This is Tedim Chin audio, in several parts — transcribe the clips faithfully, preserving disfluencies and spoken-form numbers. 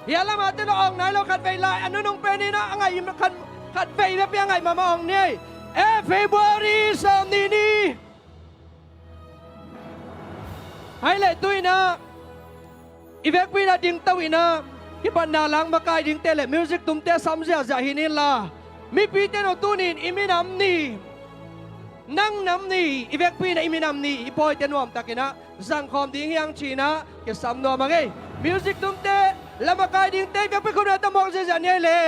Hih a lamah te lo awng nai lo, khat vei lai a nunung pen in ah a ngaih khat, khat vei bek pi a ngaih mahmah awng ni ei. Eh, February sawm nih ni. Hai leh tu in ah i vekpi in ah dingto in ah kipatna lang makai dingte le music tumte sam ziahziah hi ni inla, mipite no tuni in i minam ni, nang nam ni, i vekpi in ah i minam ni, i pawite nuamtak in ah zangkhawm ding hi hang ci in ah kisam nuam hang ei. Music tumte le makai dingte i vekpi khum in ah ta mawk ziahziah ni ei le.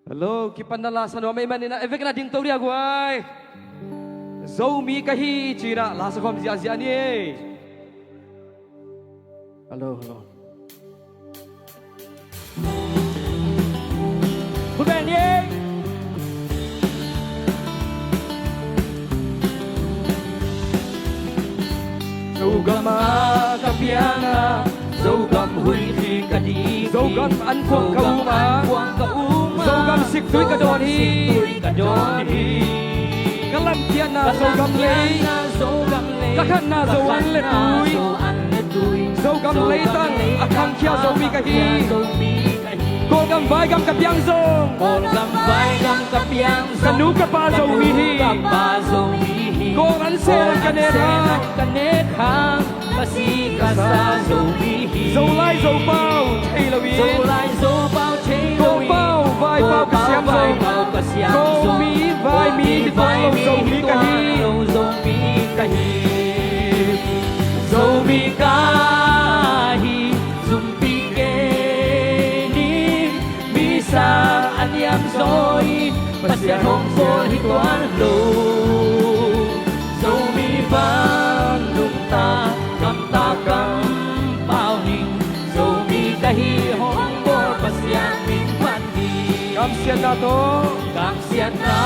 Hello, kipatna la sa nuam ahih manin ah, ei vek in ah dingto dia guai. Zomi ka hi ci in ah la sa khawm ziahziah ni ei. Hello, hello. Khut beng ni ei. Zogam ah ka piang a, Zogam huih hi ka dik hi. Zogam an kuang ka um a, Zogam siktui ka dawn hi. Ka lamkiatna Zogam lei, ka khatna Zo an le tui. Zogam leitang a khangkhia Zomi ka hi. Kawlgam vaigam ka piang zong, Kawlgam vaigam ka piang zong, ka nu ka pa Zomi hi. Ka nu ka pa Zomi hi. Kawl an sel an ka nek hang, ka nek hang, ka si ka sa Zomi hi. Zolai Zopau thei lo in, Zolai Zopau thei lo in, Kawlpau vaipau ka siam zong, Kawlpau vaipau ka siam zong, Kawlmi vaimi hi tuan lo Zomi ka hi. Kawlmi vaimi hi tuan lo Zomi ka hi. Zomi ka hi. Zumpi kei ni, mi sang a niam zaw in, Pasian hong bawl hi tuan lo. Zomi bang nungta, gamta kampau ning, Zomi ka hi hong bawl Pasian min phat hi. Kamsiatna tawh, kamsiatna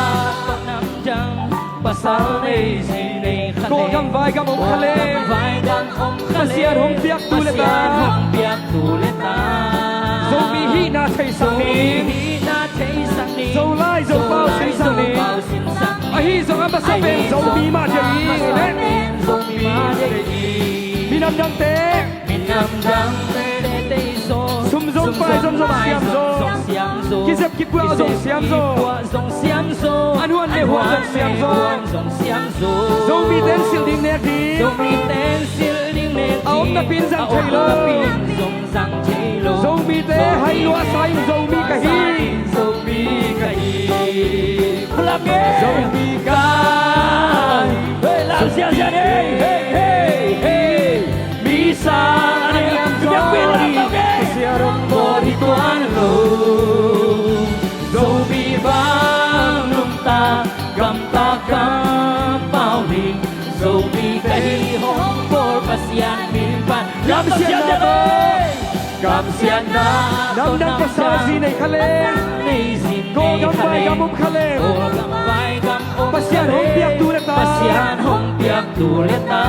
tawh nam dang, pasal nei zi nei kha leng, Kawlgam vaigam om kha leng, Kawlgam vaigam om kha leng, Pasian hong piaktu le ta, Pasian hong piaktu le ta, Zomi hihna theisak ning, Zomi hihna theisak ning, Zolai Zopau, Zolai sinsak ning, Zopau sinsak ning. Ahi zong a masa pen, ahi zong Zomi mah deih hi, a masa pen Zomi mah deih hi. Minam dangte, minam dangte deih zaw, sum zong pai zong zong siam zaw, kizep kipuah zong siam zaw, an huan le huan zong siam zaw. Zomite in silh ding nek ding, Zomite in silh ding nek ding, a om napi in zang thei lo, a om napi in zong zang thei lo. Zomite hai luahsa in Zomi ka hi, Zomi ka hi. Zomi ka hi. Hey, lam siasia, hey, hey, hey, hey. Mi sang a niam zaw in, Pasian hong bawl hi tuan lo. Zomi bang nungta, gamta kampau ning, Zomi ka hi hong bawl Pasian min phat. Lam siasia, hey. Kamsiatna tawh namdang, pasal zi nei kha leng, Kawlgam vaigam om kha leng, Kawlgam vaigam om kha leng, Pasian hong piaktu le ta, Pasian hong piaktu le ta,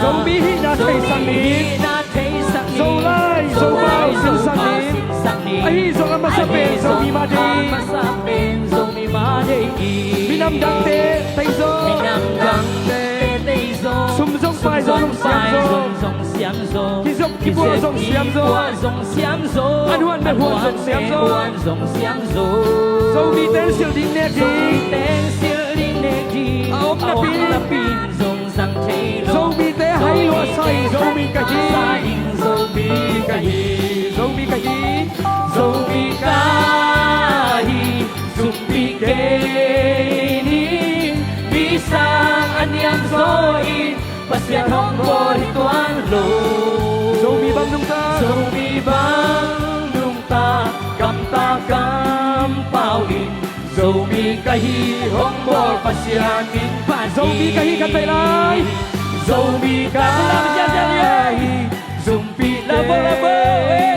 Zomi hihna theisak ning, Zomi hihna theisak ning, Zolai Zopau sinsak ning, ahi zong a masa pen Zomi mah deih, a masa pen Zomi mah deih hi. Minam dangte deih zaw, minam dangte deih zaw, sum zong pai zong siam zaw, kizep kipuah zong siam zaw, an huan le huan zong siam zaw. Zomite in silh ding nek ding, a om napi in zong zang thei lo. Zomite hai luahsa in Zomi ka hi, Zomi ka hi, Zomi ka hi, Zomi ka hi. Zumpi kei ni, mi sang a niam zaw in, Pasian hong bawl hi tuan lo. Zomi bang nungta, Zomi bang nungta, gamta kampau in, Zomi ka hi hong bawl Pasian min phat hi. Zomi ka hi khat vei lai. Zomi ka hi. Zumpi la bo la bo, eh.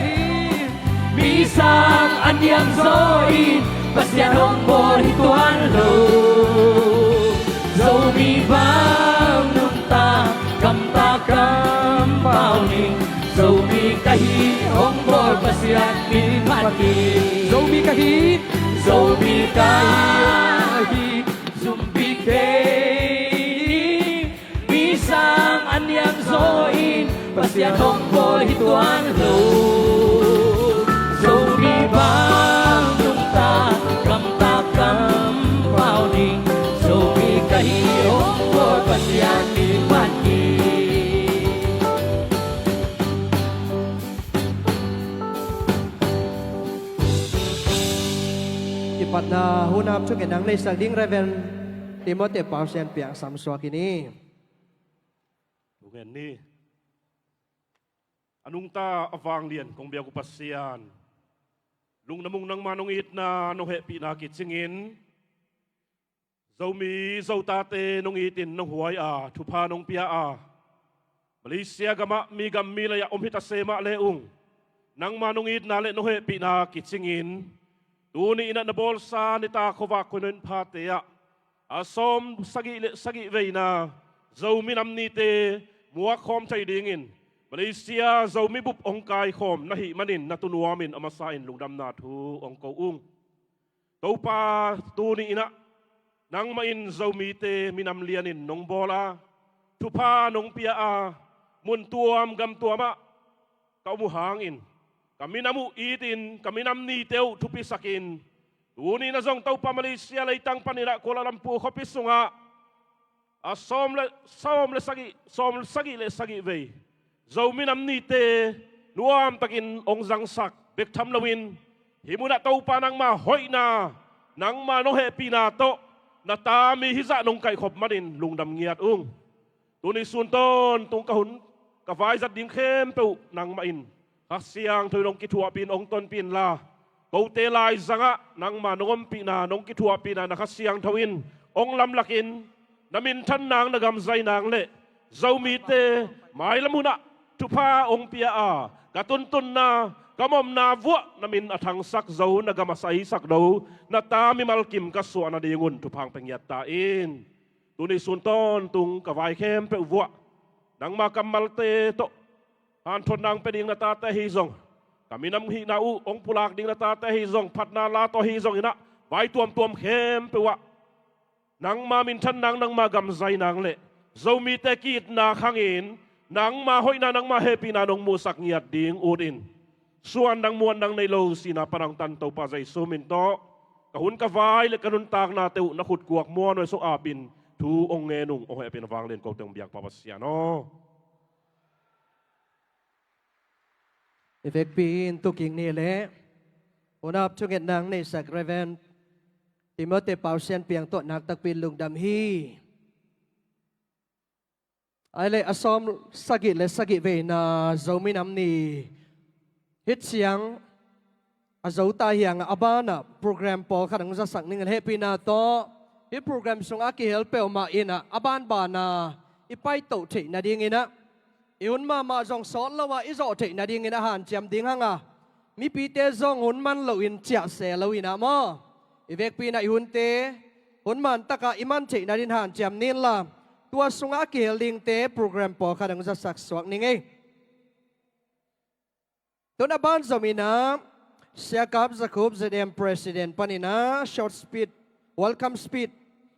Mi sang a niam zaw in, Pasian hong bawl hi tuan lo. Zomi bang nungta, gamta kampau ning. Zomi ka hi hong bawl Pasian min phat hi. Zomi ka hi, Zomi ka hi, zum bik thei. Mi sang a niam zaw in Pasian hong bawl hi tuan lo. Zomi bang nungta, gamta kampau ning. Zomi ka hi hong bawl Pasian min phat hi. Kipatna hun ap thungetna hong neisak ding Reverend Timothy Pausian Piang sam suak in hi. Thungen ni. A nungta a vanglian kong biak uh Pasian, lungdam ung, nangma nong itna nong hehpihna kicingin Zomi Zotate nong itin nong huai a, thupha nong pia a, Malaysia gamah mi gam mi lei-ah om hi ta se mah le ung, nangma nong itna le nong hehpihna kicingin tuni in ah na bawlsa nitak khuavak khuanun phate ah a sawm sagih le sagih veina Zomi Nam Nite muakkhawm thei dingin Malaysia Zomi bup hong kaikhawm na hih manin na tunuamin a masa in lungdamna thu hong ko ung. Topa, tuni in ah nangmah in Zomite minam lianin nong bawl a, thupha nong pia a, mun tuam gam tuamah ka om uh hangin ka minam uh itin ka minam nite uh thupisakin, tuni in ah zong Topa, Malaysia leitang panin ah Kuala Lumpur khuapi sungah a sawm le, sawm le sagih, sawm sagih le sagih vei Zomi Nam Nite nuamtakin hong zangsak bek tham loin, hih munah Topa, nangma hoihna, nangma nong hehpihna tawh na ta mi hizah nong kaihkhop manin lungdam ngiat ung. Tuni sun tawntung ka hun ka vaizat ding khempeuh nangmah in Kha Siangtho in hong kithuahpih in hong tonpih inla, kote laizangah nangma nong ompihna, nong kithuahpihna na Kha Siangtho in hong lamlakin, na minthan nang, na gam zai nang le Zomite mailam hunah thupha hong pia a, ka tuntunna, ka mawhna vuah na min a thangsak zo, na gam a saisak do, na ta mimal kim ka suah nadingun thupha hong pia ngiat ta in. Tuni sun tawntung ka vai khempeuh vuah nangma kammalte tawh hanthotna hong pia ding na tate ahi zong, ka minam hihna uh hong pulak ding na tate ahi zong, phatna la tawh ahi zong in ah, vai tuamtuam khempeuh ah nangma minthan nang, nangma gam zai nang le Zomite ki-itna khangin nangma hoihna, nangma hehpihna nong musak ngiat ding ut in. Suan nang, muan nang nei lo, sihna pan hong tan Topa Jesu min tawh ka hun ka vai le ka nuntaknate uh na khut kuak muanhuai sung apin thu hong ngen ung. Hong hehpihna vanglian kote hong biak Pa Pasian aw. I vekpi in tu kik ni leh hun ap thungetna hong neisak Reverend Timothy Pausian Piang tawh nak takpi lungdam hi. Ai le a sawm sagih le sagih veina Zomi Nam Ni hih ciang a zo ta hi a, a banah program pawlkhat hong zasak ning. Hehpihna tawh hih program sungah a kihel peuhmah in ah a banbana i paitoh theih nadingin ah, i hun mahmah zong sawt lo a i zawh theih nadingin a hanciam ding hang a, mipite zong hun man loin ciah se lo in ah maw, i vekpi in ah i hunte hun man takah i man theih nadin hanciam ni inla, tua sungah a kihel dingte program pawlkhat hong zasak suak ning ei. Tun a ban zom in ah Sia Kap Za Khup, Z M President panin ah short speech, welcome speech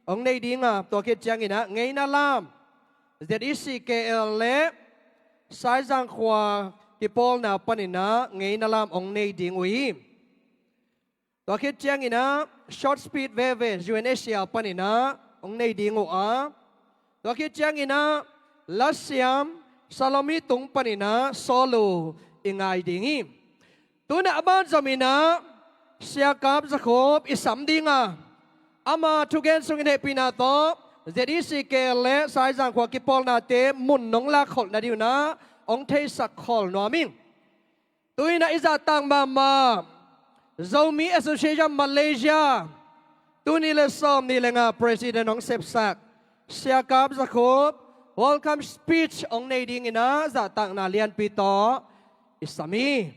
hong nei ding a, tua khit ciangin ah Ngeina Lam, Z E C K L le Saizang khua kipawlna panin ah Ngeina Lam hong nei ding uh hi. Tua khit ciangin ah short speech veve U N H C R panin ah hong nei ding uh a, tua khit ciangin ah lasiam Salomi Tung panin ah solo i ngai ding hi. Tun a ban zom in ah Sia Kap Za Khup i sam ding a, ama thugen sungin hehpihna tawh Z E C K L le Saizang khua kipawlnate mun nong lak kholh nading un ah hong theisak khol nuam ing. Tu in ah i zahtak mahmah Zomi Association Malaysia, tul nih le sawmnih le nga President hong sepsak Sia Kap Za Khup welcome speech hong nei dingin ah zahtakna lianpi tawh i sam hi.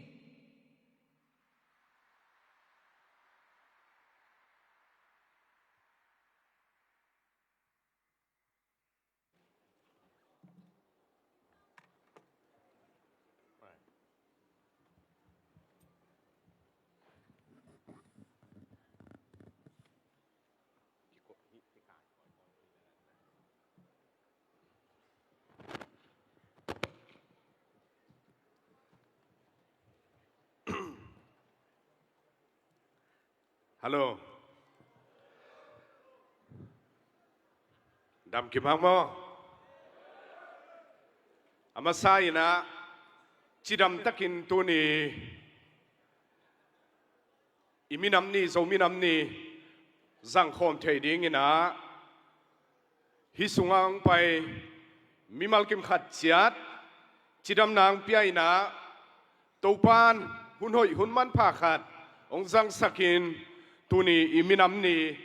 Hallo. Dam kim hang maw? A masa in ah, cidam takin tuni i minam ni, Zo minam ni zangkhawm thei dingin ah, hih sungah hong pai mimal kim khat ciat cidamna hong pia in ah, Topa'n hun hoih hun manpha khat hong zangsakin, tuni i minam ni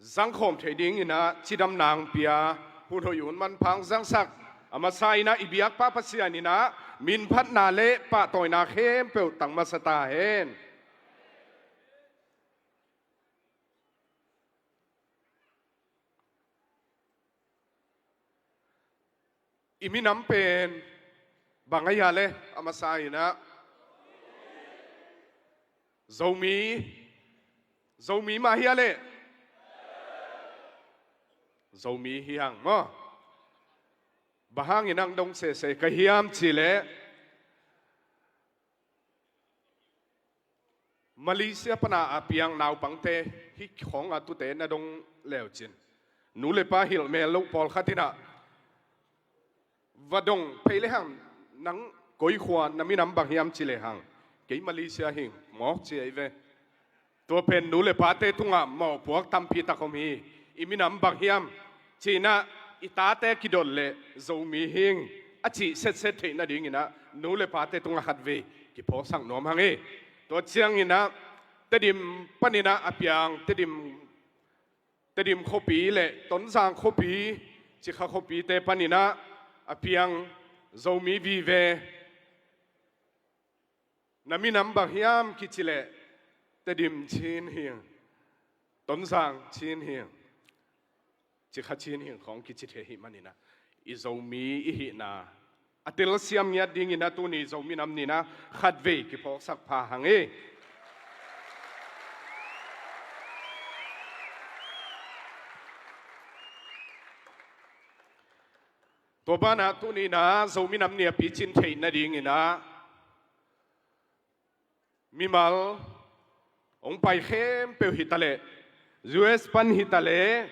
zangkhawm thei dingin ah cidamna hong pia, hun hoih hun manpha hong zangsak, a masa in ah i biakpa Pasian in ah minphatna le pahtawina khempeuh tang masa ta hen. I minam pen bang a hia le? A masa in ah, Zomi, Zomi mah hia le? Zomi hi hang maw? Bang hangin hong dong sese ka hiam cih leh, Malaysia pana a piang naupangte, hih khawng a tute na dong leucin, nu le pa hilh mel loh pawlkhat in ah va dong phei lehang, nang koi khua, na minam bang hiam ci lehang, kei Malaysia hi ing mawk ci ahi ve. Tua pen nu le pate tungah mawhpuak tampi tak om hi. I minam bang hiam ci-in ah i tate kidot leh Zomi hi ing a cih setset theih nadingin ah nu le pate tungah khatvei kiphawksak nuam hang hi. Tua ciangin ah Tedim panin ah a piang, Tedim, Tedim khuapi le Tonzang khuapi, Cikha khuapite panin ah a piang Zomi vive, na minam bang hiam kici leh, Tedim Chin hi ing, Tonzang Chin hi ing, Cikha Chin hi ing khawng kici thei ahih manin ah, i Zomi i hihna a telsiam ngiat dingin ah tuni Zo minam ni-in ah khatvei kiphawksak pha hang hi. Tua banah tuni-in ah Zo minam ni a picin theih nadingin ah mimal hong pai khempeuh hi taleh, U S pan hi taleh,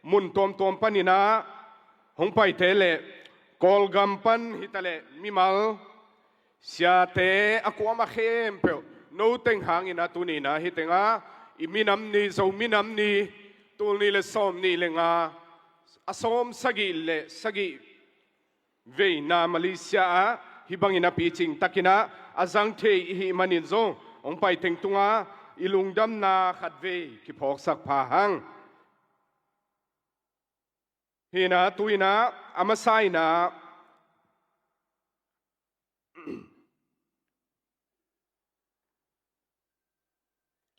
mun tuamtuam panin ah hong paite le, Kawlgam pan hi taleh mimal siate a kuamah khempeuh, no teng hangin ah tuni-in ah hih tengah i minam ni, Zo minam ni, tul nih le sawmnih le nga, a sawm sagih le sagih veina Malaysia ah hih bangin a picing takin ah a zang thei i hih manin zong hong pai teng tungah i lungdamna khatvei kiphawksak pha hang. Hi-in ah tu-in ah a masa in ah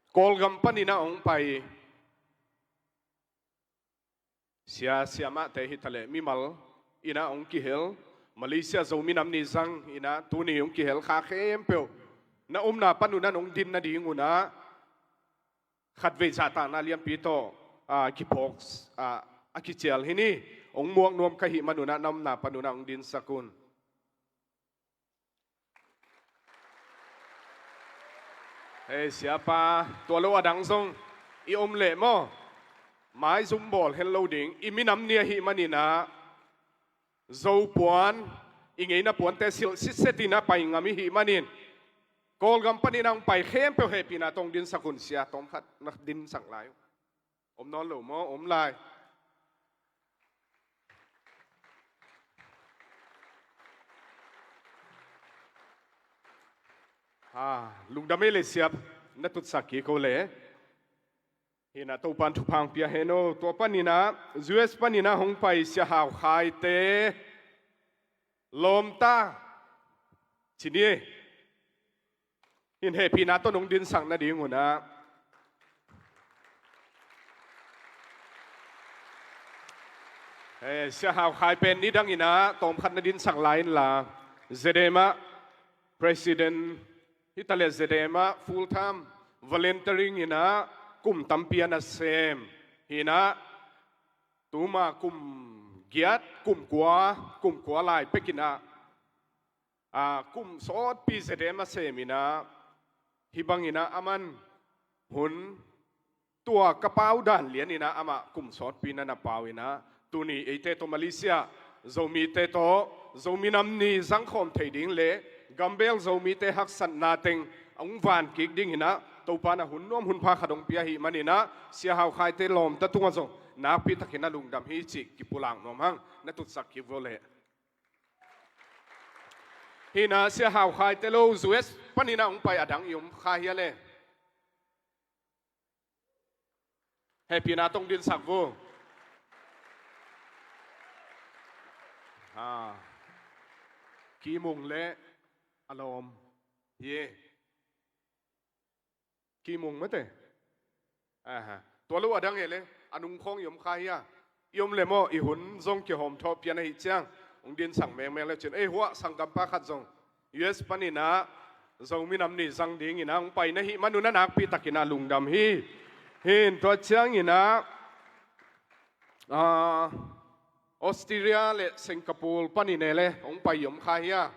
Kawlgam panin ah hong pai sia siamahte hi taleh mimal in ah hong kihel, Malaysia Zo minam ni zang in ah tuni hong kihel kha khempeuh, na omna pan un ah nong din nadingun ah khatvei zahtakna lianpi tawh, ah, kiphawk, ah, a kicial hi ni. Hong muak nuam ka hih manun ah na omna pan un ah hong dinsak un. Hei, siapa, tua lo a dang zong i om leh maw, maizum bawl hen lo ding. I minam ni ahih manin ah Zo puan, i ngeina puante silh sitset in ah pai ngam i hih manin, Kawlgam panin ah hong pai khempeuh hehpihna tawh hong dinsak un. Sia tawmkhat na dinsak lai uh. Om nawn lo maw? Om lai. Ha, lungdam ei le siap, na tutsak kik o le. Hi-in ah Topa'n thupha hong pia hen aw. Tua panin ah, U S panin ah hong pai Sia Hau Khaite lawmta ci ni. Hih hehpihna tawh nong dinsak nadingun ah. Eh, Sia Hau Khai pen nidangin ah tawmkhat na dinsak lai inla, ZDM ah president hi taleh ZDM ah full time volunteering in ah kum tampi a na sem. Hi-in ah tuma kum giat, kum kua, kum kua lai pekin ah, a, kum sawtpi ZDM a sem in ah, hih bangin ah aman hun tua ka pau dan lian inah amah kum sawtpi na na pau inah tuni eite tawh Malaysia Zomite tawh Zomi Nam Ni zangkhawm thei ding le gambel Zomite haksatna teng a hong van kik ding inah Topa na hun nuam hun pha khat hong pia ahih man inah Sia Hau Khaite lawmta tungah zong nakpi takin a lungdam hi cih kipulak nuam hang. Na tutsak kik vo leh. Hi inah Sia Hau Khaite lo U S pan inah hong pai a dang i om kha hia le? Hehpihna tawh hong dinsak vo. Ha. Kimung le a lawm hi e. Kimung mate. Aha. Tua lo a dang e le a nung khawng i om kha hia? I om le maw, i hun zong kihawm thawh pian ahih ciang hong dinsak mengmeng le cin. Ei, huah sanggampa khat zong U S pan inah Zomi Nam Ni zang ding inah hong pai na hih man un a nakpi takin a lungdam hi. Hin tua ciang inah, ah, Australia le Singapore pan inah le hong pai i om kha hia?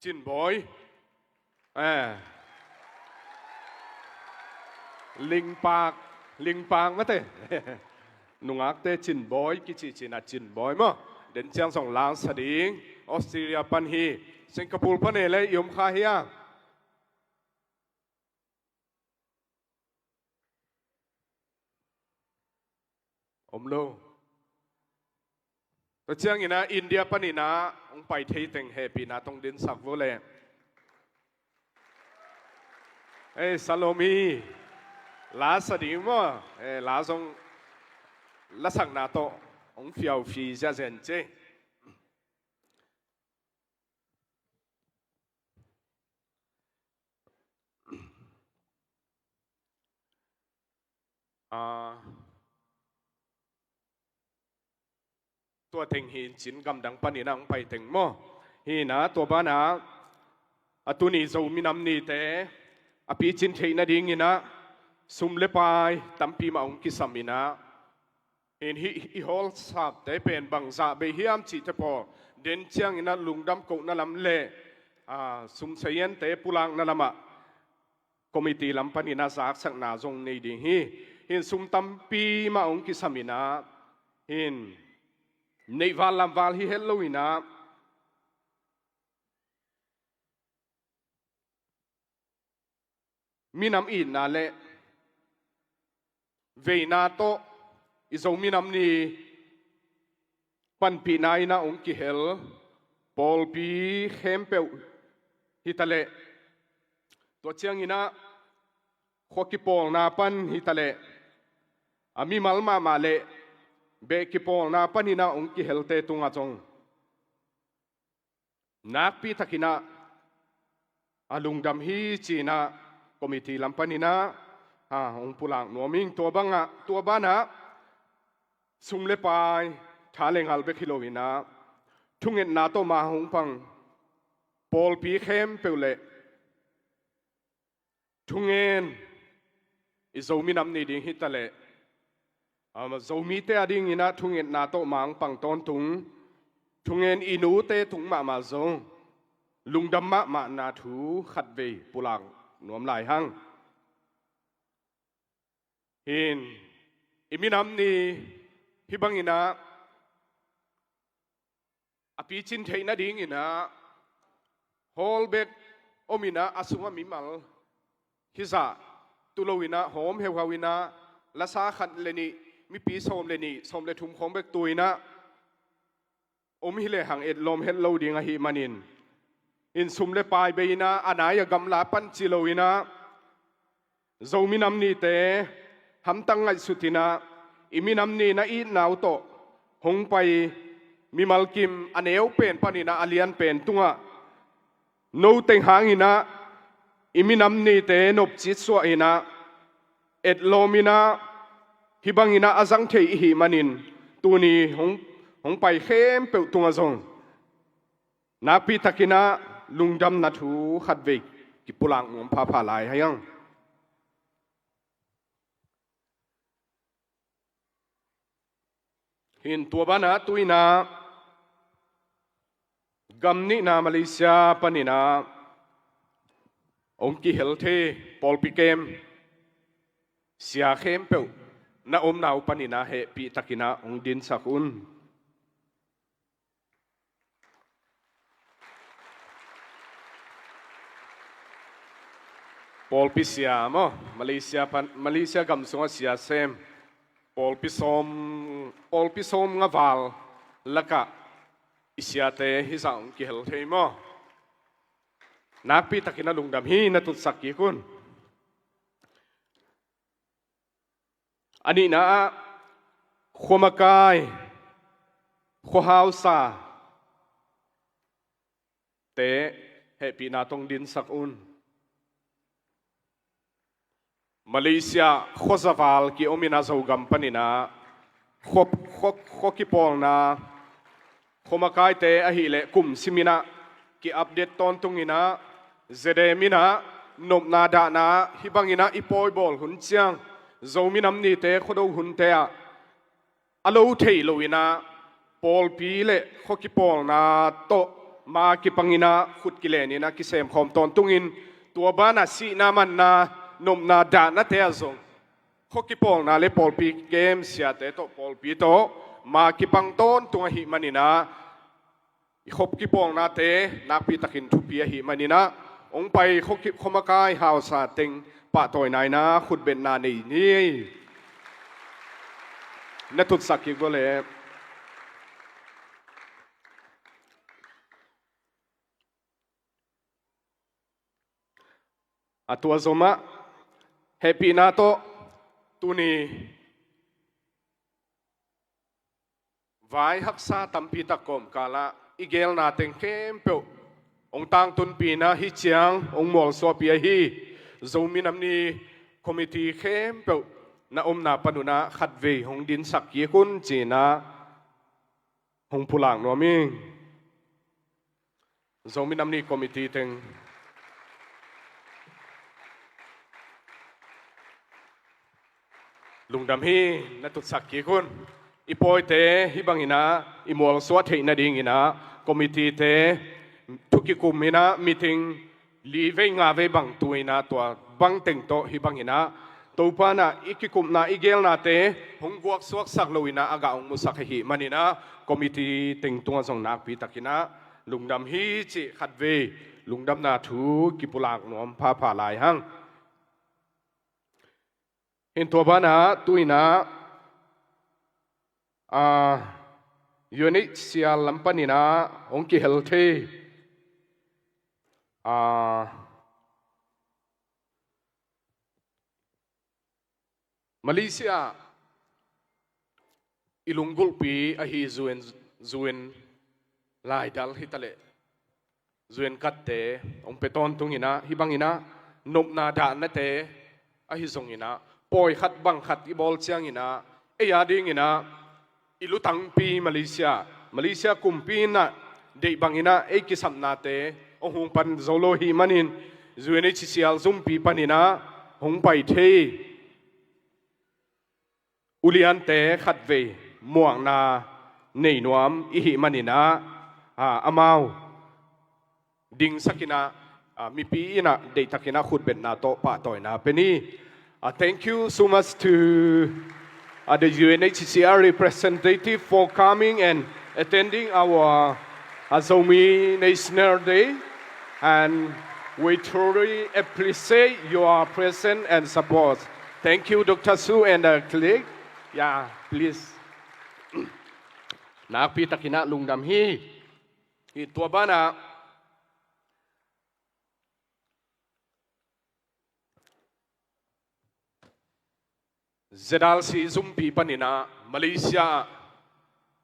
Cinbawi. Eh. Lingpak, lingpak mate. Nungakte Cinbawi kici cin a Cinbawi maw. Den ciang zong lasa ding. Australia pan hi. Singapore pan e le i om kha hia? Om lo. Tua ciang inah India pan inah hong pai thei teng hehpihna tawh hong dinsak vo leh. Ei, Salomi. Lasa ding maw. Ei, la zong lasakna tawh hong fiaufi ziahzen ci. Ah, tua teng hi in cin gamdang pan inah hong pai teng maw. Hi inah tua banah a tuni Zomi Nam Nite a picin theih nading inah sum le pai tampi mah hong kisam inah hin hih i hall sapte pen bangzah bei hiam cihte pawl den ciang inah lungdam kohna lam le, ah, sum saziante pulakna lamah committee lam pan inah zaksakna zong nei ding hi. Hin sum tampi mah hong kisam inah hin neih val lam val hi het lo inah minam itna le veina tawh i Zomi Nam Ni panpihna inah hong kihel pawlpi khempeuh hi ta leh, tua ciang inah khua kipawlna pan hi ta leh, a mimal mahmah le beh kipawlna pan inah hong kihelte tungah zong nakpi takin ah a lungdam hi ci-in ah committee lam pan inah, ha, hong pulak nuam ing. Tua bangah, tua banah sum le pai, tha le ngal bek hi lo inah thungetna tawh mah hong pang pawlpi khempeuh le thungen i Zomi Nam Ni ding hi ta leh, ama Zomite a ding inah thungetna tawh mah hong pang tawntung thungen i nute tung mahmah zong lungdam mahmahna thu khatvei pulak nuam lai hang. Hin i minam ni hih bang inah a picin theih nading inah hall bek om inah a sungah mimal hi zah tu lo inah hawm heuhau inah lasa khat le nih, mipi sawm le nih, sawm le thum khawng bek tu inah om hi lehang etlawm het lo ding ahih manin, in sum le pai bei inah a nai a gamla pan ci lo inah Zomi Nam Nite hamtang ngaihsut inah i minam ni na itna uh tawh hong pai mimal kim a neu pen pan inah a lian pen tungah no teng hang inah i minam nite nopcitsuah inah etlawm inah hih bang inah a zang thei i hih manin tuni hong, hong pai khempeuh tungah zong nakpi takin ah lungdamna thu khatvei kipulak nuam phapha lai hi hang. Hin tua banah tu inah gam nihna Malaysia pan inah hong kihel thei pawlpi kem sia khempeuh na omna uh panin ah hehpih takin ah hong dinsak un. Pawlpi sia maw, Malaysia pan, Malaysia gam sungah sia sem pawlpi sawm, pawlpi sawm nga val lakah i siate hizah hong kihel thei maw? Nakpi takin a lungdam hi, na tutsak kik un. A nihna ah khuamakai, khuahausate hehpihna tawh hong dinsak un. Malaysia khuazaval ki-omin ah Zogam panin ah khua, khua, khua kipawlna, khuamakaite ahih leh kum simin ah ki-update tawntung in ah, ZDM in ah nopna dahna hih bangin ah i pawi bawl hun ciang, Zomi Nam Nite khuado hunte ah a lo thei lo in ah, pawlpi le khua kipawlna tawh ma kipangin ah khut kilenin ah kisemkhawm tawntungin, tua banah sihna manna, nopna dahnate ah zong khua kipawlna le pawlpi kem siate tawh, pawlpi tawh ma kipang tawntung ahih manin ah, i khua kipawlnate nakpi takin thupi ahih manin ah, hong pai khua ki, khuamakai hausa teng pahtawina in ah khutbetna nei ni. Na tutsak kik vua leh. A tua zomah hehpihna tawh tuni vai haksa tampi tak kawmkalah i geelna teng khempeuh hong tangtunpih in ah, hih ciang hong mualsuahpih ahi Zomi Nam Ni committee khempeuh na omna panun ah khatvei hong dinsak kik un ci-in ah hong pulak nuam ing. Zomi Nam Ni committee teng lungdam hi, na tutsak kik un. I pawite hih bangin ah i mualsuah theih nadingin ah committee-te thu kikum in ah meeting li vei nga vei bang tu in ah, tua bang teng tawh hih bangin ah Topa in ah i kikupna i geelnate hong guaksuaksak lo in ah a gah hong musak ahih manin ah committee teng tungah zong nakpi takin ah lungdam hi cih khatvei lungdamna thu kipulak nuam phapha lai hang. Hih tua banah tu in ah, ah, U N H C R lam panin ah hong kihel thei, ah, Malaysia i lunggulhpi ahi U N, U N laidal hi taleh U N card-te hong pia tawntung in ah, hih bangin ah nopna dahnate ahi zongin ah, pawi khat bang khat i bawl ciangin ah, ei a dingin ah i lutangpi Malaysia, Malaysia kumpi in ah deih bangin ah ei kisapnate hong hong pan zo lo ahih manin, U N H C R zumpi panin ah hong pai thei uliante khatvei muakna nei nuam i hih manin ah, ah, amau dingsak in ah, ah, mipi in ah deihtakin ah khutbetna tawh pahtawina pia ni. Ah, thank you so much to, ah, the U N H C R representative for coming and attending our, ah, Zomi National Day. And we truly appreciate your presence and support. Thank you, Doctor Su and the colleague. Yeah, please. Nakpi takin ah lungdam hi. Hih tua banah Z R C zumpi panin ah Malaysia ah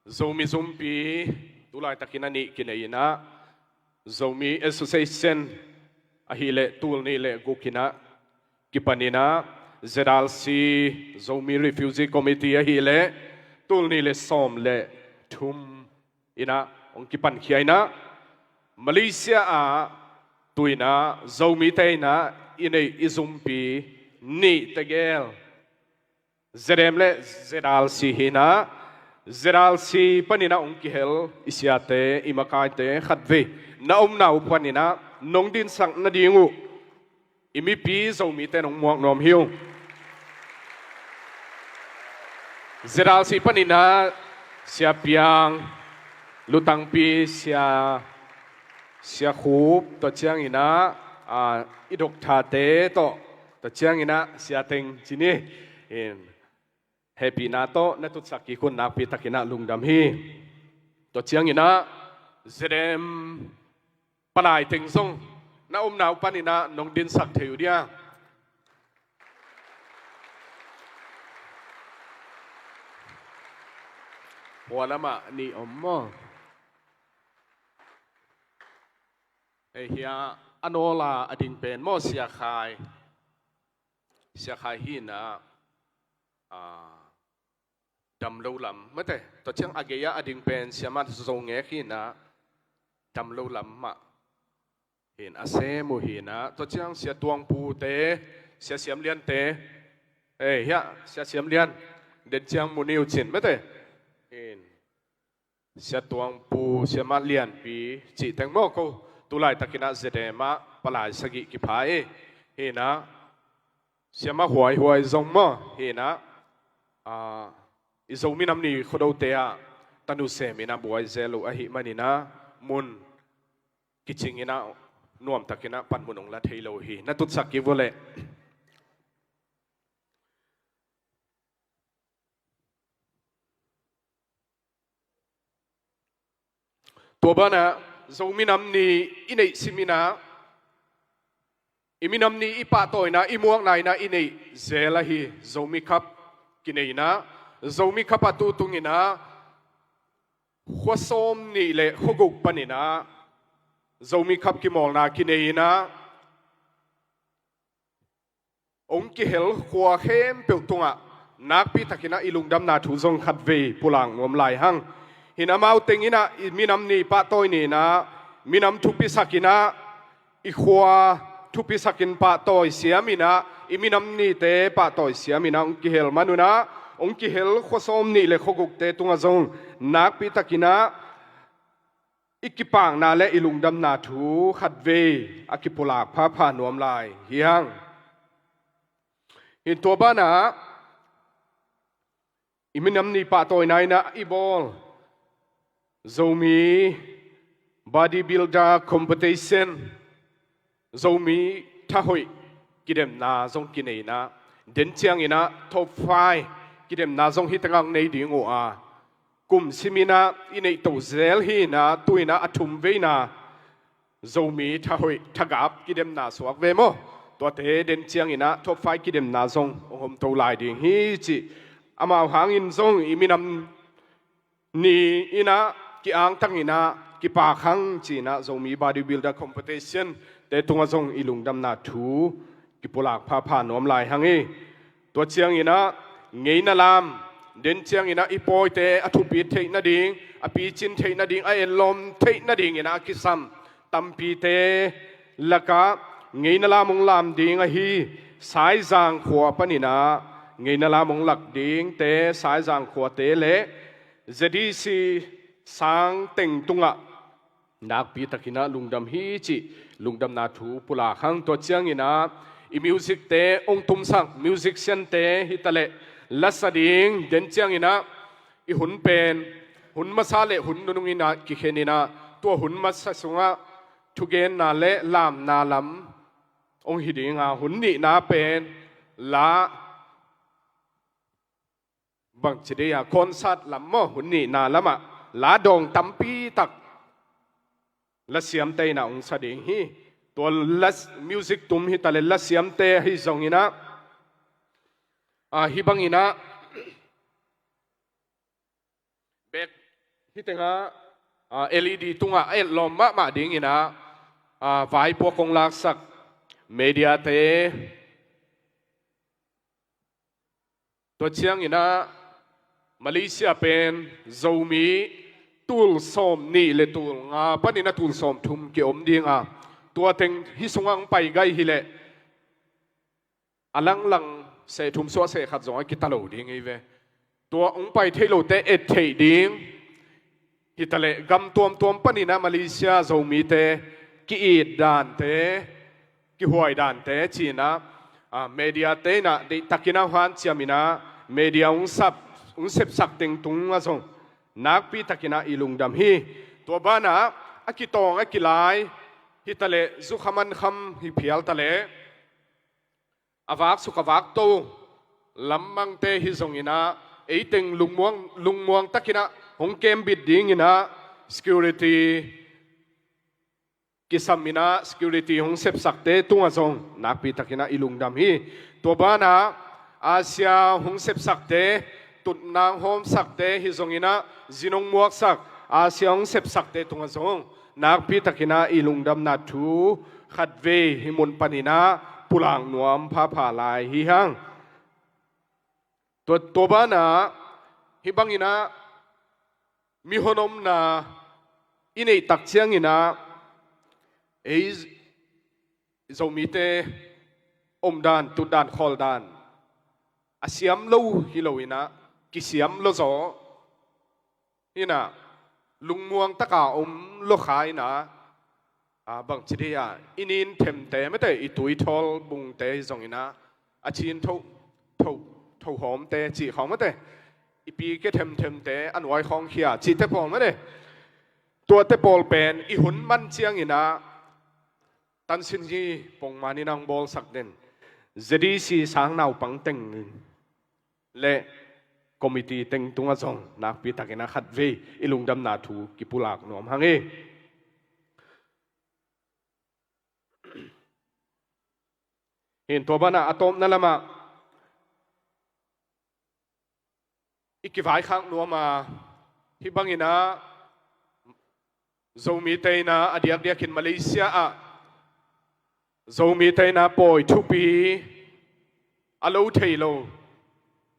Zomi zumpi tulaitakin a nih kinei in ah, Zomi Association ahih leh tul nih le guk in ah kipan in ah, Z R C Zomi Refugee Committee ahih leh tul nih le sawm le thum in ah hong kipankhia in ah, Malaysia ah tu in ah Zomite in ah i neih i zumpi nih tegel Z M le Z R C hi in ah, Z R C panin ah hong kihel i siate, i makaite khatvei na omna uh panin ah nong dinsak nading uh I mipi Zomite nong muak nuam hi ung. Zedalsi paninah Sia Piang, Lutangpi, Sia, Sia Khup, tua cianginah, a, i dokthate tawh, tua cianginah Sia Teng cini in hehpihna tawh na tutsak kik un nakpi takinah lungdam hi. Tua cianginah ZM palai teng zong na omna uh paninah nong dinsak thei uh dia. Pualamah nih om maw? Ei hia, a nawla a ding pen maw, Sia Khai. Sia Khai hinah, a, dam lo lam mate. Tua ciang a gei-ah a ding pen Sia Mat Zo Ngek hinah, dam lo lam mah hin a sem uh hinah. Tua ciang Sia Tuang Pute, Sia Siam Liante, ei hia, Sia Siam Lian, den ciang mu ni uh cin mate. Hin Sia Tuang Pu, Sia Mat Lianpi cih teng maw, ko tu laitakinah ZM ah palai sagih kipha hi. Hinah Sia Mah Huai Huai zong maw, hinah, a, i Zomi Nam Ni Khuadote ah tanu seminah buai zel uh ahih maninah mun kicinginah nuamtakinah panmun hong la thei lo hi. Na tutsak kik vua leh. Tua banah Zomi Nam Ni i neih siminah, i minam ni i pahtawina, i muakna inah i neih zel ahi Zomi Cup kineina, Zomi Cup a tu tunginah khua sawm nih le khua guk paninah Zomi Cup kimawlna kineinah hong kihel khua khempeuh tungah nakpi takinah i lungdamna thu zong khatvei pulak nuam lai hang. Hin amau tenginah i minam ni pahtawi ninah minam thupisakinah i khua thupisakin pahtawi siaminah i minam nite pahtawi siaminah hong kihel manunah hong kihel khua sawm nih le khua gukte tungah zong nakpi takinah i kipakna le i lungdamna thu khatvei a kipulak phapha nuam lai hi hang. Hin tua banah i minam ni pahtawina inah i bawl Zomi Bodybuilder Competition, Zomi thahoih kidemna zong kineina, den cianginah top five kidemna zong hih tengah hong nei ding uh a, kum siminah i neihto zel hinah tuinah a thum veina Zomi thahoih thagap kidemna suak ve maw? Tuate den cianginah top five kidemna zong hong homto lai ding hi cih, amau hangin zong i minam ni inah ki-angtanginah kipak hang cinah Zomi Bodybuilder Competition te tungah zong i lungdamna thu kipulak phapha nuam lai hang hi. Tua cianginah ngeina lam, den cianginah i pawite a thupit theih nading, a picin theih nading, a etlawm theih nadinginah a kisam tampite lakah ngeina lam hong lam ding ahi Saizang khua paninah ngeina lam hong lak dingte, Saizang khuate le ZDC sang teng tungah nakpi takinah lungdam hi cih lungdamna thu pulak hang. Tua cianginah i musicte hong tumsak musiciante hitaleh lasa ding, den cianginah i hun pen hun masa le hun nunung inah kikheninah tua hun masa sungah thugenna le lamna lam hong hi dinga, hun nihna pen la bangci dei-a concert lam maw, hun nihna lamah la dawng tampi tak lasiamte inah hong sa ding hi. Tua la, music tum hitaleh lasiamte ahi zonginah, a, hih banginah bek hih tengah, a, LED tungah a etlawm mahmah dinginah, a, vaipuak hong laksak mediate, tua cianginah Malaysia pen Zomi tul sawm nih le tul nga paninah tul sawm thum kiom dinga, tua teng hih sungah hong pai gai hileh a langlang seh thum suah seh khat zong a kita lo ding hi ve. Tua hong pai theih lote et theih ding hitaleh gam tuamtuam paninah Malaysia Zomite ki-it dante, huai dante ci-in ah, a, media te in ah deihtakin ah hanciam in ah media hong sap, hong sepsak teng tungah zong nakpi takin ah i lungdam hi. Tua banah a kitawng a kilai hi taleh, zukha mankham hi phial taleh, a vaksuk a vakto lammangte hi zongin ah, ei teng lungmuang, lungmuang takin ah hong kembit dingin ah security kisam in ah security hong sepsakte tungah zong nakpi takin ah i lungdam hi. Tua banah Asia hong sepsakte, tutnang hawmsakte hi zongin ah, zin hong muaksak Asia hong sepsakte tungah zong nakpi takin ah i lungdamna thu khatvei hih mun panin ah pulak nuam phapha lai hi hang. Tua, tua banah hih bangin ah mihon omna i neih tak ciangin ah, ei Zomite omdan, tutdan, khawldan a siam lo hi lo in ah, kisiam lo zaw in ah, lungmuang taka om lo kha in ah, a, bangci dih a, i nin themte mate, i tuithawl bungte hi zongin ah, a cin tho, tho, thohawmte cih khawng mate, i pike themthemte a nuai khawng khia cihte pawl mate, tuate pawl pen i hun man ciangin ah, tansin hi pongman in ah hong bawlsak den Z D C sang naupang teng le committee teng tungah zong nakpi takin ah khatvei i lungdamna thu kipulak nuam hang hi. Hin tua banah a tawpna lamah i kivaikhak nuam a, hih bangin ah Zomite in ah a diakdiakin Malaysia ah Zomite in ah pawi thupi a lo thei lo,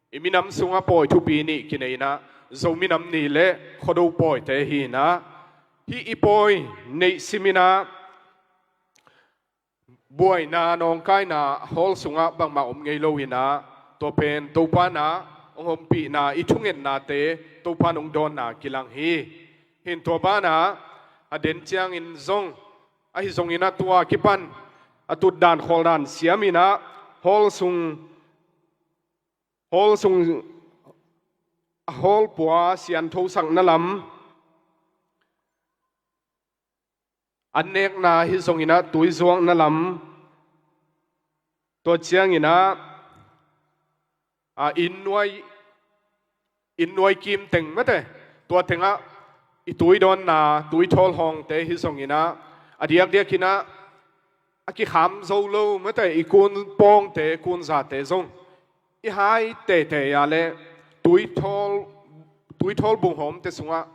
i minam sungah pawi thupi nih kinei in ah, Zo minam ni le Khuado pawite hi in ah, hih i pawi neih sim in ah, buaina nawngkaina hall sungah bangmah om ngei lo in ah, tua pen Topa in ah hong ompihna, i thungetnate Topa in hong dawnna kilang hi. Hin tua banah a den ciangin zong, ahi zongin ah tua kipan a tutdan khawldan siam in ah, hall sung, hall sung, hall pua sianthosakna lam, an nekna hi zongin ah tuizuakna lam, tua ciangin ah, a, inn nuai, inn nuai kim teng mate, tua tengah i tuidawnna, tuithawl hawngte hi zongin ah, a diakdiakin ah a kikham zo lo mate, i kun pawngte, kun zate zong i hai teitei a le tuithawl, tuithawl bunghawmte sungah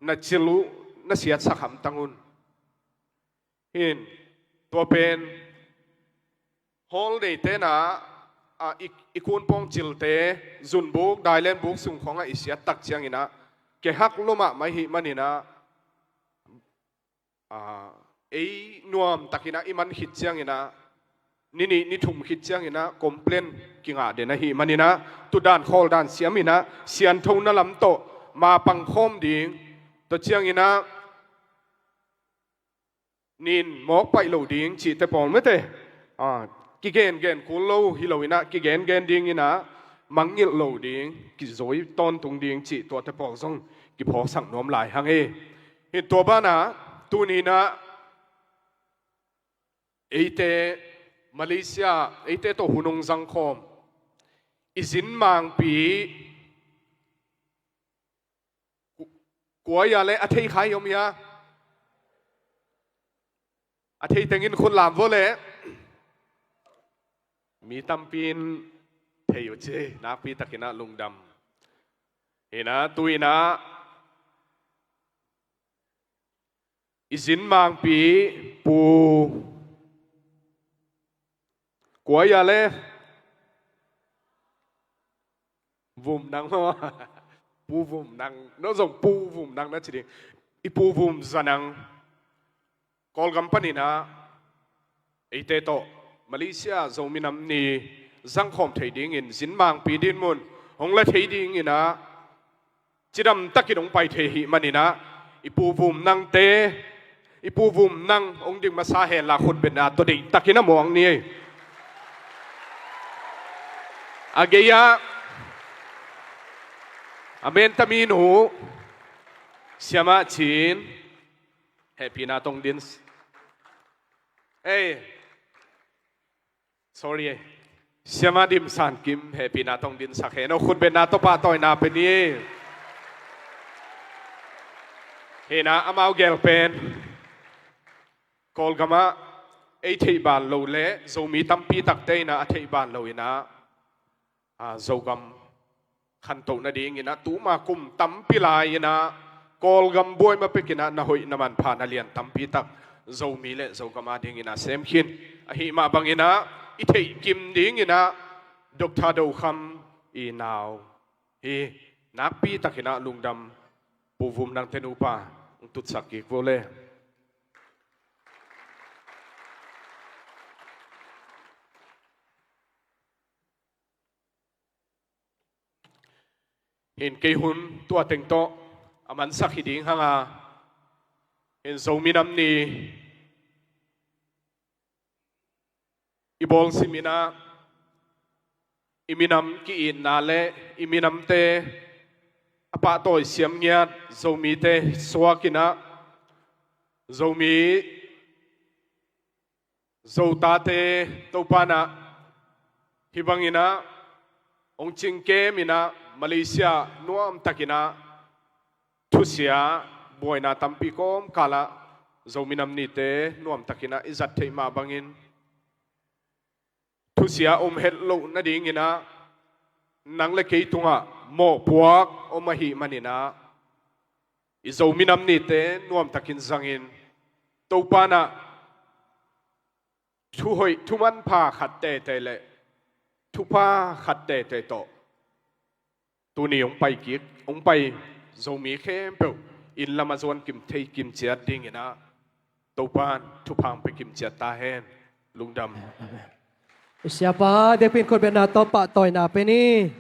na cil uh, na siatsak hamtang un. Hin tua pen hall neite in ah, a, i, i kun pawng cilte, zunbuk, dailenbuk sung khawngah i siat tak ciangin ah, kehak lo mahmah i hih manin ah, a, ei nuam takin ah i man khit ciangin ah, ni nih ni thum khit ciangin ah complain kingah den ahih manin ah, tutdan khawldan siam in ah, sianthona lam tawh mapang khawm ding, tua ciangin ah nin mawk paih lo ding cihte pawl mate, a, kigengen kul lo hi lo in ah, kigengen dingin ah mangngilh lo ding, kizui tawntung ding cih tuate pawl zong kiphawksak nuam lai hang hi. Hi tua banah tuni in ah eite Malaysia, eite tawh hun hong zangkhawm i zin mangpi, ku-, kua ia le a thei khai om hia? A thei tengin khut lam vua le. Mi tampi in thei uh ci, nakpi takin ah lungdam. Hi in ah, tu in ah i zin mangpi Pu kua ia le? Vum Nang maw? Pu Vum Nang, no zong Pu Vum Nang na ci ding. I Pu Vum Za Nang, Kawlgam panin ah eite tawh Malaysia Zomi Nam Ni zangkhawm thei dingin zin mangpi dinmun hong la thei dingin ah cidam takin hong pai thei ahih manin ah, i Pu Vum Nangte I Pu Vum, nang hong ding masa hen la, khutbetna tawh deihtakin a muang ni. A gei-ah a mentami nu Siamah Cin, hehpihna tawh hong din. Ei, sorry, Siamah Dim San Kim, hehpihna tawh hong dinsak hen aw, khutbetna tawh pahtawina pia ni. Hi-in ah amau gel pen Kawlgamah ei theih ban lo le Zomi tampi takte in ah a theih ban lo in ah, a, Zogam khantoh nadingin ah tuma kum tampi lai-in ah Kawlgam buai ma pekin ah na hoih na manpha na lian tampi tak Zomi le Zogam adingin ah sem khin. Ahih mah bangin ah i theih kim dingin ah Doctor Do Kham i nau hi, nakpi takin ah lungdam. Pu Vum, nangte nupa hong tutsak kik vo le. Hin kei hun tua teng tawh a mansak hi ding hang a, hin Zomi Nam Ni i bawlsim in ah i minam ki-itna le i minamte a pahtawi siam ngiat Zomite suak in ah Zomi Zotate Topa'n ah hih bangin ah hong cingkem in ah Malaysia nuamtakin ah thusia buaina tampi kawmkal ah Zomi Nam Nite nuamtakin ah i zat theih mah bangin thusia om het loh nadingin ah nang le kei tungah mawhpuak om ahih manin ah i Zomi Nam Nite nuamtakin zangin Topa'n ah thuhoih thumanpha khat teitei le thupha khat teitei tawh tuni hong pai kik, hong pai Zomi khempeuh inn lamah zuan kim thei kim ciat dingin ah Topa'n thupha hong pia kim ciat ta hen. Lungdam. Siapa, i vekpi in khutbetna tawh pahtawina pia ni.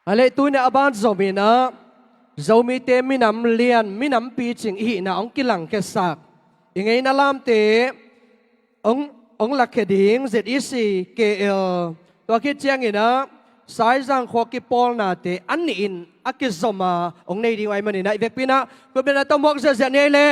A leh tuni a ban zom in ah Zomite minam lian, minam picing i hihna hong kilangkhiasak i ngeina lamte hong, hong lakkhia ding Z E C K L, tua khit ciangin ah Saizang khua kipawlnate a nih in a kizom a hong nei ding uh ahih manin ah i vekpi in ah khutbetna tawh muak ziahziah ni ei le.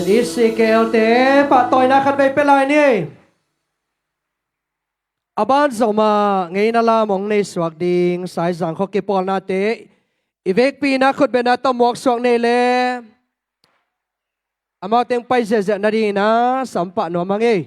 E C K L te pahtawina khat vei pia lai ni. A ban zong mah ngeina lam hong nei suak ding Saizang khua kipawlnate i vekpi-in ah khutbetna tawh muak suak nei le amau teng pai ziahziah nadingin ah sam pah nuam hang ei.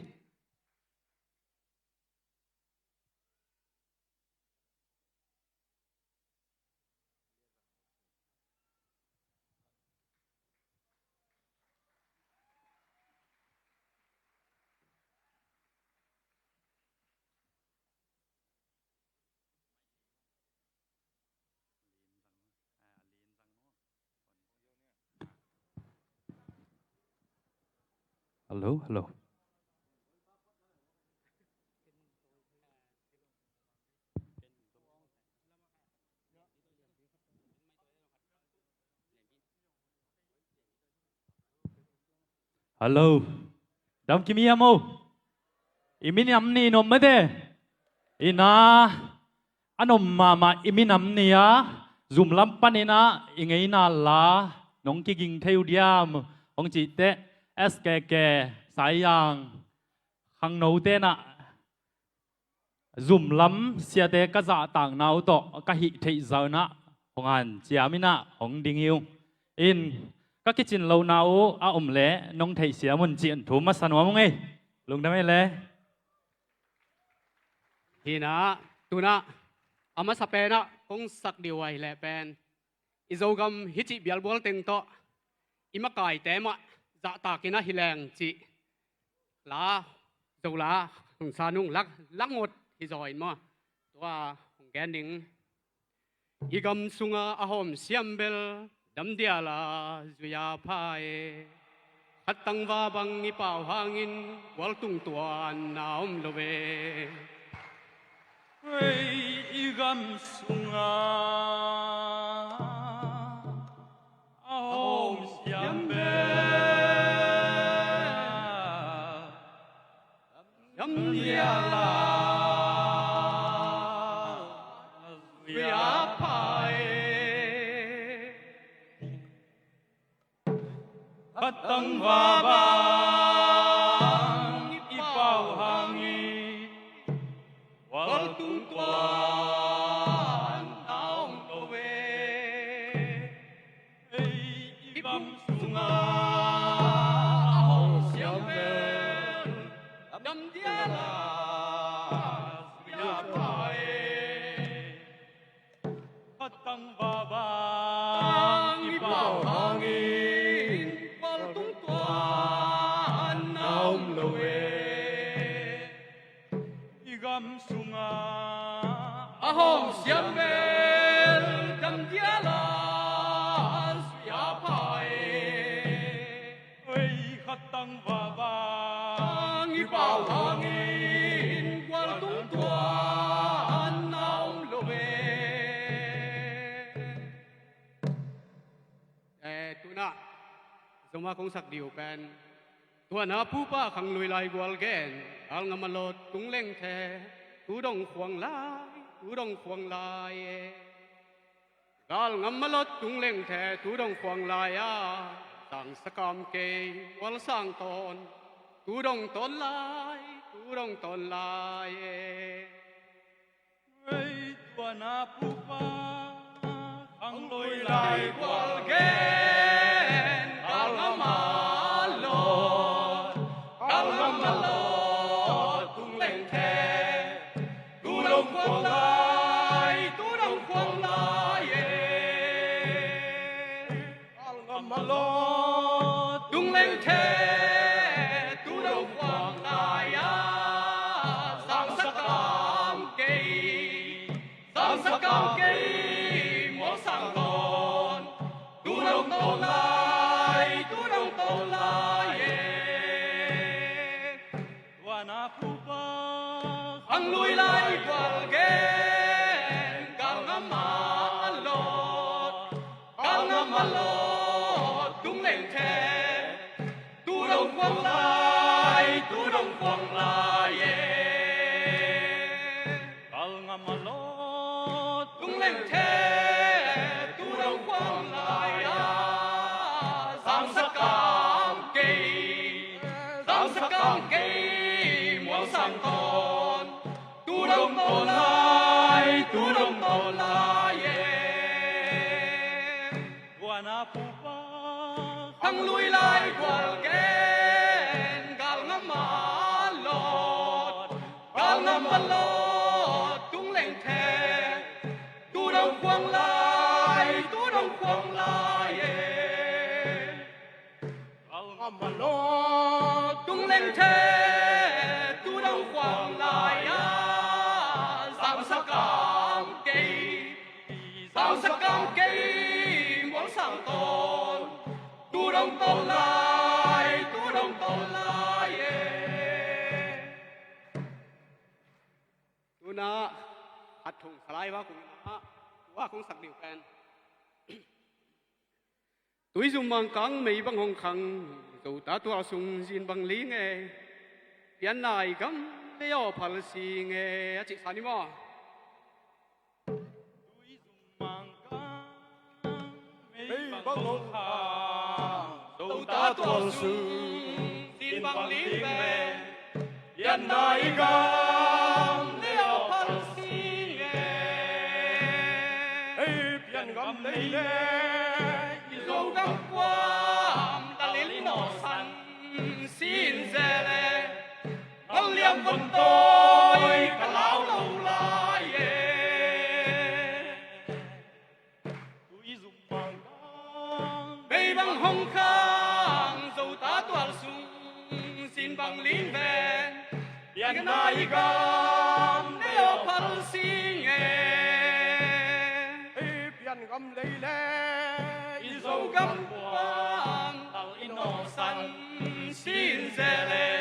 Hello, hello. Hello. Dam kim hiam o? I minam ni in om mate. Ina a nom mahmah i minam ni a zum lam panin ah i ngeina la nong kiging thei uh diam hong cih teh S K K, Saizang khangnote in ah zum lam siate ka zahtakna uh tawh ka hih theih zah in ah hong hanciam in ah hong ding hi ung. In ka kicin lohna uh a om leh nong theihsiam un ci-in thu masa nuam ung ei. Lungdam ei le. Hi in ah tu in ah a masa pen ah kong sak ding uh ahih leh pen i Zogam hih cih bialbual teng tawh i makaite mah zahtak in ah hi leng cih la, Zo la hong san ung, la ngot hi zaw in maw. Tua hong gen ding. I gam sungah a hawm siam bel dam dial a zui a pha e. Khat tangval bang i pau hangin gual tung tuanna om lo e. Hei, i gam sungah a hawm siam bel dam dial a zui a pha e. Khat tangval bang i pau hangin gual tung tuanna om lo e. Hei, i gam sungah a hawm siam bel dam dial a zui a pha e. Khat tangval bang i pau hangin gual tung tuanna om lo e. I gam sungah a hawm siam bel dam dial a zui a pha e. Hei, khat tangval bang i pau hangin gual tung tuanna om lo e. Eh, tu in ah zong a kong sak ding uh pen, tua na pupa khanglui lai gual gen, gal ngam a lawt tung leng the, tu dong khuang lai, tu dong khuang lai e. Gal ngam a lawt tung leng the, tu dong khuang lai a, sang sa kam kei gual sang tawn, tu dong tawn lai, tu dong tawn lai e. Hei, tua na pupa khanglui lai gual gen, gal ngam a lawt, gal ngam a lawt tung leng the, tu dong khuang lai, tu dong khuang lai e. Gal ngam a lawt tung leng the, tu dong khuang lai a, sang sa kam kei, sang sa kam kei, mual sang tawn, tu dong tawn lai, tu dong tawn lai e. Tua na pupa khanglui lai gual gen, gal ngam a lawt, gal ngam a lawt tung leng the, tu dong khuang lai, tu dong khuang lai e. Gal ngam a lawt tung leng the, tu dong khuang lai a, sang sa kam kei, sang tawn, tu dong tawn lai, tu dong tawn lai e. Tua na pupa khang lui lai gual gen, gal ngam a lawt, gal ngam a lawt tung leng the, tu dong khuang lai, tu dong khuang lai e. Gal ngam a lawt tung leng the, tu dong khuang lai a, zangsak ang kei, zangsak ang kei, mual sang tawn, tu dong tawn lai, tu dong tawn lai e. Tuna a thong salai va kong na, tua kong sak ding pen. Tuizum mangkang mei bang hong khang, Zota tual sung zin bang ling e. Pianna i gam lei aw phal sing e, a cih sa ni maw? Tuizum mangkang mei bang hong khang, Zota tual sung zin bang ling e. Pianna i gam lei aw phal sing e. Hei pian gam lei le i Zogam kuam talin nawhsan sin zel e. Gal liam von tawi ka lau lo lai e. Tuizum mangkang mei bang hong khang, Zota tual sung zin bang ling ven, pianna i gam lei aw phal sing e. Hei pian gam lei le i Zogam kuam tal i nawhsan sin zel e.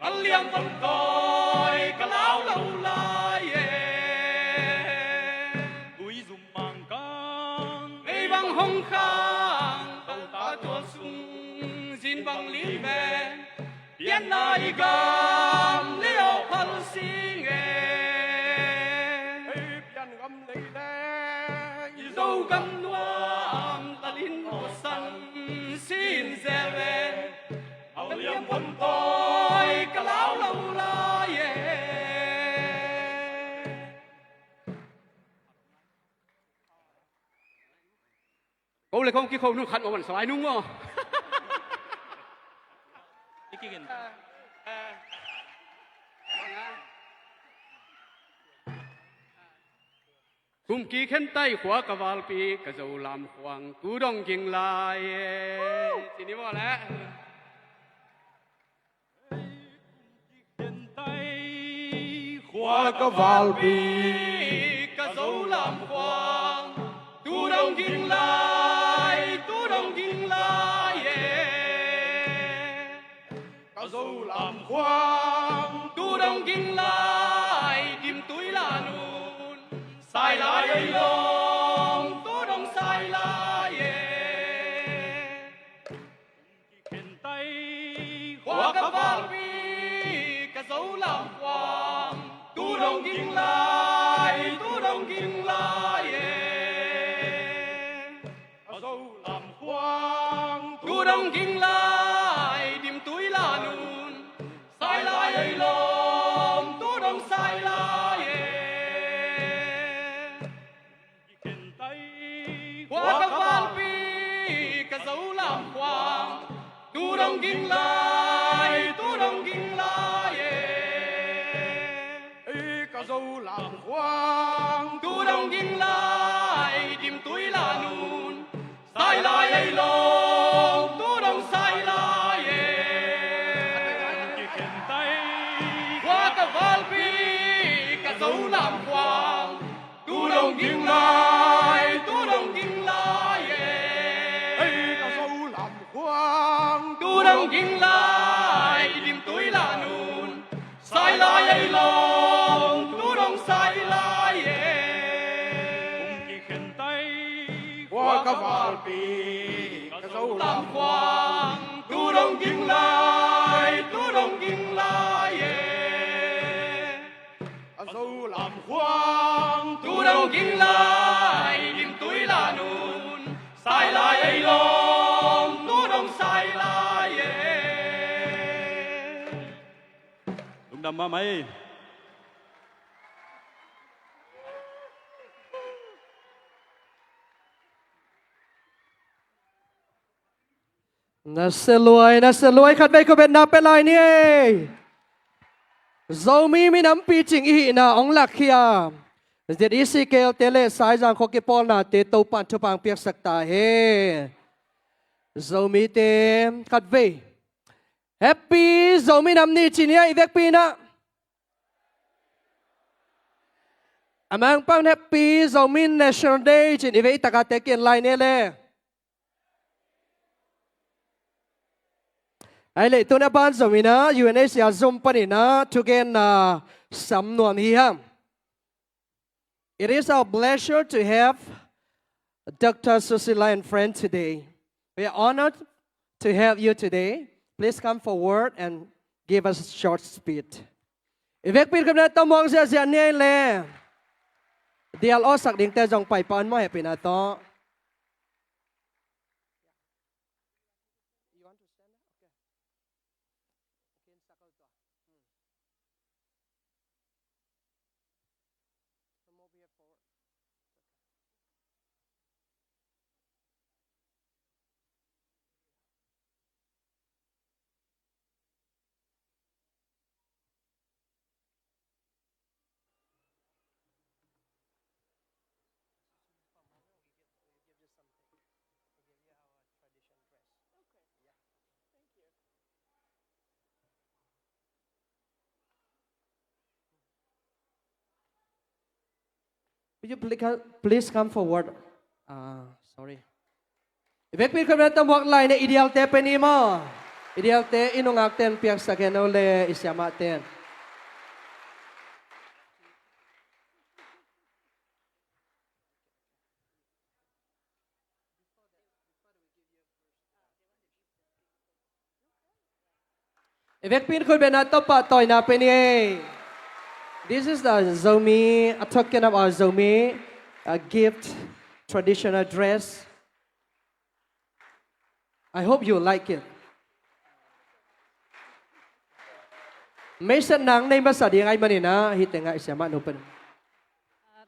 Gal liam von tawi ka lau lo lai e. Tuizum mangkang mei bang hong khang, Zota tual sung zin bang ling ven, pianna i gam lei aw phal sing e. Hei pian gam lei le i Zogam nuam talin nawhsan sin zel e. Gal liam von tawi ka lau lo lai e. Ko le kong kikho nun khat maw, man salai nung maw? I kikin. Kum kikhen tai khua ka valpi, ka Zolam khuang tu dong ging lai e. Ci ni maw le? Khua ka valpi, ka Zolam khuang tu dong ging lai, tu dong ging lai e. Ka Zolam khuang tu dong ging lai, dim tui la nun, sai lai ei lawm tu dong sai lai e. Khen tai khua ka valpi, ka Zolam khuang tu dong ging lai, tu dong ging lai e. Ka Zolam khuang tu dong ging lai, dim tui la nun, sai lai ei lawm tu dong sai lai e. Khua ka valpi, ka Zolam khuang tu dong ging lai, tu dong ging lai e. Ei ka Zolam khuang tu dong ging lai, dim tui la nun, sai lai ei lawm tu dong sai lai e. Khua ka valpi, ka Zolam khuang tu dong ging lai, tu dong ging lai e. Ei ka Zolam khuang tu dong ging lai, dim tui la nun, sai lai ei lawm tu dong sai lai e. Khen tai khua ka valpi, ka Zolam khuang tu dong ging lai, tu dong ging lai e. A Zolam khuang tu dong ging lai, dim tui la nun, sai lai ei lawm tu dong sai lai e. Tam mahmah ei. Na sia luai, na sia luai, khatvei khutbetna pia lai ni ei. Zomi minam picing i hihna hong lakkhia Z E C K L te le Saizang khua kipawlnate Topa'n thupha hong piaksak ta hen. Zomite khatvei Happy Zomi Nam Ni ci ni ei, i vekpi in ah. A mangpang Happy Zomi National Day ci-in i vei taka te kian lai ni ei le. Ai le tun a ban zong in ah U N H C R Zoom panin ah thugenna sam nuam hi hang. It is our pleasure to have Doctor Susila and friend today. We are honored to have you today. Please come forward and give us a short speech. I vekpi in khutbetna tawh muang ziahziah ni ei le. Dial awsak dingte zong pai pan maw, hehpihna tawh. Would you please come, please come forward? Ah, sorry. I vekpi in khutbetna tawh muang lai ni ei, i dialte pen hi maw. I dialte i nungakte'n piaksak hen aw le, i siamahten. I vekpi in khutbetna tawh pahtawina pia ni ei. This is the Zomi, a token of our Zomi, a gift, traditional dress. I hope you like it. Meisat nang nei masa ding ahih manin ah, hih tengah i siamah nu pen. Uh,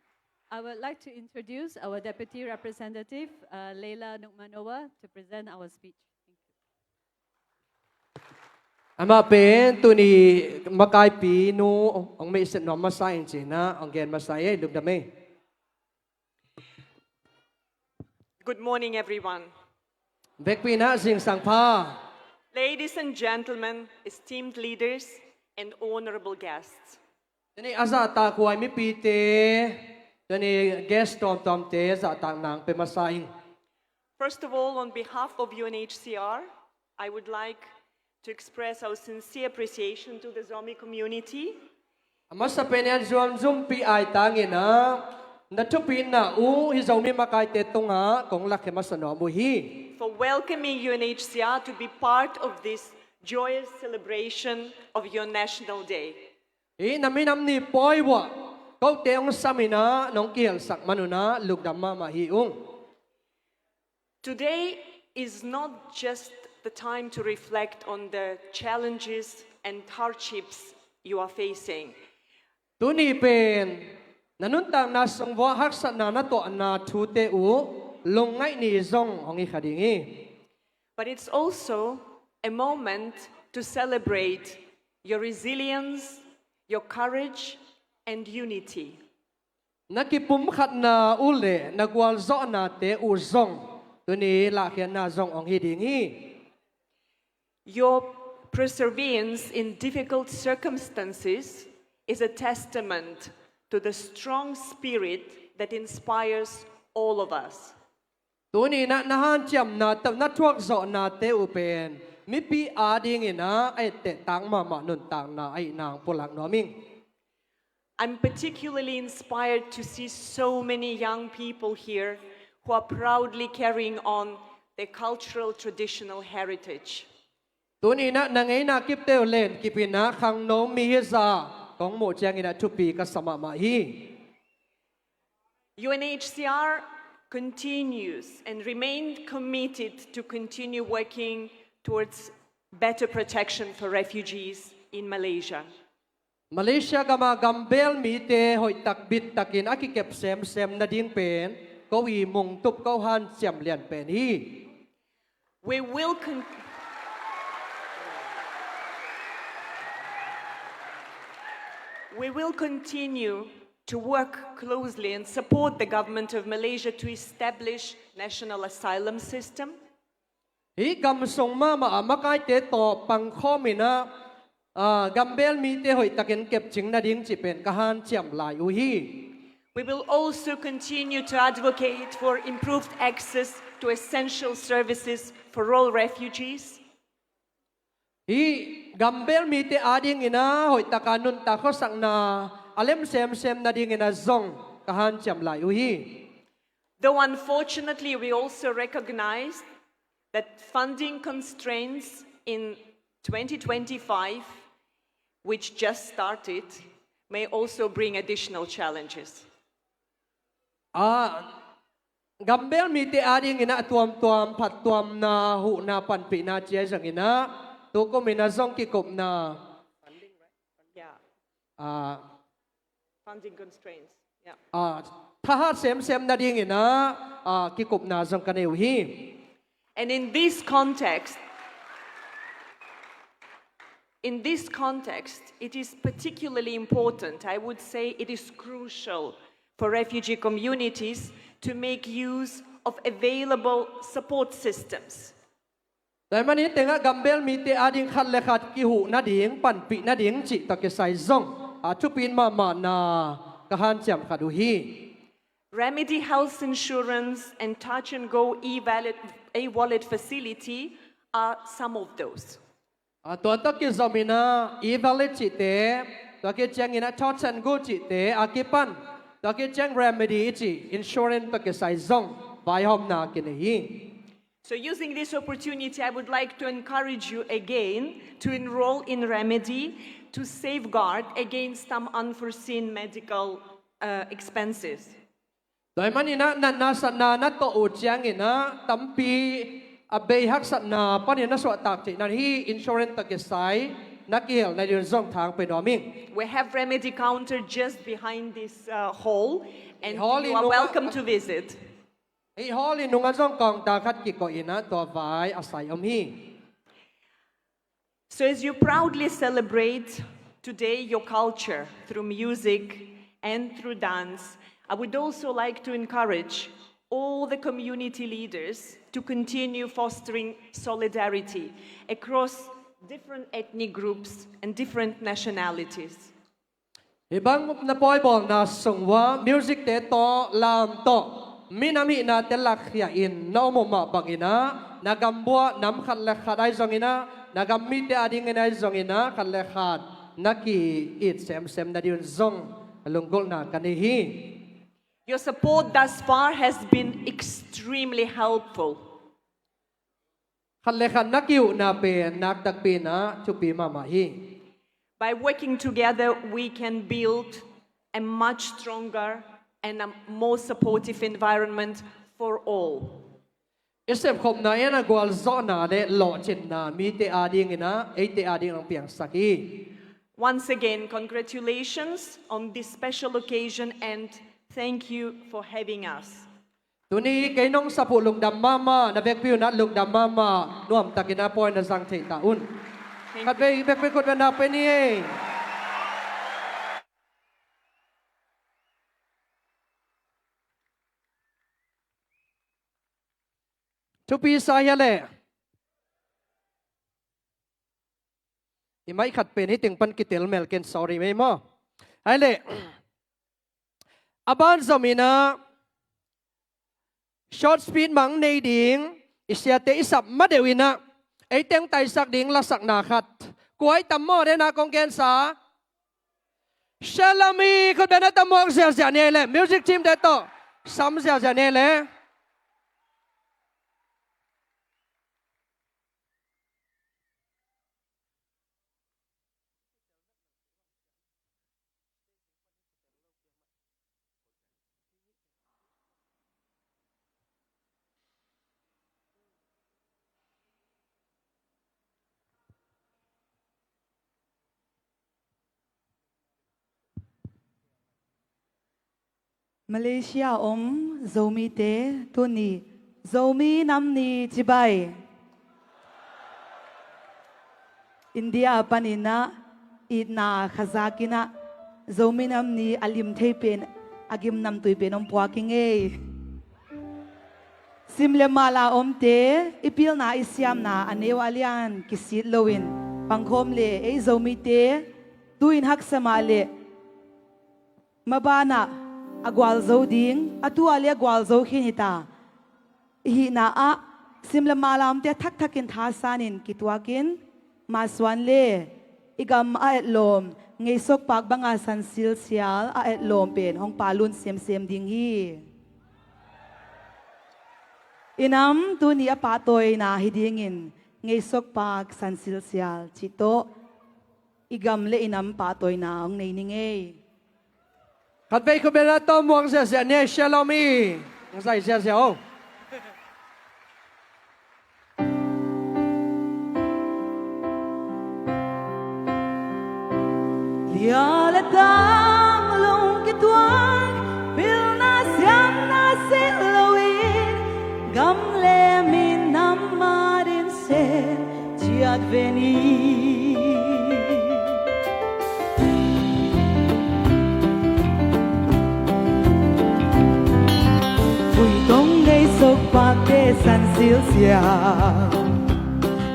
I would like to introduce our Deputy Representative, uh, Leila Nurmanova, to present our speech. Thank you. Amah pen tuni makaipi nu hong meisat nuam masa ing ci-in ah hong gen masa ei, lungdam ei. Good morning, everyone. Vekpi in ah zingsang pha. Ladies and gentlemen, esteemed leaders and honorable guests. Tuni a zahtakhuai mipite, tuni guest tuamtuamte zahtakna hong pia masa ing. First of all, on behalf of U N H C R, I would like to express our sincere appreciation to the Zomi community. A masa pen in ah Zomi zumpi aitang in ah na thupina uh hih Zomi makaite tungah kong lakkhia masa nuam uh hi. For welcoming U N H C R to be part of this joyous celebration of your National Day. Hih na minam ni pawi uh ah kote hong sam in ah nong kihelsak man un ah lungdam mahmah hi ung. Today is not just the time to reflect on the challenges and hardships you are facing. Tuni pen na nuntakna sung uah haksatna na tuahna thute uh lungngaih ni zong hong hi kha ding hi. But it's also a moment to celebrate your resilience, your courage, and unity. Na kipumkhatna uh le na gualzawhnate uh zong tuni lahkhiatna zong hong hi ding hi. Your perseverance in difficult circumstances is a testament to the strong spirit that inspires all of us. Tuni in ah na hanciamna tawh na thuakzawhnate uh pen mipi adingin ah a ettehtak mahmah nuntakna ahihna hong pulak nuam ing. I'm particularly inspired to see so many young people here who are proudly carrying on their cultural traditional heritage. Tuni in ah na ngeina kipte uh len kip in ah khangno mi hi zah kong muh ciangin ah thupi ka sa mahmah hi. U N H C R continues and remain committed to continue working towards better protection for refugees in Malaysia. Malaysia gama gambel mite hoihtak bittakin a kikep semsem nading pen ko i mungtup ko hanciam lian pen hi. We will con- We will continue to work closely and support the government of Malaysia to establish national asylum system. Hih gam sung mahmah a makaite tawh pangkhawm in ah, ah, gambel mite hoihtakin kepcing nading cih pen ka hanciam lai uh hi. We will also continue to advocate for improved access to essential services for all refugees. Hih gambel mite adingin ah hoihtaka nuntak khuasakna a lem semsem nadingin ah zong ka hanciam lai uh hi. Though unfortunately, we also recognize that funding constraints in twenty twenty-five, which just started, may also bring additional challenges. Ah, gambel mite adingin ah tuamtuam phattuamna, huhna, panpihna ci-a zongin ah tukum in ah zong kikupna. Yeah. Ah, funding constraints. Yeah. Ah, thahat semsem nadingin ah, ah, kikupna zong ka nei uh hi. And in this context, in this context, it is particularly important, I would say it is crucial for refugee communities to make use of available support systems. Tua ahih manin tengah gambel mite ading khat le khat kihuh nading, panpih nading cih tawh kisai zong a thupi mahmahna ka hanciam khat uh hi. Remedy Health Insurance and Touch and Go e-wallet, e-wallet facility are some of those. Ah, tua tawh kizom in ah e-wallet cihte, tua khit ciangin ah Touch and Go cihte a kipan, tua khit ciang Remedy i cih insurance tawh kisai zong vaihawmna kinei hi. So using this opportunity, I would like to encourage you again to enroll in Remedy to safeguard against some unforeseen medical, uh, expenses. Tua ahih manin ah natna satna na tuah uh ciangin ah tampi a bei haksatna panin na suahtak theih nading hih insurance tawh kisai na kihel nading zong thang pia nuam ing. We have Remedy counter just behind this, uh, hall, and you are welcome to visit. Hih hall i nungah zong counter khat kikoih in ah tua vai a sai om hi. So as you proudly celebrate today your culture through music and through dance, I would also like to encourage all the community leaders to continue fostering solidarity across different ethnic groups and different nationalities. Hih bang na pawibawlna sung uah music-te tawh, lam tawh, minam hihnate lakkhia in na om uh mah bangin ah na gambuah nam khat le khat ahi zongin ah, na gam mite adingin ahi zongin ah khat le khat na ki-it semsem nading un zong lunggulhna ka nei hi. Your support thus far has been extremely helpful. Khat le khat na ki-uhna pen naktakpi in ah thupi mahmah hi. By working together, we can build a much stronger and a more supportive environment for all. I sepkhopna in ah gualzawhna le lawhcinna mite adingin ah, eite adingin ah piangsak hi. Once again, congratulations on this special occasion and thank you for having us. Tuni kei nong sap uh lungdam mahmah, na vekpi un ah lungdam mahmah, nuamtakin ah pawi na zang thei ta un. Khatvei vekpi khut beng na pia ni ei. Thupi sa hia leh. I mic khat pen hih teng pan kitel mel ken, sorry mei maw. Hai leh. A ban zom in ah short speech mang nei ding, i siate i sap ma deuh in ah ei teng taisak ding lasakna khat. Kua i tam maw, den a kong gensa. Shalami, khut beng na tam muak ziahziah ni ei leh, music team-te tawh sam ziahziah ni ei leh. Malaysia a om Zomite tuni Zomi Nam Ni cibai. India a panin ah itna khazakin ah Zomi Nam Ni a lim thei pen, a gim namtui pen hong puak ing ei. Sim le mal a omte i pilna i siamna a neu a lian kisit loin pangkhawm le ei Zomite tu-in haksa mah le mabanah a gualzo ding, a tu-a le a gualzo khin hita. I hihna ah sim le mal a omte a thakthak in thasan in kituakin masuan le i gam a etlawm Ngeisok Pak banga San Silsial a etlawm pen hong palun semsem ding hi. I nam tuni a pahtawina hi dingin Ngeisok Pak San Silsial cih tawh i gam le i nam pahtawina hong nei ning ei. Khatvei khut beng na tawh muang ziahziah ni ei, Shalom i. Hong zai ziahziah o. Lia le tang lungkituak, pilna siamna seh loin, gam le minam ading sem ciat ve ni. Vui tong Ngeisok Pakte San Silsial,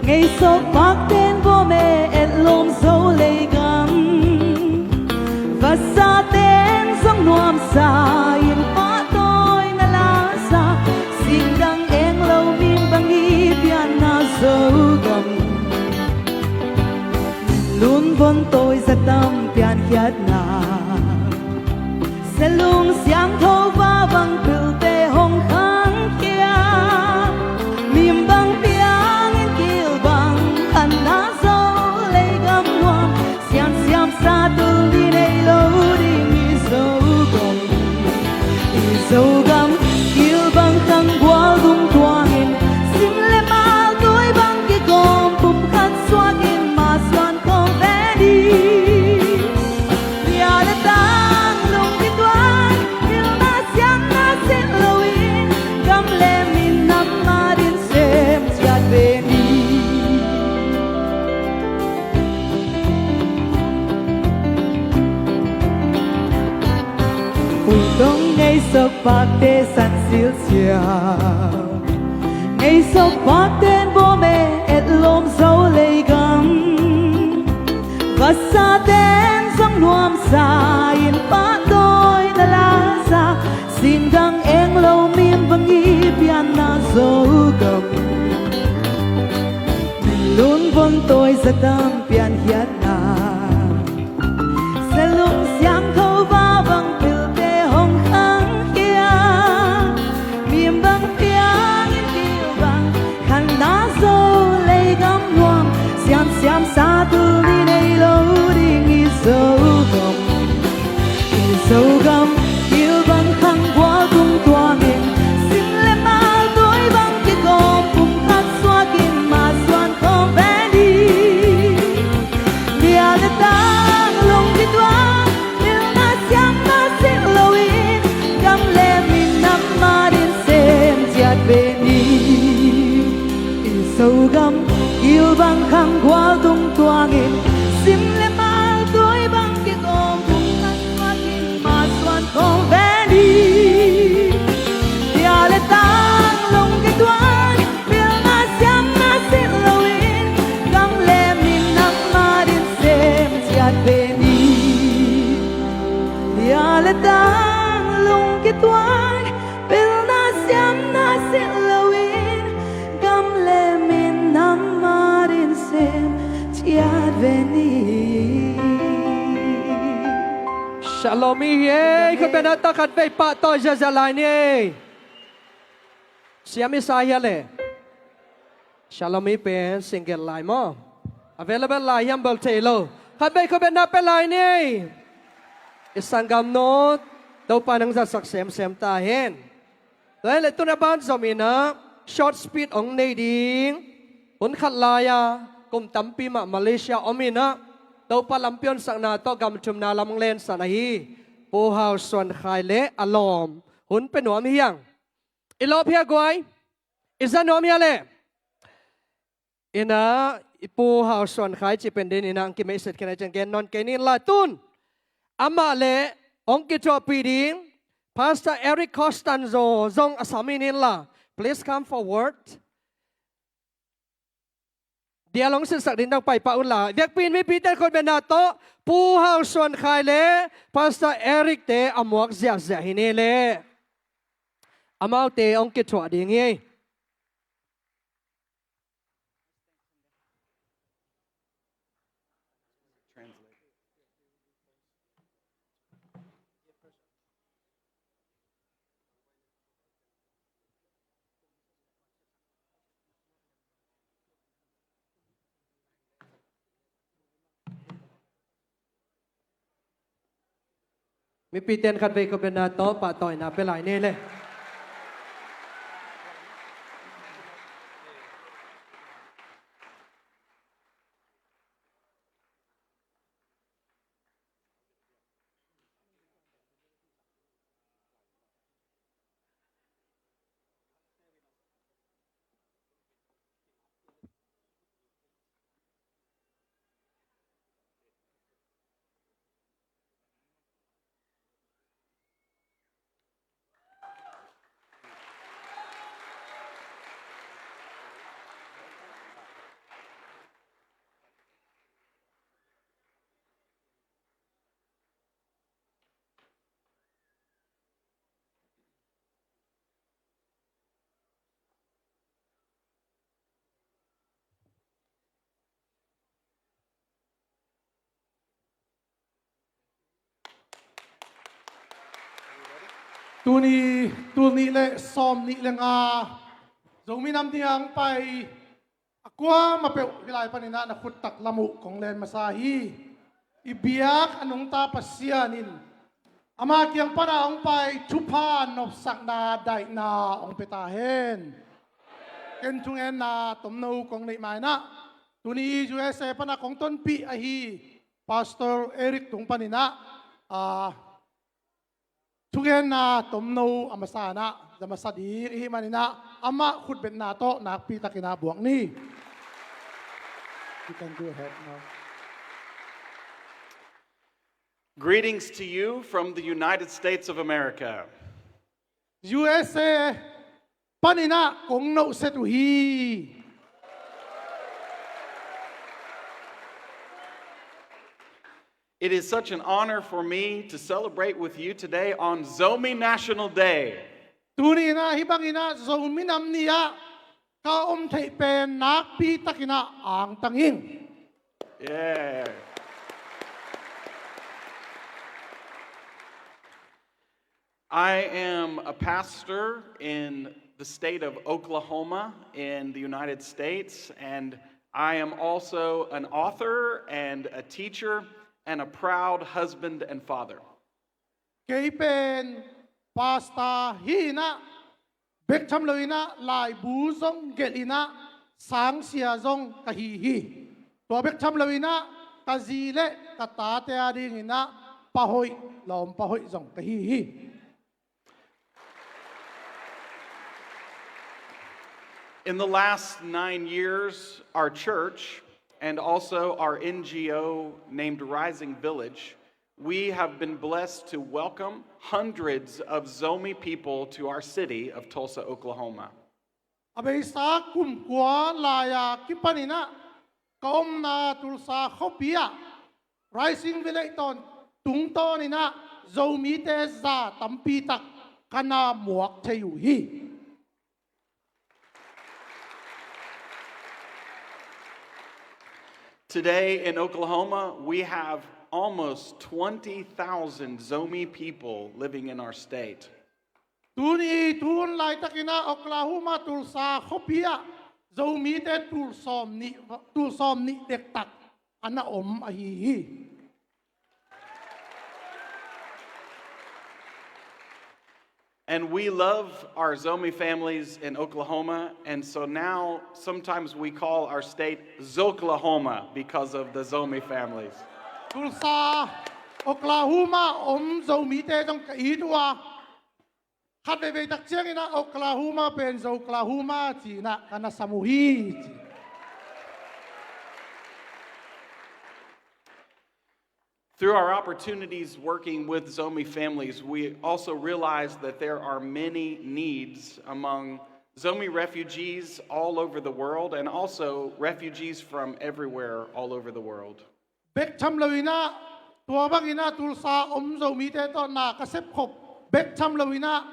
Ngeisok Pakten bawm e etlawm Zo leigam. Vasaten zong nuamsa in pahtawina lasa, singdang eng lo mim bang i pianna Zogam. Lun von tawi zatam piankhiatna, selung siangtho va bang pilte hong khangkhia. Mim bang piangin kil bang khanna Zo leigam nuam, siansiam sa tul ni nei lo ding i Zogam. I Zogam kil bang khang gual dung tuangin, sim le mal tawi bang kikawm pumkhat suakin masuan khawm ve ni. Lia le tang lungkituak, pilna siamna seh loin, gam le minam ading sem ciat ve ni. Vui tong Ngeisok Pakte San Silsial, Ngeisok Pakten bawm e etlawm Zo leigam. Vasaten zong nuamsa in pahtawina lasa, singdang eng lo mim bang i pianna Zogam. Lun von tawi zatam piankhiatna, selung siangtho va bang pilte hong khangkhia. Mim bang piangin kil bang khanna Zo leigam nuam, siansiam sa tul ni nei lo ding i Zogam. I Zogam kil bang khang gual dung tuangin, sim le mal tawi bang kikawm pumkhat suakin masuan khawm ve ni. Lia le tang lungkituak, pilna siamna seh loin, gam le minam ading sem ciat ve ni. I Zogam kil bang khang gual dung tuangin, sim le mal tawi bang kikawm pumkhat suakin masuan khawm ve ni. Lia le tang lungkituak, pilna siamna seh loin, gam le minam ading sem ciat ve ni. Lia le tang lungkituak, pilna siamna seh loin, gam le minam ading sem ciat ve ni. Shalom i hi ei, khut beng na tawh khatvei pahtawi ziahziah lai ni ei. Siam i sa hia le? Shalom i pen single lai maw? Available lai hiam bel thei lo. Khatvei khut beng na pia lai ni ei. I sanggamnu, Topa nang zatsak semsem ta hen. Tua hi leh tun a ban zom in ah short speech hong nei ding. Hun khat lai-a kum tampi mah Malaysia om in ah Topa lampiansakna tawh gam thumna lam hong lensan ahi Pu Hau Suan Khai le a lawm hun pe nuam hi hang. I lawp hia guai? I za nuam hia le? Ina, i Pu Hau Suan Khai ci pen din ina ang kimeiset khin a ciang gen nawn kei nin la tun. Amah le hong kithuahpih ding Pastor Eric Costanzo zong a sam hi nin la. Please come forward. Dia long sinsak ding dang pai pah un la. Biakpi'n mipite khutbetna tawh Pu Hau Suan Khai le Pastor Eric te a muak ziahziah hi ni le. Amaute hong kithuah ding hi. Mipite'n khatvei khutbetna tawh pahtawina pia lai ni le. Tuni, tul nih le sawm nih le nga Zomi Nam Ni a hong pai a kuamah peuh hih lai panin ah na khut taklam uh kong len masa hi. I biak a nungta Pasian in ama kiang pan a hong pai thupha nopsakna daihna hong pia ta hen. Ken thungetna tomno kong neih ma-in ah tuni U S A pan a kong tonpih ahi Pastor Eric tung panin ah, ah, thungetna tomno a masa in ah za masa ding i hih manin ah amah khutbetna tawh nakpi takin ah buak ni. You can go ahead now. Greetings to you from the United States of America. U S A panin ah kong nohset uh hi. It is such an honor for me to celebrate with you today on Zomi National Day. Tuni in ah hih bangin ah Zomi Nam Ni ah ka om theih pen nakpi takin ah angtang ing. Yeah. I am a pastor in the state of Oklahoma in the United States, and I am also an author and a teacher and a proud husband and father. Kei pen pastor hi in ah, bek tham loin ah laibu zong gelh in ah, sangsia zong ka hi hi. Tua bek tham loin ah ka zi le ka tate a dingin ah pa hoih, lawmpa hoih zong ka hi hi. In the last nine years, our church and also our N G O named Rising Village, we have been blessed to welcome hundreds of Zomi people to our city of Tulsa, Oklahoma. A beisa kum kua lai-a kipanin ah ka omna Tulsa khuapi ah Rising Village tawn tungtawnin ah Zomite za tampi tak ka na muak thei uh hi. Today in Oklahoma, we have almost twenty thousand Zomi people living in our state. Tuni tun laitakin ah Oklahoma Tulsa khuapi ah Zomite tul sawm nih, tul sawm nih dektak a na om ahi hi. And we love our Zomi families in Oklahoma, and so now sometimes we call our state Zoklahoma because of the Zomi families. Tulsa, Oklahoma om Zomite zong ka it uh a, khat veivei tak ciangin ah Oklahoma pen Zoklahoma ci-in ah ka na sam uh hi ci. Through our opportunities working with Zomi families, we also realize that there are many needs among Zomi refugees all over the world and also refugees from everywhere all over the world. Bek tham loin ah, tua bangin ah Tulsa om Zomite tawh na ka sepkhop bek tham loin ah,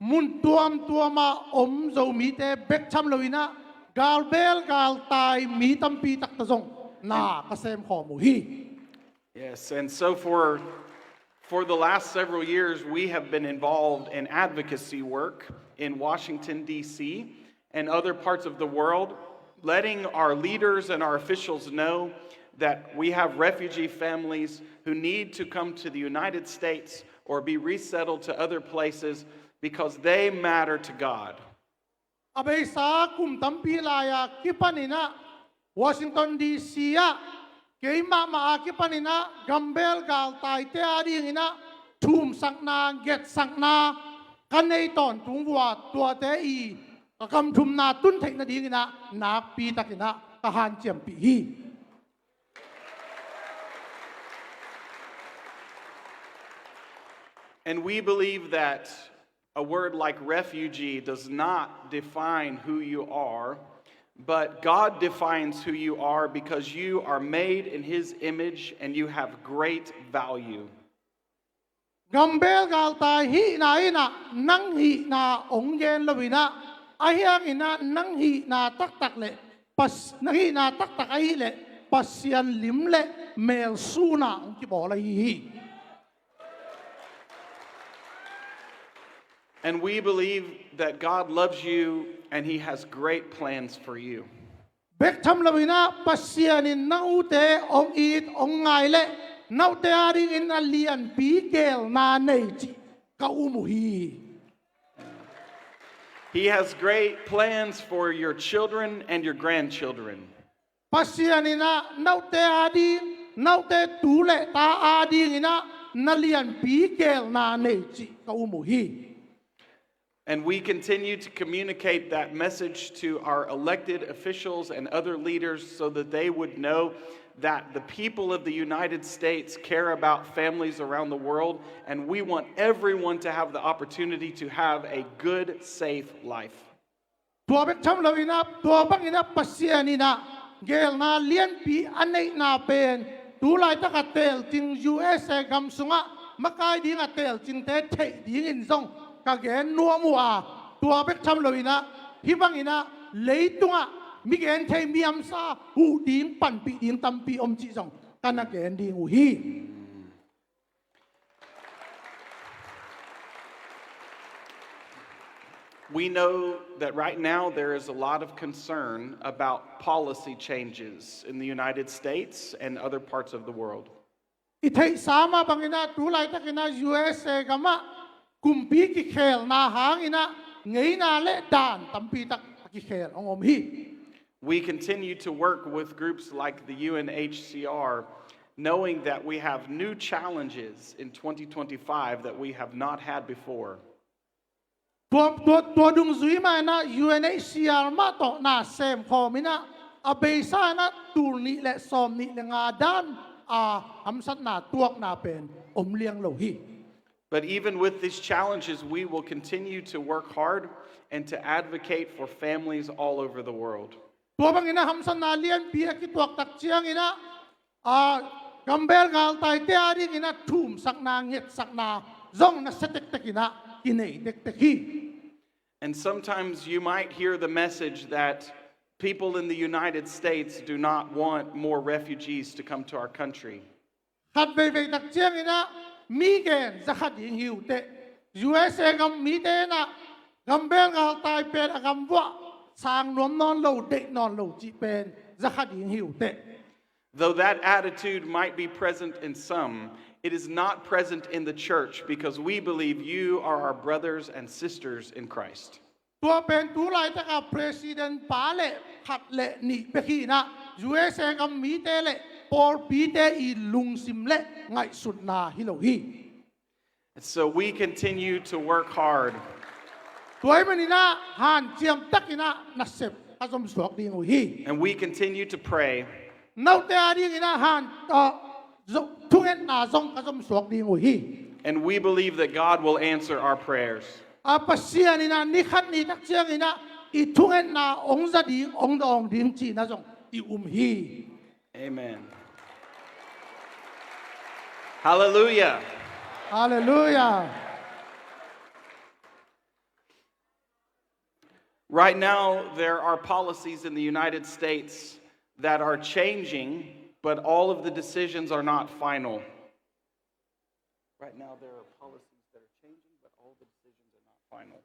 mun tuamtuam ah om Zomite bek tham loin ah, galbel galtai mi tampi takta zong na ka semkhawm uh hi. Yes, and so for, for the last several years, we have been involved in advocacy work in Washington, D C, and other parts of the world, letting our leaders and our officials know that we have refugee families who need to come to the United States or be resettled to other places because they matter to God. A beisa kum tampi lai-a kipanin ah Washington D C ah, keimahmah a kipanin ah gambel galtaite a dingin ah thumsakna, ngetsakna ka nei tawntung uh a, tuate i ka gamthumna tun theih nadingin ah nakpi takin ah ka hanciampih hi. And we believe that a word like refugee does not define who you are, but God defines who you are because you are made in His image and you have great value. Gambel galtai hihna in ah nang hihna hong gen loin ah, ahi hangin ah nang hihna taktak le pas-, nang hihna taktak ahih leh Pasian lim le mel sun ah hong kibawl ahi hi. And we believe that God loves you and He has great plans for you. Bek tham loin ah Pasian in na ute hong it hong ngai le na ute a dingin a lianpi geelna nei cih ka um uh hi. He has great plans for your children and your grandchildren. Pasian in ah na ute a ding, na ute tu le ta a dingin ah na lianpi geelna nei cih ka um uh hi. And we continue to communicate that message to our elected officials and other leaders so that they would know that the people of the United States care about families around the world, and we want everyone to have the opportunity to have a good, safe life. Tua bek tham loin ah, tua bangin ah Pasian in ah geelna lianpi a neihna pen tu laitak a telcing U S A gam sungah makai ding a telcingte theih dingin zong ka gen nuam uh a, tua bek tham loin ah hih bangin ah leitungah mi genthei mi hamsa huh ding panpih ding tampi om cih zong ka na gen ding uh hi. We know that right now there is a lot of concern about policy changes in the United States and other parts of the world. I theihsa mah bangin ah tu laitakin ah U S A gamah kumpi kikhelna hangin ah ngeina le dan tampi tak a kikhel hong om hi. We continue to work with groups like the U N H C R, knowing that we have new challenges in twenty twenty-five that we have not had before. Tua, tua, tua dungzui mah in ah U N H C R mah tawh na semkhawm in ah a beisa in ah tul nih le sawm nih le nga dan a hamsatna tuakna pen om liang lo hi. But even with these challenges, we will continue to work hard and to advocate for families all over the world. Tua bangin ah hamsatna lianpi a kituak tak ciangin ah, a, gambel galtaite a dingin ah thumsakna, ngetsakna zong nasia tektek in ah kinei tektek hi. And sometimes you might hear the message that people in the United States do not want more refugees to come to our country. Khat veivei tak ciangin ah mi gen za kha ding hi uh teh. U S A gam mite in ah gambel galtai pen a gam vuah sang nuam nawn lo, deih nawn lo cih pen za kha ding hi uh teh. Though that attitude might be present in some, it is not present in the church because we believe you are our brothers and sisters in Christ. Tua pen tu laitaka president pa le khat le nih bek hi in ah U S A gam mite le pawlpite i lungsim le ngaihsutna hi lo hi. And so we continue to work hard. Tua ahih manin ah hanciam takin ah nasep ka zomsuak ding uh hi. And we continue to pray. Note adingin ah han, ah, zo-, thungetna zong ka zomsuak ding uh hi. And we believe that God will answer our prayers. A Pasian in ah ni khat ni tak ciangin ah i thungetna hong za ding, hong dawng ding cihna zong i um hi. Amen. Hallelujah. Hallelujah. Right now, there are policies in the United States that are changing, but all of the decisions are not final. Right now, there are policies that are changing, but all the decisions are not final.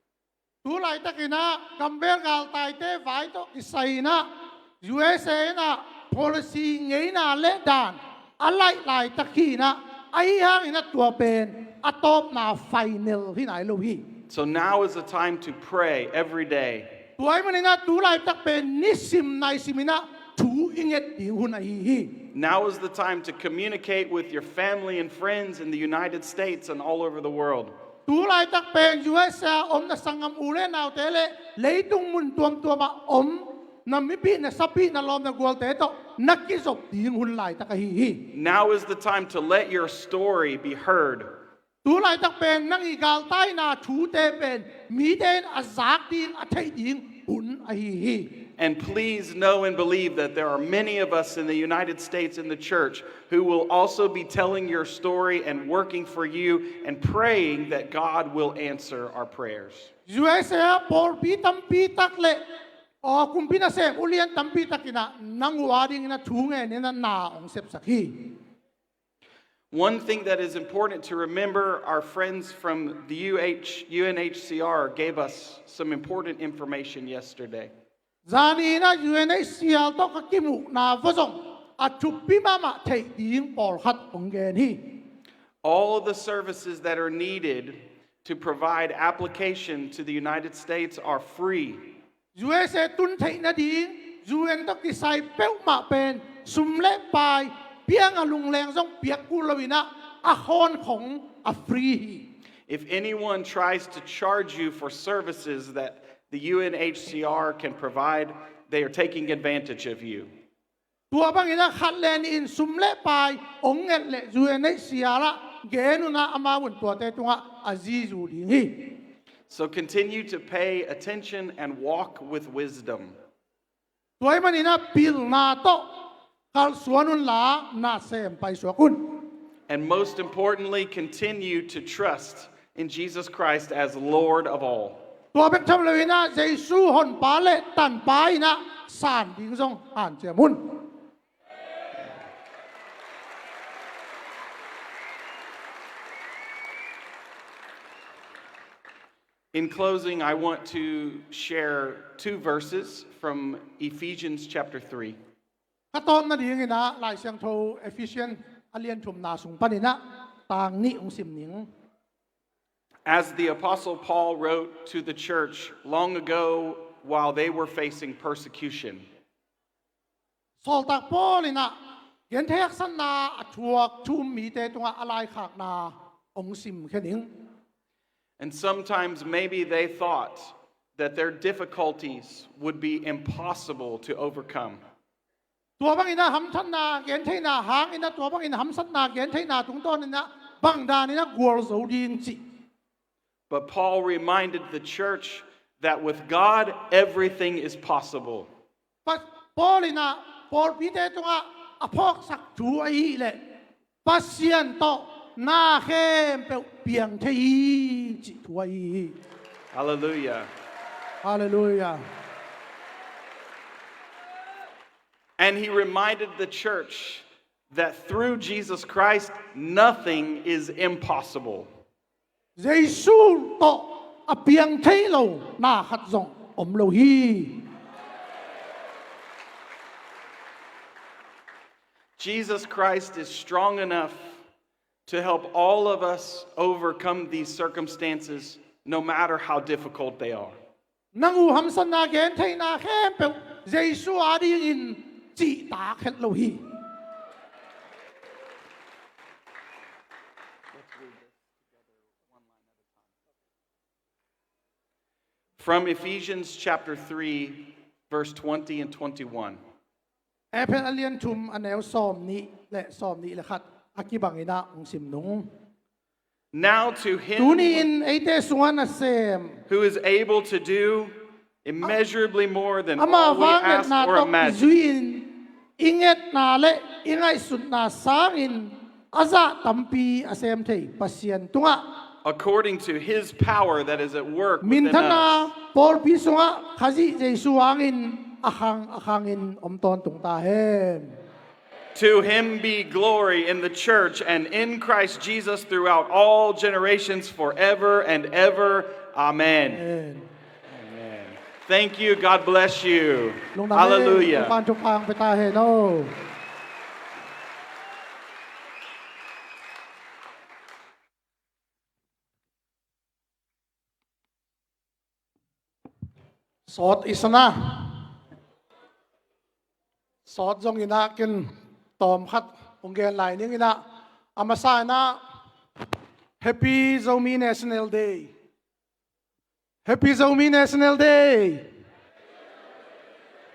Tu laitakin ah gamvel galtaite vai tawh kisai in ah U S A in ah policy ngeina le dan a laih laitak hi in ah, ahi hangin ah tua pen a tawpna final hi nai lo hi. So now is the time to pray every day. Tua ahih manin ah tu laitak pen nisim naisim in ah thu i nget ding hun ahi hi. Now is the time to communicate with your family and friends in the United States and all over the world. Tu laitak pen U S A om na sanggam u le naute le leitung mun tuamtuam ah om na mipih, na sapih, na lawm, na gualte tawh na kizop ding hun laitak ahi hi. Now is the time to let your story be heard. Tu laitak pen nang i galtaina thute pen mite in a zak ding, a theih ding hun ahi hi. And please know and believe that there are many of us in the United States in the church who will also be telling your story and working for you and praying that God will answer our prayers. U S A ah pawlpi tampi tak le, aw, kumpi nasem ulian tampi takin ah nang uh adingin ah thu ngen in ah na hong sepsak hi. One thing that is important to remember, our friends from the U H, U N H C R gave us some important information yesterday. Zani in ah U N H C R tawh ka kimuhna va zong a thupi mahmah theih ding pawlkhat hong gen hi. All the services that are needed to provide application to the United States are free. U S A tun theih nading U N tawh kisai peuhmah pen sum le pai, piang a lungleng zong piak kul lo in ah, a khawn khong a free hi. If anyone tries to charge you for services that the U N H C R can provide, they are taking advantage of you. Tua bangin ah khat le nih in sum le pai hong nget leh U N H C R ah gen un ah, amau in tuate tungah a zizu ding hi. So continue to pay attention and walk with wisdom. Tua ahih manin ah pilna tawh kalsuan un la, nasem paisuak un. And most importantly, continue to trust in Jesus Christ as Lord of all. Tua bek tham lo in ah Jesu Honpa le Tanpa in ah san ding zong hanciam un. In closing, I want to share two verses from Ephesians chapter three. Ka tawp nadingin ah Lai Siangtho Ephesians a lian thumna sung panin ah tang nih hong sim ning. As the Apostle Paul wrote to the church long ago while they were facing persecution. Sawltak Paul in ah gentheih haksatna a thuak thu-um mite tungah a laikhakna hong simkhia ning. And sometimes maybe they thought that their difficulties would be impossible to overcome. Tua bangin ah hamthatna gentheihna hangin ah, tua bangin hamsatna gentheihna tungtawnin ah bangdanin ah gualzo ding cih. But Paul reminded the church that with God, everything is possible. Pa-, Paul in ah pawlpite tungah a phawksak thu ahih leh Pasian tawh na khempeuh piang thei hi cih thu ahi hi. Hallelujah. Hallelujah. And he reminded the church that through Jesus Christ, nothing is impossible. Jesu tawh a piang thei lo na khat zong om lo hi. Jesus Christ is strong enough to help all of us overcome these circumstances, no matter how difficult they are. Nang uh hamsatna gentheihna khempeuh Jesu adingin cihtak het lo hi. From Ephesians chapter three, verse twenty and twenty-one. Efesa a lian thum a neu sawm nih le sawm nih le khat a kibang in ah hong sim nung. Now to him Tuni in eite sungah nasem who is able to do immeasurably more than all we ask or imagine. Amah vangliatna tawh i zui-in i ngetna le i ngaihsutna sangin a zah tampi a sem thei Pasian tungah, according to his power that is at work within us. Minthanna pawlpi sungah Khazih Jesu hangin a khang a khangin om tawntung ta hen. To him be glory in the church and in Christ Jesus throughout all generations, forever and ever. Amen. Amen. Amen. Thank you. God bless you. Lungdam e. Hallelujah. Topa'n thupha hong pia ta hen aw. Sawt i sa na. Sawt zong in ah ken tawm khat hong gen lai ning in ah, a masa in ah Happy Zomi National Day. Happy Zomi National Day.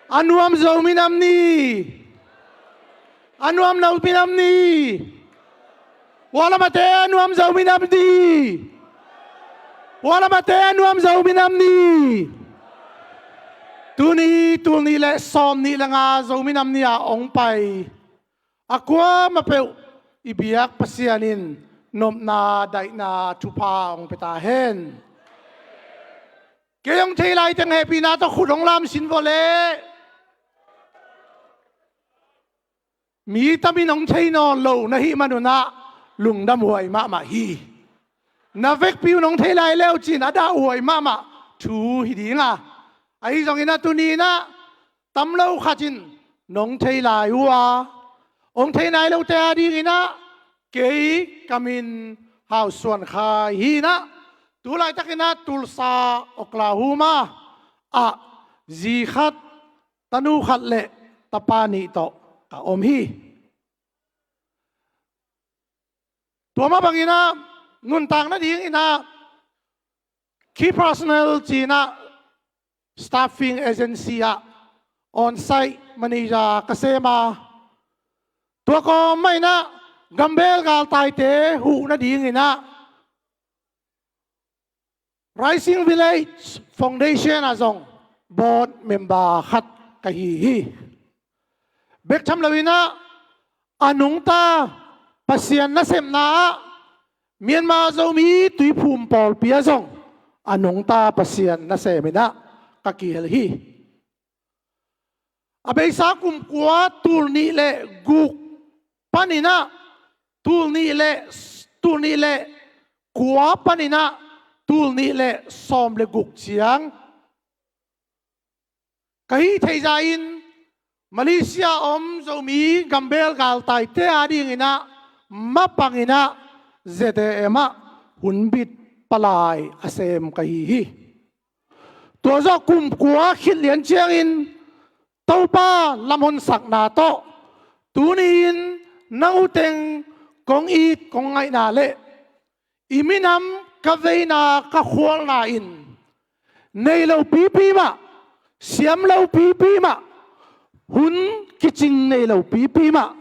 A nuam Zomi Nam Ni. A nuam Zomi Nam Ni. Vualamate a nuam Zomi Nam Ni. Vualamate a nuam Zomi Nam Ni. Tuni tul nih le sawm nih le nga Zomi Nam Ni a hong pai a kuamah peuh i biak Pasian in nopna daihna thupha hong pia ta hen. Kei hong thei lai teng hehpihna tawh khut hong lam sin vua leh. Mi tamin hong thei nawn lo na hih manun ah lungdam huai mahmah hi. Na vekpi un hong thei lai leu cin a dah huai mahmah thu hi ding a, ahi zongin a tuni in ah tam lo khat in nong thei lai uh a, hong thei nai lote a dingin ah kei ka min Hau Suan Khai hi in ah, tu laitakin ah Tulsa, Oklahoma ah zi khat, tanu khat le tapa nih tawh ka om hi. Tua mah bangin ah nuntak nadingin ah Key Personnel ci-in ah staffing agency ah on-site manager ka sem a, tua kawm mah in ah gambel galtaite huh nadingin ah Rising Village Foundation ah zong board member khat ka hi hi. Bek tham loin ah a nungta Pasian nasepna ah Myanmar Zomi Tuiphum Pawlpi ah zong a nungta Pasian nasem in ah ka kihel hi. A beisa kum kua tul nih le guk panin ah tul nih le, tul nih le kua panin ah tul nih le sawm le guk ciang ka hih theih zah in Malaysia om Zomi gambel galtaite a dingin ah mapang in ah Z A M ah hunbit palai a sem ka hi hi. Tua zawh kum kua khit lian ciangin Topa lamhonsakna tawh tuni-in nang uh teng kong it kong ngaihna le i minam ka veina ka khualna in nei lo pipi mah, siam lo pipi mah, hun kicing nei lo pipi mah,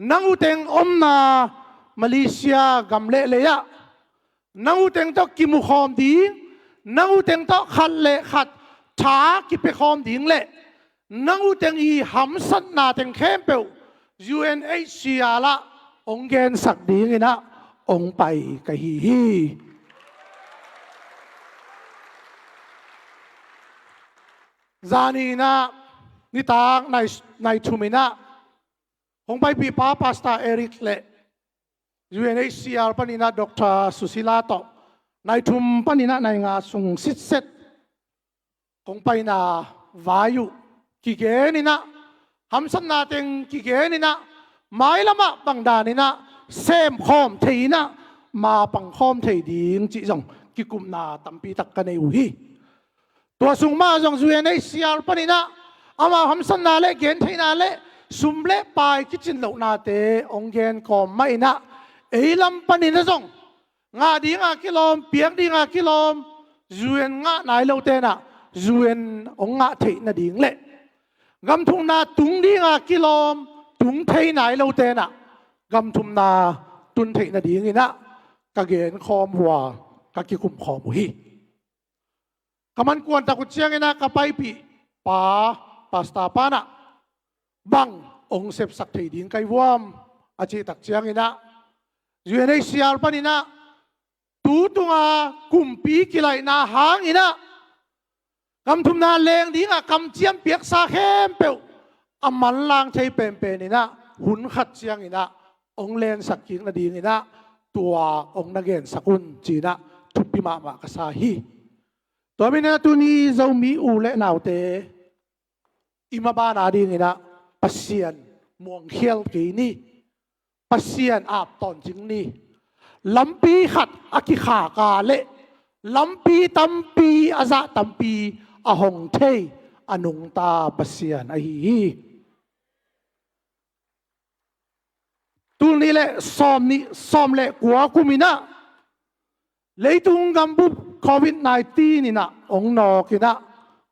nang uh teng omna Malaysia gam le lei ah nang uh teng tawh kimu khawm ding, nang uh teng tawh khat le khat tha kipia khawm ding le nang uh teng i hamsatna teng khempeuh U N H C R ah hong gensak dingin ah hong pai ka hi hi. Zani in ah nitak nai, nai thum in ah hong paipihpa Pastor Eric le U N H C R panin ah Doctor Susila tawh nai thum panin ah nai nga sung sitset kong paina vai uh kigen in ah, hamsatna teng kigen in ah, mailam ah bangdan in ah semkhawm thei in ah mapang khawm thei ding cih zong kikupna tampi tak ka nei uh hi. Tua sung mah zong U N H C R panin ah amau hamsatna le gentheihna le sum le pai kicin lohnate hong gen kawm mah in ah ei lam panin ah zong ngah dinga kilawm, piak dinga kilawm, U N ngah nai lote in ah U N hong ngah theih nading le gam thumna tung dinga kilawm, tung thei nai lote in ah gam thumna tun theih nadingin ah ka genkhawm uh a, ka kikumkhawm uh hi. Ka man kuantak uh ciangin ah ka paipih pa, pastor pa in ah, bang hong sepsak thei ding ka hi uh hiam a cih tak ciangin ah, U N H C R panin ah tu tunga kumpi kilaihna hangin ah gam thumna leng dingah kamciam piaksa khempeuh a manlang thei penpen in ah hun khat ciangin ah hong lensak kik nadingin ah tua hong na gensak un ci-in ah thupi mahmah ka sa hi. Tua manin ah tuni Zomi u le naute, i maban a dingin ah Pasian muangkhial kei ni. Pasian ap tawntung ni. Lampi khat a kikhak a leh lampi tampi a zah, tampi a hong thei a nungta Pasian ahi hi. Tul nih le sawm nih, sawm le kua kum in ah leitung gambup Covid nineteen in ah hong nawk in ah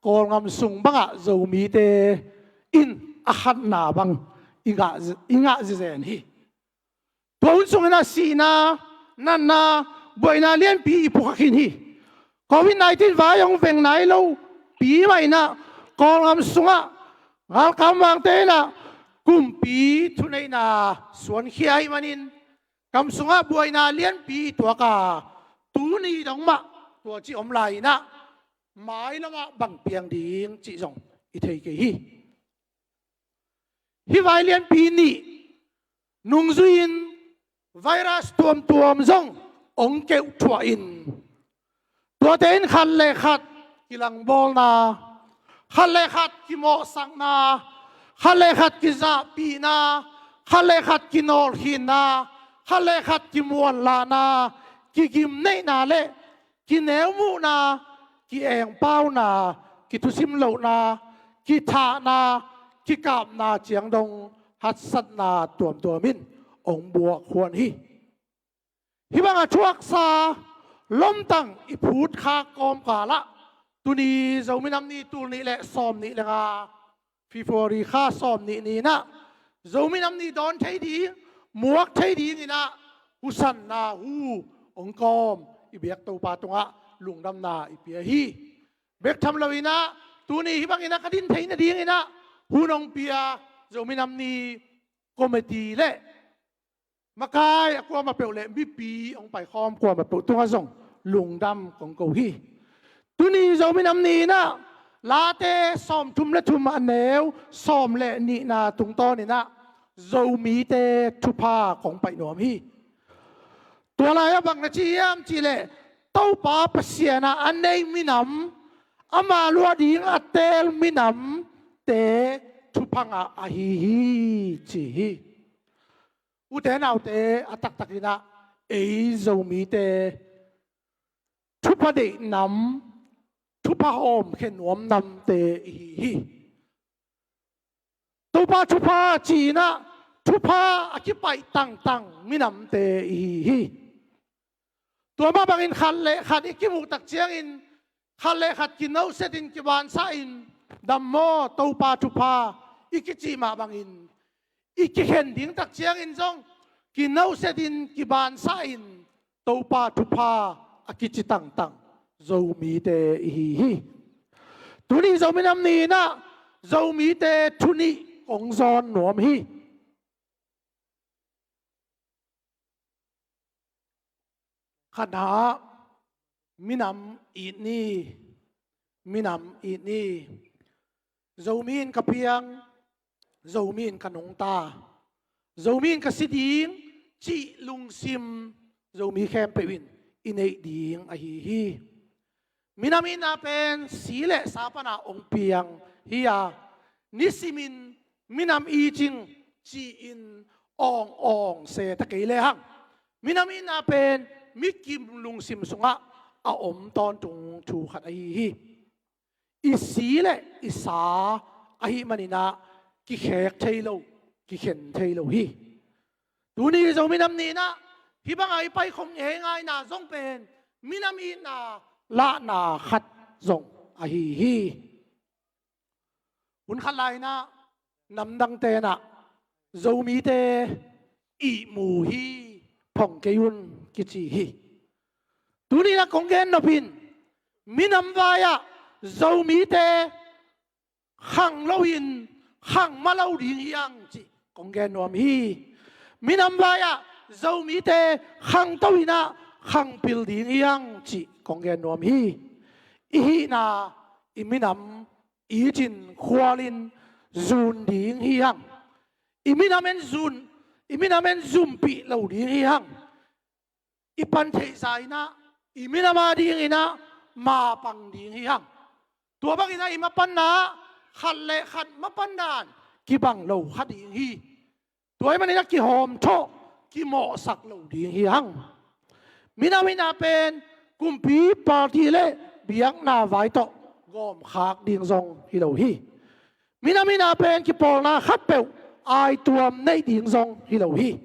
Kawlgam sung bangah Zomite in a khatna bang i ngah, i ngah zizen hi. Tua hun sungin ah sihna, natna, buaina lianpi i phukhia khin hi. Covid nineteen vai hong veng nai lo pi mah in ah Kawlgam sungah galkap vangte in ah kumpi thuneihna suankhia ahih manin gam sungah buaina lianpi i tuak a, tuni dong mah tua ci om lai in ah mailamah bang piang ding cih zong i thei kei hi. Hih vai lianpi nih nungzui-in virus tuamtuam zong hong keuhthuah in, tuate in khat le khat kilangbawlna, khat le khat kimawhsakna, khat le khat kizahpihna, khat le khat kinawlkhinna, khat le khat kimuanlahna, kigimneihna le kineumuhna, ki-engpauna, kithusim lohna, kithahna, kikapna ciang dong haksatna tuamtuam in hong buak huan hi. Hih banga thuaksa lomtang i phutkhak kawmkal ah tuni Zomi Nam Ni, tul nih le sawm nih le nga, February kha sawm nih ni in ah Zomi Nam Ni dawn thei ding, muak thei dingin ah husanna hu hong kawm i biak Topa tungah lungdamna i pia hi. Bek tham loin ah tuni hih bangin ah ka din theih nadingin ah hun hong pia Zomi Nam Ni committee le makai a kuamah peuh le mipi hong paikhawm kuamah peuh tungah zong lungdam kong ko hi. Tuni Zomi Nam Ni in ah Late sawmthum le thum, a neu sawm le nihna tungtawnin ah Zomite thupha kong paih nuam hi. Tua lai-ah bang na ci hiam cih leh Topa Pasian ah a nei minam, ama luah ding a teel minamte thupha ngah ahi hi ci hi. Ute naute, a taktakin ah ei Zomite thupha deih nam, thupha hawmkhia nuam namte i hi hi. Topa thupha ci-in ah thupha a kipaih tangtang minamte i hi hi. Tua mah bangin khat le khat i kimuh tak ciangin khat le khat kinohsetin kibansahin, dam maw, Topa thupha i kicih mah bangin i kikhen ding tak ciangin zong kinohsetin kibansahin Topa thupha a kici tangtang Zomite i hi hi. Tuni Zomi Nam Ni in ah Zomite thu nih kong zawn nuam hi. Khatna ah minam it ni, minam it ni. Zomi in ka piang, Zomi in ka nungta, Zomi in ka si ding cih lungsim Zomi khempeuh in i neih ding ahi hi. Minam itna pen si le sa pana hong piang hi a, nisimin minam it ing ci-in awng awng se ta kei lehang, minam itna pen mikim lungsim sungah a om tawntung thu khat ahi hi. I si le i sa ahih manin ah kikhek thei lo, kikhen thei lo hi. Tuni Zomi Nam Ni in ah Hih banga i paikhop ngeingaina zong pen minam itna lahna khat zong ahi hi. Hun khat lai-inah namdangte inah Zomite ihmu hi, phong kei un kici hi. Tuni-inah kong gen nop in minam vai-ah Zomite khang loin khang mah lo ding hi hang cih kong gen nuam hi. Minam vai-ah Zomite khangto inah khangpil ding hi hang cih kong gen nuam hi. I hihna, i minam i cin khualin zun ding hi hang. I minam en zun, i minam en zumpih lo ding hi hang. I pan theihsa inah i minam a dinginah mapang ding hi hang. Tua banginah i mapanna khat le khat mapanna kibang lo kha ding hi. Tua ahih maninah kihawmthawh, kimawhsak lo ding hi hang. Minam itna pen kumpi party le biakna vai tawh gawmkhak ding zong hi lo hi. Minam itna pen kipawlna khatpeuh aituam neih ding zong hi lo hi.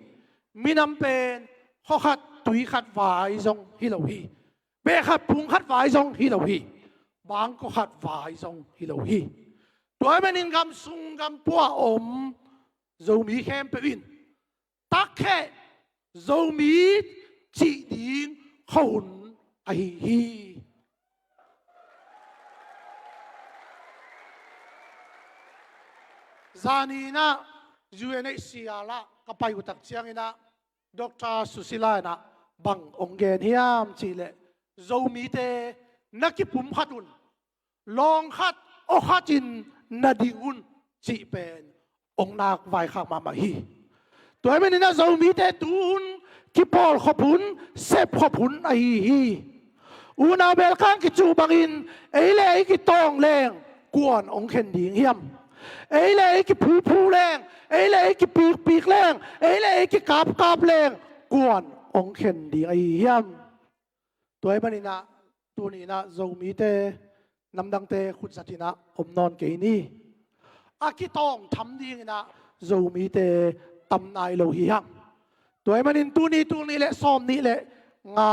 Minam pen khua khat tui khat vai zong hi lo hi. Beh khat phung khat vai zong hi lo hi. Bangkua khat vai zong hi lo hi. Tua ahih manin gam sung gam pua om Zomi khempeuh in takkhe Zomi cih ding khuahun ahi hi. Zaninah U N H C R ah ka pai uh tak cianginah Doctor Susila inah bang hong gen hiam cihleh, Zomite na kipumkhat un, lawng khat aw khatin na ding un cih pen hong nak vaikhak mahmah hi. Tua ahih maninah Zomite tu-in kipawlkhop hun, sepkhop hun ahi hi. Unau belkang kicuh bangin ei le ei kitawng leng kuan hong khen ding hiam? Ei le ei kiphuphu leng, ei le ei kipikpik leng, ei le ei kikapkap leng kuan hong khen ding ahi hiam? Tua ahih maninah tuni-inah Zomite namdangte khutzatinah om nawn kei ni. A kitawng tham dinginah Zomite tam nai lo hi hang. Tua ahih manin tuni, tul nih le sawm nih le nga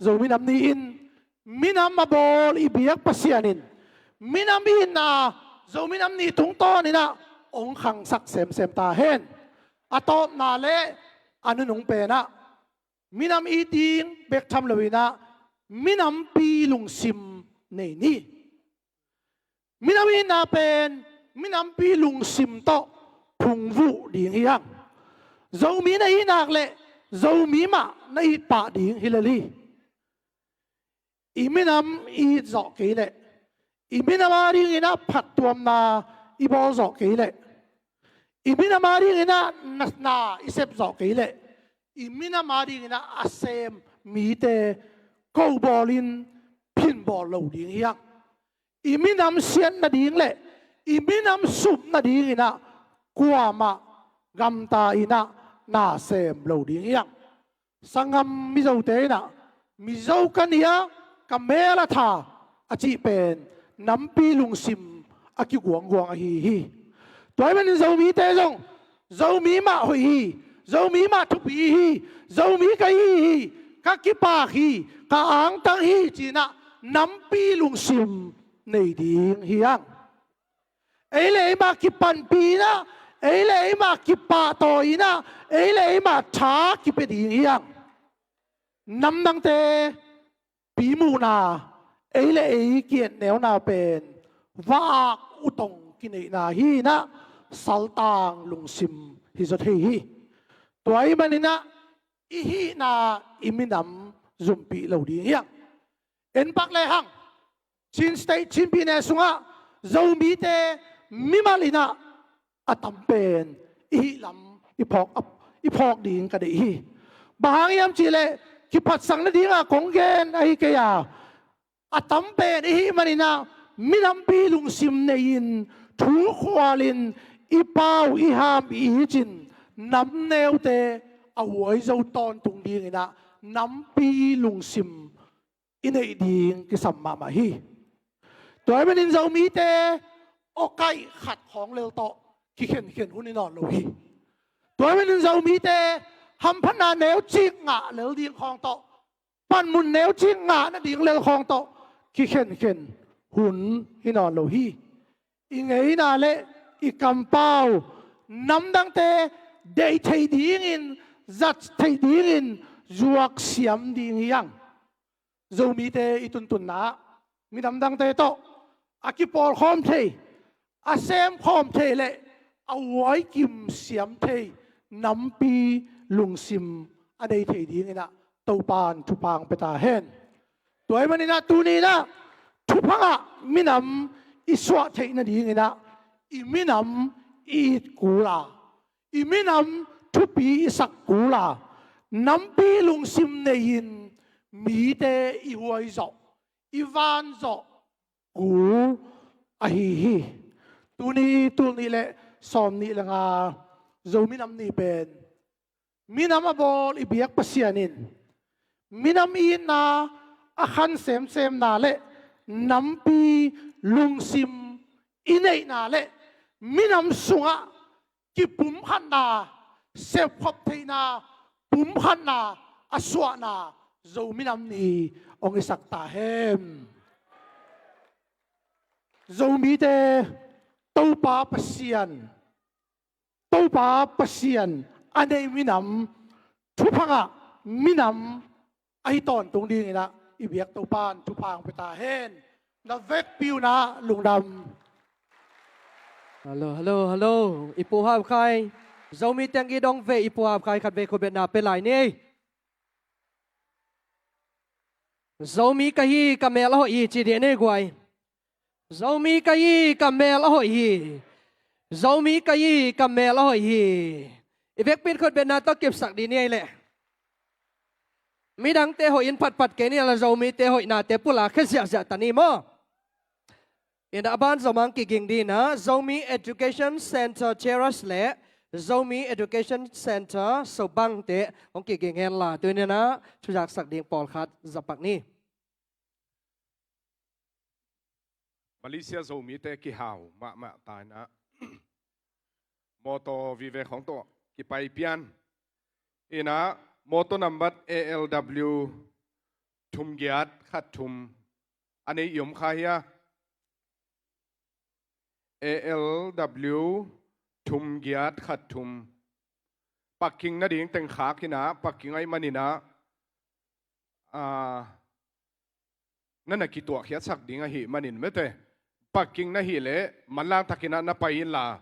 Zomi Nam Ni-in minam a bawl i biak Pasian in minam itna Zomi Nam Ni tungtawninah hong khangsak semsem ta hen. A tawpna le a nunung penah minam it ding bek tham loinah minampi lungsim nei ni. Minam itna pen minampi lungsim tawh phungvuh ding hi hang. Zomi na hih nak leh Zomi mah na it pah ding hi lel hi. I minam i it zawh kei leh, i minam a dinginah phattuamna i bawl zawh kei leh, i minam a dinginah na, na i sep zawh kei leh, i minam a dinginah a sem mite ko bawlin phin bawl lo ding hi hang. I minam siat nading le i minam sup nadinginah kuamah gamta inah na sem lo ding hi hang. Sanggam Mizote inah Mizo ka nia, ka mel a tha a cih pen nampi lungsim a kiguangguang ahi hi. Tua ahih manin Zomite zong Zomi mah hoih hi, Zomi mah thupi hi, Zomi ka hi hi, ka kipak hi, ka angtang hi cinah nampi lungsim nei ding hi hang. Ei le ei mah kipanpih inah, ei le ei mah kipahtawi inah, ei le ei mah tha kipia ding hi hang. Namdangte pimuhna, ei le ei ki-etneuna pen va-ak utong kineihna hi inah saltang lungsim hi zaw thei hi. Tua ahih maninah i hihna i minam zumpih lo ding hi hang. En pak lehang Chin State, Chin Pyine sungah Zomite mimal inah a tam pen i hih lam i phawk, i phawk ding ka deih hi. Bang hang hiam cihleh kiphatsak nadinga kong gen ahi kei a, a tam pen i hih maninah minampi lungsim nei-in thu khualin i pau i ham i icin namneute a huai zo tawntung dinginah nampi lungsim i neih ding kisam mahmah hi. Tua ahih manin Zomite awkaih khat khawng lel tawh kikhenkhen hun hi nawn lo hi. Tua ahih manin Zomite hamphatna neucik ngah lel ding khawng tawh, panmun neucik ngah nading lel khawng tawh kikhenkhen hun hi nawn lo hi. I ngeina le i kampau namdangte deih theih dingin, zat theih dingin zuak siam ding hi hang. Zomite i tuntunna ah minam dangte tawh a kipawlkhawm thei, a semkhawm thei le a huaikim siam thei nampi lungsim a nei thei dinginah Topan thupha hong pia ta hen. Tua ahih maninah tuninah thuphangah minam i suah theih nadinginah i minam i it kul a, i minam thupi i sak kul a, nampi lungsim nei-in mite i huaizawh, i vanzawh kul ahi hi. Tuni tulnih le sawmnih le nga Zomi Nam Ni pen minam a bawl i biak Pasian in minam i itna a khan semsemna le nampi lungsim i neihna le minam sungah kipumkhatna, sepkhop theihna, pumkhatna a suahna Zomi Nam Ni hong hisak ta hen. Zomite Topa Pasian, Topa Pasian a nei minam, thuphangah minam ahi tawntung dinginah i biak Topan thupha hong pia ta hen. Na vekpi unah lungdam. Hello, hello, hello. I Pu Hau Khai, Zomi teng i dong ve, i Pu Hau Khai khat vei khutbetna pia lai ni. Zomi ka hi, ka mel a hoih hi ci dih ni guai. Zomi ka hi, ka mel a hoih hi. Zomi ka hi, ka mel a hoih hi. I vekpi in khutbetna tawh kipsak dih ni ei leh. Midangte hoih in phatphat kei ni a la Zomite hoihnate pulak khia ziahziah ta ni maw? Inah a ban zomang kiging dinah Zomi Education Center Cheras le Zomi Education Center Sobangte hong kiging henla tuninah thuzaksak ding pawlkhat zapak ni. Malaysia Zomite kihau mahmah ta inah mawtaw vive khawng tawh kipai pian inah mawtaw nambat A L W thum giat khat thum a nei i om kha hia? A L W thum giat khat thum. Parking nading teng khak inah, parking ahih maninah, ah, na na kituahkhiatsak ding ahih manin mete. Parking na hih leh manlang takinah na pai inla,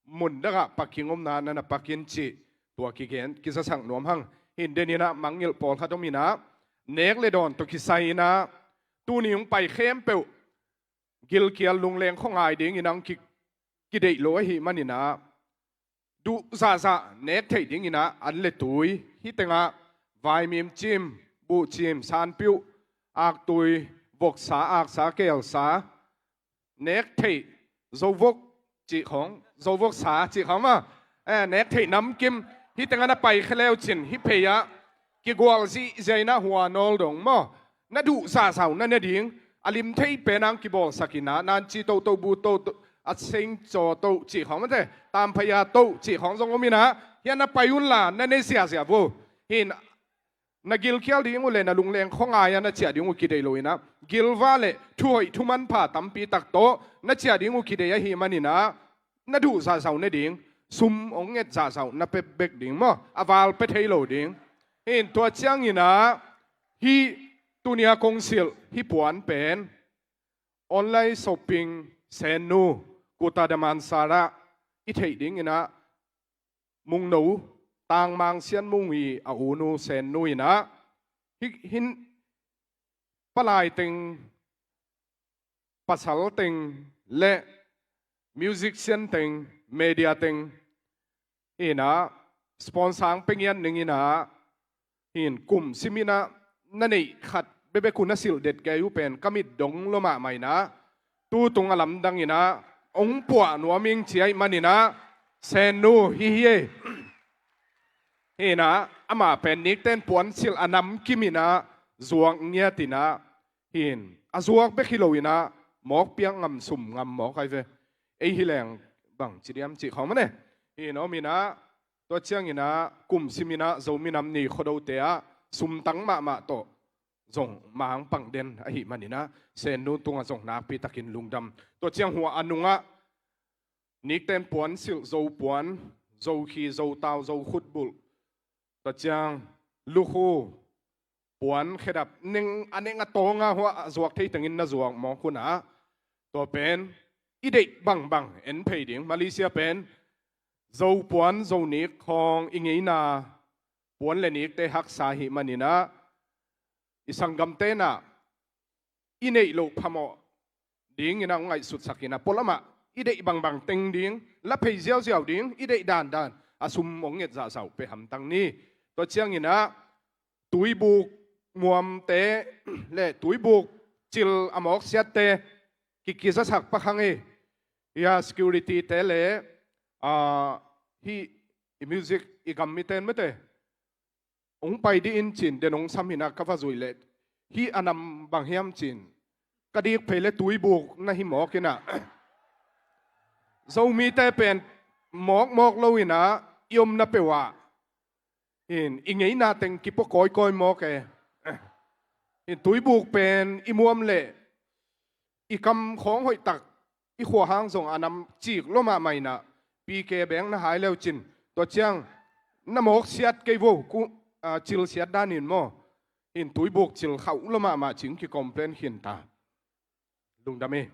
mun dangah parking omna na na park in cih tua kigen kizasak nuam hang. Hi in deninah mangngilh pawlkhat om inah, nek le dawn tawh kisai inah tuni hong pai khempeuh gilkial lungleng khuangai dingin ang ki, kideih lo ahih maninah, duh zahzah nek theih dinginah an le tui, hih tengah vaimim cim, buhcim, sanpiuh, aktui, voksa, aksa, keelsa, nek theih zovok cih khawng, zovoksa cih khawng maw, eh, nek theih namkim, hih tengah na pai khia leucin hih phei-ah kigual zihziah inah hua nawl dong maw, na duh zahzah uh na ne ding, a lim thei pen ang kibawlsak inah, nanci tohtoh, bu tohtoh, a seng caw toh cih khawng mate, tamphaya toh cih khawng zong om inah, hiah na pai unla na ne ziahziah vo. Hi in na gilkial ding uh le na lungleng khuangai-ah na ciah ding uh kideih lo inah, gilva le thuhoih thumanpha tampi tak tawh na ciah ding uh kideih ahih maninah, na duh zahzah uh ne ding, sum hong nget zahzah uh na pia bek ding maw, a val pia thei lo ding. Hi in tua cianginah hih tunia kong silh hih puan pen online shopping Sennu, Kota Damansara i theih dinginah Mungno, Tangmang Sian Mung i a unu Sennu inah, hi, hin palai teng, pasal teng le musician teng, media teng inah sponsor ang pia ngiat ning inah, hi in kum sim inah na neih khat bekbek uh na silh det kei uh pen ka mit dong lua mahmah inah, tutung a lamdang inah hong puah nuam ing ci ahih maninah, Sennu hi hi ei. Hi inah amah pen nikten puansilh a namkim inah zuak ngiat inah, hi in a zuak bek hi lo inah mawk piak ngam sum ngam mawk ahi ve. Ei hi leng bang ci diam cih khawng mane. Hi in om inah Tua ciangin ah kum simin ah Zomi Nam Ni Khuadote ah sumtang mahmah tawh zong mangpang den ahih manin ah Sennu tungah zong nakpi takin lungdam. Tua ciang hua a nungah nikten puan silh, Zo puan, Zo khi, Zo tau, Zo khutbulh, tua ciang lukhu, puan khedap, neng a neng a tawnga hua a zuak thei tengin na zuak mawk hunah, tua pen i deih bangbang en phei ding. Malaysia pen Zo puan, Zo nik khawng i ngeina puan le nikte haksa ahih manin ah i sanggamte in ah i neih loh phamawh dingin ah hong ngaihsutsak in ah pualamah i deih bangbang teng ding, la phei ziauziau ding, i deih dandan a sum hong nget zahzah uh pia hamtang ni. Tua ciangin ah tuibuk muamte le tuibuk cil a mawksiatte kikizasak pak hang hi. Hia security-te le, ah, hih i music i gam miten mete hong pai dih in cin, den hong sam hi-in ah ka va zuih leh hih a nam bang hiam cin, ka dik phei le tuibuk na hi mawk in ah, Zomite pen mawkmawk lo in ah i omna peuh ah in i ngeina teng kipua kawikawi mawk e. In tuibuk pen i muam leh i kam khawng hoihtak, i khua hang zong a nam cik lua mahmah in ah, P K beng na hai leu cin, tua ciang na mawksiat kei vo, ku, ah, cilsiat danin maw, in tuibuk cil khauh lua mahmah cin ki-complain khin ta. Lungdam hi.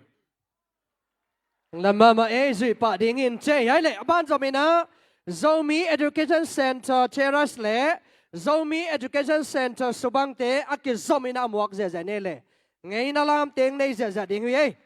Lungdam mahmah ei, zuih pah dingin ci hi. Leh a banzom in ah Zomi Education Centre Cheras le Zomi Education Centre Subangte a kizom in ah a muak ziahziah ni leh, ngeina lamteng nei ziahziah ding hi ei.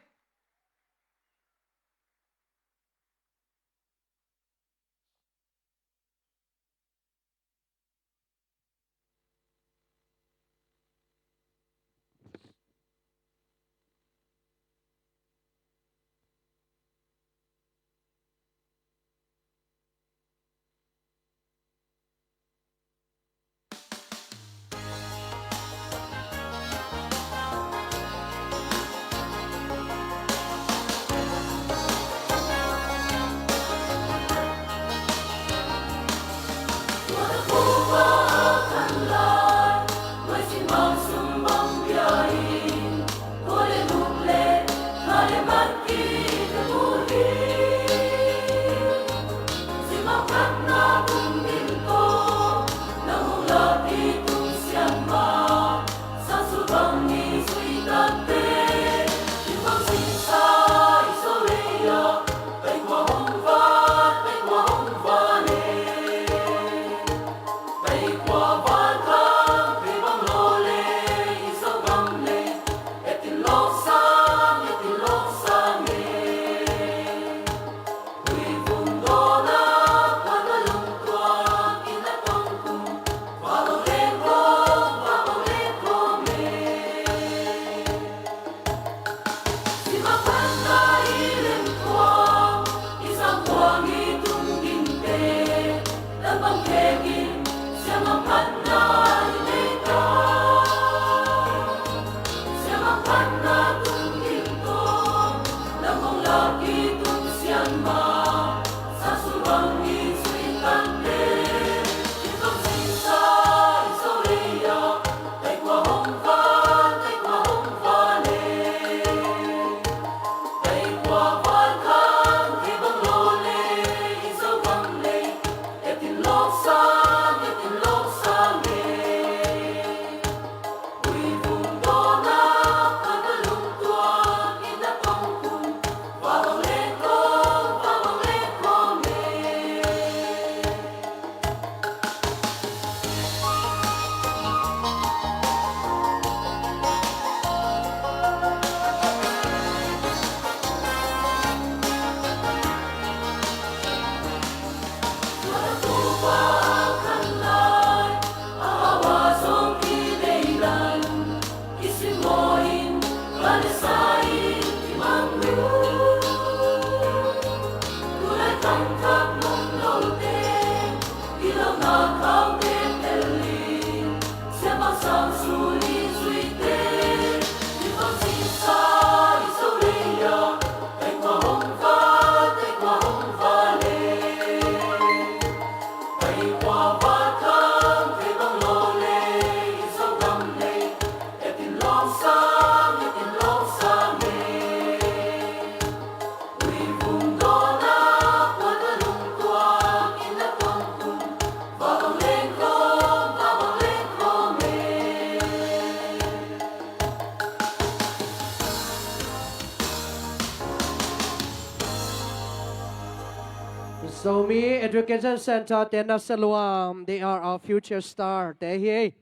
Zomi Education Centre te na saluam, they are our future star te hi.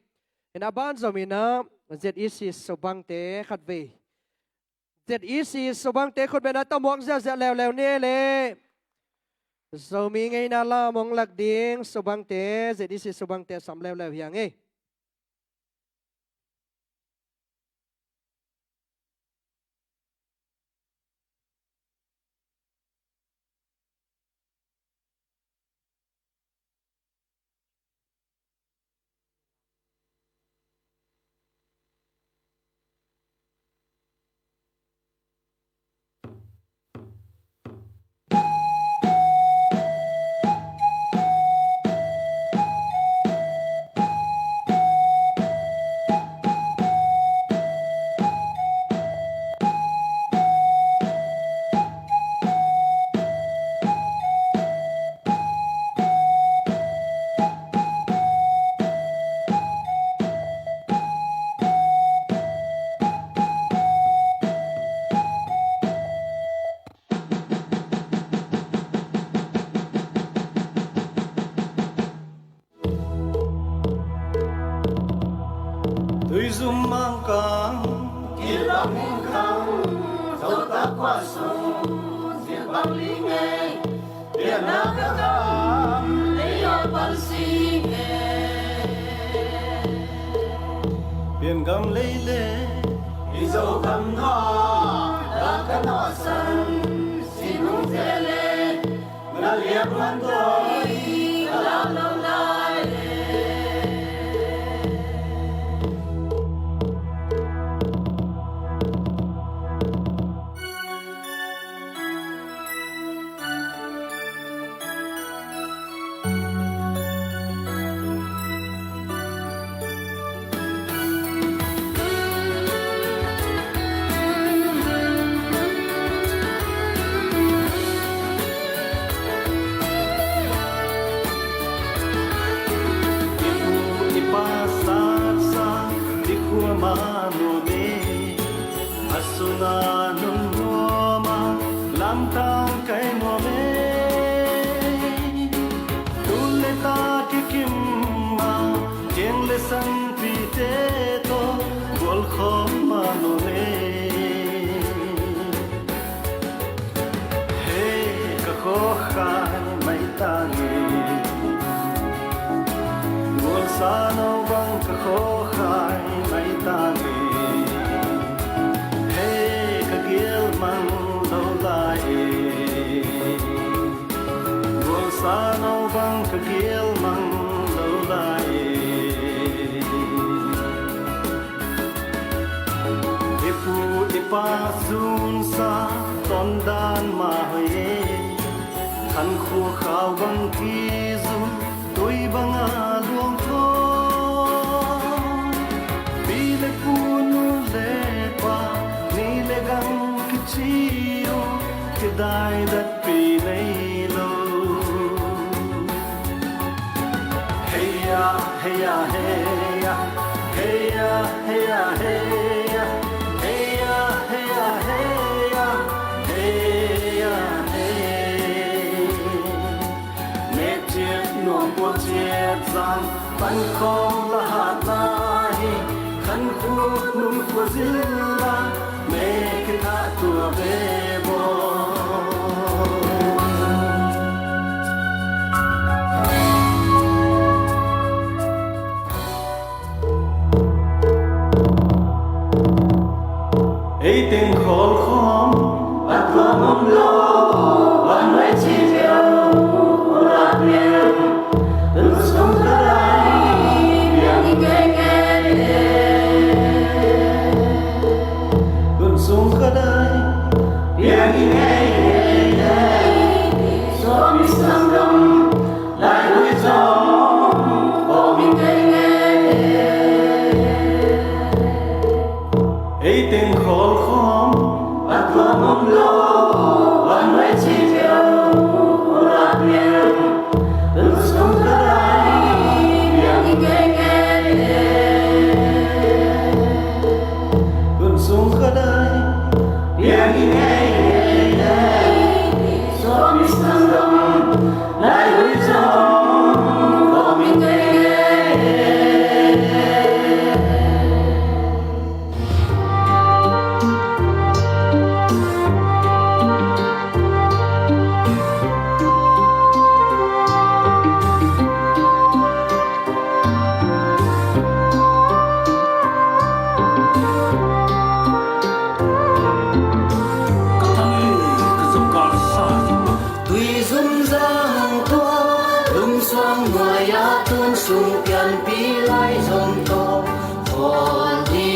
Ina ban Zomi na Z E C Subang te khatvei. Z E C Subang te khutbetna tawh muak ziahziah leuleu ni le. Zomi ngeina lam hong lak ding Subang te, Z E C Subang te sam leuleu hi hang e. Tuizum mangkang, kilbang hingkang, Zota khuasung, zilbang lingei, pianna ka gam, lei aw palsing e. Piangam lei le, i Zogam nuam, la ka nuamsan, sinung zia le, I pu i pa satsa i khua mah nuam e, a sungah nung nuam a lamtang kai nuam e. Tu le ta kikim a, kiang le sanpite tawh gualkhawm mah nuam e. Hei ka khawkhai maitang e, gualsa no bang ka khawkhai maitang e. Hei ka gial mang lo lai e, gualsa no bang ka gial mang lo lai e. I pu i pa sunsa tondan mah hoih e, khankhua khau bang kizu, tui banga luang thawm. Pi le pu, nu le pa, ni le gam kici uh, kidai datpi nei lo. Hei a, hei a, hei a, hei a, hei a, hei a, hei a, hei a, hei a, hei a, hei. Mek ciat nuam, bual ciat zang, pan khawng la hatna hi. Khankhua nungkhua zil la, mek kithah tua ve baw. Ei teng khawl khawm, a tuam om lo, a nuai ci viau, u la viau, tun sung ka dai, piang i ngei ngei. Tun sung ka dai, piang i ngei ngei. Suam i sang dong, lai ui zong, om i ngei ngei. Ei teng khawl khawm, a tuam om lo, a nuai ci viau, u la viau, tun sung ka dai, piang i ngei ngei. Tun sung ka dai, piang i ngei ngei. Suam i sang dong, Ka thang e, ka zong ka sa. Tui zum zang tua, lungsuang nuai-ah tun sung pianpih lai zong tawh khawl hi.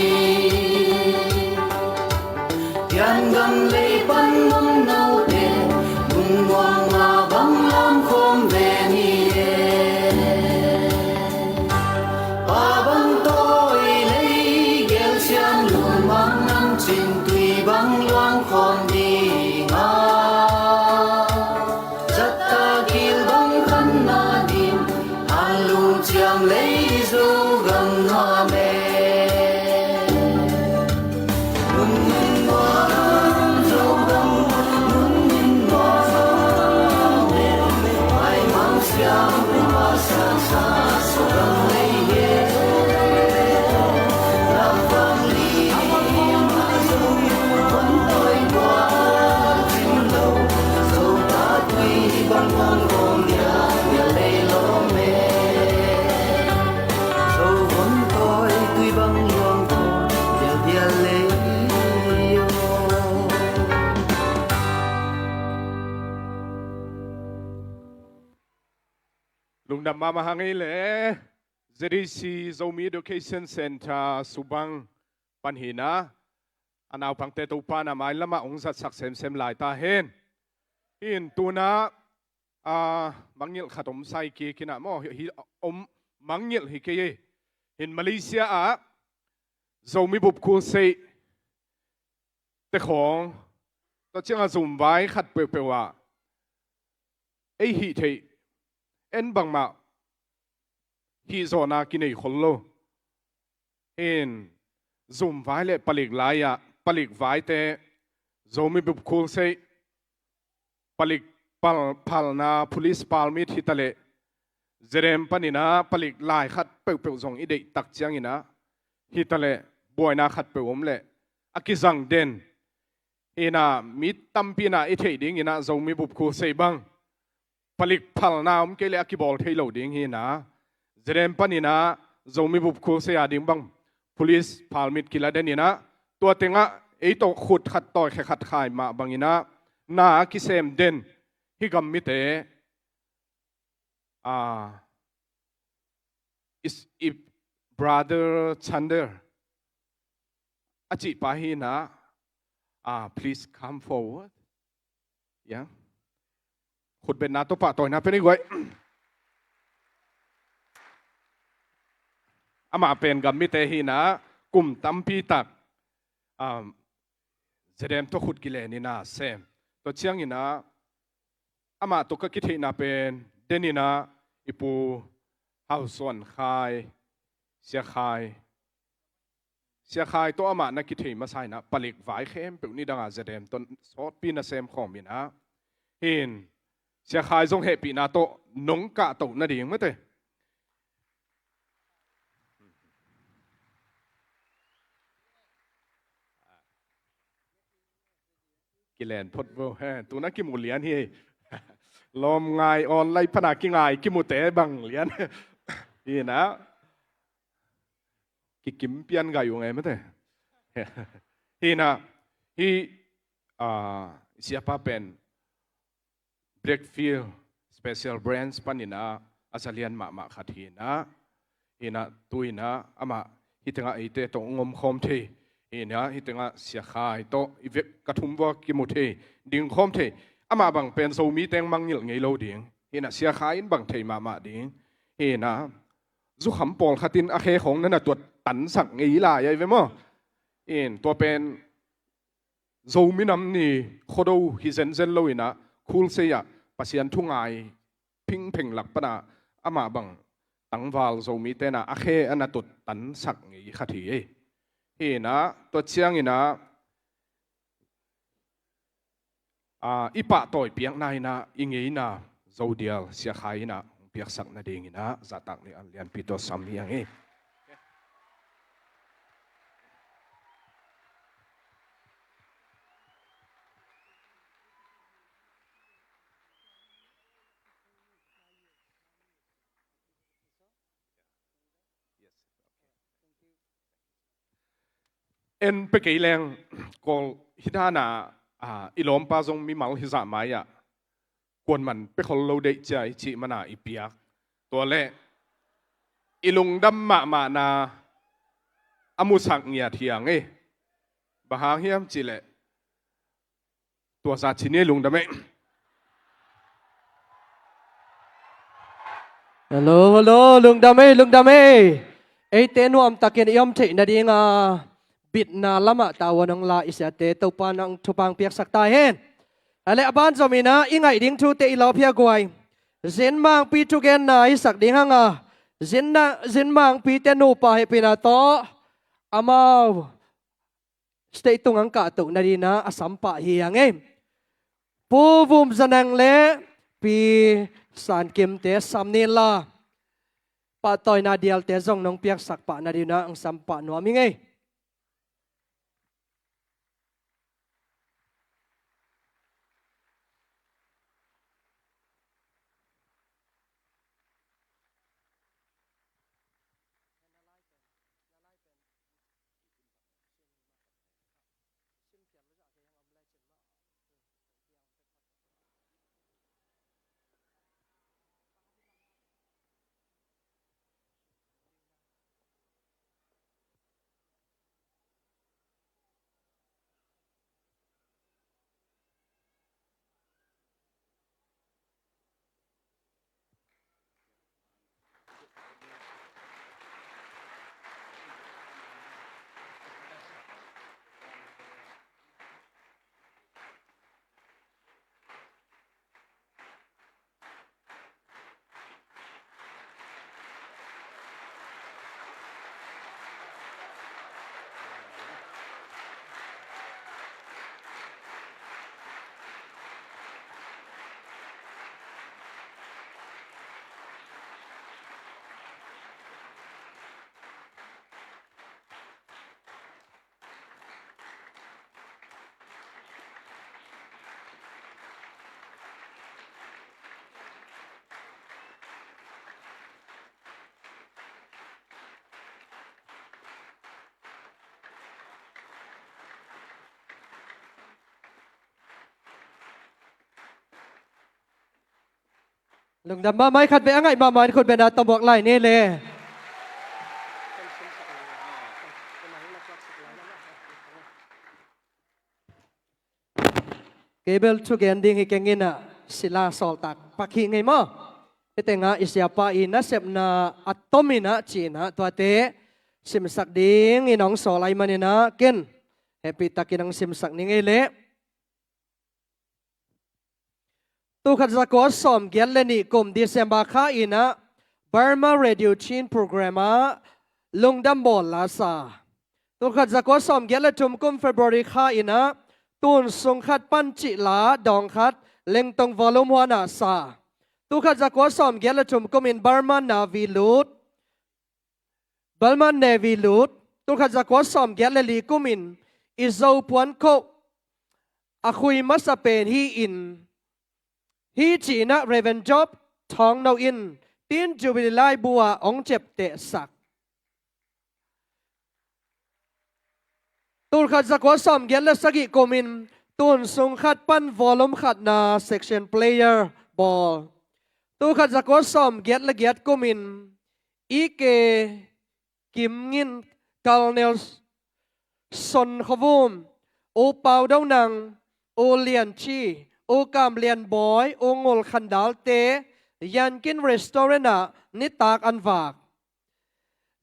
Pian gam lei pan mong note, lungmuang mah bang lam khawm ve ni e. Pa bang tawi lei gel siam lun bang nam cin tui bang luang khawm ding a, zatta gil bang khan na ding, an lung ciam lei Zogam nuam e. Lungdam mahmah hang ei le, Z E C Zomi Education Centre Subang pan hi-in ah, a naupangte Topa in ah mailamah hong zatsak semsem lai ta hen. Hi-in tu-in ah, a, mangngilh khat om sa hi kik in ah maw, hi, hi, om mangngilh hi kei hi. Hi-in Malaysia ah Zomi Bup Crusade te khawng, tua ciangah zumvai khat peuhpeuh ah ei hih theih, en bangmah hih zawhna kinei khol lo. Hi-in zumvai le palik lai-ah, palik vaite, Zomi Bup Crusade, palik pal-, phalna, police permit hi taleh, Z M panin ah palik lai khat peuhpeuh zong i deih tak ciangin ah, hi taleh buaina khat peuh om leh a kizang den. Hi-in ah mi tampi in ah i theih dingin ah Zomi Bup Crusade bang palik phalna om kei leh a kibawl thei lo ding hi-in ah, Z M panin ah Zomi Bup Crusade a ding bang police permit kila den in ah, tua tengah ei tawh khut khat tawi khe khat khai mah bangin ah na a kisem den. Hih gam mite, ah, is, if Brother Chander a cih pa hi-in ah, ah, please come forward. Ya. Khutbetna tawh pahtawina pia ni guai. Amah pen gam mite hi-in ah, kum tampi tak, um, Z M tawh khut kilen in ah sem. Tua ciangin ah, amah tawh ka kitheihna pen, den in ah, i Pu Hau Suan Khai, Sia Khai, Sia Khai tawh amah na kithei masa in ah, palik vai khempeuh nidangah Z M tawh sawtpi na sem khawm in ah, hi-in Sia Khai zong hehpihna tawh nong kahtoh nading mate. Kilen phot vo. He, tu-in ah kimu lian hi. Lawm ngai online pana kingai kimute bang lian. Hi-in ah, kikim pian gai uh ngai mate. Hi-in ah, hih, ah, siapa pen Blackfield Special Branch panin ah a zalian mahmah khat hi-in ah, hi-in ah tu-in ah amah hih tengah eite tawh hong om khawm thei. Hi-in ah hih tengah Sia Khai tawh i vek ka thum vua kimu thei, ding khawm thei. Amah bang pen Zomi teng mangngilh ngei lo ding. Hi-in ah Sia Khai in bang thei mahmah ding. Hi-in ah zukham pawlkhat in a khe khawng na na tuat tansak ngei lai ahi ve maw. Hi-in tua pen Zomi Nam Ni Khuado hi zenzen lo in ah, Khulsei ah Pasian thu ngai phingpheng lak pan ah amah bang tangval Zomite in ah a khe a na tuat tansak ngei khat hi ei. Hi-in ah tua ciangin ah, ah, i pahtawi piakna in ah i ngeina Zo Dial Sia Khai in ah hong piaksak nadingin ah zahtak ni an lianpi tawh sam hi ang ei. En pe kei leng, Kawl hi dana, a, i lawmpa zong mimal hi zah mai-ah kuaman pe khol lo deih cia i cih mana i piak. Tua leh i lungdam mahmahna a musak ngiat hi ang ei. Bang hang hiam cih leh tua za ci ni, lungdam ei. Hello, hello, lungdam ei, lungdam ei. Eite nuamtakin i om theih nadinga bitna lamah tavuan hong la i siate Topa nang thupha piaksak ta hen. A leh a ban zomin ah i ngaih ding thute i lawp hi a guai. Zin Mangpi thugenna i sak ding hanga, Zin na, Zin Mangpite nupa hehpihna tawh amau stage tung ang kah toh nadinga a sampah hi ang ei. Pu Vum Za Nang le Pi San Kimte sam ni la, pahtawina dialte zong nong piaksak pah nadinga ang sampah nuam hi ing ei. Lungdam mahmah ei. Khat vei a ngaih mahmah in khut bengna tawmbuak lai ni le. Kei bel thugen ding hi keng in ah, sila sawltak pak hi ing ei maw. Hih tengah i siapa i nasepna a tom in ah ci-in ah tuate simsak dingin hong sawl ahih manin ah ken hehpihtakin hong simsak ning ei leh. Tul khat za kua sawm giat le nih kum December kha in ah Burma Radio Chin program ah lungdam bawl la sa. Tul khat za kua sawm giat le thum kum February kha in ah Tun Sung Khat Pan cih la dawng khat Lengtong Volume One ah sa. Tul khat za kua sawm giat le thum kum in Burma Navy lut, Burma Navy lut. Tul khat za kua sawm giat le li kum in i Zo puan khoh a khui masa pen hi-in, hi ci-in ah Reverend Job Thawng No in Teen Jubilee laibu ah hong ciaptehsak. Tul khat za kua sawm giat le sagih kum in Tun Sung Khat Pan Volume Khatna section player bawl. Tul khat za kua sawm giat le giat kum in E K Kim Ngin, Colonel Son Kho Vum, U Pau Do Nang, U Lian Chi, U Kam Lian Bawi, U Ngul Khan Dal te Yankin Restaurant ah nitak an vak.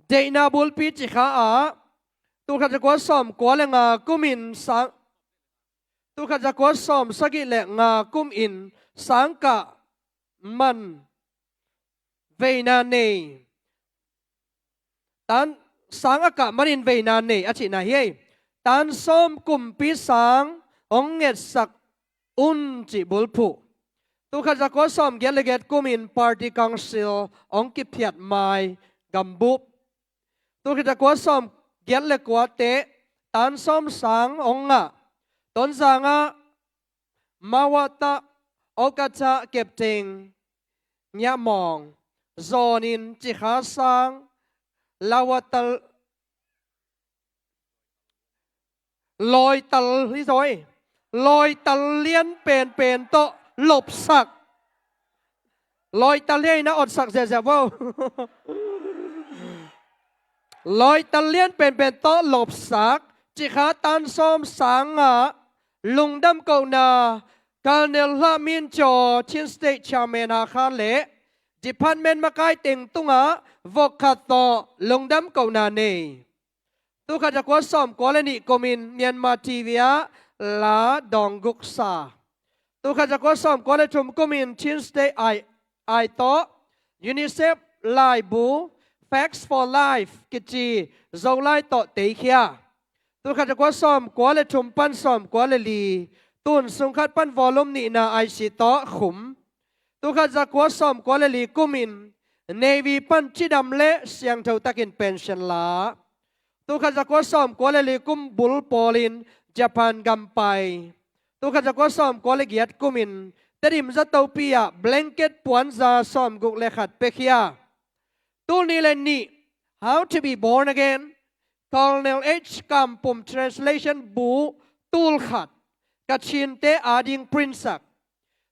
Deihna bulpi ci kha ah tul khat za kua sawm kua le nga kum in sang, tul khat za kua sawm sagih le nga kum in sang kah man veina nei. Tan sang a kah manin veina nei a cihna hi ei. Tan sawm kumpi sang hong ngetsak un cih bulphuh. Tul khat za kua sawm giat le giat kum in Party Council hong kiphiat mai gambup. Tul khat za kua sawm giat le kua teh tan sawm sang hong ngah. Tonzang ah Mawata Okatha Kepteng Ngiahmawng zawnin Cikha sang Lawata, Lawital hi zaw ei. Lawital lian penpen tawh lopsak. Lawital lian in a otsak ziahziah vo. Lawital lian penpen tawh lopsak, cikha tan sawm sangah lungdam kohna, Colonel Hla Min Caw, Chin State Chairman Hakha le department makai teng tungah vok khat tawh lungdam kohna nei. Tul khat za kua sawm kua le nih kumin Myanmar T V ah la dawng guk sa. Tul khat za kua sawm kua le thum kumin Chin State ai, ai tawh UNICEF laibu Facts for Life kici Zolai tawh teikhia. Tul khat za kua sawm kua le thum pan sawm kua le li, tun sung khat pan volume nihna I C tawh khum. Tul khat za kua sawm kua le li kumin Navy pan cidam le siangtho takin pension la. Tul khat za kua sawm kua le li kum bul pawlin Japan gam pai. Tul khat za kua sawm kua le giat kumin Tedim zatopi ah blanket puanza sawm guk le khat pekhia. Tul nih le nih, How to be Born Again, Colonel H Kam Pum translation bu tul khat, Kachinte ading print sak.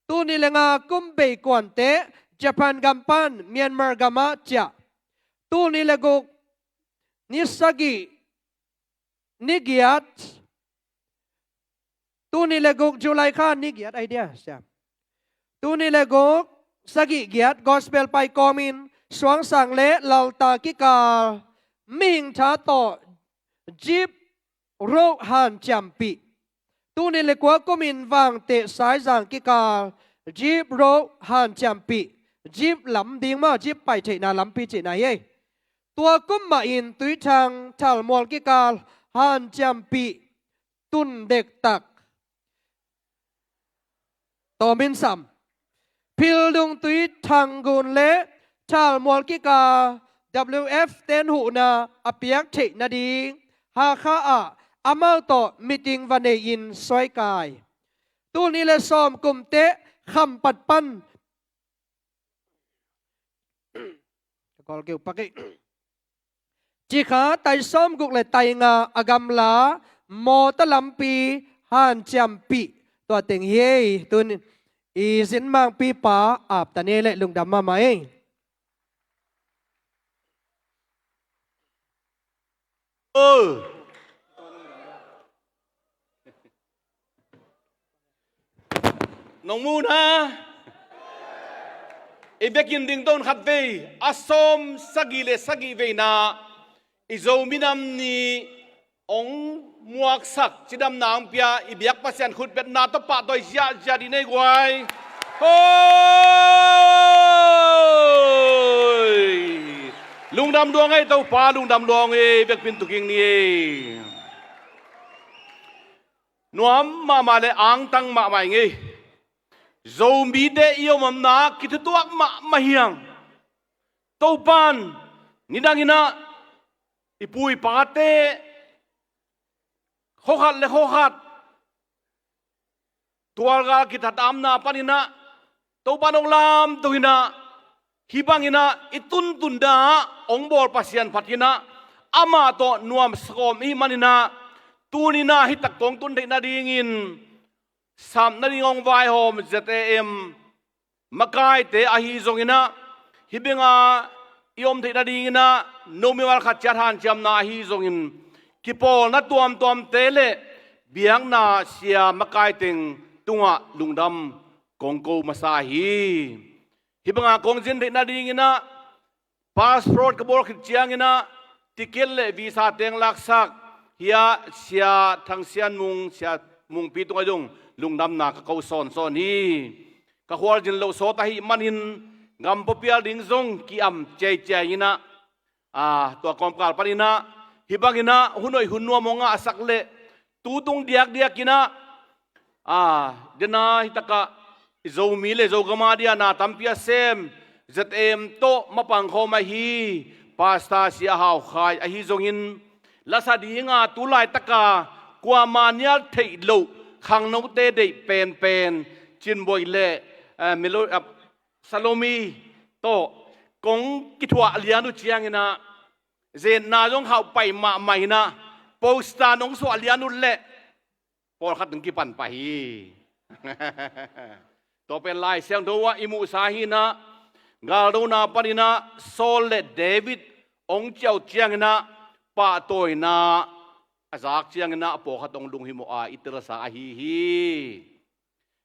Tul nih le nga kum bei kuante Japan gam pan Myanmar gamah ciah. Tul nih le guk ni sagih ni giat. Tul nih le guk July kha ni giat ai dia sia. Tul nih le guk sagih giat gospel pai kawmin Suangsang le Lalta kikal mihing tha tawh jeep road hanciampih. Tul nih le kua kumin Vangteh Saizang kikal jeep road hanciampih. Jeep lam ding maw, jeep pai theihna lampi cihna hi ei. Tua kum mahin Tuithang Thalmual kikal hanciampih tun dektak. Tawmin sam. Phildung Tuithang gun le Thalmual kikal W F ten huhna a piak theih nading Hakha ah amau tawh meeting va nei-in suaikai. Tul nih le sawm kumte Khampat pan Ka kawl keu pak ei. Cikha tai sawm guk le tai nga a gamla mawta lampi hanciampih tua teng hi ei. Tun i zinmangpi pa apta ni le lungdam mahmah ei. Oh. Nong mu na. I biakinn ding ton khat vei a sawm sagih le sagih veina i Zo minam ni ong muaksak cidamna ong pia i biak Pasian khutbetna tawh pahtawi ziahziah dih nei guai. Hoi. Lungdam luang ei Topa, lungdam luang ei, biakpin tuking ni ei. Nuam mahmah le angtang mahmah i ngei. Zomite i omomna kithutuak mahmah hiang. Topan nidang inah i pu i pate khokhat le khokhat tualgal kithat amna paninah Topan ong lamto inah hih banginah i tuntun dah ong bawl Pasian phat inah amah tawh nuam sawm i hih maninah tuninah hih tak kong tun theih nadingin sap nading ong vaihawm Z A M makaite ahi zonginah hih benga i om theih nadinginah no mimal khat ciat hanciamna ahi zongin kipawlna tuamtuamte le biakna sia makaiteng tungah lungdam kong ko masa hi. Hih banga kong zin theih nadinginah passport ka bawl khit cianginah ticket le visa teng laksak hia Sia Thang Sian Mung, Sia Mungpi tungah zong lungdamna ka ko sawnsawn hi. Ka khualzin loh sawt ahih manin gam puapial ding zong ki-am ciaiciai inah, aa, tua kawmkal paninah hih banginah hun hoih hun nuam hong ngahsak leh tutung diakdiakinah, aa, dena hih takah i Zomi le Zogam a dia na tampi a sem Z A M tawh mapang khawm ahi Pastor Sia Hau Khai ahi zongin lasa dinga tu laitaka kuama nial theih loh khangnote deih penpen Cinboi le, eh, Melo-, eh, Salomi tawh kong kithuah lian uh cianginah zetna zong hauh pai mahmah inah poster nong suah lian uh leh pawlkhat hong kipan pah hi. Tua pen Lai Siangtho ah i muhsa hi-in ah, galdona panin ah Saul le David hong ciah uh ciangin ah pahtawina a zak ciangin ah a pawlkhat hong lunghimawh a i telsa ahi hi.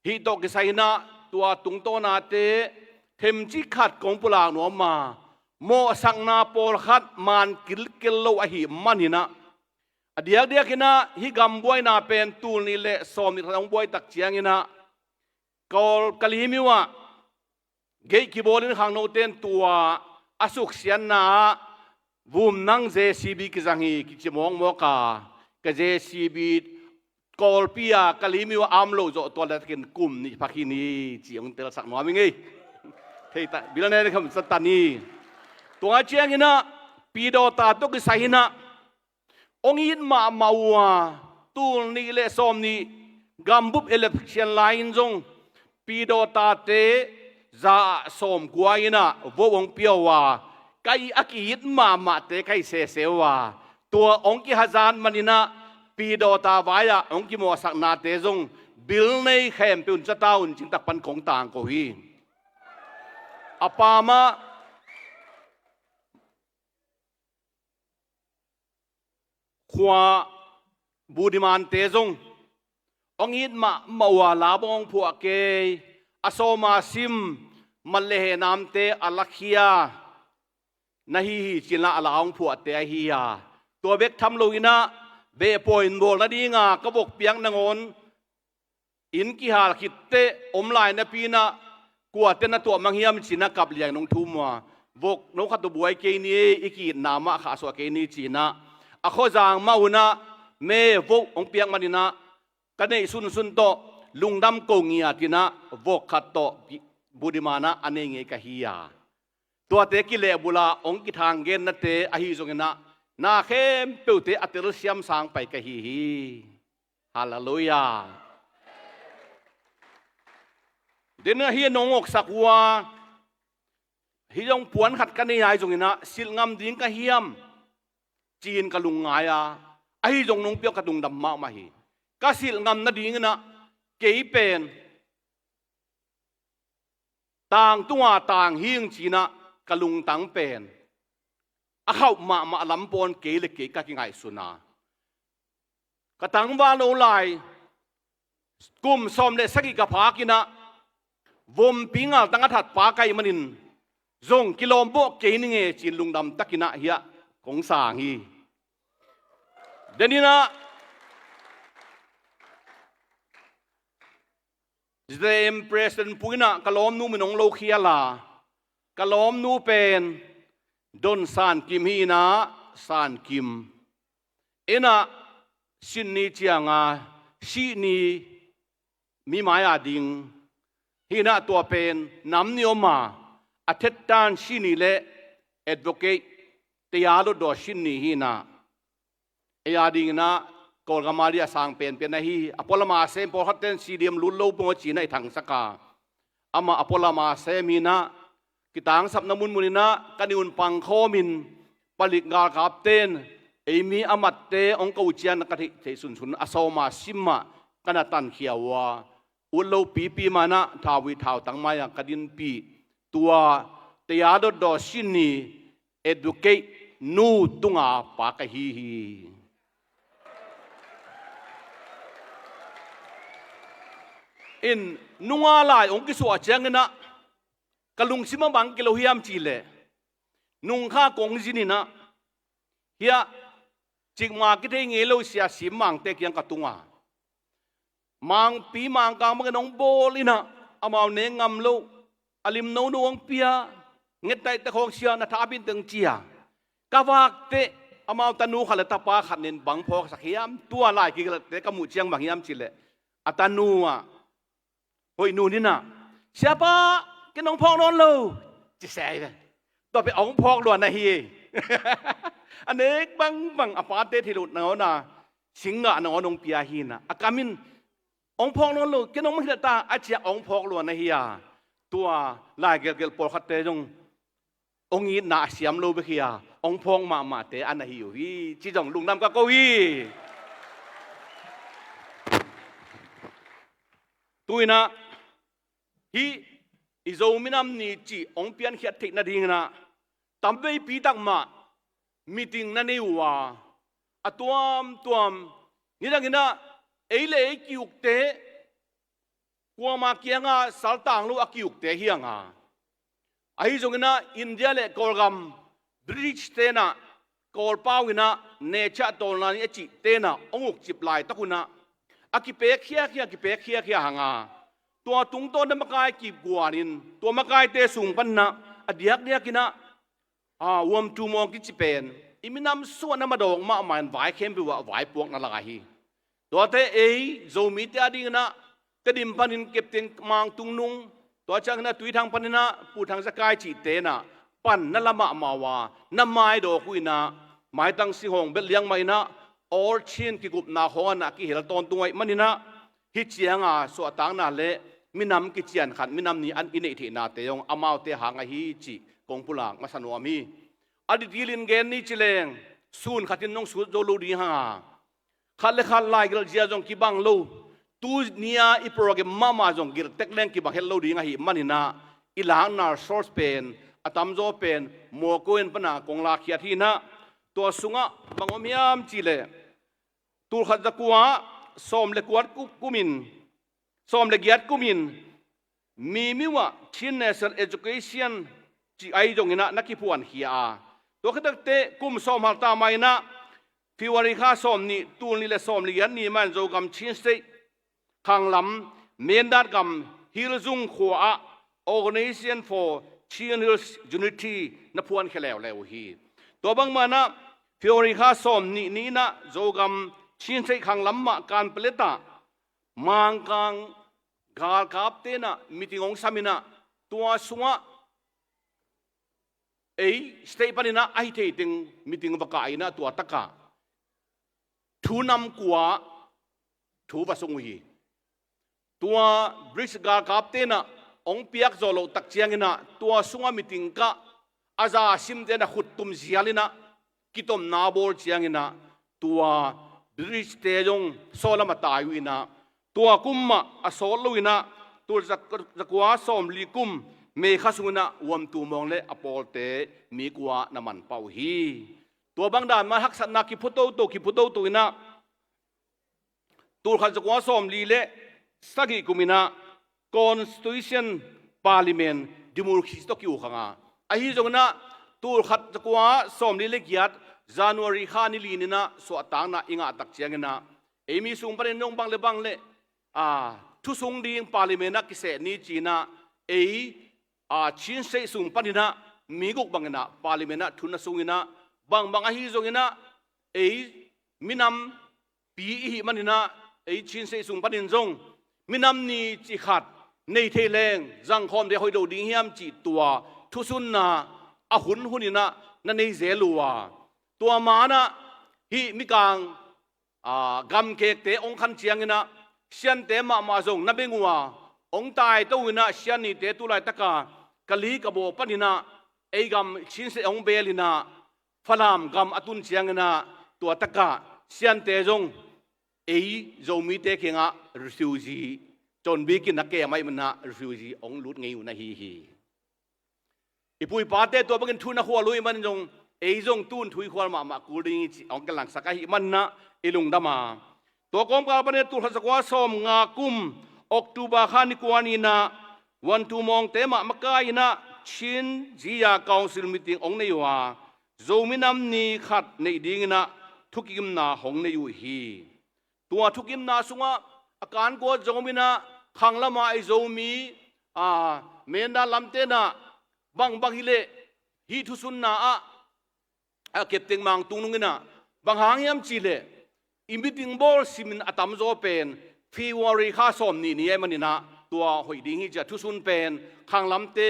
Hih tawh kisai-in ah tua tungtawnate themcik khat kong pulak nuam a, mawhsakna pawlkhat man kilkel lo ahih manin ah, a diakdiakin ah hih gambuaina pen tul nih le sawmnih khat hong buai tak ciangin ah, Kawl Kalemyo ah gate kibawlin khangnote in tua a suksiatna ah vumnang J C B kizang hi, kici mawkmawk a, ka J C B Kawlpi a Kalemyo a om lo zawh tua le takin kum nih pha khin hi ci hong telsak nuam ing ei. Thei ta, bil ne kham sa ta ni. Tua ciangin ah Pi Dawta tawh kisai-in ah hong it mahmah uh a, tul nih le sawmnih gambup election lai-in zong Pi Dawtate za ah sawmkua in ah vote hong pia uh a, ka i a ki-it mahmahte ka hi sese uh a, tua hong kihazat manin ah Pi Dawta vai-ah hong kimawhsaknate zong bil nei khempeuh in ca ta un, cin tak pan kong tangko hi. A pa mah khua Budimante zong hong it mahmah uh a, la bang hong phuah kei, a sawm a sim, mat le heh namte a lakhia na hi hi ci-in ah a la hong phuahte ahi a, tua bek tham loin ah beh pawi in bawl nadinga ka vok piak nangawn inn kihal khitteh om lai napi-in ah kuate na tuah mang hiam ci-in ah kap liangin hong thum uh a, vok no khat uh buai kei ni, i ki-itna mah khahsuah kei ni ci-in ah, a khuazang mah un ah me vote hong piak manin ah ka neih sunsun tawh lungdam ko ngiat in ah vok khat tawh Budima-ah a nei ngei ka hi a, tuate kilehbul a hong kithang gennate ahi zongin ah na khempeuhte a telsiam sang pai ka hi hi. Halleluiah. Dena hi a nong oksak uh a, hi zong puan khat ka nei ahi zongin ah silh ngam ding ka hiam ci-in ka lungngai a, ahi zong nong piak ka lungdam mahmah hi. Ka silh ngam nadingin ah kei pen tang tunga tang hing ci-in ah ka lungtang pen a khauh mahmah lam pawn kei le kei ka kingaihsun a, ka tangval no lai kum sawm le sagih ka phak in ah vompi ngaltang a that pa ka hih manin zong kilawm bawh kei ning e ci-in lungdam takin ah hi-ah kong sang hi. Denin ah J M President Pu in ah ka lawmnu min hong lokhial a, ka lawmnu pen Don San Kim hi-in ah, San Kim in ah Sydney ciang a, Sydney mi mai-a ding hi-in ah, tua pen nam nih om a, a thettan Sydney le advocate Taya Dotdaw Sydney hi-in ah, ei a dingin ah Kawlgam a dia sang penpen ahi. A pualam a sem pawlkhatte in C D M lut lo maw ci-in ah i thangsak a, amah a pualam a sem hi-in ah kitangsapna munmun in ah ka nih un pangkhawmin palik galkapte in ei mi a matte hong ko ciang ka theih theih sunsun a sawm a sim ah ka na tankhia uh a, ut lo pipi mah in ah thau hi thautang mai-ah ka dinpih tua Taya Dotdaw Sydney advocate nu tunga pa ka hi hi. In nunga lai hong kisuah ciangin ah ka lungsim ah bang kilo hiam cih leh, nungkha kong zin in ah hi-ah cikmah kithei ngei lo sia Sim Mangte kiang ka tung a, Mangpi Mangkang bangin hong bawl in ah amau nek ngam lo, a lim nono hong pia, ngettaihte khawng sia na tha a bin teng ci-a ka vak teh, amau tanu khat le tapa khat nih in bang phawksak hiam, tua lai kigelhte ka muh ciang bang hiam cih leh, a tanu ah hoih nu nih in ah, "Siapa, ken hong phawk nawn lo," ci se hi ve. Tua pen hong phawk lua na hi. A nek bangbang a pate thei loh nangawn a singgah nangawn hong pia hi-in ah, a kam in, "Hong phawk nawn lo, ken hong mangkhilh ta," a ci-a hong phawk lua na hi a, tua lai gelhgelh pawlkhatte zong hong itna a siam lo bek hi a, hong phawk mahmahte a na hi uh hi ci zong lungdam ka ko hi. Tu-in ah hih i Zo minam ni cih hong piankhiat theih nadingin ah tamveipi tak mah meeting na nei uh a, a tuamtuam nidangin ah ei le ei ki-ukte kuama kiangah saltang lo a ki-ukte hi hang a, ahi zongin ah India le Kawlgam British te'n ah Kawlpau in ah necha tawlna ni a cih te'n ah hong ukcip laitak un ah a kipek khiakhia, kipek khiakhia hang a, tua tungtawn na makai kip guanin tua makaite sung panin ah a diakdiakin ah a, Uamtu Mawng kici pen i minam suahna madawk mahmah in vai khempeuh ah vaipuakna lai hi. Tuate ei Zomite a dingin ah Tedim panin Kepteng Mang Tungnung, tua ciangin ah Tuithang panin ah Pu Thang Za Kai cihte in ah pan na la mahmah uh a, na maidawk uh in ah maitang singhawng belh liang mah in ah All Chin kikupna khawng ah na kihel tawntung ahih manin ah hih cianga suahtakna le minam kician khat, minam ni an i neih theihnate zong amaute hang ahi cih kong pulak masa nuam hi. A detail in gen ni ci leng sun khat in nong sut zo lo ding hang a, khat le khat laigelh zia zong kibang lo, tu ni-a i program mahmah zong gelh tek leng kibang het lo ding ahih manin ah i lakna source pen a tamzaw pen Mawkaw in pan ah kong lakkhiat hi in ah, tua sungah bang om hiam cih leh tul khat za kua sawm le kuat ku-, kumin, sawm le giat kumin Mimiu ah Chin National Education cih ahi zongin ah na kiphuankhia a, tua khit tak teh kum sawm hal ta mah in ah February kha sawm nih, tul nih le sawm le giat ni mah in Zogam Chin State khanglam Mindat gam Hilzung khua ah Organization for Chin Hills Unity na phuankhia leuleu uh hi. Tua bangmah in ah February kha sawm nih ni in ah Zogam Chin State khanglam mah Kanpetlet ah Mangkang galkapte in ah meeting hong sam in ah, tua sungah ei state panin ah ahi thei teng meeting va kah in ah, tua takah thu nam kua thu va sung uh hi. Tua BRICS galkapte in ah hong piak zawh loh tak ciangin ah, tua sungah meeting kah a za simte in ah khut tum zial in ah kitomna bawl ciangin ah, tua BRICS-te zong sawlam a tai uh in ah, tua kum mah a sawt lo in ah, tul za-, za kua sawm li kum May kha sung in ah Uamtu Mawng le a pawlte mi kua na man pah uh hi. Tua bang dan mah haksatna kiphu toto, kiphu toto in ah, tul khat za kua sawm li le sagih kum in ah Constitution, Parliament, Democracy tawh ki-uk hang a, ahi zongin ah tul khat za kua sawm li le giat January kha ni li ni in ah suahtakna i ngah tak ciangin ah, ei mi sung panin zong bang le bang le, a, thu sung ding Parliament ah kiseh ni ci in ah, ei, a, Chin State sung panin ah mi guk bangin ah Parliament ah thu na sung in ah, bangbang ahi zongin ah ei minam pi i hih manin ah, ei Chin State sung panin zong minam ni cih khat nei thei leng zangkhawm ding hoih lo ding hiam cih tua thusunna a hun hun in ah na nei zel uh a, tua man ah hih mikang, a, gamkekte hong khan ciangin ah Siante mahmah zong na beng uh a, hong taito in ah Sian nite tu laitak a Kali Kabaw panin ah ei gam Chin State hong beel in ah Falam gam a tun ciangin ah, tua takah Siante zong ei Zomite kiangah refugee, conbik in a kem ahih manin ah refugee hong lut ngei uh na hi hi. I pu i pate tua bangin thu na khual uh ahih manin zong, ei zong tun thu i khual mahmah kul ding hi cih hong kilangsak ahih manin ah i lungdam a. Tua kawmkal panin ah tul khat za kua sawm nga kum October kha ni kua ni in ah Uamtu Mawngte mah makai in ah Chin Zia Council meeting hong nei uh a, Zomi Nam Ni khat neih dingin ah thukimna hong nei uh hi. Tua thukimna sungah a kan kua zong om in ah, khanglam a i Zomi, a, Mindat lamte in ah bangbang hi leh hih thusunna ah, a, Kepteng Mang Tungnung in ah, bang hang hiam cih leh i meeting bawl simin a tamzaw pen February kha sawm nih ni ahih manin ah, tua hoih ding hi ci a thusun pen khanglamte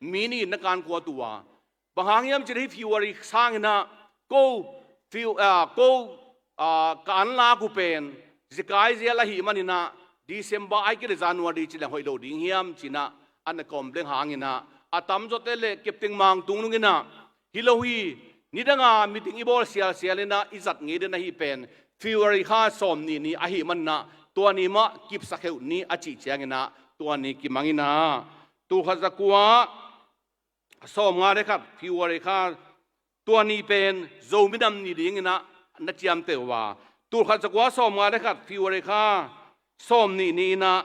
mi nih in na kan kuat uh a, bang hang hiam cih leh hih February sangin ah ko, Fe-, a, ko, a, ka anlak uh pen zekai zel ahih manin ah December ahih kei leh January ci leng hoih lo ding hiam ci in ah an a complain hangin ah, a tamzawte le Kepteng Mang Tungnung in ah, hi lo hi, nidang a meeting i bawl sialsial in ah i zat ngei den ahi pen February kha sawm nih ni ahih manin ah tua ni mah kipsak heuh ni a cih ciangin ah tua ni kimang in ah, tulkhat zakua sawmnga le khat February kha, tua ni pen Zomi nam ni dingin ah na ciamteh uh a, tulkhat zakua sawmnga le khat February kha sawmnih ni in ah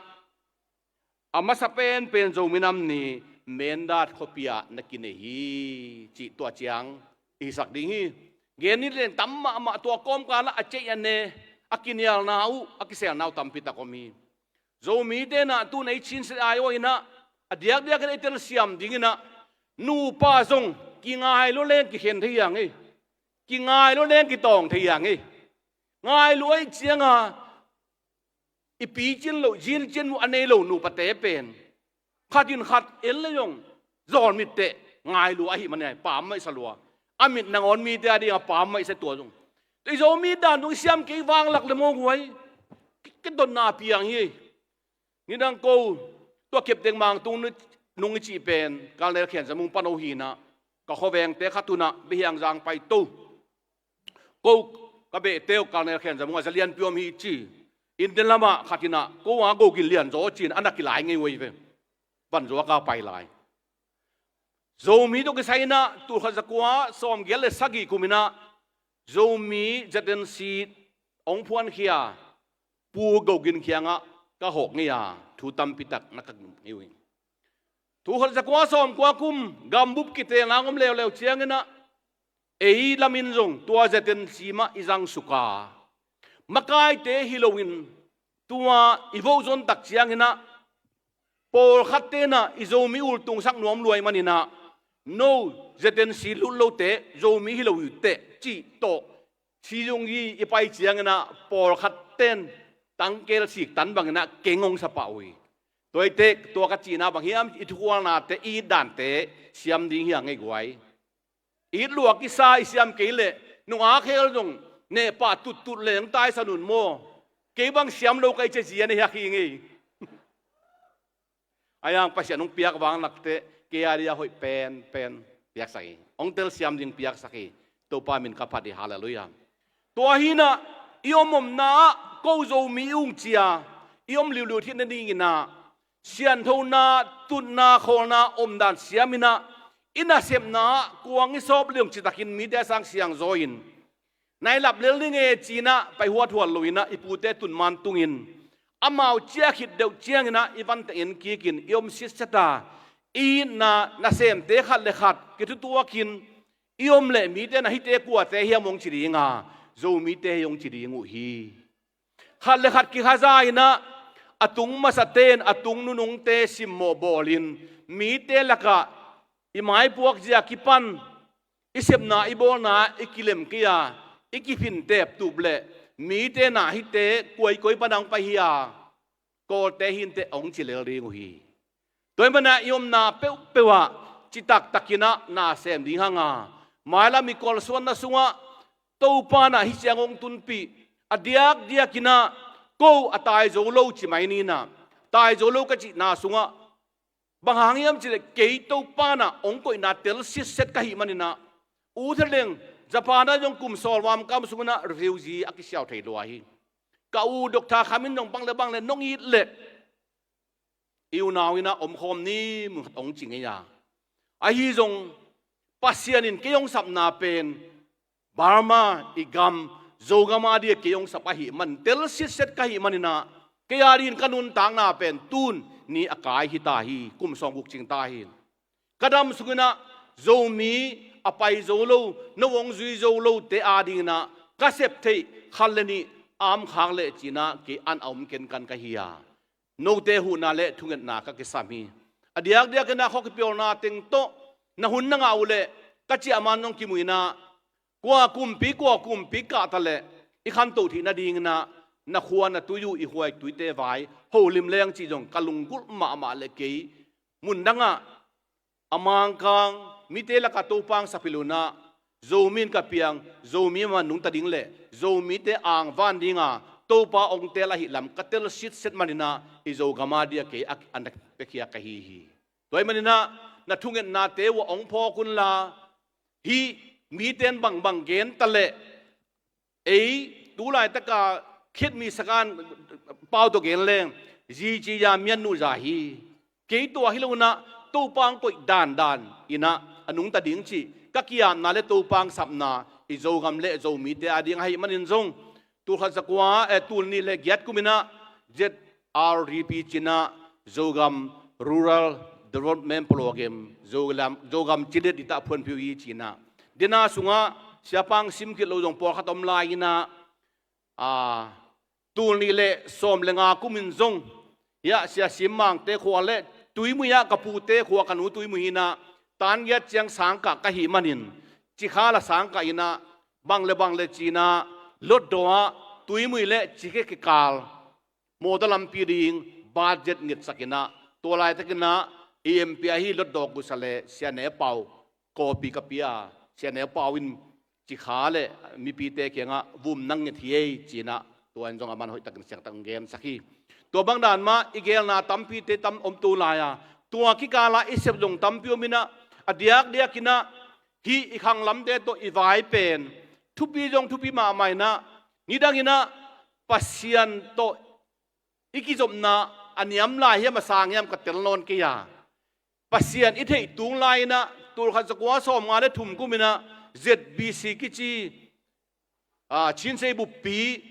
a masa penpen Zomi nam ni Mindat khuapi ah na kinei hi cih tua ciang i hisak ding hi. Gen ni leng tam mahmah, tua kawmkal ah a ceih a ne, a kinialna uh, a kiselna uh tampi tak om hi. Zomite in ah tu-in ei chinset ai-awh in ah, a diakdiak in ei telsiam dingin ah, nupa zong kingai lua leng kikhen thei hi hang ei. Kingai lua leng kitawng thei hi hang ei. Ngai lua ahih ciangin i picin loh, zincin uh a nei lo nupate pen khat in khat en le zong zawlmit teh ngai lua ahih manin ah pammaih sa lua. A mit nangawn mite a dingin pammaih sa tua zong. Tua i Zomi dan zong i siam kei vanglak le maw guai. Ki, kidotna piang hi. Nidang ko, tua Kepteng Mangtung nung i cih pen Colonel Khen Za Mung pano hi in ah, ka khuavengte khat un ah Biahiangzang pai to. Ko ka behte uh Colonel Khen Za Mung a za lianpi om hi ci. India lamah khat in ah ko a go gin lian zaw ci-in a na kilai ngei uh hi ve. Van zuak a pai lai. Zomi tawh kisai in ah tulkhat zakua sawmgiat le sagih kum in ah Zomi Z N C hong phuankhia Pu Go Gin kiangah ka hawk ngei a, thu tampi tak na ka ngei uh hi. Tulkhat zakua sawmkua kum gambup kitelna hong om leuleu ciangin ah ei lam in zong tua Z N C mah i zangsuk a, makaite hi loin tua i vote zon tak ciangin ah pawlkhatte in ah i Zomi ultungsak nuam lua ahih manin ah, no Z N C lut lote Zomi hi lo uh teh cih tawh, Siyungyi i pai ciangin ah pawlkhatte in tangkel sik tan bangin ah keng hong sa pah uh hi. Tua hi teh, tua ka cihna bang hiam, i thukhualnate, i it dante siam ding hi hang ei guai. It lua kisa i siam kei leh nung a khel zong neh pah tuttut leng taisan un maw. Kei bang siam lo ka hih ciang zia na hiak hi ngei. Ahi hang Pasian hong piak vanglakte kei a dia hoih penpen piaksak hi. Hong telsiam ding piaksak hi. Topa min ka phat hi, halleluiah. Tua hi in ah i om omna ah ko Zomi i ung cia, i om liuliu theihna dingin ah sianthona, tutna, khawlna omdan siam in ah, i nasepna ah kuang i sawp leng citakin mite a sang siangzaw in, na i lap lel ding e ci-in ah pai huathuat lo in ah i pute tun man tungin, amau ciah khit deuh ciangin ah i vante en kikin i om sitset a, i itna nasemte khat le khat kithutuakin i om leh mite in ah hihte kuate hiam hong ci ding a, Zomite hi hong ci ding uh hi. Khat le khat kikhaza in ah, a tung masate in a tung nunungte simmawh bawlin, mite lakah i maipuak zia kipan, i sepna i bawlna i kilem kei a, i kiphin teptup leh mite in ah hihte koi koi pan a hong pai hi a, Kawlte hi inteh hong ci lel ding uh hi. Tua ahih manin ah i omna peuhpeuh ah citak takin ah na sem ding hang a, mailam i kalsuanna sungah Topa in ah hih ciang hong tunpih, a diakdiakin ah ko a tai zo lo ci mai ni in ah, tai zo lo ka cihna sungah bang hang hiam cih leh kei Topa in ah hong koihna tel sitset ka hih manin ah, u Thadeng, Japan ah zong kum sawlvamkam sungin ah refugee a kisiau thei lua hi. Ka u Doctor Kham in zong bang le bang le nong it leh i unau in ah omkhawm ni, mun khat hong ci ngei a. Ahi zong Pasian in kei hong sapna pen Burma i gam, Zogam a dia kei hong sap ahih man, tel sitset ka hih manin ah, kei a dingin ka nuntakna pen tun ni a kai hi ta hi, kum sawmguk cing ta hi. Ka dam sungin ah Zomi a pai zo lo, no hong zui zo lote a dingin ah ka sep theih khat le nih a om khak leh ci-in ah kei an a om kenkan ka hi a, note huhna le thungetna ka kisam hi. A diakdiakin ah khua kipiawlna teng tawh na hun na ngah uh leh ka ciahman zong kimu in ah, kua kumpi kua kumpi kah ta leh i khantoh theih nadingin ah na khua na tui uh, i khuai tuite vai holim leng cih zong ka lunggulh mahmah leh kei mundang ah a Mangkang mite lakah Topa hong sap hilh un ah, Zomi in ka piang, Zomi mah nungta ding leh Zomite angvan ding a Topa hong teel ahih lam ka tel sitset manin ah i Zogam a dia kei a, a na piakhia ka hi hi. Tua ahih manin ah na thungetnate uh ah hong phawk unla, hih mite in bangbang gen ta leh, ei tu laitaka khitmi sakan pau tawh gen leng, zi ci a mian nuh za hi. Kei tua hi lo inah Topa hong koih dandan inah a nungta ding cih ka kiamna le Topa hong sapna i Zogam le Zomite a ding ahih manin zong, tul khat za kua, eh, tul nih le giat kum inah Z R D P ci inah Zogam Rural Development Program, Zogam, Zogam cilet i tah phuanphiu hi ci inah. Dena sungah siapa hong sim khit lo zong pawlkhat om lai inah, a, tul nih le sawm le nga kum in zong, hiah Sia Sim Mangte khua le Tuimui ah ka pute khua ka nu Tuimui hi inah, tan giat ciang sangkah ka hih manin, cikhal a sangkah inah, bang le bang le ci inah, Hlutdaw ah Tuimui le Cikhe kikal mawtaw lampi ding budget ngetsak inah, tua laitak inah i M P ahi Hlutdaw gusa le Sia Ne Pau kawpi ka pia, Sia Ne Pau in Cikha le mipite kiangah vum nang nget hi ei ci inah, tua in zong aman hoihtakin siangtakin gensak hi. Tua bang dan mah i gelna tampite tam om tu lai a, tua kikala i sep zong tampi om inah, a diakdiak inah hih i khanglamte tawh i vai pen thupi zong thupi mahmah inah, nidang inah Pasian tawh i kizopna a niam lai hiam a sang hiam ka tel nawn kei a, Pasian i theih tung lai inah tul khat za kua sawm nga le thum kum inah Z B C kici, a, Chinsei buppi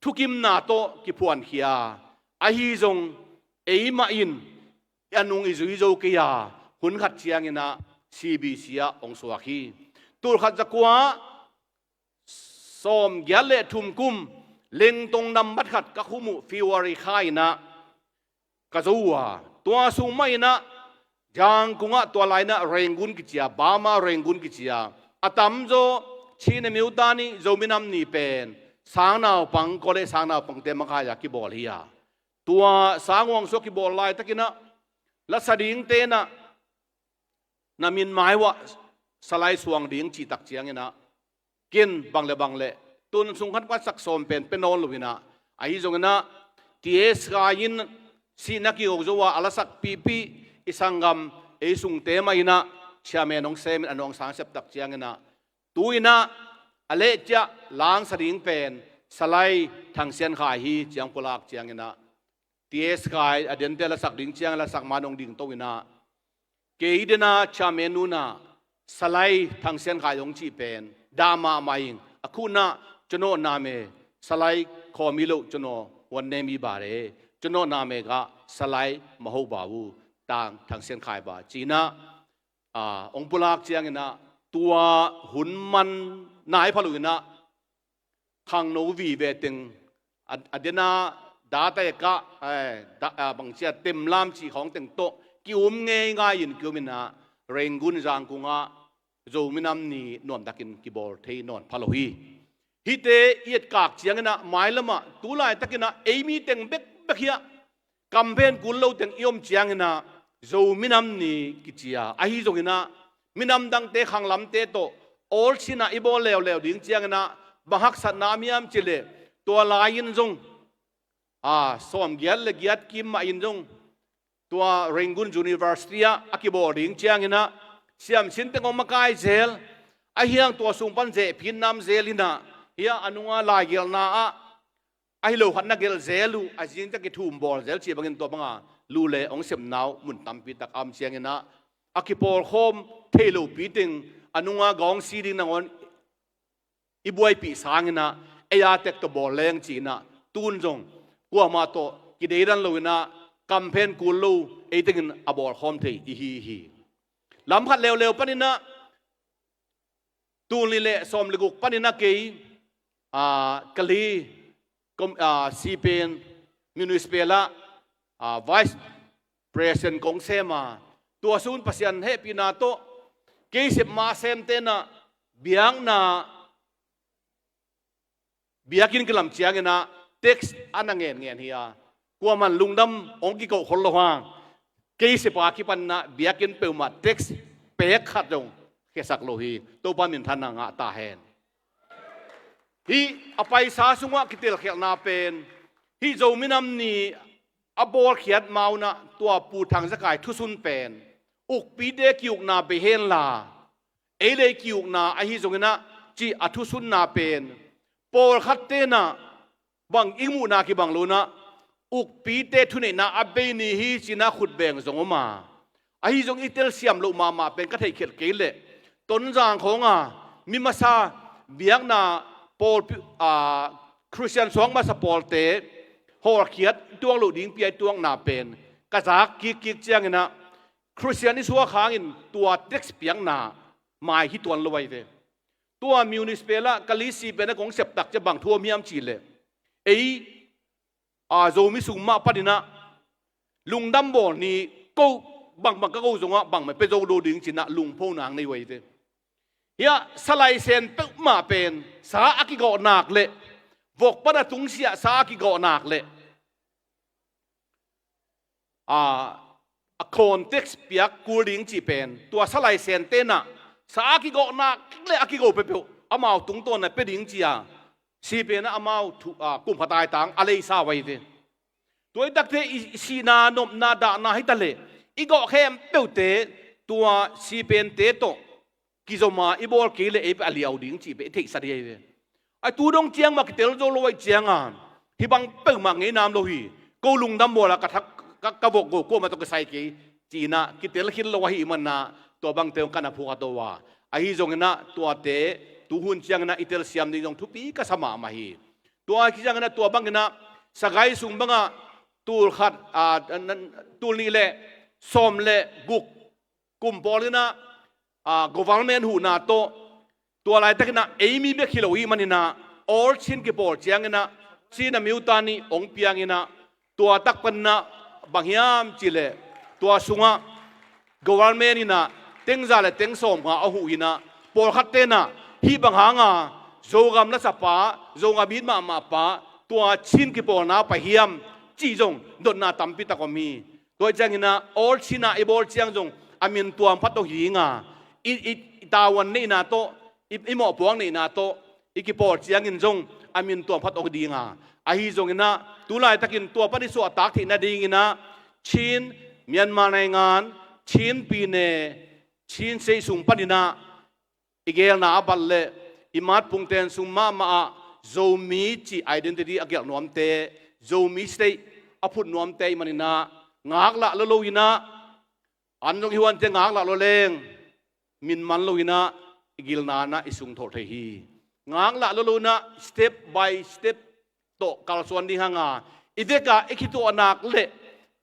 thukimna tawh kiphuankhia a, ahi zong eimah in a nung i zui zo kei a, hun khat ciang inah C B C ah hong suak hi. Tul khat za kua sawm giat le thum kum Lengtong nambat khat ka khum uh February kha inah ka zo uh a, tua sung mah inah Zangkung ah tua lai inah Rangoon kici a, Burma Rangoon kici a, a tamzaw Chin Imyottar ni, Zomi Nam Ni pen sangnaupang, college sangnaupangte makai a kibawl hi a, tua sang hong suak kibawl laitak inah lasa dingte inah na min mai uah salai suang ding cihtak ciang inah, ken bang le bang le tun sung khat khat sak sawm pen pe nawn lo inah, ahi zong inah T S Khai in sihna kiho zo a, a lasak pihpih i sanggam ei sungte mah inah chairman hong sem in a nuang sang septak ciang inah, tu inah a leh ciah langsa ding pen salai Thang Sian Khai hi ciang pulak ciang inah, T S Khai a dente lasak ding ciang lasak man hong dingto inah, kei dena chairman nu inah salai Thang Sian Khai hong cih pen dah mahmah ing, a khut inah चुनौती में सलाई खोमी लो, चुनौती वनने मी बारे, चुनौती में का सलाई महो बाबू तांग Thang Sian Khai ba ci inah, a, hong pulak ciang inah tua hun man nai pha lo inah khangno vive teng, a, a dena data ka, eh, da, a, bangcia temlam cih khawng teng tawh ki-um ngeingai in ki-um inah Rangoon Zangkung ah Zomi Nam Ni nuamtakin kibawl thei nawn pha lo hi. Hihte i etkak ciang inah mailam ah tu laitak inah ei mi teng bekbek hiah campaign kul lo teng i om ciang inah Zomi Nam Ni kici a, ahi zong inah minam dangte khanglamte tawh awlsin ah i bawl leuleu ding ciang inah bang haksatna om hiam cih leh, tua lai in zong, a, sawm giat le giat kim mah in zong tua Rangoon University ah a kibawl ding ciang inah siamsin teng hong makai zel, ahi hang tua sung pan zehphin nam zel inah, hiah a nunga laigelhna ah ahi lo khat na gelh zel uh, a zing ciang kithum bawl zel cih bangin tua banga lu le hong sepna uh mun tampi tak a om ciang inah, a kipawlkhawm thei lopi teng a nunga gawng si ding nangawn i buaipih sang inah ei a tek tawh bawl leng ci inah, tun zong kuamah tawh kideidan lo inah campaign kul lo ei tengin a bawlkhawm thei i hi hi. Lam khat leuleu pan inah tul nih le sawm le guk pan inah kei, a, Kalay kom-, a, C P M Municipal ah, a, Vice President kong sem a, tua sung Pasian hehpihna tawh kei sep ma semte inah biakna, biakinn kilam ciang inah tax a na ngenngen hi a, kuaman lungdam hong kikoh khol lo hang, kei sep a kipan inah biakinn peuhmah tax pek khat zong khiasak lo hi. Topa minthanna ngah ta hen. Hih a paisa sungah kitelkhialhna pen, hih Zomi Nam Ni a bawlkhiat ma un ah tua Pu Thang Za Khai thusun pen ukpite ki-ukna bei henla, ei le ei ki-ukna ahi zong inah cih a thusunna pen pawlkhatte inah bang i muhna kibang lo inah ukpite thuneihna a bei ni hi ci-in ah khut beng zong om a. Ahi zong i telsiam loh mahmah pen ka theihkhelh kei leh, Tonzang khawng a mi masa biakna pawl, a, Khristian suak masa pawlte hawlkhiat tuak loh ding pia i tuakna pen ka zak kikkik ciangin ah, Khristian i suak hangin tua tax piakna mai hi tuan lo ahi ve. Tua municipal ah ka list pen a kong sep tak ciang bang thu om hiam cih leh, ei, a, Zomi sung mah panin ah lungdam bawl ni, ko bangbang ka ko zongah bangmah pia zo lo ding ci-in ah lungpho nang nei uh ahi ve. Hiah salai sen peuhmah pen sa a kigawh nak leh, vok pan a tungsiah sa a kigawh nak leh, a, a context piak kul ding cih pen tua salai sente in ah sa a kigawh nak leh a kigo peuhpeuh amau tungtawn a pia ding ci-a, si pen ah amau thu, a, kum khat a taitang a leisa uh ahi ve. Tua i takte i sihna, nopna, dahna hi ta leh, i gawh khempeuhte tua si pente tawh kizom a i bawl kei leh ei pen a liau ding cih pen i theihsa ding ahi ve. A tu dong ciang mah kitel zo lo ahih ciangin, hih bang peuhmah ngei nam lo hi. Ko lungdam bawl a ka thak, ka, ka vok go kuamah tawh kisai kei ci-in ah kitel khit lo ahih manin ah tua bangte hong ka na phuak a to a. Ahi zongin ah tuate tuhun ciangin ah i telsiam ding zong thupi ka sa mahmah hi. Tua ahih ciangin ah tua bangin ah Sagai sung bangah tul khat, a, nan, tul nih leh sawm leh guk kum pawl in ah, a, government huhna tawh, tua laitakin ah ei mi bek hi lo ahih manin ah, All Chin kipawl ciangin ah, Chin a miuta nih hong piangin ah, tua tak panin ah bang hiam cih leh, tua sungah government in ah teng za leh teng sawmnga a huh in ah, pawlkhatte in ah hih bang hanga Zogam lasapa, Zogam it mahmah pa tua Chin kipawlna pai hiam cih zong dotna tampi tak om hi. Tua ahih ciangin ah All Chin ah i bawl ciang zong a min tuam phat aw hi ding a, i, i, i tavuan neihna tawh, i, i mawhpuak neihna tawh i kipawl ciangin zong a min tuam phat aw ding a. Ahi zongin ah tu laitakin tua pan i suahtak theih nadingin ah Chin, Myanmar naingan, Chin pyine, Chin state sung panin ah i geelna a bat leh, i matpungten sung mahmah ah Zomi cih identity a gelh nuamte, Zomi state a phut nuamte ahih manin ah, ngaklah lo lo in ah, an zong i huante ngaklah lo leng, min man lo in ah, i gilna in ah i sung tholh thei hi. Ngaklah lo lo in ah, step by step tawh kalsuan ding hanga, i vek a i khituah nak leh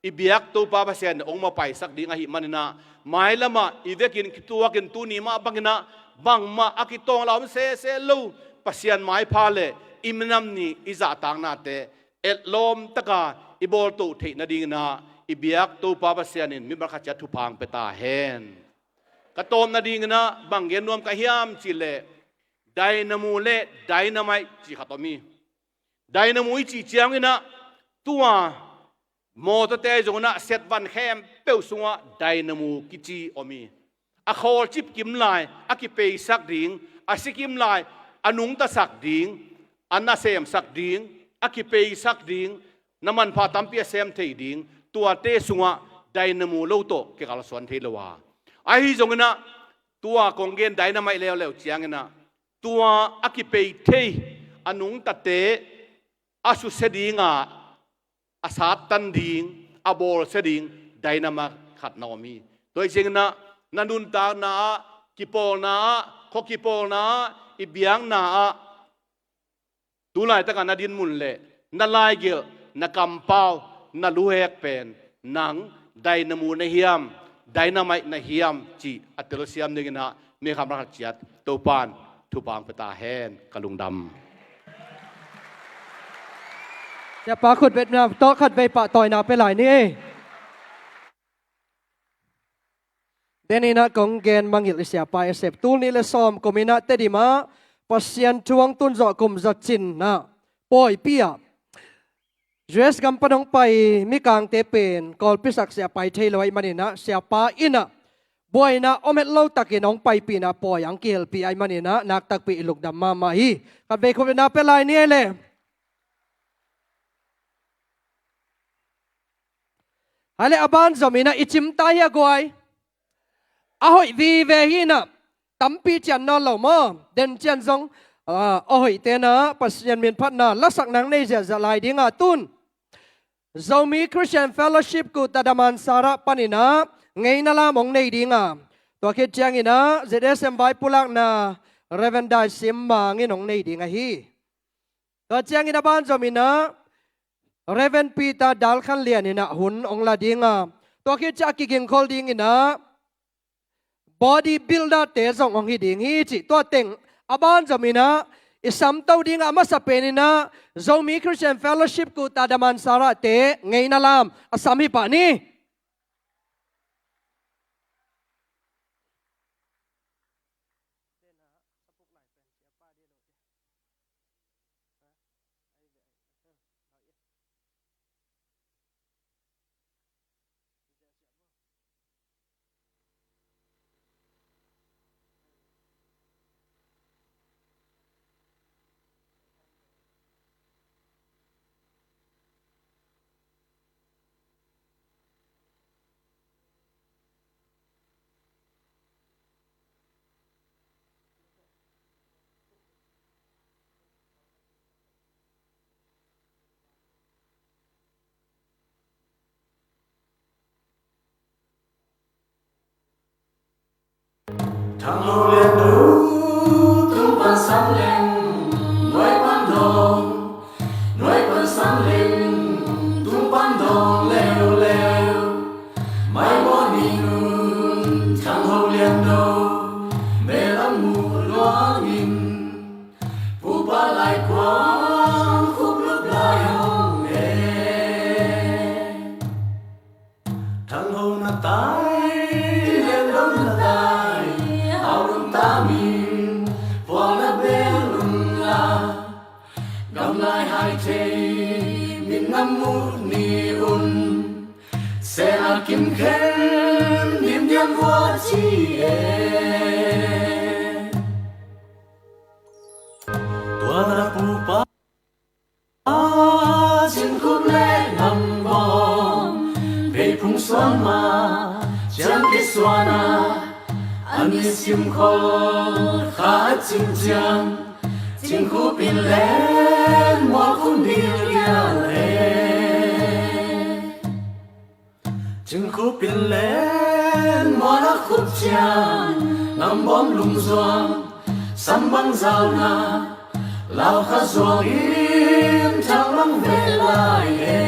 i biak Topa Pasian in hong mapaisak ding ahih manin ah, mailam ah i vekin kituakin tuni mah bangin ah, bangmah a kitawng la om sese lo, Pasian maipha leh i minam ni i zahtaknate etlawm taka i bawltoh theih nadingin ah, i biak Topa Pasian in mimal khat ciat thupha hong pia ta hen. Ka tawp nadingin ah bang gen nuam ka hiam cih leh, dynamo leh dynamite cih khat om hi. Dynamo i cih ciangin ah, tua mawtawte zongin ah set van khempeuh sungah dynamo kici om hi. A khawlcip kim lai a kipeisak ding, a si kim lai a nungtasak ding, a nasemsak ding, a kipeisak ding, na manpha tampi a sem thei ding, tuate sungah dynamo lo tawh kikalsuan thei lo a. Ahi zongin ah, tua kong gen dynamite leuleu ciangin ah, tua a kipei thei, a nungtate a susia ding a, a sattan ding, a bawlsia ding dynamite khat na om hi. Tua ahih ciangin ah, na nuntakna ah, kipawlna ah, khua kipawlna ah, i biakna ah, tu laitak a na dinmun leh na laigelh, na kampau, na luhek pen nang dynamo na hiam, dynamite na hiam cih a telsiam dingin ah, mi khat ciat Topa'n thupha hong pia ta hen. Ka lungdam. Siapa khutbetna tawh khatvei pahtawina pia lai ni ei. Deninah kong gen mangngilh i siapa i sep, tul nih le sawm kuminah Tedim ah Pasian thu hong tun zawh kum za cinah pawipi ah U S gam pan hong pai mikangte pen kawlpisak siapa i thei lo ahih maninah siapa innah buaina om het lo takin hong paipihna pawi ah hong kihelpih ahih maninah nak takpi i lungdam mahmah hi. Khatvei khutbetna pia lai ni ei le. Hai le a ban zominah i cimta hi a guai. A hoih vive hinah tampi cian nawn lo maw? Den cian zong a hoih tenah Pasian min phatna lasak nang nei ziahziah lai dingah tun Zomi Christian Fellowship Kuta Damansara panin ah ngeina lam hong nei ding a, tua khit ciangin ah Z S M vai pulakna Reverend Dai Sim Mang in hong nei ding ahi. Tua ciangin a banzom in ah Reverend Peter Dal Khan Lian in ah hun hong la ding a, tua khit ciang a kigingkhol dingin ah body builder te zong hong hi ding hi cih tua teng a banzom in ah i samto ding a, a masa pen in ah Zomi Christian Fellowship Kuta Damansara te ngeina lam a sam hi pah ni. Thang Ho Lian Do, tung pan sang leng, nuai pan dong, nuai pan sang leng, tung pan dong leuleu. Mai mawh ni un, Thang Ho Lian Do, me lam mu luang in, pupa lai kuang khup lup lai hong e. Thang Ho na tai, Lian Do na tai, hau lum ta min, puang na bel lum la. Gam lai hai thei, min ngam mu ni un, sen a kim khen, nim diam hua ci e. Tua na pupa, cin khup le ngam bawm, pei phung suan ma, ciang kisuana, an i sim khol kha cing ciang, cing khup in len mual khum dil dial e. Cing khup in len mual a khup ciang, ngam bawm lum zuang, sam bang zauna, lau kha zuang in thang bang ve lai e.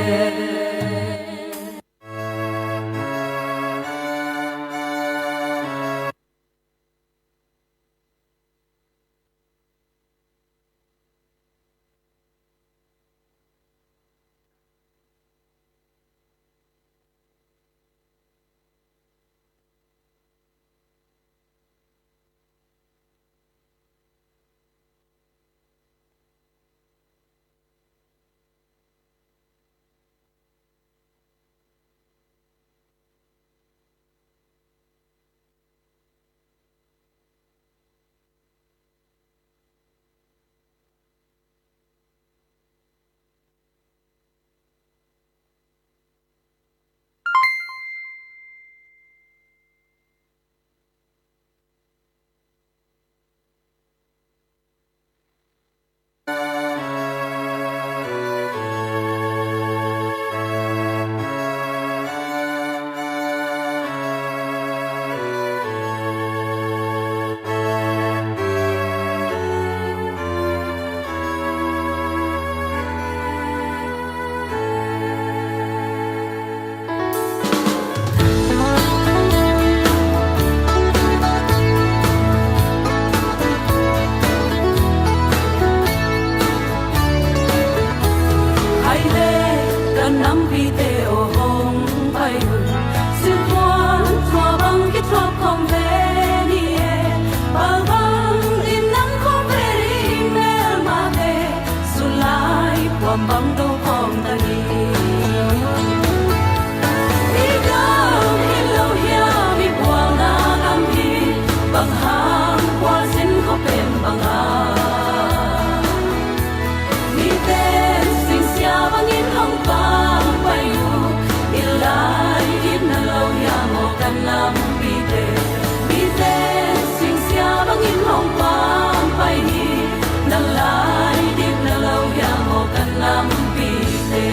Ai le, ka nampite aw hong pai un. Silkuan tua bang kithuap khawm ve ni e. Pal bang in nang khawm ve ni, melmate. Sulai puam bang do khawm ta ni. I gam hi lo hiam, i bualna gam hi. Bang hang bual sin khawm pen bang a. Mite singsia bangin hong pang pai uh. I lai dipna lo hiam aw ka nampite. Mite singsia bangin hong pang pai hi. Na lai dipna lo hiam aw ka nampite.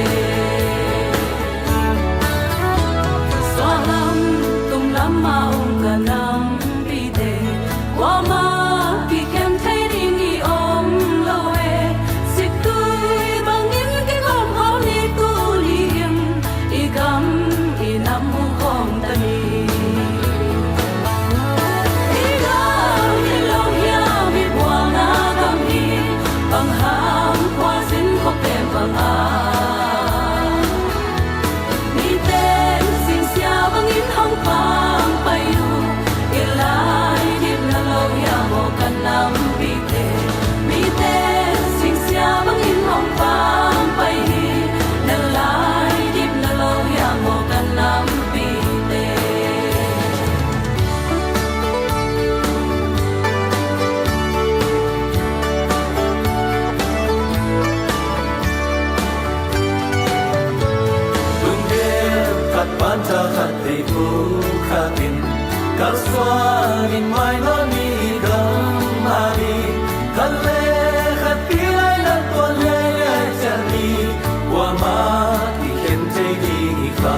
Khat thei phu khat in kalsuan in mai nawn ni, i gam a ding khat le khat pi lai, na tuan le le cian ni, kuamah kikhen thei ding hi kha.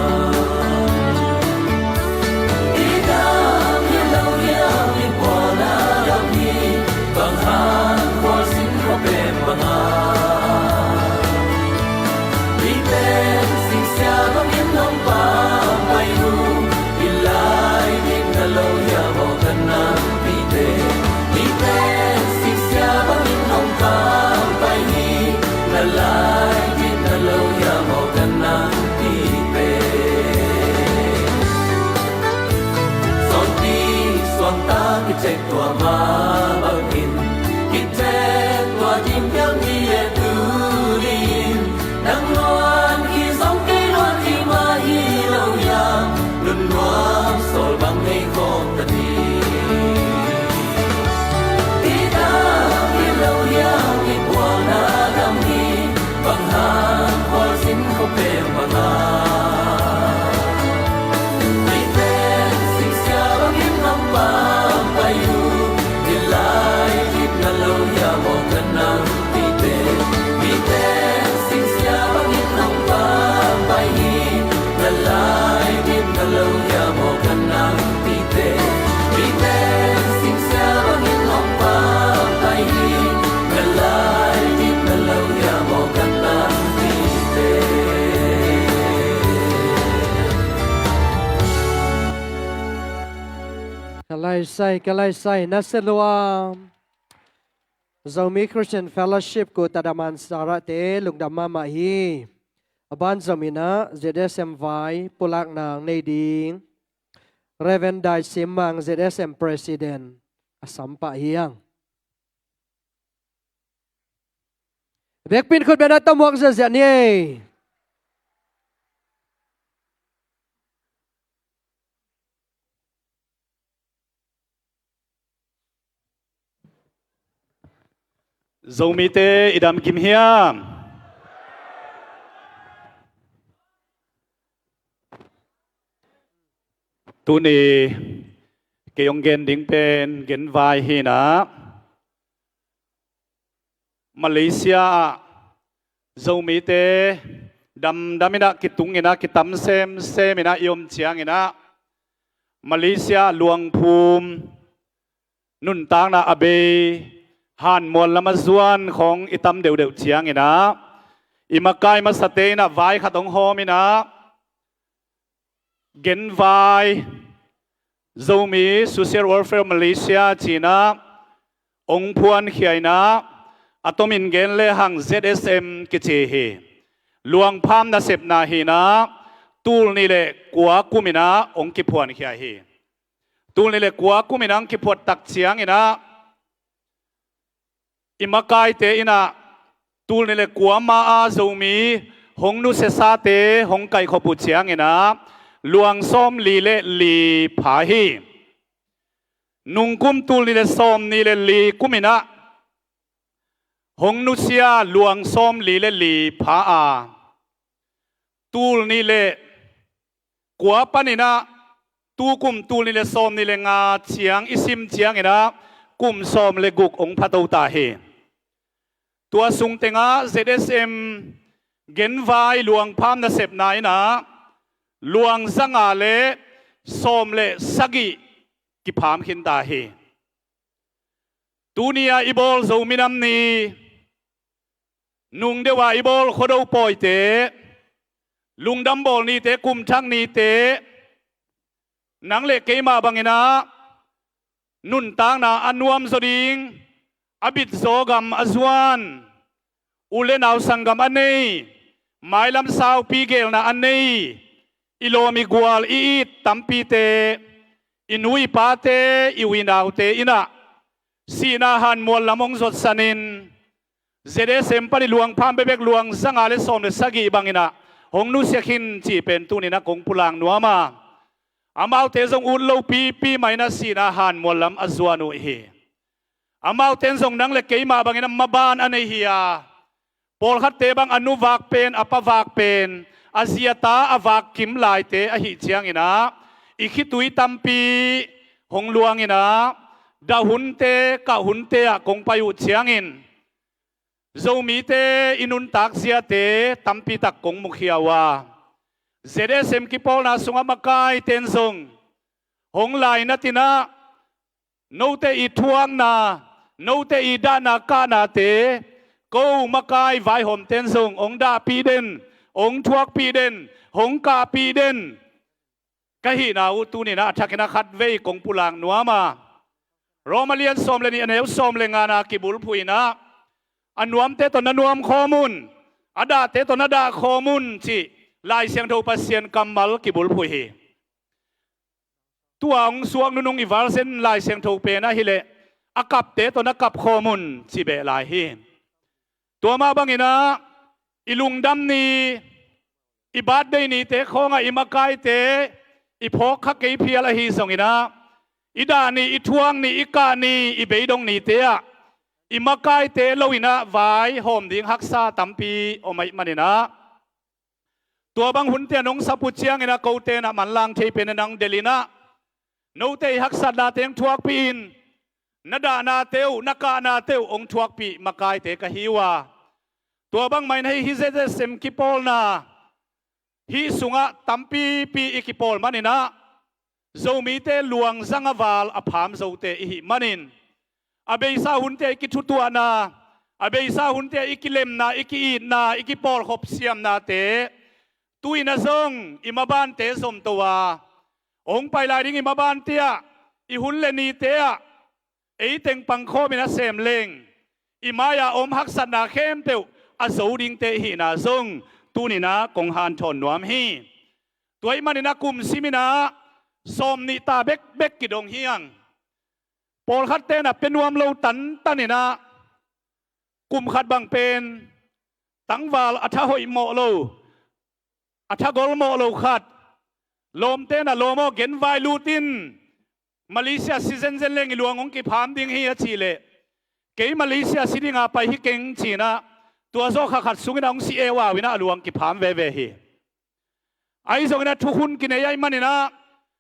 I gam hi lo hiam, i pualna gam hi, bang hang khualzin khuapem bang a. Mite singsia bangin hong pampai uh hi, lai ding na lo hiam aw ka nangpite. Mite singsia bangin hong pampai hi, na lai ding na lo hiam aw ka nangpite. Suangpi suangta kithei tua mah bangin, kithei tua ding hiam hi e tu ding. Nang luan hi zong kei luan hi mah hi lo hiam, lungnuam sawl bang nei khawm ta ding. I gam hi lo hiam, i pualna gam hi, bang hang khualzin khuapem bang a. Mite singsia bangin hong pampai uh hi, lai ding na lo hiam aw ka nangpite. Mite singsia bangin hong pampai hi, na lai ding na lo hiam aw ka nangpite. Mite singsia bangin hong pampai hi, na lai ding na lo hiam aw ka nangpite. Ka laisai, ka laisai, na se lua. Zomi Christian Fellowship ku tadaman sarate lungdam mahmah hi. A ban zom in ah Z S M vai pulakna nei ding Reverend Dai Sim Mang, Z S M President, a sam pah hi hang. Bekpin khut beng a tamuak ziahziah ni ei. Zomite i dam kim hiam? Tuni kei hong gen ding pen genvai hi in ah, Malaysia ah Zomite damdam in ah kitung in ah, kitam semsem in ah i om ciangin ah, Malaysia luangphum nuntakna a bei, hanmual lam a zuan khawng i tam deuhdeuh ciangin ah, i makai masate in ah vai khat hong hawm in ah, genvai, Zomi Social Welfare Malaysia ci in ah hong phuankhia in ah, a tomin gen lehang Z S M kici hi. Luangpham nasepna hi in ah, tul nih le kua kum in ah hong kiphuankhia hi. Tul nih le kua kum in ah hong kiphuat tak ciangin ah, i makaite in ah tul nih le kua ma-a Zomi hong nusiasate hong kaihkhop uh ciangin ah, luang sawmli le li pha hi. Nungkum tul nih le sawmnih le li kum in ah hong nusia luang sawmli le li pha a, tul nih le kua panin ah tukum tul nih le sawmnih le nga ciang i sim ciangin ah, kum sawm le guk hong phato ta hi. Tua sung tengah Z S M genvai luangpham nasepna in ah luang zanga le sawm le sagih kipham khin ta hi. Tuni-a i bawl Zo minam ni, nung deuh a i bawl Khuado pawite, lungdam bawl nite, kumthak nite, nang le keimah bangin ah nuntakna a nuamzaw ding, a bitzaw gam a zuan, u le nau sanggam a nei, mailam saupi geelna a nei, i lawm i gual i it tampite, i nu i pate, i u i naute in ah sihna hanmual lam hong zuatsanin, Z S M panin luangpham bekbek luang zanga le sawm le sagih bangin ah hong nusia khin cih pen tuni-in ah kong pulak nuam a, amaute zong ut lopipi mah in ah sihna hanmual lam a zuan uh hi. Amaute in zong nang le keimah bangin ah maban a nei hi a, pawlkhatte bang a nu vak pen, a pa vak pen, a ziata a vak kim laite ahih ciangin ah i khitui tampi hong luangin ah dah hunte kah hunte ah kong pai uh ciangin Zomite i nuntak ziate tampi tak kong mukhia uh a, Z S M kipawlna sungah makaite in zong hong lainat in ah note i thuakna, note i dahna kahnate ko makai vaihawmte in zong hong dahpih den, hong thuakpih den, hong kahpih den ka hihna uh tuni in ah a thakin ah khatvei kong pulak nuam a, Rom a lian sawm le nih, a neu sawm le ngana kibulphuh in ah, a nuamte tawh na nuam khawm un, a dahte tawh na dah khawm un cih Lai Siangtho Pasian kammal kibulphuh hi. Tua hong suak nunung i Version Lai Siangtho pen ahih leh a kapte tawh na kap khawm un ci beh lai hi. Tua mah bangin ah i lungdam ni, i birthday nite khawngah i makaite i phawk kha kei phial ahi zongin ah, i dah ni, i thuak ni, i kah ni, i beidong nite ah i makaite lo in ah vaihawm ding haksa tampi om ahih manin ah, tua bang hunte a nong sap uh ciangin ah kote in ah manlang thei pen a nang delh in ah note i haksatnate hong thuakpih in, na dahnate uh, na kahnate uh hong thuakpih makaite ka hi uh a, tua bang mah in hei hih Z S M kipawlna hih sungah tampipi i kipawl manin ah Zomite luangzang a val a pham zote i hih manin, a beisa hunte i kithutuahna, a beisa hunte i kilemna, i ki-itna, i kipawlkhop siamnate tu-in ah zong i mabante zomto a, hong pai lai ding i mabante ah, i hun le nite ah ei teng pangkhawmin a sem leng i mai-a om haksatna khempeuh a zo dingte i hihna zong tuni in ah kong hanthawn nuam hi. Tua ahih manin ah kum simin ah sawm nih ta bekbek kidong hi hang. Pawlkhatte in ah pia nuam lo tantan in ah kum khat bang pen tangval a tha hoih mawh lo, a tha gol mawh lo khat, lawmte in ah lawm aw genvai lut in, Malaysia si zenzen leng i luang hong kipham ding hi a cih leh, kei Malaysia si dinga pai hi keng ci-in ah tua zawh kha khat sungin ah hong si eu au in ah a luang kipham veve hi. Ahi zongin ah thukhun kinei ahih manin ah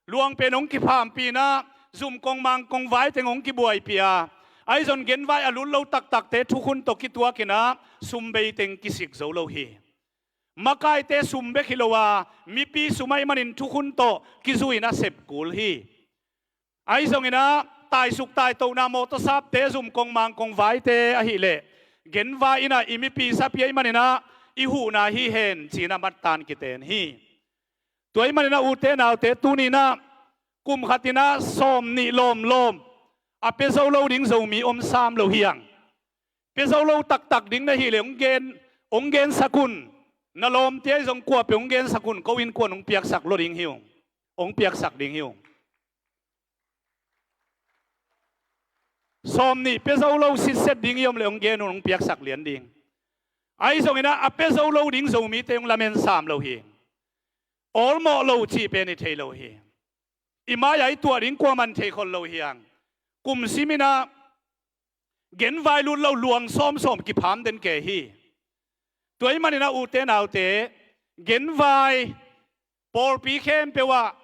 luang pen hong kiphampih in ah zum kongmang kongvai teng hong kibuaipih a, ahi zong genvai a lut lo taktakte thukhun tawh kituak in ah sum bei teng kisik zo lo hi. Makaite sum bek hi lo a, mipi sum ahih manin thukhun tawh kizui in ah sep kul hi. Ahi zongin ah taisuk taitohna mawtaw sapte, zum kongmang kongvaite ahih leh genvai in ah i mipi sapi ahih manin ah i huhna hi hen ci-in ah mattan kiten hi. Tua ahih manin ah ute naute, tuni in ah kum khat in ah sawm nih lawmlawm a pia zo lo ding Zomi om sam lo hi hang. Pia zo lo taktak ding na hih leh hong gen, hong gensak un. Na lawmte ahi zong kuapeuh hong gensak un, ko innkuan hong piaksak lo ding hi ung. Hong piaksak ding hi ung. Sawm nih pia zo lo sitset ding i om leh hong gen un, hong piaksak lian ding. Ahi zongin ah a pia zo lo ding Zomite hong lamen sam lo hi. Awlmawh lo cih pen i thei lo hi. I mai-ah i tuah ding kuaman thei khol lo hi hang. Kum simin ah genvai lut lo luang sawmsawm kipham den kei hi. Tua ahih manin ah ute naute, genvai pawlpi khempeuh ah,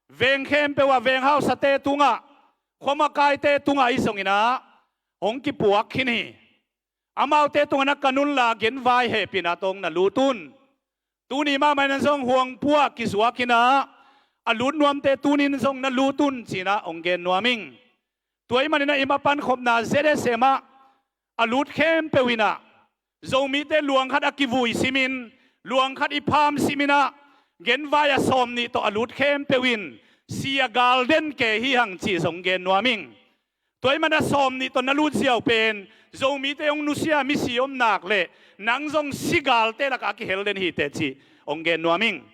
veng khempeuh ah, veng hausate tungah, khuamakaite tungah ahi zongin ah hong kipuak khin hi. Amaute tungah na kan unla genvai hehpihna tawh na lut un. Tuni mahmah in ah zong huangpu ah kizuak in ah a lut nuamte tuni in zong na lut un ci-in ah hong gen nuam ing. Tua ahih manin ah i mapan khopna Z S M ah a lut khempeuh in ah Zomite luang khat a kivui simin, luang khat i pham simin ah genvai a sawm nih tawh a lut khempeuh in si a gal den kei hi hang cih zong gen nuam ing. Tua ahih manin ah sawm nih tawh na lut ziau pen Zomite hong nusia misi om nak leh nang zong si galte lakah a kihel den hi teh cih hong gen nuam ing.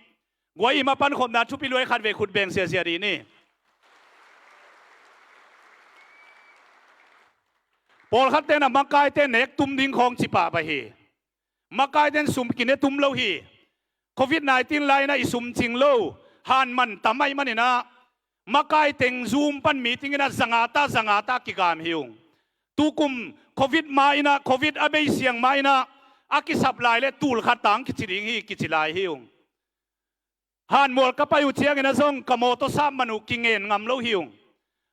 Guai, i mapan khopna thupi luai khat vei khut beng ziazia dih ni. Pawlkhatte in ah makaite nek tum ding khawng ci pahpah hi. Makaite in sum kine tum lo hi. Covid nineteen lai in ah i sum cing lo, hanman tam ahih manin ah makai teng Zoom pan meeting in ah zanga ta zanga ta kigam hi ung. Tukum Covid ma in ah, Covid a bei siang ma in ah a kisap lai leh tul khat tang kici ding hi kici lai hi ung. Hanmual ka pai uh ciangin ah zong ka mawtaw sap man uh kingen ngam lo hi ung.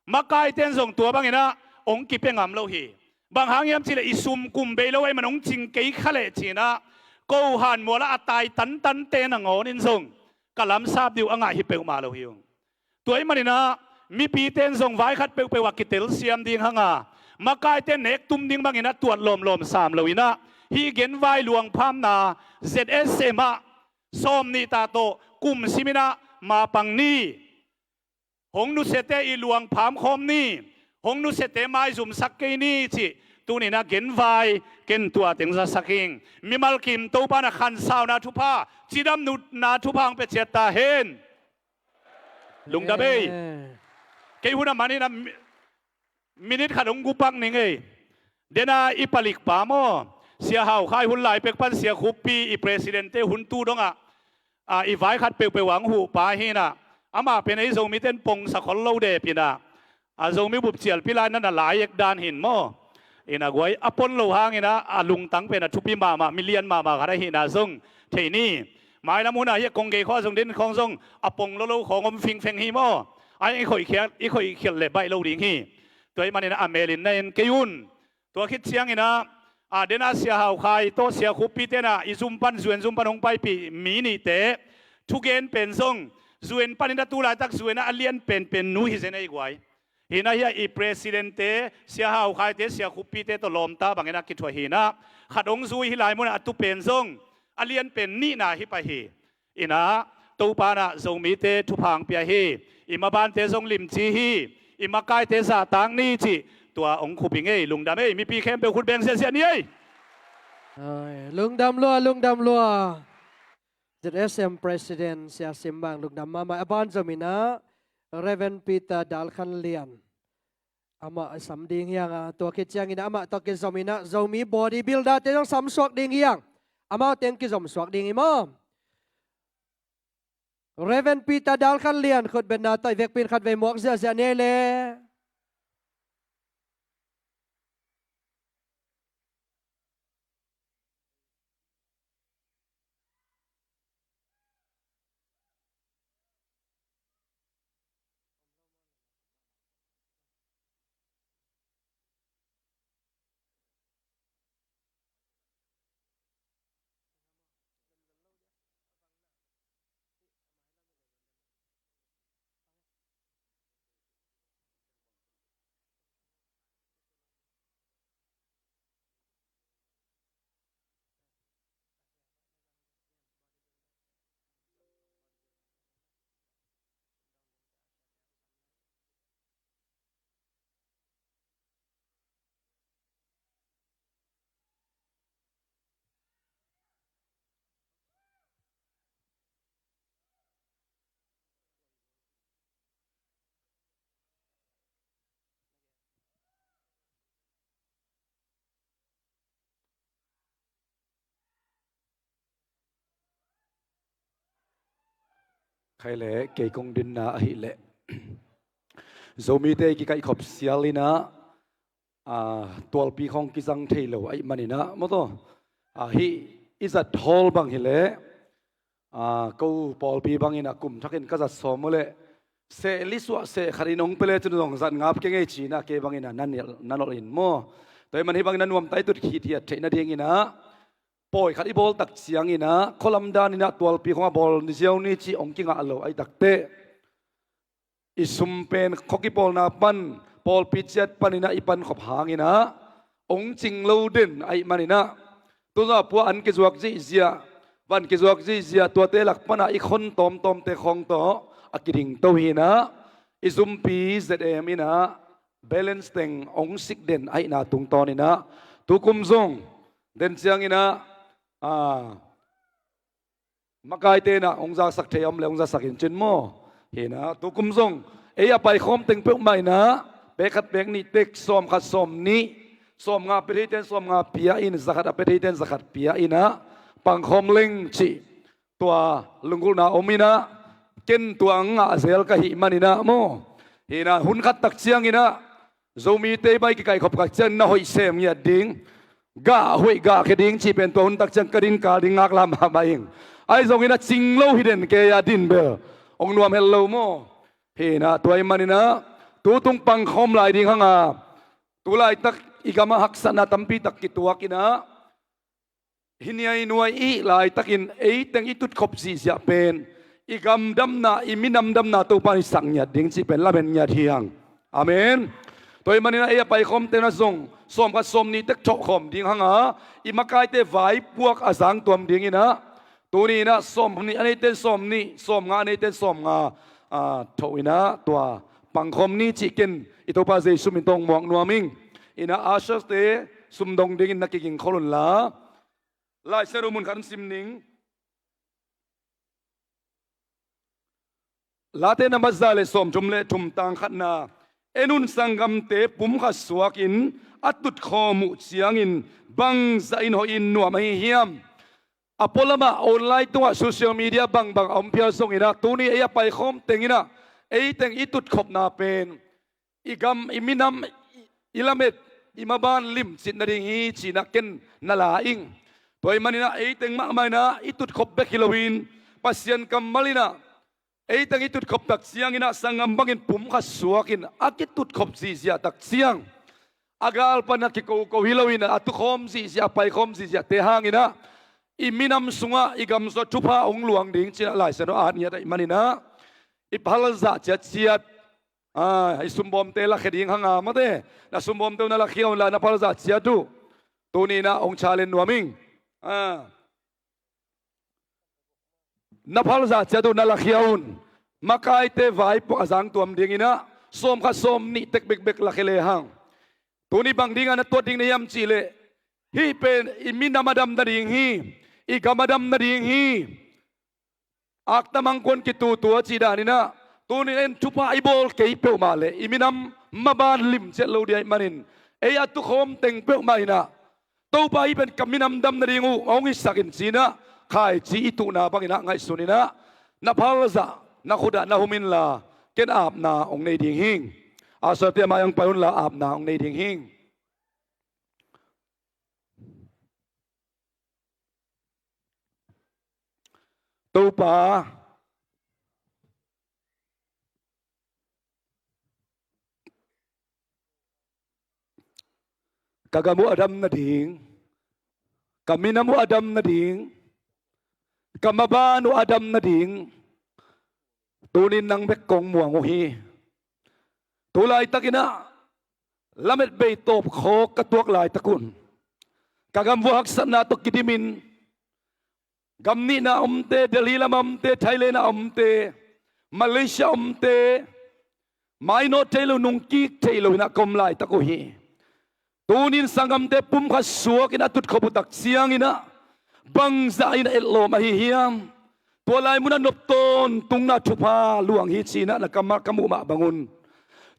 Makaite in zong tua bangin ah hong kipia ngam lo hi. Bang hang hiam cih leh i sum kum bei lo ahih man hong cing kei kha leh ci-in ah ko Hanmual ah a tai tantante nangawn in zong ka lamsap ding uh a ngah hi peuhmah lo hi ung. Tua ahih manin ah mipite in zong vai khat peuhpeuh ah kitelsiam ding hang a, makaite nek tum ding bangin ah tuat lawmlawm sam lo in ah hih genvai luangphamna Z S M ah sawm nih ta tawh kum sim in ah mapang ni. Hong nusiate i luangpham khawm ni. Hong nusiate maizumsak kei ni cih tuni-in ah genvai ken tua teng zasak ing. Mimal kim Topa in ah khansauna thupha, cidamna thupha hong pia ciat ta hen. Lungdam ei. Kei hun a man in ah mi-, minit khat hong gupak ning ei. Dena i palikpa maw, Sia Hau Khai hun lai pek pan Sia Khuppi i presidente hun tu dongah, a, i vai khat peuhpeuh ah hong huhpa hi in ah, amah pen ei Zomite in pongsa khol lo dep in ah, a, Zomi bup cialpi lai na na lai ek dan hi in maw. In ah guai a pon lo hangin ah a lungtang pen a thupi mahmah, milian mahmah khat ahihna zong thei ni. Mailam hun ah hih a kong gei khawng ah zong den khawng zong a pong lo lo khawng om fingfeng hi maw. Ai i khoih khial, i khoih khial leh baih lo ding hi. Tua ahih manin ah a mel in na en kei un. Tua khit ciangin ah, a, dena Sia Hau Khai tawh Sia Khuppi te in ah i zum pan, zu en zum pan hong paipih mi nihte thugen pen zong zu en panin ah tu laitak zu en ah a lian penpen nu hi zen ei guai. Hi in ah hih a i presidente, Sia Hau Khaite, Sia Khuppi te tawh lawmta bangin ah kithuah hi in ah, khat hong zui hih lai mun ah a tu pen zong a lian pen nihna hi pah hi. In ah Topa in ah Zomite thupha hong pia hi. I mabante zong limci hi. I makaite zahtak ni cih tua hong khup ing ei. Lungdam ei. Mipi khempeuh khut beng ziahziah ni ei. Ai, lungdam lua, lungdam lua. Z S M President Sia Sim Mang lungdam mahmah. A ban zom in ah Reverend Peter Dal Khan Lian. Amah a sam ding hi hang a, tua khit ciangin ah amah tawh kizom in ah Zomi body builder te zong sam suak ding hi hang. Amau teng kizom suak ding hi maw. Reverend Peter Dal Khan Lian khutbetna tawh i vekpi in khatvei muak ziahziah ni ei le. Khai le kei kong dinna ahih leh Zomite i kikaihkhop sial in ah, a, tualpi khawng kizang thei lo ahih manin ah maw taw, a, hih i zat hawl bang hi leh, a, ko pawlpi bangin ah kum thakin ka zat sawm uh leh seh li suah seh khat in hong pia le cun zong zat ngap kei ngei ci-in ah kei bangin ah na nolh, na nolh in maw. Tua ahih man hih bangin ah nuamta i tut hithiat theih nadingin ah pawi khat i bawl tak ciangin ah khualam danin ah tualpi khawng a bawl ni ziau ni cih hong kingah lo ahih takteh i sum pen khua kipawlna pan pawlpi ciat panin ah i pankhop hangin ah hong cing lo den ahih manin ah tuzawh pua an kizuak zihziah, van kizuak zihziah, tuate lak pan ah i khon tawmtawmte khawng tawh a kidingto hi in ah i zumpi Z M in ah balance teng hong sik den ahihna tungtawn in ah tukum zong den ciangin ah, a, makaite in ah hong zaksak thei a om leh hong zaksak in cin maw. Hi in ah tukum zong ei a paikhawm teng peuhmah in ah pek khat pek nih tek, sawm khat sawm nih, sawm nga a pia theite in sawm nga pia in, za khat a pia theite in za khat pia in ah pangkhawm leng cih tua lunggulhna om in ah ken tua hong ngah zel ka hih manin ah maw. Hi in ah hun khat tak ciangin ah Zomite i bai kikaihkhop khat ciang na hoih sem ngiat ding, gah hoih gah khia ding cih pen tua hun tak ciang ka din kal ding ngaklah mahmah ing. Ahi zongin a cing lo hi den kei a din bel hong nuam het lo maw? Hi inah tua ahih maninah tutung pangkhawm lai ding hanga, tu laitak i gamah haksatna tampitak kituak inah, hi niainuai i hih laitakin eiteng i tutkhop zihziah pen i gam damna, i minam damna Topa in i sak ngiat ding cih pen lamen ngiat hi hang. Amen. Tua ahih maninah ei a paikhawmte na zong sawmkhat sawmnih tek thohkhawm ding hanga, i makaite vaipuak a zangtuam dinginah tuni inah sawmnih a neite in sawmnih, sawmnga a neite in sawmnga, ah, thoh inah tua pangkhawm ni cih ken i Topa Jesu min tawh muak nuam ing. Inah usherste sumdong dingin na kigingkhol unla, Lai Siangtho mun khat hong sim ning. Late nambat za le sawmthum le thum, tang khatna. En un, sanggamte pumkhat suakin a tutkhawm uh ciangin bangzahin hoihin nuam ahi hiam? A pualamah online tungah social media bangbang a om phial zonginah tuni ei a paikhawm tenginah eiteng i tutkhopna pen i gam, i minam, i, i lamet, i maban limcit nading hi cinah ken na la ing. Tua ahih maninah eiteng mahmah inah i tutkhop bek hi loin Pasian kammal inah eiteng i tutkhop tak cianginah sanggam bangin pumkhat suakin a kitutkhop zihziah tak ciang a gal panah kikoko hi loin a tukhawm zihziah, a paikhawm zihziahte hanginah i minam sungah i gam sungah thupha hong luang ding cinah Lai Siangtho a at ngiat ahih maninah i phalzah ciatciat, ah, i sumbawmte lakhia ding hanga mate, na sumbawmte uh na lakhia unla na phalzah ciat uh tuni inah hong challenge nuam ing. Ah. Na phalzah ciat uh na lakhia un. Makaite vaipuak a zangtuam dinginah sawmkhat sawmnih tek bekbek lakhia lehang, tuni bang dinga na tuat ding na hiam cihleh, hih pen i minam a dam nading hi, i gam a dam nading hi. Akta mangkuan kitutua cih daninah tuni in thupha i bawl kei peuhmah le i minam maban limciat lo ding ahih manin ei a tukhawm teng peuhmah inah Topa, hih pen ka minam dam nading uh hong hisak in cinah khaici i tuhna banginah ngaihsun inah na phalzah na khutah na hum inla ken apna hong nei ding hing. Usherste a mai-ah hong pai unla apna hong nei ding hing. Topa, ka gam uh a dam nading, ka minam uh a dam nading, ka maban uh a dam nading, tunin nang bek kong muang uh hi. Tu laitakinah lamet bei tawp khawk ka tuak laitak un ka gam vua haksatna tawh kidimin, gam nihna omte, Delhi lama omte, Thailand a omte, Malaysia omte, mainawt thei lo, nungkik thei lo inah ka om laitak uh hi. Tunin sanggamte pumkhat suakin a tutkhop uh tak cianginah bangzah in a etlawm ahi hiam? Tua lai munah nop tawntungna thupha luang hi cinah na kammal ka muh mah bangun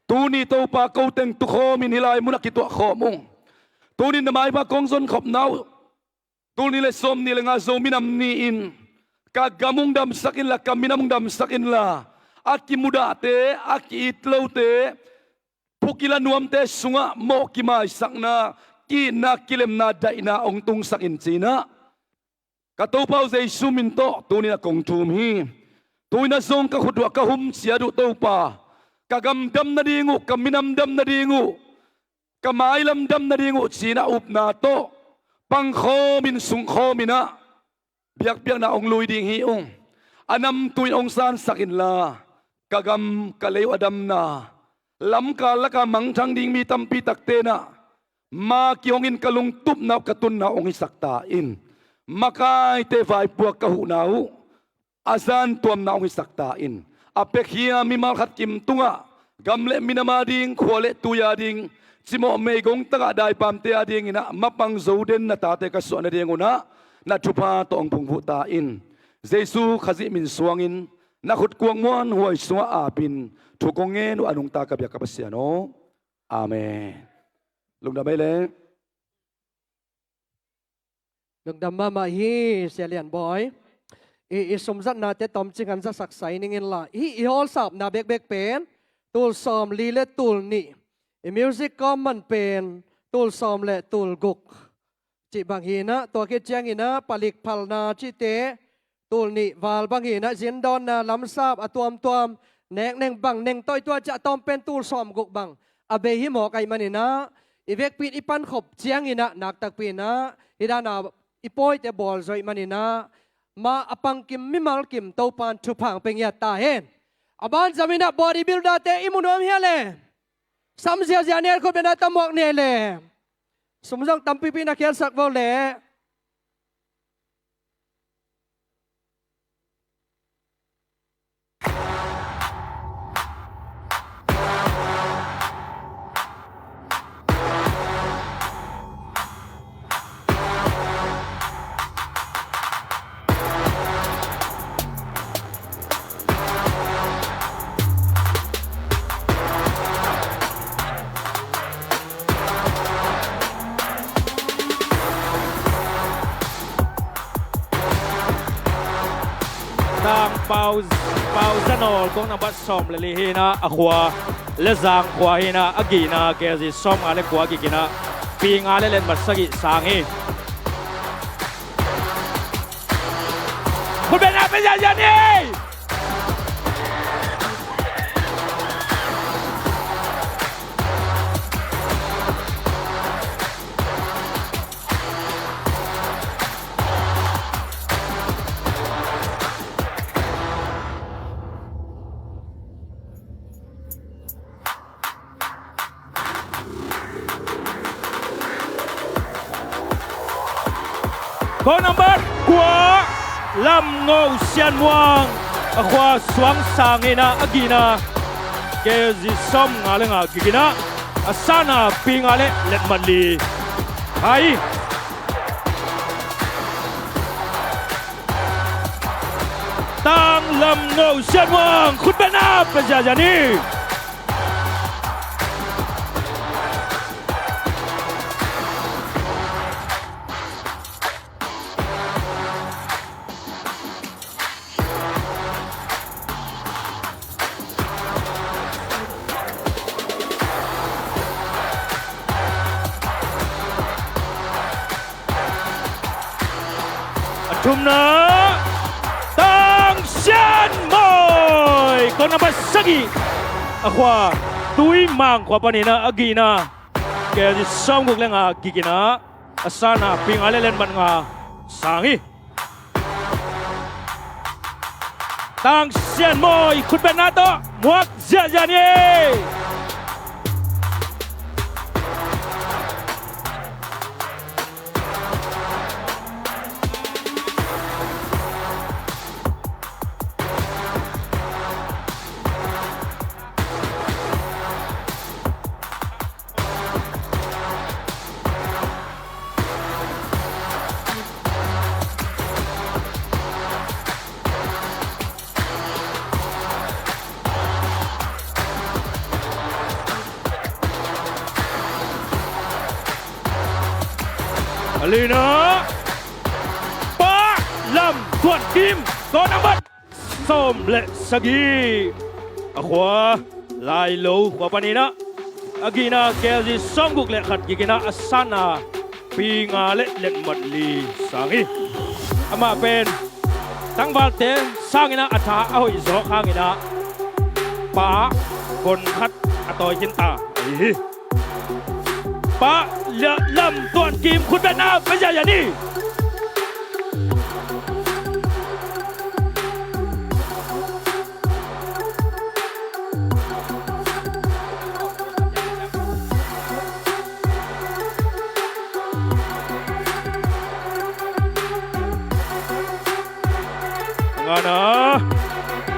tuni Topa, ko teng tukhawmin hih lai munah kituahkhawm ung. Tunin na maipha kong zonkhopna uh, tul nih le sawmnih le nga Zo minam ni-in ka gam hong damsak inla, ka minam hong damsak inla, a kimudahte, a ki-it lote, phukila nuamte sungah mawh kimaisakna, ki-itna, kilemna, daihna hong tungsak in cinah ka Topa uh Jesu min tawh tuninah kong thum hi. Tuinah zong ka khut uh ah ka hum ciat uh Topa, ka gam dam nading uh, ka minam dam nading uh, ka mailam dam nading uh cinah upna tawh pangkhawmin sungkhawminah biakpiakna hong lui ding hi ung. A namtui in hong sansak inla, ka gam ka lei uh a damna, lamkal laka mangthang ding mi tampi takte inah ma kihongin ka lungtupna uh, ka tunna uh hong hisak ta in. Makaite vaipuak ka huhna uh a zantuamna hong hisak ta in. A pekkhia mimal khat kim tungah gam le minam ading, khua le tui ading, cimawh meigong tagah daipamte adinginah mapang zo den na tate ka suah nadingunah na thupha tawh hong phungvuh ta in. Jesu Khazih min suangin na khut kuak muanhuai sungah apin thu kong ngen uh a nungta ka biak ka Pasian aw. Amen. Lungdam ei le. Lungdam mahmah hi, Sia Lian Bawi. I, i sumzatnate tomcing han zasak sai ning inla, hih i hawlsapna bekbek pen tul sawmli le tul nih, i music kawm man pen tul sawm le tul guk cih bang hi inah, tua khit cianginah palik phalna cihte tul nih val bang hi inah, zindawnna lamsap a tuamtuam, nek neng bang neng tawh i tuat ciah tawm pen tul sawmguk bang a bei hi mawk ahih man inah, i vekpi in i pankhop ciang inah, nak takpi inah hih dan a i pawite bawl zawh ahih man inah, mah a pangkim mimal kim Topa'n thupha hong pia ngiat ta hen. A ban zom inah bodybuilder-te i mu nuam hi a le, sam ziazia ni ei, khut beng a, tawm muak ni ei le. Sum zong tampipi na khiatsak vo le. Tang Pau, Pau Za Nawl, kong nambat sawm le li hi inah, a khua Lezang khua hi inah, a gihna K G sawmnga le kua gik inah, pi nga le letmat sagih sang hi. Khut beng a, pia ziazia ni. Kong nambat kua, Lam Ngo Sian Muang, a khua Suang sang hi inah, a gihna K G sawmnga le nga gik inah, a sanna pi nga le letmat li. Hai. Tang Lam Ngo Sian Muang, khut beng a, pia ziazia ni. A thumna, Tang Sian Mawi, kong nambat sagih, a khua Tui Mang khua pan inah, a gihna K G sawmguk le nga gik inah, a sanna pi nga le letmat nga sang hi. Tang Sian Mawi, khut beng a, tawm muak ziahziah ni. A lina, Pa Lam Tuan Kim, kong nambat sawm le sagih, a khua Lailo khua paninah, a gihna K L G sawmguk le khat gik inah, a sanna pi nga le letmat li sang hi. Amah pen tangvalte sanginah a tha a hoih zawk hanginah Pa Gon Khat a tawi khinta ahi hi. Pa Lam Tuan Kim, khutbetna pia ziahziah ni. Ngana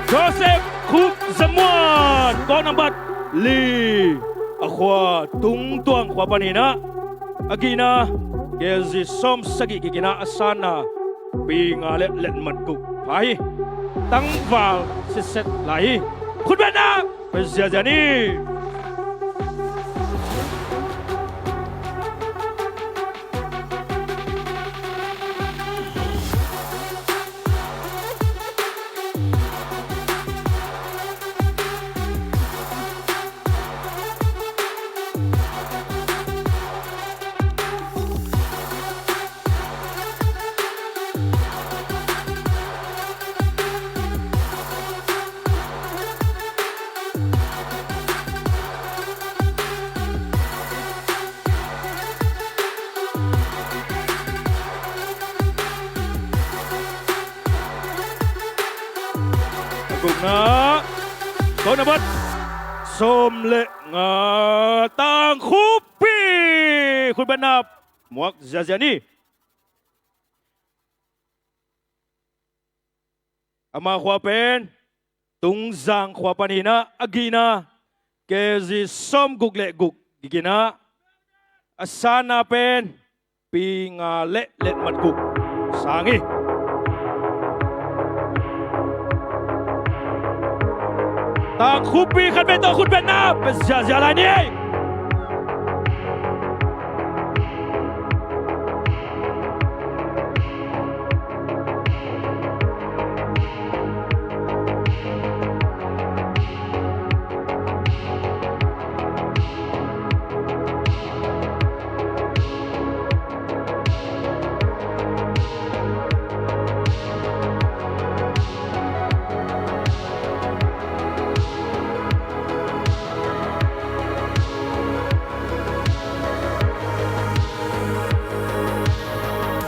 Joseph Khup Za Muan, kawk nambat li, a khua Tung Tuang khua paninah, a gihna K L G sawm sagih gik inah, a sanna pi nga le letmat guk pha hi. Tangval sitset lai hi. Khutbetna pia ziahziah ni. Nga, kong nambat sawm le nga, Tangkhupi. Khutbetna muak ziazia ni. Ama khua pen Tungzang khua panin ah, a gihna K G sawmguk le guk gigina, a sanna pen pi nga le letmat guk sang hi. Tangkhupi khat vei tawh khutbetna pia ziazia lai ni.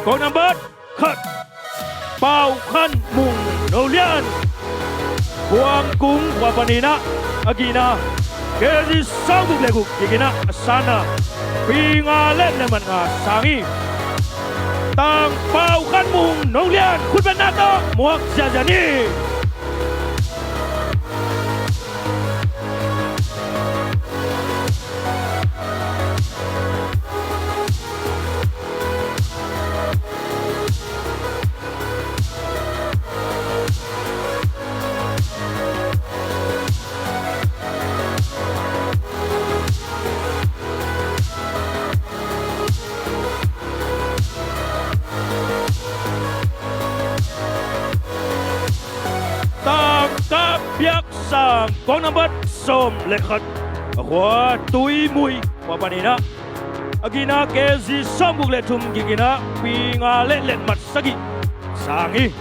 Kong nambat khat, Pau Khan Mung, Nolian, Buangkung khua panin ah, a gihna K G sawmguk le guk gigina, a sanna pi nga le letmat nga sang hi. Tang Pau Khan Mung, Nolian, khutbetna tawh muak ziazia ni. Tangka Piak Sang, kong nambat sawm le khat, a khua Tuimui khua panin ah, a gihna K G sawmguk le thum gigina, pi nga le letmat sagih sang hi.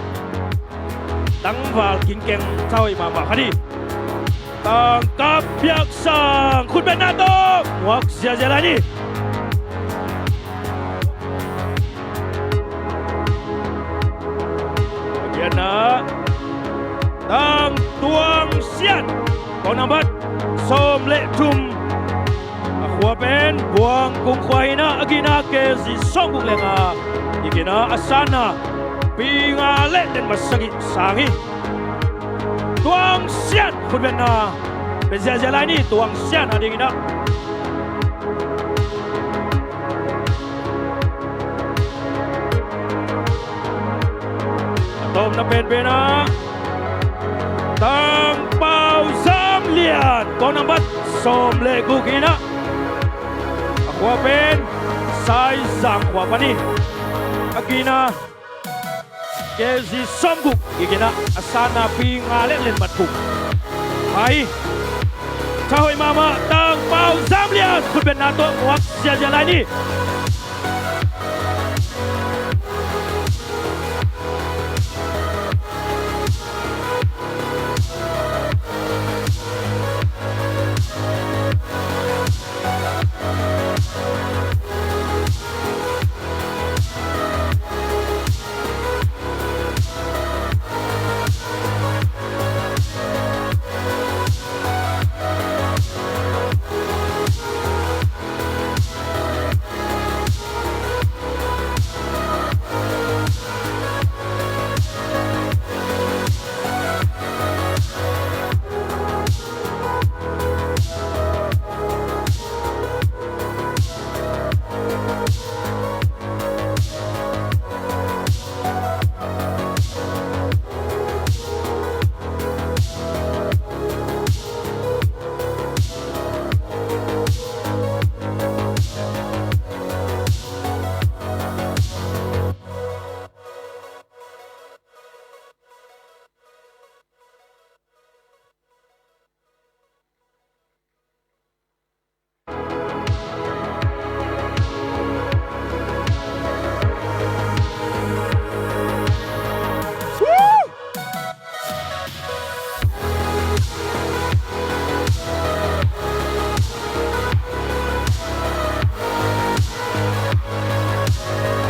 Tangval kingkeng thawi mahmah khat hi. Tangka Piak Sang, khutbetna tawh muak ziazia lai ni. A giatna, Tang Tuang Sian, kong nambat sawm le thum, a khua pen Buangkung khua hi-in ah, a gihna K G sawmguk le nga gigina, a sanna pi nga le letmat sagih sang hi. Tuang Sian, khutbetna pia ziazia lai ni, Tuang Sian a dingin ah. A tawpna penpen ah Tang Pau Zam Lian, kong nambat sawm le guk in ah, a khua pen Saizang khua pan hi. A gihna K G sawmguk gigina, a sanna pi nga le letmat guk. Hai, thawi mahmah Tang Pau Zam Lian, khutbetna tawh muak ziazia lai ni.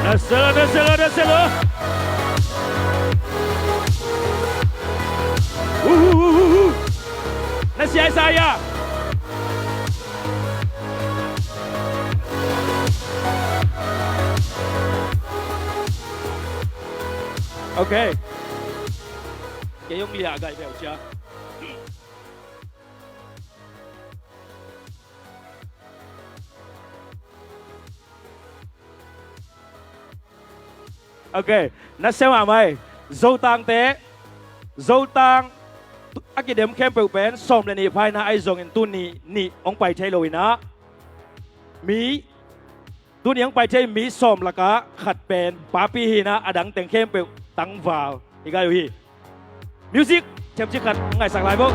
Naselo, naselo, naselo. Uhuhu. Sia Isaiah. Ok. Kei hong liah gai beuh cia. Ok, na sia mahmah ei. Zotangte, Zotang a kidem khempeuh pen sawm le nih pha in ah, ahi zongin tuni nih hong pai thei lo in ah, mi, tuni hong pai thei mi sawm lakah khat pen papi hi in ah, a dang teng khempeuh tangval hi gai uh hi. Music themcik khat ngaihsak lai vo.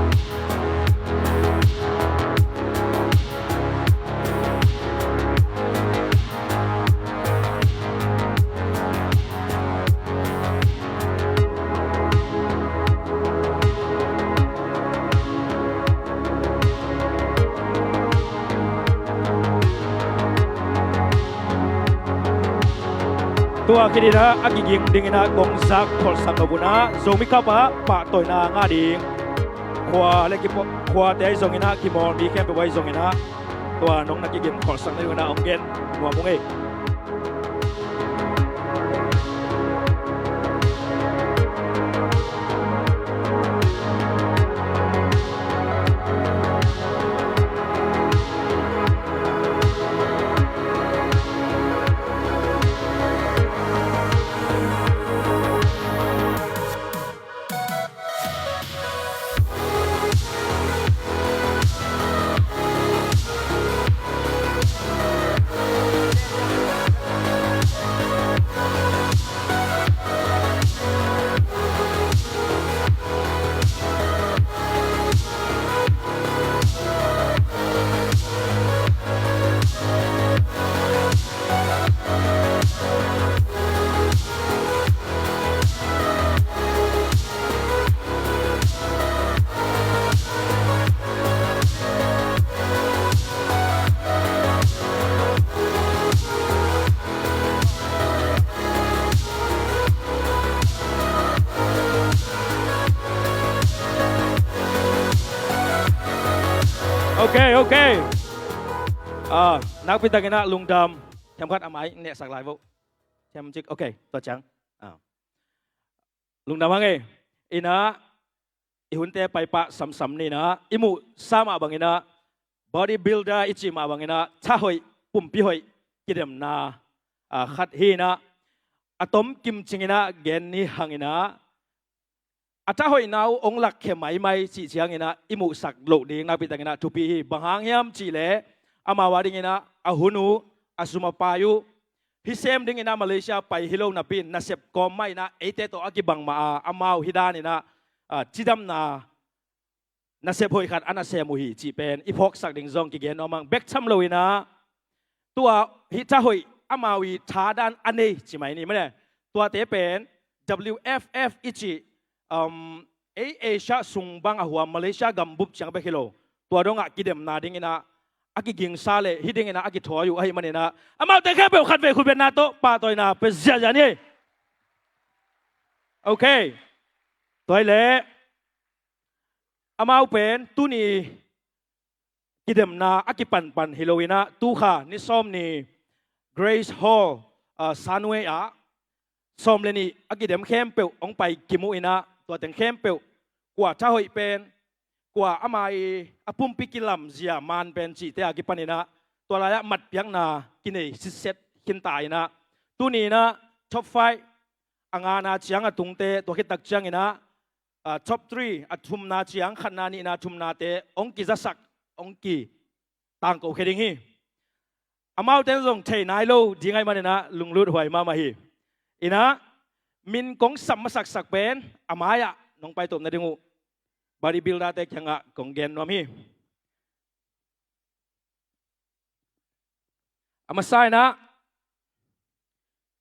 Tua khit in ah a kiging ding in ah kong zak kholhsak lo un ah, Zomi Cup ah pahtawina ngah ding khua le kipawl, khuate ahi zongin ah, kimawl mi khempeuh ahi zongin ah, tua nong na kiging kholhsak nading un ah hong gen nuam ung ei. Ok, ok. Ah, nakpi takin ah lungdam. Themkhat a mai nehsak lai vo. Themcik, ok, tua ciang. Ah. Lungdam hang ei. In ah, i hunte paipah samsam ni in ah, i muhsa mah bangin ah, bodybuilder i cih mah bangin ah, tha hoih, pumpi hoih kidemna, ah, khat hi in ah, a tom kimcing in ah gen ni hang in ah, a tha hoihna uh hong lakkhia maimai cih ciangin ah, i muhsak loh ding nakpi takin ah thupi hi. Bang hang hiam cih leh, amau a dingin ah, a hun uh, a sum a pai uh, hih sem dingin ah Malaysia pai hi lo napi in, nasep kawm mah in ah, eite tawh a kibang mah a, amau hih dan in ah, ah, cidamna nasep hoih khat a na sem uh hi cih pen i phawksak ding zong kigen nuam hang. Bek tham lo in ah, tua hih tha hoih amau i thadan a nei ci mai ni maw le. Tuate pen W F F i cih, um, ei Asia sung bang a huam Malaysia gambup ciang bek hi lo, tua dongah kidemna dingin ah a kigingsa le hih dingin ah a kithawi uh ahih manin ah, amaute khempeuh khatvei khutbetna tawh pahtawina pia ziahziah ni. Ok. Tua hi leh, amau pen tuni kidemna a kipanpan hi lo in ah, tu kha ni sawm ni Grace Hall, ah, Sunway ah sawm le nih a kidem khempeuh hong pai kim uh in ah, tua teng khempeuh kua tha hoih pen, kua ama i a pumpi kilamzia man pen cihte a kipan in ah, tua lai-ah matpiakna kinei sitset khinta in ah, tuni in ah top five a ngana ciang a tungte, tua khit tak ciangin ah, ah, top three, a thumna ciang, khatna, nihna, thumnate hong kizasak, hong kitangkokhia ding hi. Amaute in zong thei nai lo ding ahih manin ah lunglut huai mahmah hi. In ah, min kong sap masaksak pen a mai-ah nong paitawp nading uh bodybuilder-te kiangah kong gen nuam hi. A masa in ah,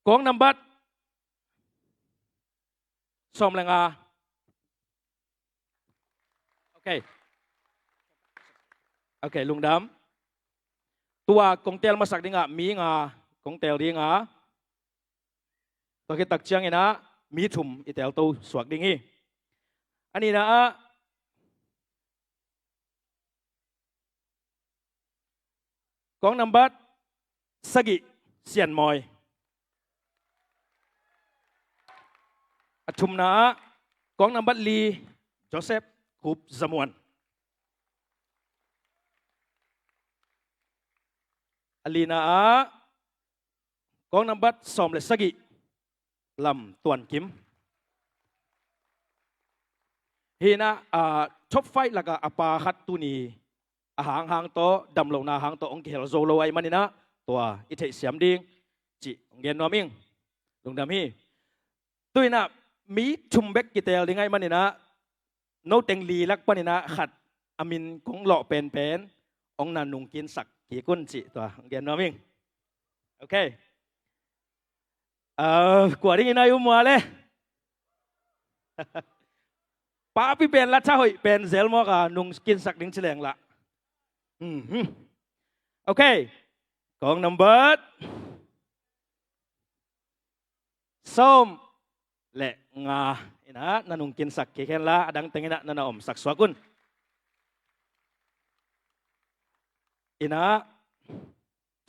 kong nambat sawm le nga. Ok. Ok, lungdam. Tua kong teel masak dingah mi nga kong teel ding a, tua khit tak ciangin ah mi thum i teelto suak ding hi. A nihna ah, Kong nambat sagih, Sian Mawi. A thumna ah kong nambat li, Joseph Khup Za Muan. A lina ah kong nambat sawm le sagih, Lam Tuan Kim. Hi in ah, ah, top five lakah a pa khat tuni a hanghang tawh, damlohna hang tawh hong kihel zo lo ahih manin ah, tua i theihsiam ding cih hong gen nuam ing. Lungdam hi. Tu in ah mi thum bek kiteel ding ahih manin ah, no teng li lak panin ah khat a min kong lawh penpen hong na nungkinsak kik un cih tua hong gen nuam ing. Ok. Ah, kua dingin a i um ua le? Papi pen la tha hoih pen zel mawk a, nungkinsak ding ci leng lah. Mhm. Ok. Kong nambat sawm le nga in ah na nungkinsak kik hen la, a dang teng in ah na na omsak suak un. In ah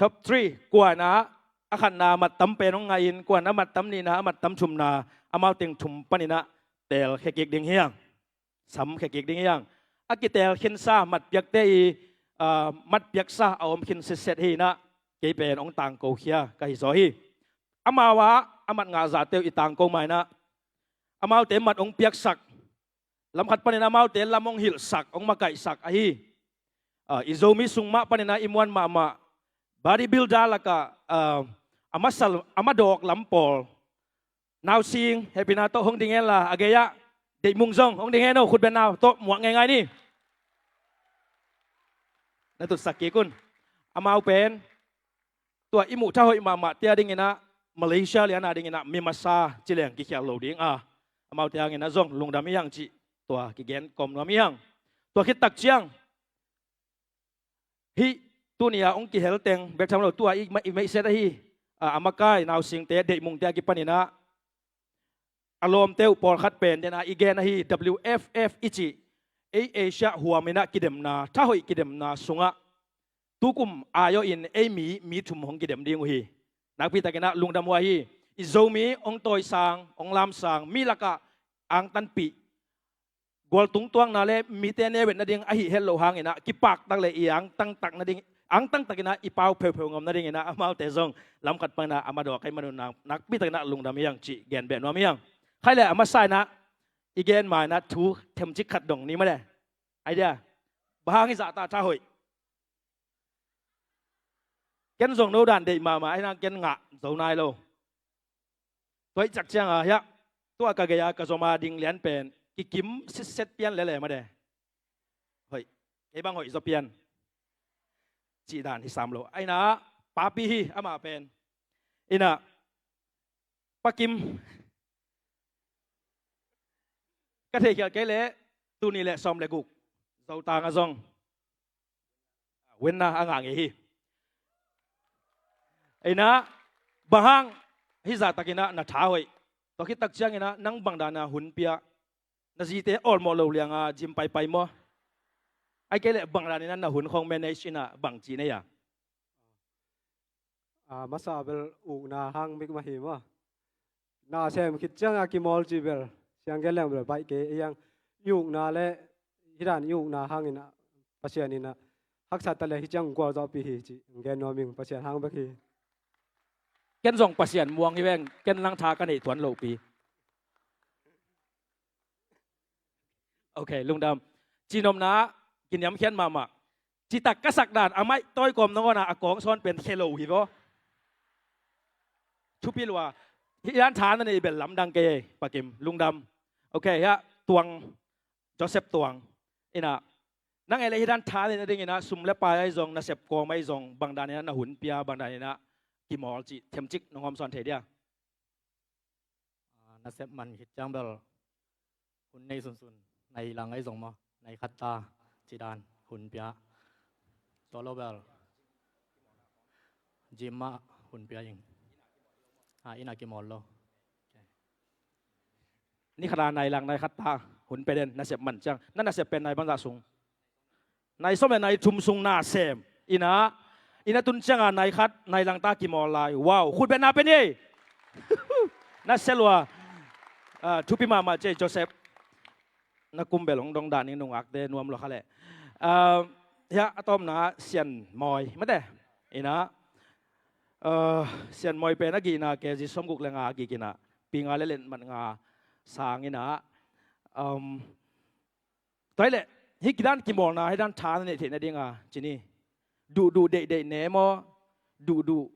top three, kua in ah a khatna a mattam pen hong ngah in, kua in ah a mattam nihna, a mattam thumna, amau teng thum panin ah teelkhia kik ding hi hang. Samkhia kik ding hi hang. A kiteel khinsa matpiakte i, ah, matpiaksa a om khin sitset hi in ah, kei pen hong tangkokhia ka hi zaw hi. Amau ah a mat ngah zahte uh i tangko ma in ah, amaute mat hong piaksak, lam khat panin amaute lam hong hilhsak, hong makaihsak ahi. Ah, i Zomi sung mah panin ah i muan mahmah body builder lakah, ah, a masa, a madawk lam pawl, Nau Sing, hehpihna tawh hong ding hen la, a gei-ah Deih Mung zong hong ding hen aw, khut beng nau tawh muak ngeingai ni. Na tutsak kik un. Amau pen tua i muh tha hoih mahmahte a dingin ah, Malaysia lian a dingin ah mi masa ci leng kikhial lo ding a, amaute hangin ah zong lungdam hi hang cih tua kigen kawm nuam hi hang. Tua khit tak ciang hih tuni a hong kihel teng bek tham lo, tua i, i meihset ahi, a, a makai Nau Singte, Deih Mungte a kipanin ah a lawmte uh pawlkhat pen den a i gen ahi, W F F i cih ei Asia huam in ah kidemna, tha hoih kidemna sungah tukum ai-awh in ei mi, mi thum hong kidem ding uh hi. Nakpi takin ah lungdam uh ahi. I Zomi hong tawisang, hong lamsang, mi lakah angtanpih, gualtung tuakna le mite neu et nading ahih het loh hangin ah, kipaktak le i angtangtak nading, angtangtakin ah i pau pheupheu ngam nadingin ah, amaute zong lam khat panin ah a madawk ahih manun ah, nakpi takin ah lungdam hi hang cih gen beh nuam hi hang. Khai le a masa in ah i gen ma in ah thu themcik khat dong ni maw le. Idea. Bang hang hih zahta tha hoih? Ken zong no dan deih mahmah, ahi hang ken ngah zo nai lo. Tua ahih ciang a hiah, tua ka gei a ka zom a ding lian pen kikim sitset pian lele maw de. Hoih, kei bang hoih zaw pian cih dan hi sam lo. Ahi in ah, papi hi amah pen. In ah, Pa Kim, ka theikhial kei leh, tul nih le sawm le guk Zotang ah zong winner a ngah ngei hi. Ei na, bang hang hih zahtakin ah na tha hoih? Tua khit tak ciangin ah nang bang dan a hun pia? Na zite awlmawh lo liang a gym paipai maw? Ahih kei leh bang danin ah na hun khong manage in ah bang ci na hia? A, masa bel ukna hang bek mah hi maw. Na sem khit ciang a kimawl cih bel, siang gen leng bel baih kei, ei ang i ukna le, hih dan i ukna hangin ah, Pasian in ah haksa ta leh hih ciang gualzawhpih hi cih gen nuam ing, Pasian hang bek hi. Ken zong Pasian muang hi veng, ken nang tha ka neih tuan lohpi. Ok, lungdam. Cihnopna, kiniamkhiat mahmah. Citak ka sak dan, a maih tawi kawm nangawn a, a kawng sawn pen khe lo hi vaw. Thupi lua. Hih dan tha na neih bel lamdang kei ei, Pa Kim, lungdam. Ok, hiah Tuang, Joseph Tuang. In ah, nang ei leh hih dan tha neih nadingin ah, sum le pai ahi zong, nasep kawm ahi zong, bang danin ah na hun pia, bang danin ah kimawl cih themcik nong hawm sawn thei dia? A, nasep man khit ciang bel hun nei sunsun, nai lang ahi zong maw, nai khat ta, cih dan hun pia. Tua lo bel gym ah hun pia ing. A, inn ah kimawl lo. Ni khat a nai lang, nai khat ta hun pia den, nasep man ciang. Na nasep pen nai bangzah sung? Nai sawm le nai thum sung na sem. In ah, Ina tun cianga nai khat nai langta kimawl lai. Wow, khutbetna pen ei. Na selua. Ah, thupi mahmah cei Joseph. Na kumbel hong dongdah ning nungakte nuam lua kha leh. Ah, ya, a tawpna Sian Mawi mate. Ina, ah, Sian Mawi pen a gihna K G sawmguk le nga a gik ina, pi nga le letmat nga sang ina. Um, Tua hi leh, hih kidan kimawlna, hih dan tha na neih theihna dinga, cini. Duhduh deihdeih ne maw, duhduh,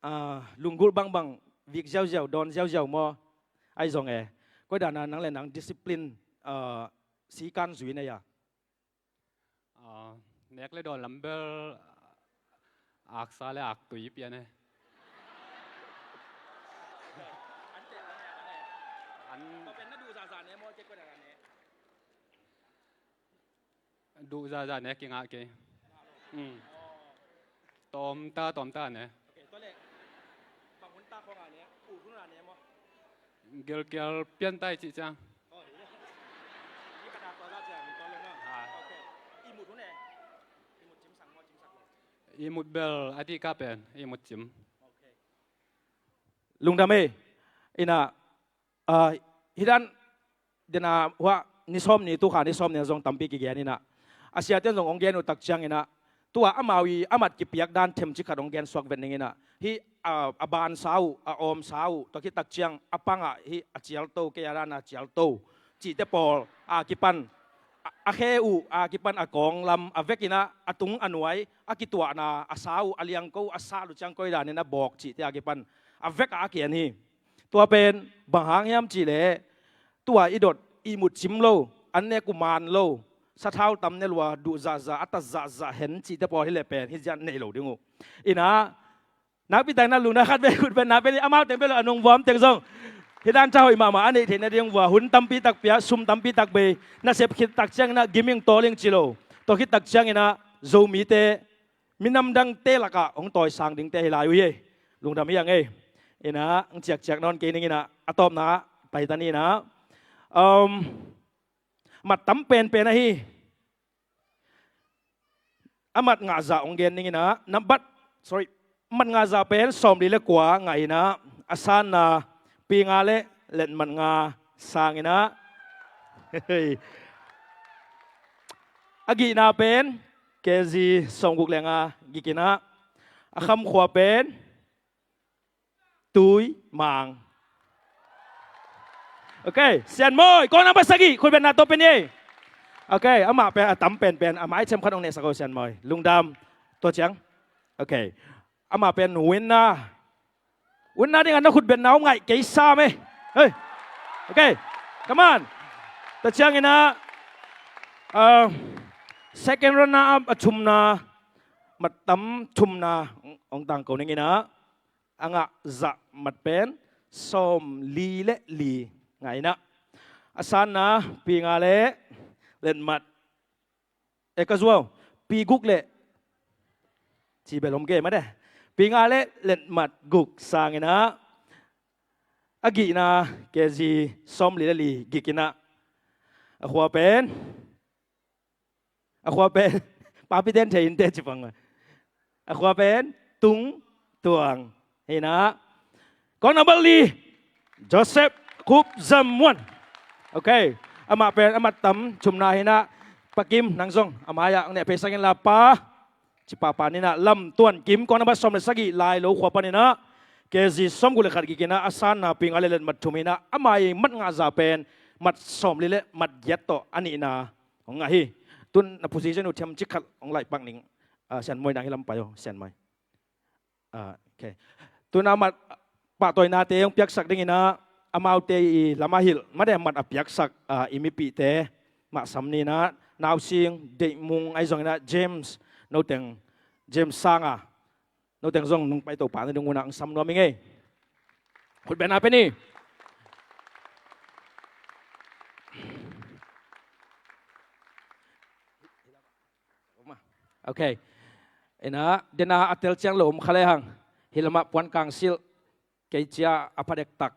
ah, lunggulh bangbang, vik ziauziau, dawn ziauziau maw, ahi zong e. Koi dana nang le nang discipline, ah, sikan zui na ya. Ah, nek le dawn lam bel, aksa le aktui pian e. An Duh zaza ne kingah kei. Mm. Tawmta, tawmta ne. Gelkial pian tai cih ciang. Ah. Imut bel a dih ka pen, imut cim. Lungdam e. Ina, ah, hih dan dena hua ni sawm ni, tu kha ni sawm ni zong tampi kigen ina. A siate zong hong gen uh tak ciang ina. Tua amau i a mat kipiak dan themcik khat hong gen suak vet ning ina. Hih, ah, a bansa uh, a awmsa uh, tua khit tak ciang a pangah hih a cialto, kei a dana cialto. Cihte pawl, a kipan, a, a khe uh, a kipan a kawng lam, a vek ina, a tung a nuai, a kituahna, a sa uh, a liangko, a sa lu ciang koi dan ina bawk cihte a kipan. A vek a a kian hi. Tua pen, bang hang hiam cih leh, tua i dot, i mut cim lo, an nek uh man lo, sathau tam ne lua, duh zahzah, a tat zahzah hen cihte pawl hi leh pen, hih zian nei lo ding uh. Ina, nakpi tak na lungna khat bek khut pen na pen, amau teng bek lo a nungvuam teng zong. Hih dan tha hoih mahmah, a neih theihna ding vua, hun tampi tak pia, sum tampi tak bei, na sep khit tak ciang ina, giming tawling ci lo. Tua khit tak ciang ina, Zomite, minam dangte lakah hong tawisang dingte hi lai uh hi. Lungdam hi ang ei. Ina, hong ciakciak nawn kei ning ina, a tawpna, pai ta ni ina. Um, mat tam penpen ahi. A mat ngahzah hong gen ning ina, nambat, sorry, mat ngahzah pen sawmli le kua ngah ina, a sanna, pi nga le letmat nga sang ina. A gihna pen, K G sawmguk le nga gik ina, a khamkhua pen, Tui Mang. Ok, Sian Mawi, kong nang pasagi, khut beng na to pen ye. Ok, amah pen, a tam penpen, a mai cem khat hong nehsak o Sian Mawi. Lungdam, tua ciang. Ok, amah pen winner. Winner ding a na khut beng na om ngai, kei sam e. Hey. Ok, come on. Tua ciang ina, uh, second runner up a thumna, mat tam thumna, ong tang ko ning ina. A ngah zah mat pen sawm li le li ngah ina. A sanna pi nga le let mat. E ka zuau, pi guk le ci bel om ke mate. Pi nga le let mat guk sang ina. A gihna K G sawm li le li gik ina. A khua pen A khua pen, papi ten thei in te ci pang. A khua pen, Tung Tuang. Hi na. Kong number li, Joseph Khup Zam Muan. Ok. Amah pen, amah tam, thumna hi na. Pa Kim, nang zong. Amah ya, ang ne pe sangin la pa. Ci papa ni na, Lam Tuan Kim, kong number sawm le sagih, Lai Lo khua pan hi na. K G sawm guk le khat gik hi na, a sanna pi nga le let mat thum hi na. Amah i mat nga za pen, mat sawm li le, mat giat tawh, a nihna. Hong ngah hi. Tun na position uh thiam cik khat hong laih pak ning. Ah, Sian Mawi nang hi lam pai aw, Sian Mawi. Ah, ok. Tun a mat pahtawinate hong piaksak ding hi na, amaute i lam a hilh, mate mat a piaksak, ah, i mipihte, mah sam ni na, Nausing, Deih Mung, ahi zong hi na, James, no teng, James Sanga. No teng zong nong pai to pa na ding una ang sam nuam i ngei. Khut beng na pe ni. Ok. Ina, dena a tel ciang lo om kha le hang. Hi lamah puan kang silh. Kei cia a phadek tak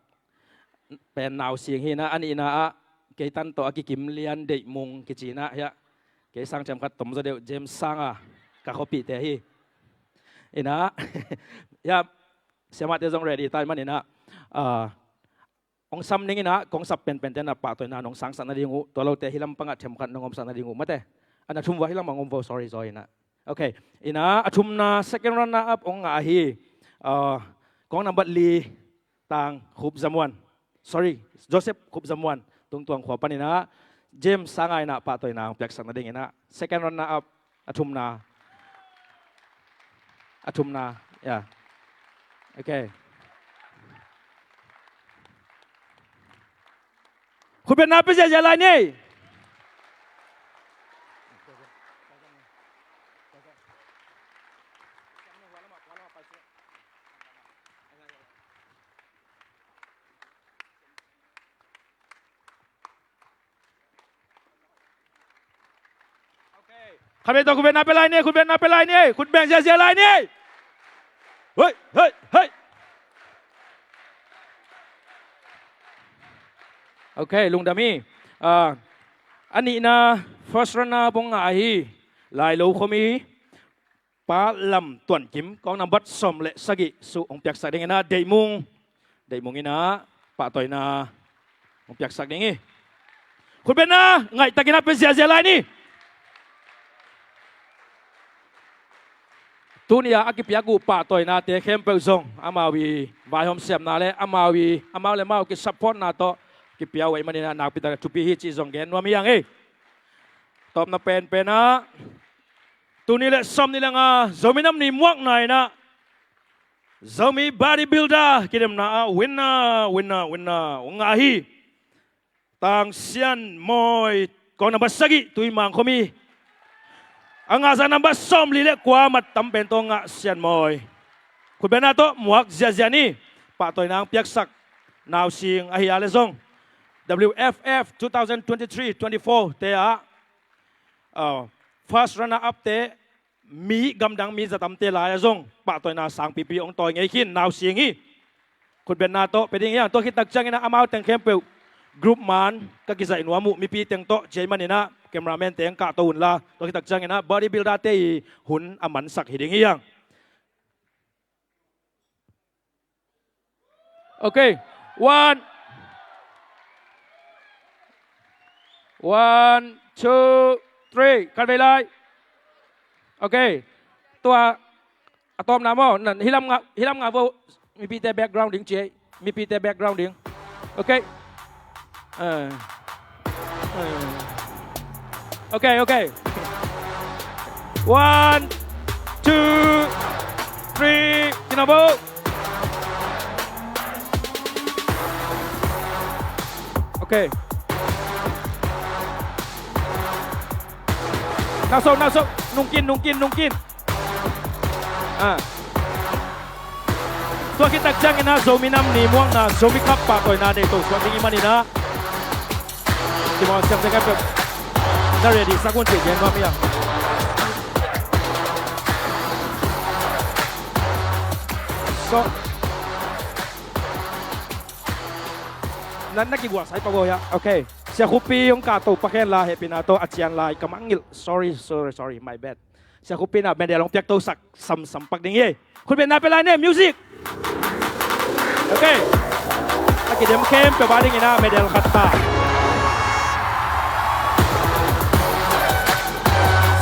pen Nausing hi na, a nihna ah kei tan tawh a kikim lian Deih Mung kici na hi a. Kei sang thiam khat tom zaw deuh James Sanga ka khuapihte hi. Inah, ya, siamahte zong ready ta ahih maninah, ah, hong sam ning inah, kong sap penpente na pahtawina nong sangsak nading uh, tua lote hih lampangah themkhat nong omsak nading uh mate. A na thum vua hih lamah hong om vo, sorry, sorry inah. Ok, inah a thumna second runner up hong ngah ahi, ah, kong nambat li, Tang Khup Za Muan. Sorry, Joseph Khup Za Muan. Tungtuang khua paninah James Sangai inah pahtawina hong piaksak nading inah second runner up, a thumna. A thumna. Ya. Ok. Khutbetna pia ziahziah lai ni. Khatvei tawh khutbetna pia lai ni, khutbetna pia lai ni, khutbeng ziahziah lai ni. Hei, hei, hei. Ok, lungdam hi. Ah, a nihna first runner hong ngah ahi Lailo khuami Pa Lam Tuan Kim, kong nambat sawm le sagih suh hong piaksak ding inah Deih Mung. Deih Mung inah pahtawina hong piaksak ding hi. Khutbetna ngaihtakin a pia ziahziah lai ni. Tuni-a a kipiak uh pahtawinate khempeuh zong amau i vaihawm siamna le amau i, amau le amau kisupportna tawh kipia uh ahih maninah nakpi takin thupi hi cih zong gen nuam hi hang ei. Tawpna penpenah tuni le sawmnih le nga Zomi Nam Ni muakna inah Zomi Bodybuilder kidemna ah winner, winner, winner hong ngah hi. Tang Sian Mawi, kong nambat sagih, Tuimang khuami. A ngahzah nambat sawmli le kua, mat tam pen tawh ngah Sian Mawi. Khutbetna tawh muak ziahziah ni. Pahtawina hong piaksak Nausing ahi a le zong W F F two thousand twenty-three twenty-four te ah, ah, first runner up te, mi gamdang mi zatamte lai-ah zong pahtawina sangpipi hong tawi ngei khin Nausing hi. Khutbetna tawh pia ding hi hang. Tua khit tak cianginah amau teng khempeuh group man ka kizaih nuam uh, mipi teng tawh ci ahih maninah cameraman teng kahto unla, tua khit tak cianginah bodybuilder te i hun a mansak hi ding hi hang. Ok. One. One, two, three. Khatvei lai. Ok. Tua a tawpna maw. Nan, hih lam ngah, hih lam ngah vo. Mipite background ding ci ei. Mipite background ding. Ok. Eh. Eh. Ok, ok. One, two, three. Kina bo. Ok. Nausung, nausung. Nungkin, nungkin, nungkin. Ah. Tua khit tak cianginah Zomi Nam Ni muakna, Zomi Cup pahtawina nei to suak ding ahih maninah, Timor siamte khempeuh na ready sak un cih gen nuam hi hang. So, na, na kigualsai pak uh hia? Ok. Sia Khupi hong kahto pak hen la, hehpihna tawh a cian lai ka mangngilh. Sorry, sorry, sorry, my bad. Sia Khupi inah medal hong piaktosak samsam pak ding hi. Khutbetna pia lai ni, music. Ok. A kidem khempeuh a dinginah medal khat ta.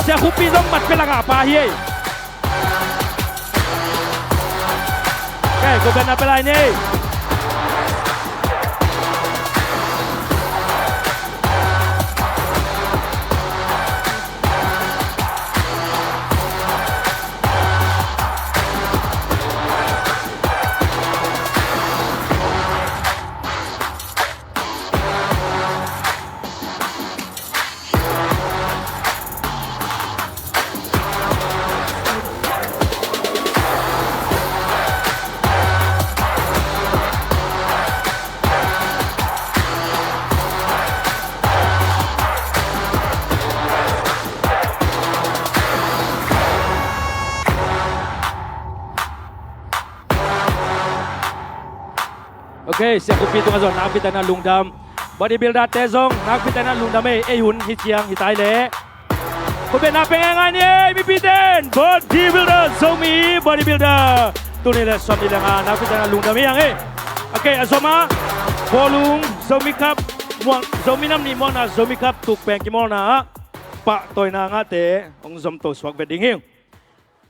Sia Khupi zong mat pia lakah a pa hi ei. Ok, khutbetna pia lai ni. Ok, Sia Khupi tungah zong nakpi takin lungdam. Bodybuilder te zong nakpi takin lungdam ei, ei hun hi ciang hi tai leh. Khutbetna pia ngeingai ni ei, mipite'n. Bodybuilder, Zomi Bodybuilder. Tul nih le sawmnih le nga, nakpi takin lungdam hi hang ei. Ok, a zom ah, bawlung, Zomi Cup, muang, Zomi Nam Ni muangna, Zomi Cup tukpeng kimawlna ah pahtawina ngahte hong zomto suak vet ding hi.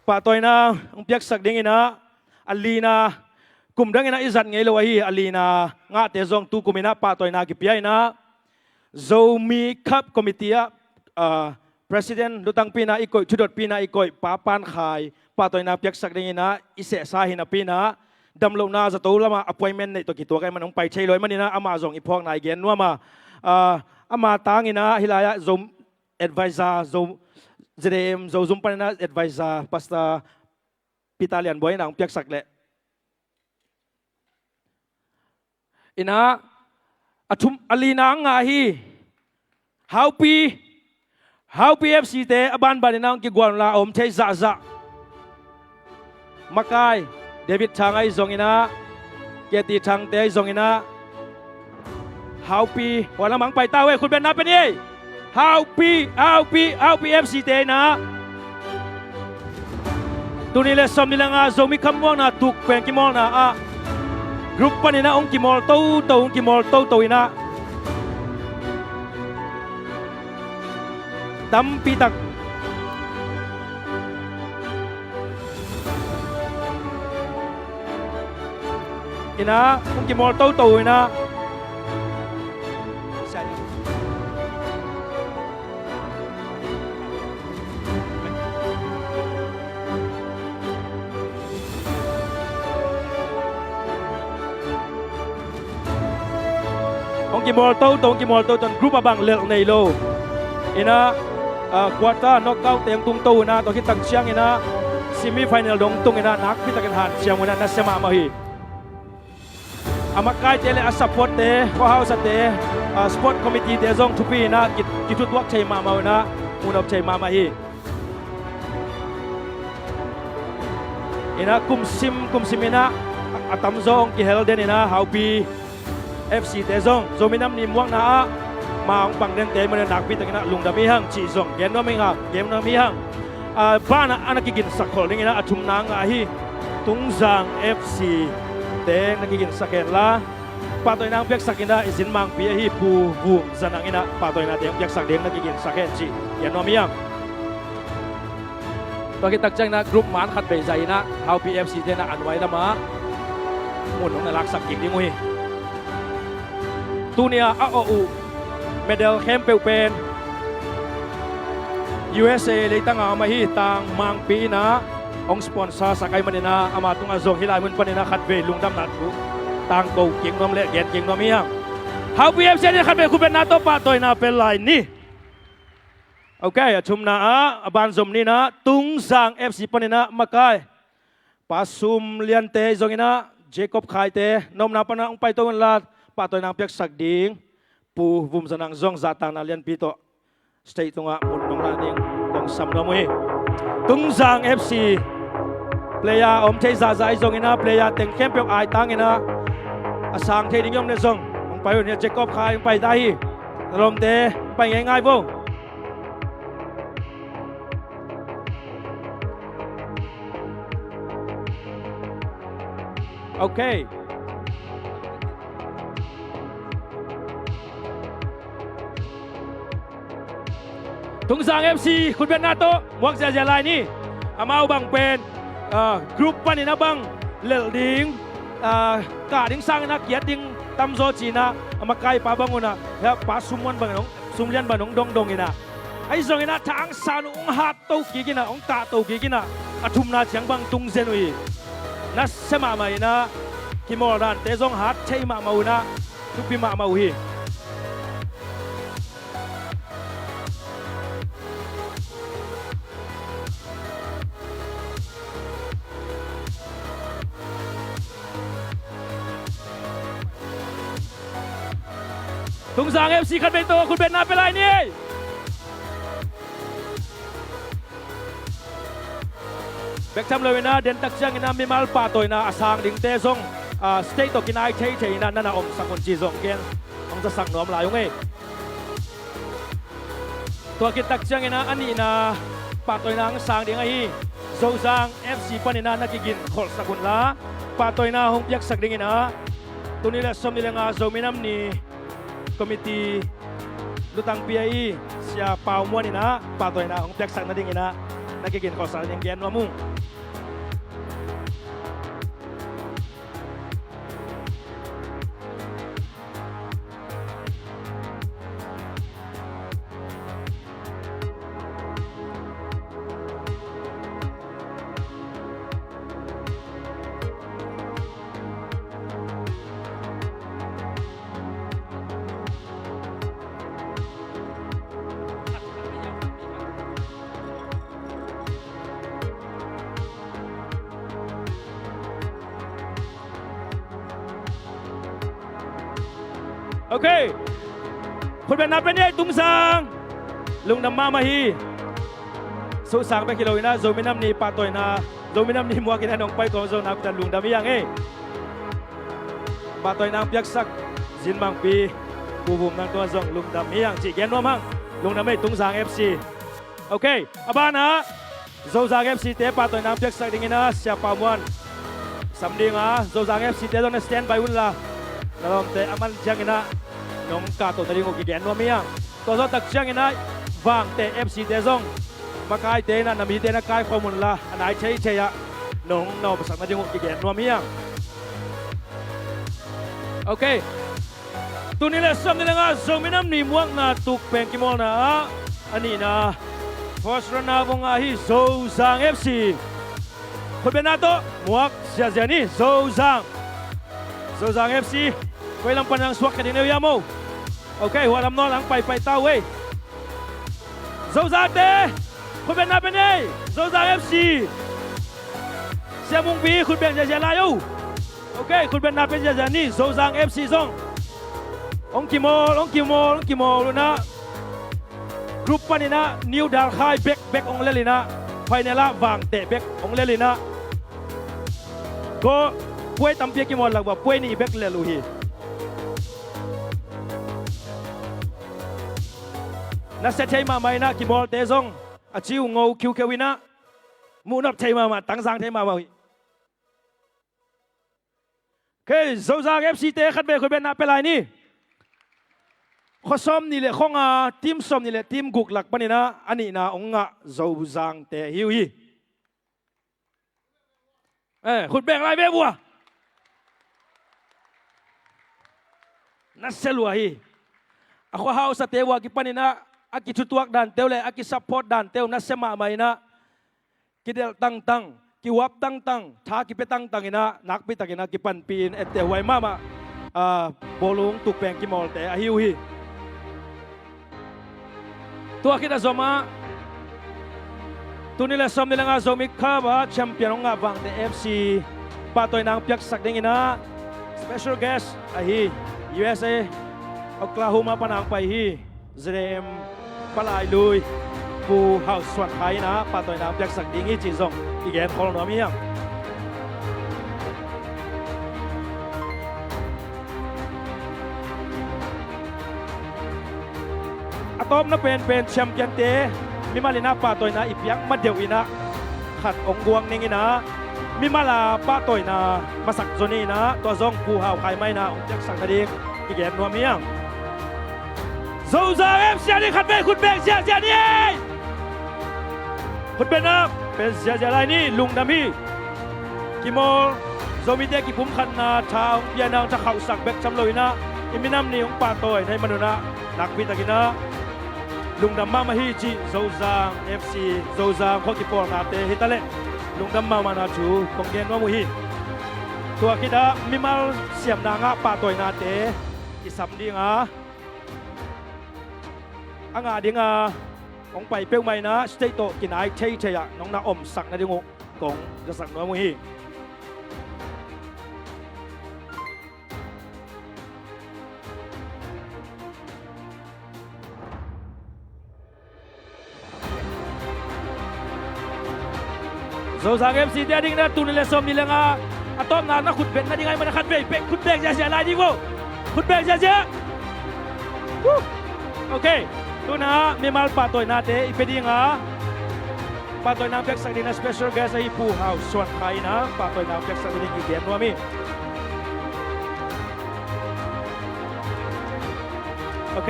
Pahtawina hong piaksak dingin ah, a lina, kum dangin ah i zat ngei lo ahi, a lina ngahte zong tukum in ah pahtawina kipia in ah, Zomi Cup Committee ah, ah, President lutangpi in ah i koih, thudotpi in ah i koih Pa Pan Khai, pahtawina piaksak dingin ah i sehsa hi napi in ah, damlohna zato lamah appointment neih tawh kituak ahih manin hong pai thei lo ahih manin ah, amah zong i phawkna i gen nuam a, ah, ama tangin ah hih lai-ah Zo advisor, Zo, Z A M Zozum panin ah advisor Pastor Peter Lian Buai in ah hong piaksak leh. In ah, a thum, a lina ngah hi. Haupi, Haupi F C te a banban in ah hong kigual un la, a om thei zahzah. Makai David Thang ahi zongin ah, K T Thang te ahi zongin ah, Haupi, hua lamah hong pai ta uh ei, khutbetna pia ni ei. Haupi, Haupi, Haupi F C te in ah, tul nih le sawmnih le nga Zomi Cup muangna tukpeng kimawlna ah, group panin ah hong kimawl toto, hong kimawl toto in ah, tampi tak in ah hong kimawl toto in ah, hong kimawl toto, hong kimawl toto in group a bang lelh nei lo. In ah, ah, quarter, knockout te hong tung to in ah, tua khit tak ciangin ah semi final dong tung in ah, nakpi takin hanciam uh in ah, nasia mahmah hi. A makaite le a supportte, khuahausate, ah, sport committeete zong thupi in ah ki, kithutuak thei mahmah uh in ah, munop thei mahmah hi. In ah kumsim kumsim in ah, a, a tamzaw hong kihel den in ah, Haupi F C te zong Zomi Nam Ni muangna ah ma hong pang dente mawk in ah, nakpi takin ah lungdam hi hang cih zong gen nuam hi hang, gen nuam hi hang. Ah, banah a na kiginsak khol dingin ah a thumna ngah hi. Tungzang F C te na kiginsak hen la, pahtawina hong piaksak in ah i zin mangpi ahi Pu Vum Za Nang in ah pahtawinate hong piaksak ding na kiginsak hen cih gen nuam hi hang. Tua khit tak ciangin ah group man khat vei zai in ah, Haupi F C te in ah a nuai lamah mun hong na laksak kik ding uh hi. Tuni a a awh uh medal khempeuh pen U S A leitang a om ahi, tangmangpi in ah hong sponsor sak ahih manin ah, ama tungah zong hih lai mun panin ah khatvei lungdamna thu tangko kik nuam le gen kik nuam hi hang. Haupi F C in khatvei khutbetna tawh pahtawina pia lai ni. Ok, a thumna ah, a banzom ni in ah, Tungzang F C panin ah makai Pa Sum Liante ahi zongin ah, Jacob Khaite, na omna panah hong paito un la, pahtawina hong piaksak ding Pu Vum Za Nang zong zahtakna lianpi tawh stage tungah mun hong la ding kong sam nuam uh hi. Tungzang F C player a om thei zahzah ahi zongin ah, player teng khempeuh aitang in ah, a sang thei ding i om leh zong hong pai un hi. Jacob Khai hong pai ta hi. Na lawmte hong pai ngeingai vo. Ok. Tungzang F C khutbetna tawh muak ziahziah lai ni. Amau bang pen, ah, group panin a bang lelh ding, ah, kah ding sangin a kiat ding tamzaw ci-in ah, a makaipa bang un ah, Pa Sum Lian bang hong, Sum Lian bang hong dongdong in ah, ahi zongin ah thangsan uh hong hat to kik in ah, hong kah to kik in ah, a thumna ciang bang tung zen uh hi. Nasia mahmah in ah, kimawl dante zong hat thei mahmah uh in ah, thupi mahmah uh hi. Tungzang F C khatvei tawh khutbetna pia lai ni. Bek tham lo in ah, den tak ciangin ah mimal pahtawina a sang dingte zong, ah, stage tawh kinai theithei in ah na na omsak un ci zong gen hong zasak nuam lai ung ei. Tua khit tak ciangin ah a nihna pahtawina hong sang ding ahi Zozang F C panin ah na kigin kholhsak un la, pahtawina hong piaksak dingin ah tuni le sawmnih le nga Zomi Nam Ni committee lutangpi ahi Sia Pau Muan in ah pahtawina hong piaksak nadingin ah na kigin kholhsak nading gen nuam ung. Ok. Khutbetna pia ni ei, Tungsang. Lungdam mahmah hi. Sosang bek hi lo in ah Zomi Nam Ni pahtawina, Zomi Nam Ni muak in ah nong pai kawm zo nakpi tak lungdam hi hang ei. Pahtawina hong piaksak Zin Mangpi, Pu Vum Nang tungah zong lungdam hi hang cih gen nuam hang. Lungdam ei, Tungsang F C. Ok, a banah Zozang F C te pahtawina hong piaksak dingin ah Sia Pau Muan sam ding a, Zozang F C te zong na standby un la, na lawmte a man ciangin ah nong kahtoh nading uh kigen nuam hi hang. Tua zawh tak ciangin ah Vangteh F C te zong makaite in ah na mite na kaikhawm un la, a nai theithei ah nong na omsak nading uh kigen nuam hi hang. Ok. Tuni le sawmnih le nga Zomi Nam Ni muakna tukpeng kimawlna ah a nihna first runner vong ahi Zozang F C. Khutbetna tawh muak ziahziah ni, Zozang. Zozang F C, koi lam pan ang suak kha ding ne uh hiam o? Ok, hua lam nawl ang paipai ta uh ei. Zozangte, khutbetna pia ni ei, Zozang F C. Sia Mungpi, khutbeng ziahziah lai o. Ok, khutbetna pia ziahziah ni, Zozang F C zong hong kimawl, hong kimawl, hong kimawl un ah group panin ah New Dalkhai bek bek hong lel in ah, final ah Vangteh bek hong lel in ah, ko puai tampi a kimawl lak uah puai nih bek lel uh hi. Nasia thei mahmah in ah kimawlte zong a ci uh ngo khiukheu in ah, muhnop thei mahmah, tangzang thei mahmah uh hi. Ok, Zozang F C te khatvei khutbetna pia lai ni. Khua sawmnih le khua nga, team sawmnih le team guk lak panin ah a nihna hong ngah Zozangte ahi uh hi. Eh, khutbeng lai ve vua. Nasia lua hi. A khuahausate vua kipanin ah a kithutuak dante uh le a kisupport dante uh nasia mahmah in ah, kidelh tangtang, kihuap tangtang, tha kipia tangtang in ah, nakpi takin ah kipanpih in etteh huai mahmah, ah, bawlung tukpeng kimawlte ahi uh hi. Tua khit a zom ah tuni le sawmnih le nga Zomi Cup ah champion hong ngah Vangteh F C pahtawina hong piaksak dingin ah special guest ahi U S A, Oklahoma pan hong pai hi. Z A M palai lui Pu Hau Suan Khai in ah pahtawina hong piaksak ding hi cih zong i gen khol nuam hi hang. A tawpna penpen champion-te mimal in ah pahtawina i piak ma deuh in ah khat hong guang ning in ah, mimal a pahtawina masak zaw ni in ah, tua zong Pu Hau Khai mah in ah hong piaksak nading i gen nuam hi hang. Zozang F C a ding khatvei khutbeng ziahziah ni ei. Khutbetna pia ziahziah lai ni, lungdam hi. Kimawl, Zomite kipumkhatna tha hong piakna hong tha khauhsak bek tham lo in ah, i minam ni hong pahtawi na hih man un ah nakpi takin ah lungdam mahmah hi cih Zozang F C, Zozang khua kipawlnate hi ta leh lungdam mahmahna thu kong gen nuam uh hi. Tua khit ah mimal siamna ngah pahtawinate i sam ding a, a ngah ding a hong pai peuhmah in ah stage tawh kinai theithei ah nong na omsak nading uh kong zasak nuam uh hi. Zozang F C te a ding na tuni le sawmnih le nga a tawpna na khutbeng nading ahih man a khatvei pek khutbeng ziahziah lai ding vo. Khutbeng ziahziah. Woo! Ok. Tuna mimal pahtawinate i pia ding a, pahtawina piaksak ding a special guest ahi Pu Hau Suan Khai in a pahtawina piaksak ding i gen nuam hi. Ok.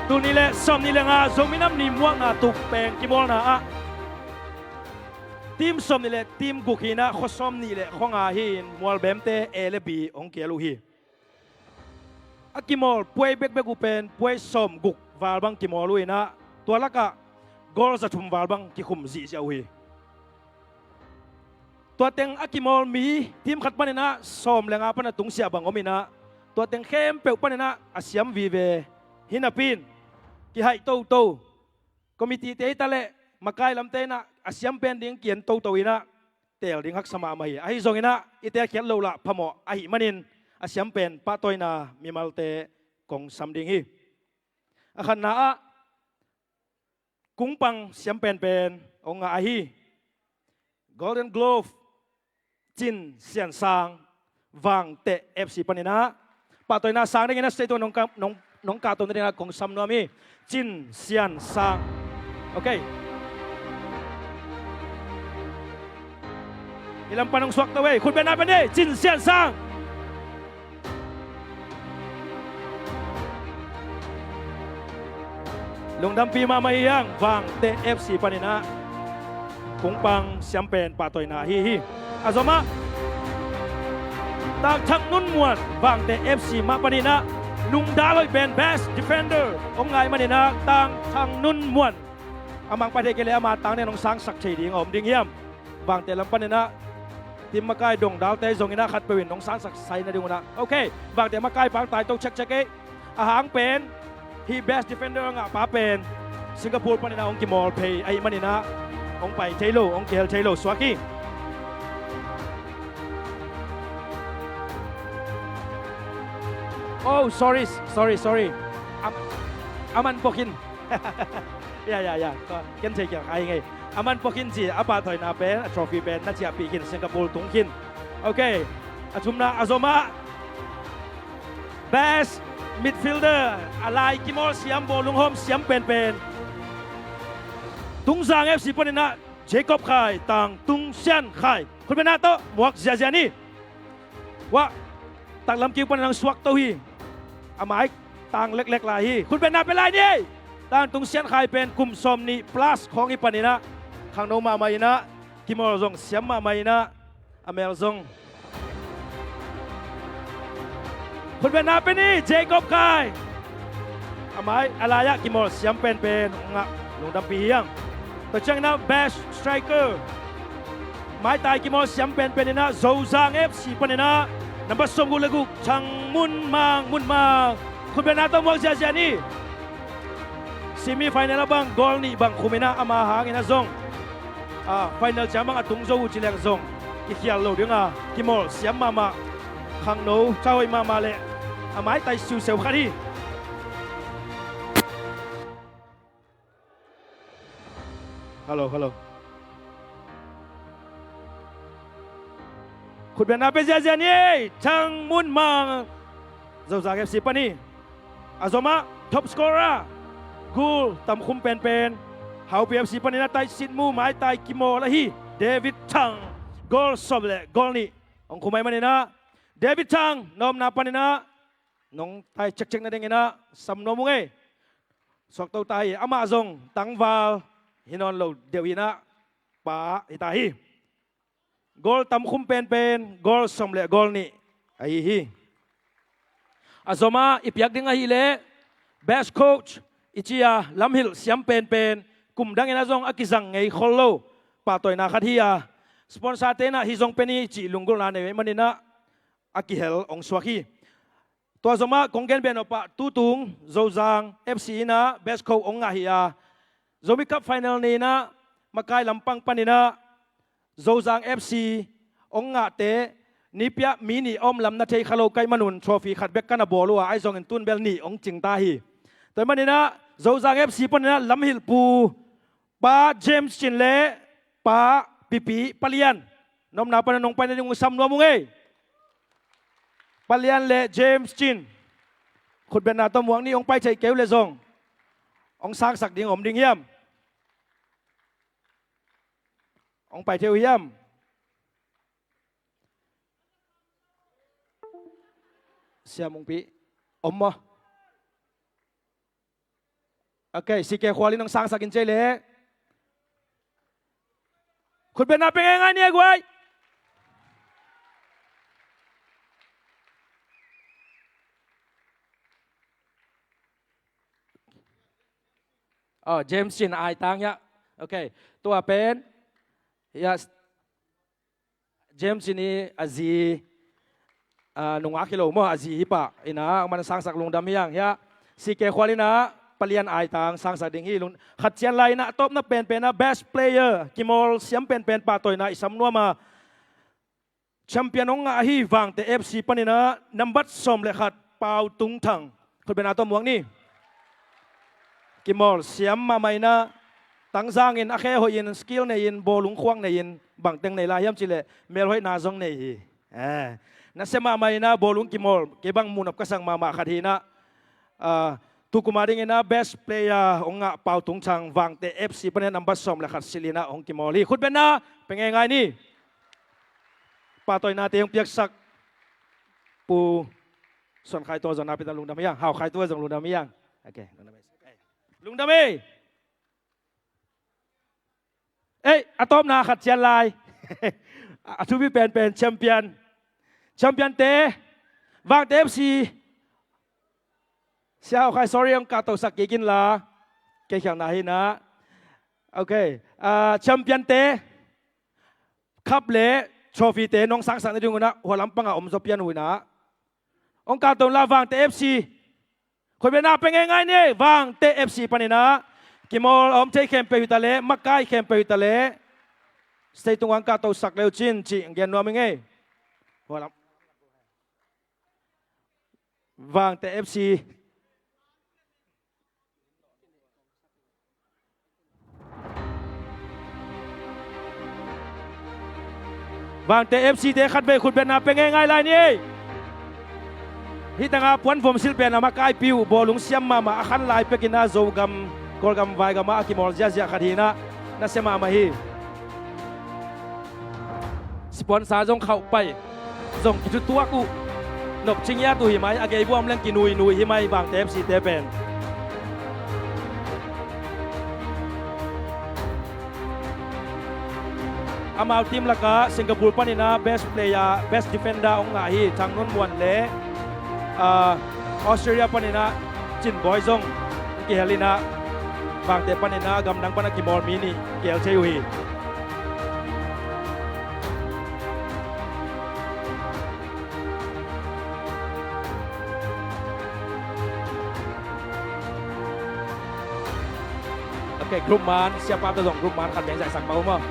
Tul nih le sawm nih le nga Zomi Nam Ni muakna tuk peng kimawlna ah team sawm nih le team guk hi in a, khua sawm nih le khua nga hi in, mualbemte A le B hong kial uh hi. A kimawl puai bekbek uh pen puai sawm guk val bang kimawl uh in a, tua lakah goal za thum val bang kikhum zihziah uh hi. Tua teng a kimawl mi team khat panin a sawm le nga pan a tungsiah bang om in a, tua teng khempeuh panin a a siam vive hi napi in, kihaih toto, committee te hi ta leh makai lamte in a, a siam pen ding kian toto in a, teel ding haksa mahmah hi. Ahi zongin a, i teelkhiat loh lah phamawh ahih manin a siam pen pahtawina mimalte kong sam ding hi. A khatna ah kungpang siam penpen hong ngah ahi Golden Glove, Cin Sian Sang, Vangteh F C panin a pahtawina sang dingin a state nong ka-, nong, nong kahto nading a kong sam nuam hi. Cin Sian Sang. Ok. I lam pan hong suak to ei. Khutbetna pen ei. Cin Sian Sang. Lungdampi mahmah hi hang. Vangteh F C panin a kungpang siam pen pahtawina ahi hi. A zomah Tang Thang Nun Muan, Vangteh F C mah panin a nungdal hoih pen best defender hong ngah ahih manin a, Tang Thang Nun Muan, a mangpai thei kei leh ama tang nen hong sangsak thei ding a om ding hiam? Vangteh lam panin a team makai dongdalte zongin a khatpeuh in hong sangsak sai nading un a. Ok, Vangteh makai pang taito chekchek ei. A hang pen hih best defender a ngahpa pen Singapore panin a hong kimawl phei ahih manin a hong pai thei lo, hong kihel thei lo suak hi. Oh, sorry, sorry, sorry. Am-, aman pawkin. Ya, ya, ya. Ken thei kiang ai ngei. Aman pawkin ci a pahtawina pen, a trophy pen na ciahpih khin, Singapore tung khin. Ok. A thumna, a zomah best midfielder, a lai kimawl siam, bawlung hawm siam penpen, Tungzang F C panin a Jacob Khai, Tang Tung Sian Khai. Khutbetna tawh muak ziahziah ni. Wah, taklam kiu panin hong suak to hi. A mai tang leklek lai hi. Khutbetna pia lai ni ei. Tang Tung Sian Khai pen kum sawm nih plus khawng hi panin a khangno mahmah in a, kimawl zong siam mahmah in a, a mel zong. Khutbetna pia ni, Jacob Khai. A mai, a lai-ah kimawl siam penpen hong ngah, lungdampi hi hang. Tua ciangin a best striker, maitai kimawl siam penpen in a Zozang F C panin a number sawmguk le guk, Thang Mun Mang, Mun Mang. Khutbetna tawh muak ziahziah ni. Semi final ah bang goal nih bang khum in a, ama hangin a zong, ah, final ciang bang a tung zo uh ci leng zong kikhial lo ding a, kimawl siam mahmah, khangno, thahoih mahmah le a maitai siuseu khat hi. Hello, hello. Khutbetna pia ziahziah ni ei, Thang Mun Mang, Zozang F C pan hi. A zomah top scorer, goal tamkhum penpen, Haupi F C panin a taisitmu maitai kimawl ahi David Thang, goal sawm le goal nih hong khum ahih manin a, David Thang, na omna panin a nong tai cekcek nadingin a sam nuam ung ei. Suakto ta hi, amah zong tangval hi nawn lo deuh in a, pa hi ta hi. Goal tamkhum penpen, goal sawm le goal nih ahi hi. A zomah i piak ding ahih leh best coach i ci a, lamhilh siam penpen, kum dangin a zong a kizang ngei khol lo pahtawina khat hi a, sponsor-te in a hih zong pia ni cih lunggulhna nei ahih manin a, a kihel hong suak hi. Tua zomah kong gen beh nop ah, tutung Zozang F C in a best coach hong ngah hi a, Zomi Cup final ni in a makai lampang panin a Zozang F C hong ngahte, nipi ah mi nih a om lam na thei kha lo ka hih manun trophy khat bek ka na bawl uh a, ahi zongin tun bel nih hong cing ta hi. Tua ahih manin a Zozang F C panin a lamhilhpu Pa James Cin le Pa Pipi, Pa Lian, na omna panin a nong pai nading uh sam nuam ung ei. Pa Lian le James Cin, khutbetna tawh muak ni, hong pai thei kei uh leh zong. Hong sangsak ding om ding hiam? Hong pai thei uh hiam? Sia Mungpi om maw? Ok, C K Khual in hong sangsak in cei leh. Khutbetna pe ngeingai ni e guai. Oh, James Cin aitang hiah. Ok, tua pen hiah. James in i a zi, ah, nungak hi lo maw, a zi hi pah. Ina, a man sangsak lungdam hi ang hiah. C K Khual ina, palian aitang sangsak ding hi lung. Khat cian lai ina, a tawpna penpen a best player, kimawl siam penpen pahtawina i sam nuam a. Champion hong ngah hi Vangte F C panina, nambat sawm le khat, Pau Tung Thang. Khutbetna tawh muak ni. Kimawl siam mahmah ina, tangzangin a khe hoihin, skill nei-in, bawlung khuak nei-in, bangteng nei lai hiam cih leh melhoihna zong nei hi. Eh, nasia mahmah ina bawlung kimawl, kei bang muhnop ka sak mahmah khat hi ina. Ah, tukum a ding ina best player hong ngah Pau Tung Thang, Vangte F C panina nambat sawm le khat silh ina hong kimawl hi. Khutbetna pe ngeingai ni. Pahtawinate hong piaksak Pu Suan Khai Tua zong na pi ta lungdam hi ang, Hau Khai Tua zong lungdam hi ang. Ok, lungdam hi. Lungdam hi. Ei, a tawpna khat cian lai. A thupi penpen champion. Champion te, Vangte F C. Sia Hau Khai, sorry, hong kahtosak kik in la. Kei khialhna hi na. Ok. Ah, champion te, cup le trophy te nong sangsak na ding uh na, hua lam panga om zaw pian uh ina. Hong kahto la Vangte F C. Khutbetna pe ngeingai ni, Vangte F C panina. Kimawl a om thei khempeuh hi ta leh, makai khempeuh hi ta leh. Stage tungah hong kahtosak le uh cin, cih gen nuam hi ngei. Hua lam. Vangte F C. Vangte F C te khatvei khutbetna pe ngeingai lai ni. Hih tangah puan vom silh pen a makaipi uh, bawlung siam mahmah a khan lai pek ina Zogam, Kawlgam, Vaigam ah a kimawl ziahziah khat hi ina, nasia mahmah hi. Sponsor zong khauh pai. Zong kithutuak uh. Nop cingiat uh hi mai, a gei buam leng kinuinui hi mai, Vangte F C te pen. Amau team lakah Singapore panina best player, best defender hong ngah hi, Thang Nun Muan le, ah, Australia panina Cin Bawi zong kihel ina, Vangte panina gamdang pana kimawl mi nih kihel thei uh hi. Ok, group man, siapa tawh zong group man khat beng zaihsak pah uh maw.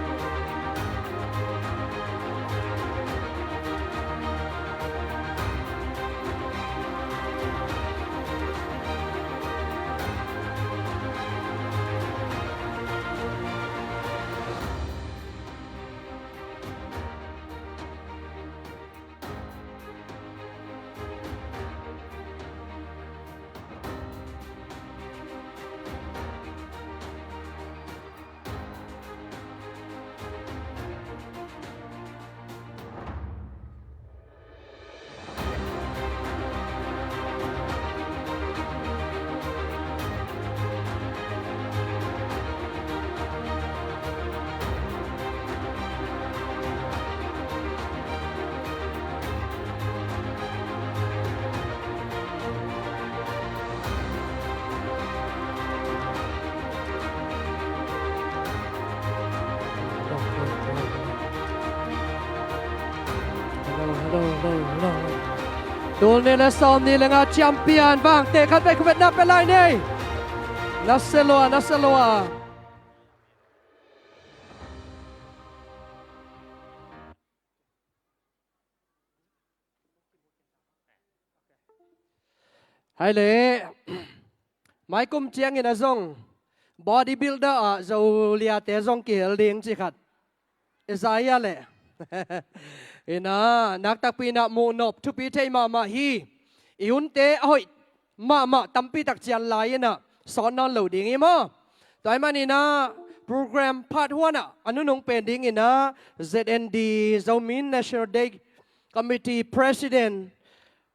Hello, hello, hello, hello. Tul nih le sawm nih le nga champion Vangte khatvei khutbetna pe lai ni. Nasia lua, nasia lua. Hai le, maikum ciangin a zong bodybuilder ah Zoliate zong kihel ding ci khat i za hi a le. Ina, naktakpi ina muhnop thupi thei mahmah hi. I hunte a hoih mahmah tampi tak cian lai ina, sawt nawn lo ding hi maw. Tua ahih manin ah program part one ah a nunung pen dingin ah Z N D, Zomi National Day Committee President,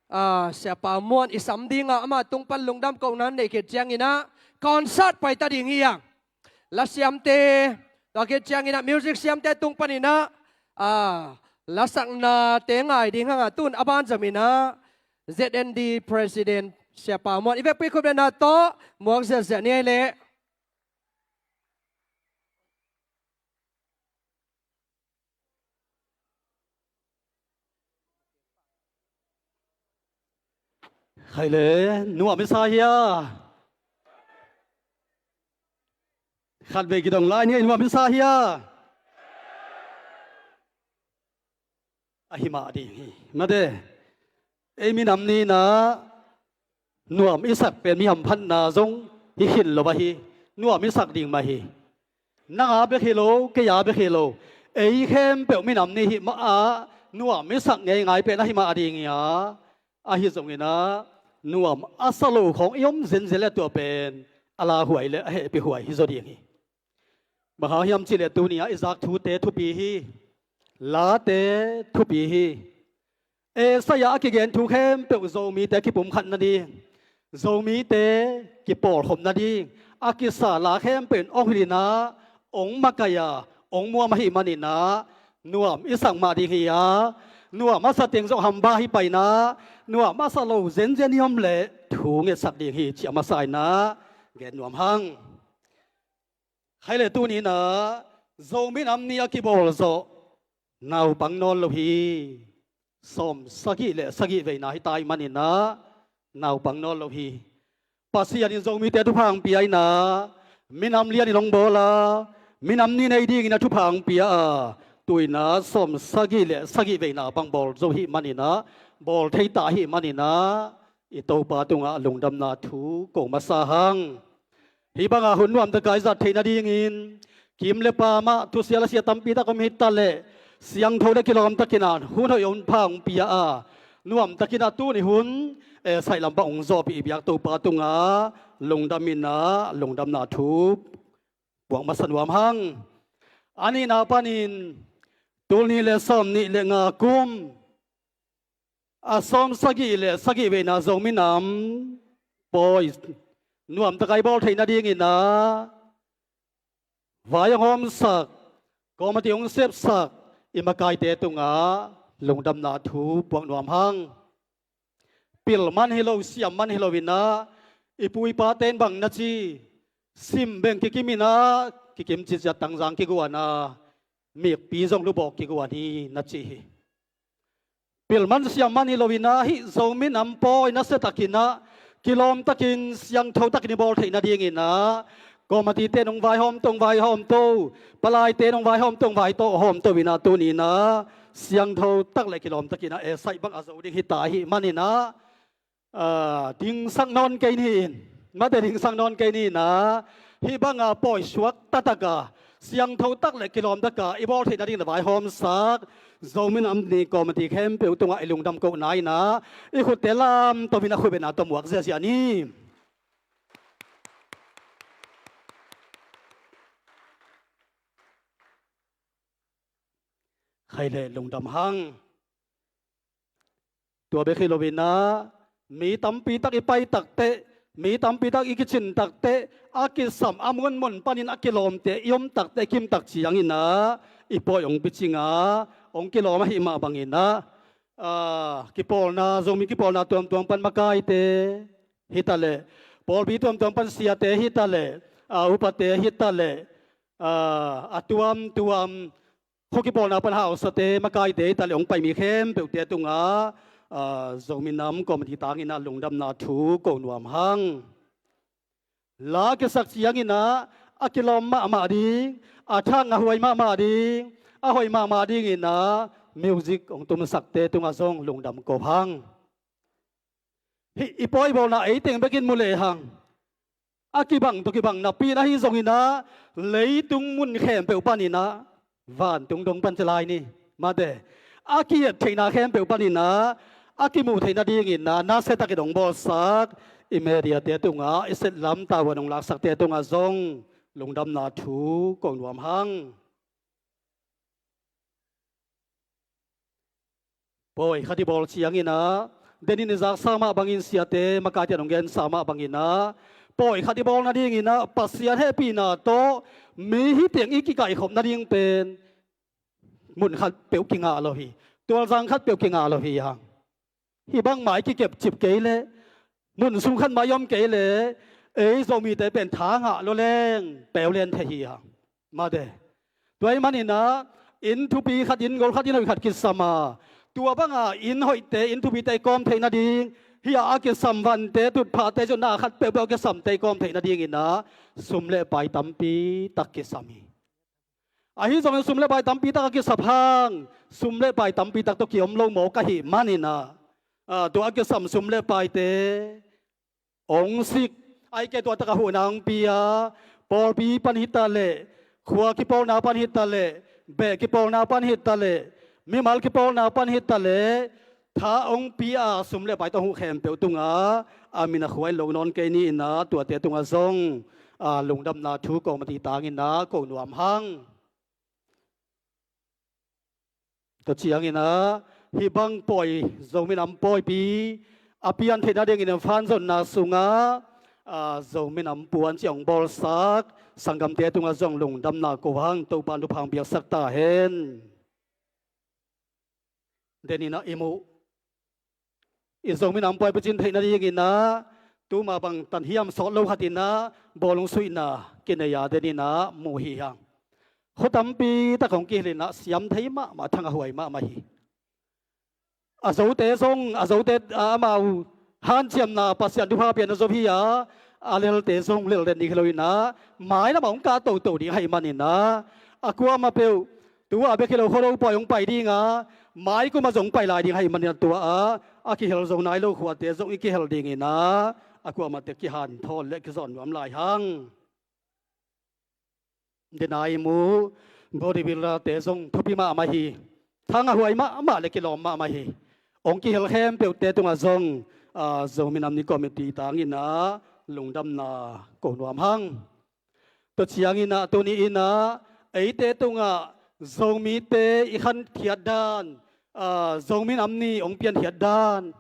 ah, Siapa Muan i sam ding a, ama tung pan lungdam kohna neih khit ciangin ah concert pai ta ding hi hang. La siamte, tua khit ciangin ah music siamte tung panin ah, ah, lasaknate ngai ding hang a, tun a banzom in ah Z N D President Siapa Muan i vekpi khut bengna tawh muak ziahziah ni ei leh. Khai le, nuam i sa hia? Khatvei kidong lai ni, nuam i sa hia? Ahi mah ding hi. Mate, ei minam ni in ah nuam i sak pen mi hamphatna zong hi khin lo ahi. Nuam i sak ding mah hi. Nang a bek hi lo, kei a bek hi lo, ei khempeuh minam ni hi mah a nuam i sak ngeingai pen ahi mah ding hi a. Ahi zongin ah nuam a sa lo khawng i om zenzen leh tua pen a lauhuai leh a hehpihhuai hi zaw ding hi. Bang hang hiam cih leh tuni a i zak thute thupi hi. Late thupi hi. Esai a kigen thu khempeuh Zomite kipumkhat nading, Zomite kipawlkhop nading a kisa la khempeuh in hong hilh in ah, hong makaih a, hong muam ahih manin ah nuam i sak mah ding hi a. Nuam a sa teng zong hamba hi pai in ah, nuam a sa lo zenzen i om leh thu ngetsak ding hi, ci a masa in ah gen nuam hang. Khai le, tuni in ah Zo minam ni a kibawl zawh naupang nawn lo hi. Sawm sagih le sagih veina hi ta ahih manin ah naupang nawn lo hi. Pasian in Zomite thupha hong pia in ah, minam lianin hong bawl a, minam ni nei dingin a thupha hong pia a, tu in ah sawm sagih le sagih veina bang bawl zo ahih manin ah bawl thei ta ahih manin ah i Topa tungah lungdamna thu ko masa hang. Hih banga hun nuamtaka i zat theih nadingin kim le paam ah thusia lasia tampi tak om hi ta leh, siangtho le kilawm takin ah hun hoih hong pha hong pia a, nuamtakin ah tuni hun, eh, saih lam pang hong zawhpih i biak Topa tungah lungdam in ah lungdamna thu puak masa nuam hang. A nihna panin tul nih le sawm nih le nga kum a sawm sagih le sagih veina Zo minam pawi nuamtaka i bawl theih nadingin ah vai hong hawmsak, committee hong sepsak i makaite tungah lungdamna thu puak nuam hang. Pil man hi lo, siam man hi lo in ah i pu i pate in bang na ci, sim beng kikim in ah kikim ciatciat tangzang kiguan a, mikpi zong lubawk kiguan hi na ci hi. Pil man siam man hi lo in ah hih Zo minam pawi nasia takin ah kilawm takin siangtho takin i bawl theih nadingin ah committee te in hong vaihawm to, hong vaihawm to, palaite in hong vaihawm to, hong vaihawm to in ah tuni in ah siangtho tak le kilawm takin ah, eh, saih bang a zo ding hi ta ahih manin ah, ah, dingsak nawn kei ni in, mate, dingsak nawn kei ni in ah, hih banga pawi suak taktak a, siangtho tak le kilawm taka i bawl theih nadingin a vaihawmsak Zo minam ni committee khempeuh tungah i lungdam kohna in ah i khutte lamto in a khut bengna tawh muak ziahziah ni. Khai le, lungdam hang. Tua bek hi lo in ah mi tampi tak i pai takteh, mi tampi tak i kicin takteh, a kisam a munmun panin a kilawmte i om takteh, i kim tak ciangin ah i pawi hong picing a, hong kilawm ahih mah bangin ah, ah, kipawlna, Zomi kipawlna tuamtuam pan makaite hi ta leh, pawlpi tuamtuam pan siate hi ta leh, ah, upate hi ta leh, ah, a tuamtuam khua kipawlna pan hausate, makaite hi ta leh, hong pai mi khempeuhte tungah, ah, Zo minam committee tangin ah lungdamna thu ko nuam hang. La kisak ciangin ah a kilawm mahmah ding, a thang a huai mahmah ding, a hoih mahmah dingin ah music hong tumsakte tungah zong lungdam ko hang. Hih i pawi bawlna ei teng bekin mu lehang, a kibang tawh kibang napi in ahi zongin ah, leitung mun khempeuh panin ah vantung dong pan ci lai ni, mate, a ki-et theihna khempeuh panin ah a kimuh theih nadingin ah nasia takin hong bawlsak i mediate tungah, i set lam tavuan hong laksakte tungah zong lungdamna thu ko nuam hang. Pawi khat i bawl ciangin ah, denin i zaksa mah bangin, siate makaite in hong gensa mah bangin ah, pawi khat i bawl nadingin ah Pasian hehpihna tawh mi hi teng i kikaihkhop nading pen mun khat peuh kingah lo hi. Tualzang khat peuh kingah lo hi hang. Hih bangmah i kikepcip kei leh, mun sung khat mah i om kei leh, ei Zomite pen tha ngah lo leng peulen thei hi hang. Mate. Tua ahih manin ah, inn thupi khat, inn gol khat, inn hoih khat kisam a, tua banga inn hoihte, inn thupite i kawm theih nading, hih a kisam vante, tutphahte, zonna khat peuhpeuh a kisamte i kawm theih nadingin ah, sum le pai tampi tak kisam hi. Ahi zongin sum le pai tampi tak a kisap hang, sum le pai tampi tak tawh kiom lo mawk ahih manin ah, ah, tua a kisam sum le paite hong sik, ahih kei leh tua tak a huhna hong pia, pawlpi pan hi ta leh, khua kipawlna pan hi ta leh, beh kipawlna pan hi ta leh, mimal kipawlna pan hi ta leh, tha hong pia a, sum le pai tawh hong huh khempeuh tungah, a min a khua in lo nawn kei ni in ah, tuate tungah zong, a, lungdamna thu ko mah ti tangin ah ko nuam hang. Tua ciangin ah, hih bang pawi, Zomi Nam pawipi a pian theih nadingin a fanzonna sungah, a, Zomi Nam puan ci a hong bawlsak sanggamte tungah zong lungdamna ko hang, Topa'n thupha hong piaksak ta hen. Denin ah i muh, i Zomi Nam pawipi cin theih nadingin ah, tuma bang tan hiam sawt lo khat in ah bawlung suihna kinei a, denin ah mu hi hang. Khua tampi tak hong kihilh in ah, siam thei mahmah, thangah huai mahmah hi. A zote zong, a zote, a, amau hanciamna, Pasian thupha pian a zo hi a, a lelte zong lel den ding hi lo in ah, mailam ah hong kah toto ding ahih manin ah, a kuamah peuh, tu-a bek hi lo, Khuado pawi hong pai ding a, mai kum ah zong pai lai ding ahih manin ah, tua a, a kihel zo nai lo khuate zong i kihel dingin ah, a kuamah teh kihanthawn le kizawn nuam lai hang. Denin ah i muh, bodybuilder-te zong thupi mahmah hi. Thangah huai mahmah le kilawm mahmah hi. Hong kihel khempeuhte tungah zong, a, Zomi Nam Ni Committee tangin ah lungdamna ko nuam hang. Tua ciangin ah tuni in ah eite tungah Zomite i khankhiat dan, a, Zomi Nam Ni hong piankhiat dan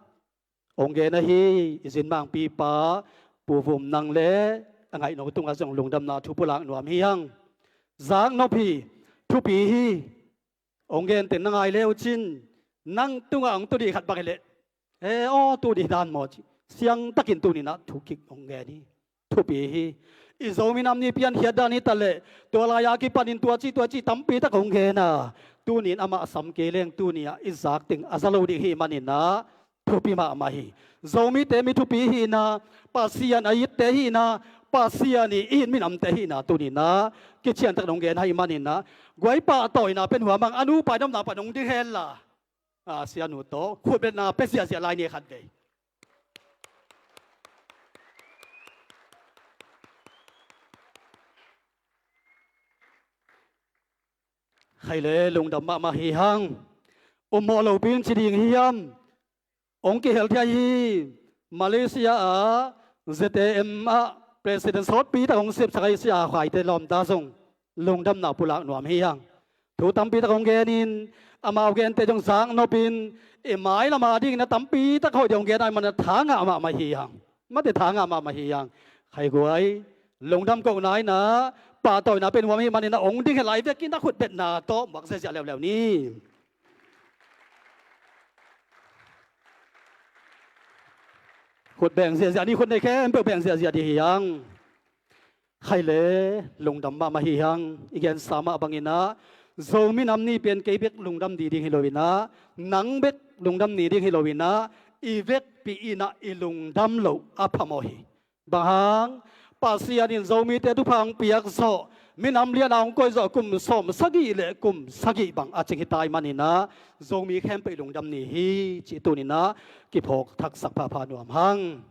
hong gen ahi i zin mangpipa Pu Vum Nang le a ngaih no tungah zong lungdamna thu pulak nuam hi hang. Zaknop hi, thupi hi. Hong gen teng na ngai le uh cin, nang tungah hong tu dih khat bang hi leh, e aw, tu dih dan maw ci, siangtakin tuni in ah thu kik hong gen hi. Thupi hi. I Zomi Nam Ni piankhiat dan hi ta leh, tua lai-a kipanin tua ci, tua ci tampi tak hong gen a, tuni in amah sam kei leng, tuni ah i zak teng a za lo ding hi manin ah, thupi mahmah hi. Zomite mi thupi hihna, Pasian a itte hihna, Pasian i it minamte hihna tuni in ah kiciantakin hong gen ahih manin ah, guai pahtawina pia nuam hang, a nupa i na omna pan hong ding hen la, a, sianu tawh khutbetna pia ziahziah lai ni khat vei. Khai le, lungdam mahmah hi hang. Ummawh lopi in ci ding hiam? Hong kihel thei hi. Malaysia ah Z A M ah president sawtpi tak hong sepsak ahi Sia Khuaite lawmta zong lungdamna pulak nuam hi hang. Thu tampi tak hong genin, amau gente zong zaknopin, i mailam a dingin a tampi tak hoih ding hong gen ahih manin a tha ngah mahmah hi hang. Mate, tha ngah mahmah hi hang. Khai guai, lungdam kohna in ah, pahtawina pia nuam ahih manin a hong ding hen la, i vekin a khutbetna tawh muak ziahziah leuleu ni. Khut beng ziahziah ni, khut nei khempeuh beng ziahziah ding hi hang. Khai le, lungdam mahmah hi hang. I gensa mah bangin ah, Zomi Nam Ni pen kei bek lungdam ni ding hi lo in ah, nang bek lungdam ni ding hi lo in ah, i vekpi in ah i lungdam loh a phamawh hi. Bang hang? Pasian in Zomite thupha hong piak zawh, minam lian a hong koih zawh kum sawm sagih le kum sagih bang a cing hi ta ahih manin ah, Zomi khempeuh i lungdam ni hi cih tuni in ah kiphawk thaksak phapha nuam hang.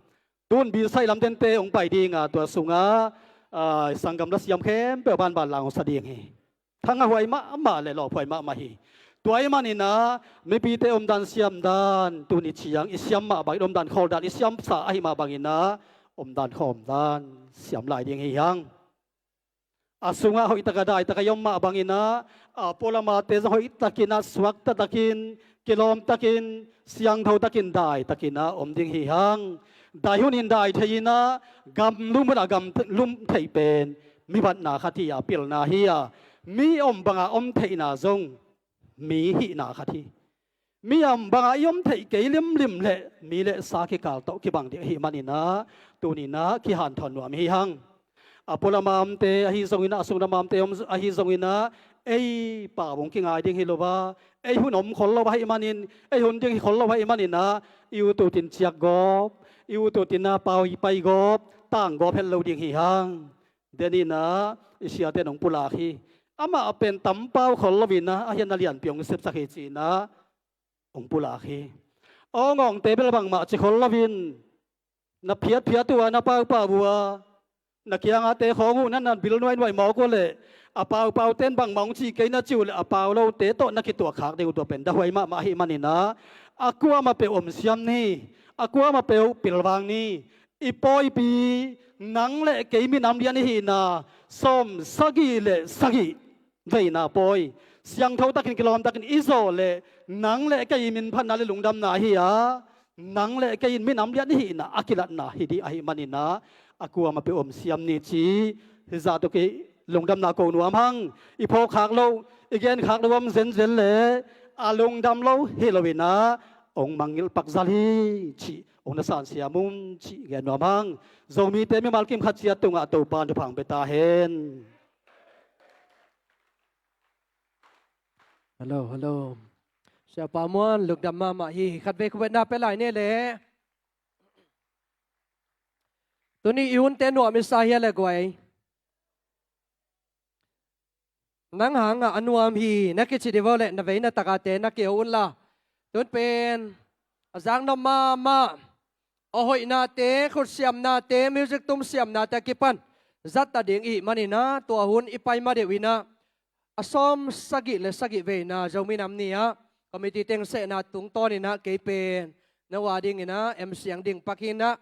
Tun bisai lam tente hong pai ding a, tua sungah, a, sanggam lasiam khempeuh banban la hong sa ding hi. Thangah huai mahmah le lawphuai mahmah hi. Tua ahih manin ah mipite omdan siamdan tuni ciang i siam mah bangin, omdan khawldan i siamsa ahih mah bangin ah omdan khawldan siam lai ding hi hang. A sungah hoihtak a daitak a i om mah bangin ah, a pualamate zong hoihtakin ah, suakta takin, kilawm takin, siangtho takin, daitak in ah om ding hi hang. Dai hunin dai thei in ah, gam lum hunah gam lum theih pen mi batna khat hi a, pilna hi a, mi om banga om theihna zong mi hihna khat hi. Mi om banga i om theih kei limlim leh mi le sa kikal tawh kibang ding ahih manin ah, tuni in ah kihanthawn nuam hi hang. A pualama omte ahi zongin ah, a sunglam a omte om ahi zongin ah, ei pau hong kingai ding hi lo a, ei hun om khol lo ahih manin, ei hun ding hi khol lo ahih manin ah, i ut utin ciak gawp, i ut utin ah pau i pai gawp, tang gawp het lo ding hi hang. Denin ah i siate in hong pulak hi. Amah pen tam pau khol loin ah, a hian na lianpi hong sepsak hi ci-in ah hong pulak hi. Aw ngawngte bel bangmah ci khol loin, na phiatphiat uh a, na paupau uh a, na kiangahte khawng uh na na bil nuainuai mawk uh leh, a paupaute'n bangmah hong ci kei na ci uh leh, a pau lote tawh na kituak khak ding uh, tua pen dahuai mahmah ahih manin ah, a kuamah peuh om siam ni, a kuamah peuh pilvang ni. I pawipi, nang le kei minam lian i hihna, sawm sagih le sagih veina pawi, siangtho takin, kilawm takin i zawh leh, nang le kei i minphatna le lungdamna ahi a, nang le kei in minam lian i hihna a kilatna hi ding ahih manin ah, a kuamah peuh om siam ni ci. Hizah tawh kei lungdamna ko nuam hang. I phawk khak loh, i gen khak loh om zenzen leh, a lungdam lo hi loin ah hong mangngilh pakzal hi cih hong na sansiam un cih gen nuam hang. Zomite mimal kim khat ciat tungah Topa'n thupha hong pia ta hen. Hello, hello. Siapa Muan, lungdam mahmah hi. Khatvei khutbetna pia lai ni leh. Tuni i hunte nuam i sa hia le guai? Nang hangah a nuam hi na kici ding uh leh, na vei na takate na kihou un la. Tun pen a zaknop mahmah, a hoihnate, khutsiamnate, music tum siamnate a kipan zatta ding i hih manin ah, tua hun i pai ma deuh in ah, a sawm sagih le sagih veina Zomi Nam Ni ah committee teng sehna tungtawnin ah, kei pen na uh a dingin ah M C hong ding pak hi in ah,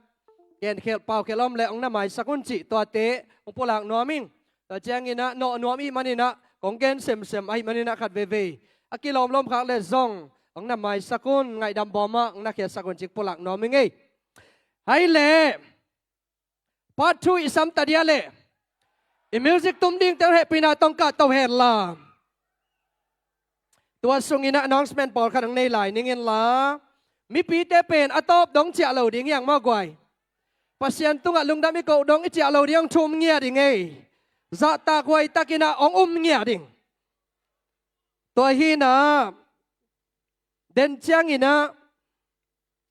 genkhelh paukhelh om leh hong na maisak un cih tuate hong pulak nuam ing. Tua ciangin ah nawh nuam i hih manin ah, kong gen semsem ahih manin ah, khat veivei a kilawmlawm khak leh zong hong na maisak un, ngaihdam bawm ah hong na khiasak un cih pulak nuam ing ei. Hai leh, part two i sam ta dia leh, i music tum dingte hehpihna tawh kah to hen la. Tua sungin ah announcement pawlkhat hong nei lai ning in la. Mipite pen a tawp dong ciah lo ding hi hang maw guai? Pasian tungah lungdam i koh dong i ciah lo ding, hong thum ngiat ding ei. Zahtak huaitakin ah hong um ngiat ding. Tua hi in ah, den ciangin ah,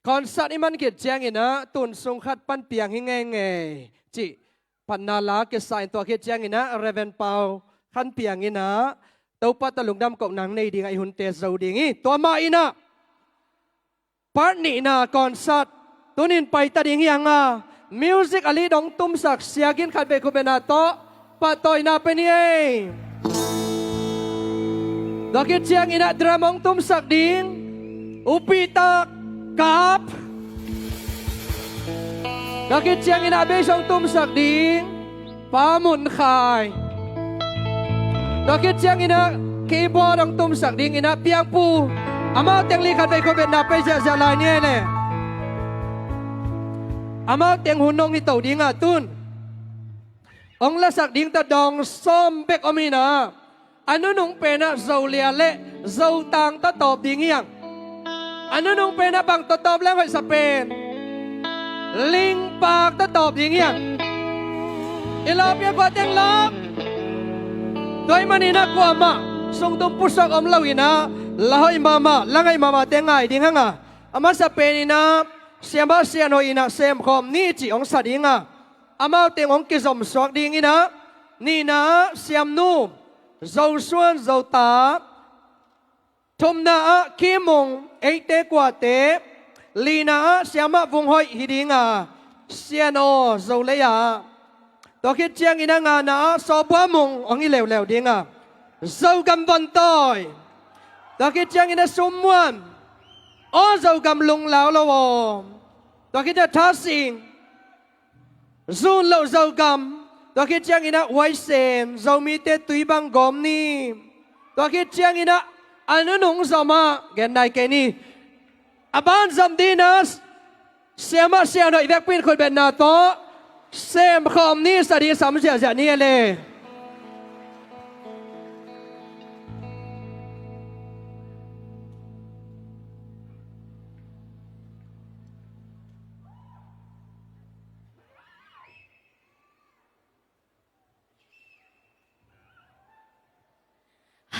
concert i man khit ciangin ah, tun sung khat pan piang hi ngeingei cih phatna la kisa in, tua khit ciangin ah Reverend Pau khan piangin ah, Topa tawh lungdam kohna nei dingah i hunte zo ding hi. Tua mah in ah, part nihna concert tunin pai ta ding hi hang a, music a lead hong tumsak Sia Gin, khatvei khutbetna tawh pahtawina pia ni ei. Tua khit ciangin ah drum hong tumsak ding U Pi Tak Kap. Tua khit ciangin ah bass hong tumsak ding Pa Mun Khai. Tua khit ciangin ah keyboard hong tumsak dingin ah Piang Pu, amau teng li, khatvei khutbetna pia ziahziah lai ni ei leh. Amau teng hun hong hi to ding a, tun hong lasak ding tawh dawng sawm bek om in ah, a nunung pen ah Zolia le Zotang tawh tawp ding hi hang. A nunung pen ah bang tawh tawp leng hoih sa pen? Lingpak tawh tawp ding hi hang. I lawpia kua teng lawp. Tua ahih manin ah kuamah sungtum pusuak om lo in ah, la hoih mahmah, la ngaih mahmahte ngai ding hang a, a masa pen in ah Siamah Sian Hoih in ah semkhawm ni cih hong sa ding a, amau teng hong kizomsuak dingin ah, nihna ah Siamnu Zo Suan Zota, thumna ah Kim Mung, eite kuate, lina ah Siamah Vung Hoih hi ding a, Sian Aw Zo lei ah. Tua khit ciangin ah ngana ah Sawbua Mung hong hi leuleu ding a, Zogam Vontawi. Tua khit ciangin a summuan, aw Zogam lunglau lo aw. Tua khit a thasing, zun loh Zogam. Tua khit ciangin a huaisen, Zomite tui bang gawm ni. Tua khit ciangin a nunung zom ah, gen nai kei ni. A ban zom dingin a siamah siangtho i vekpi in khutbetna tawh semkhawm ni, sa ding sam ziahziah ni e le.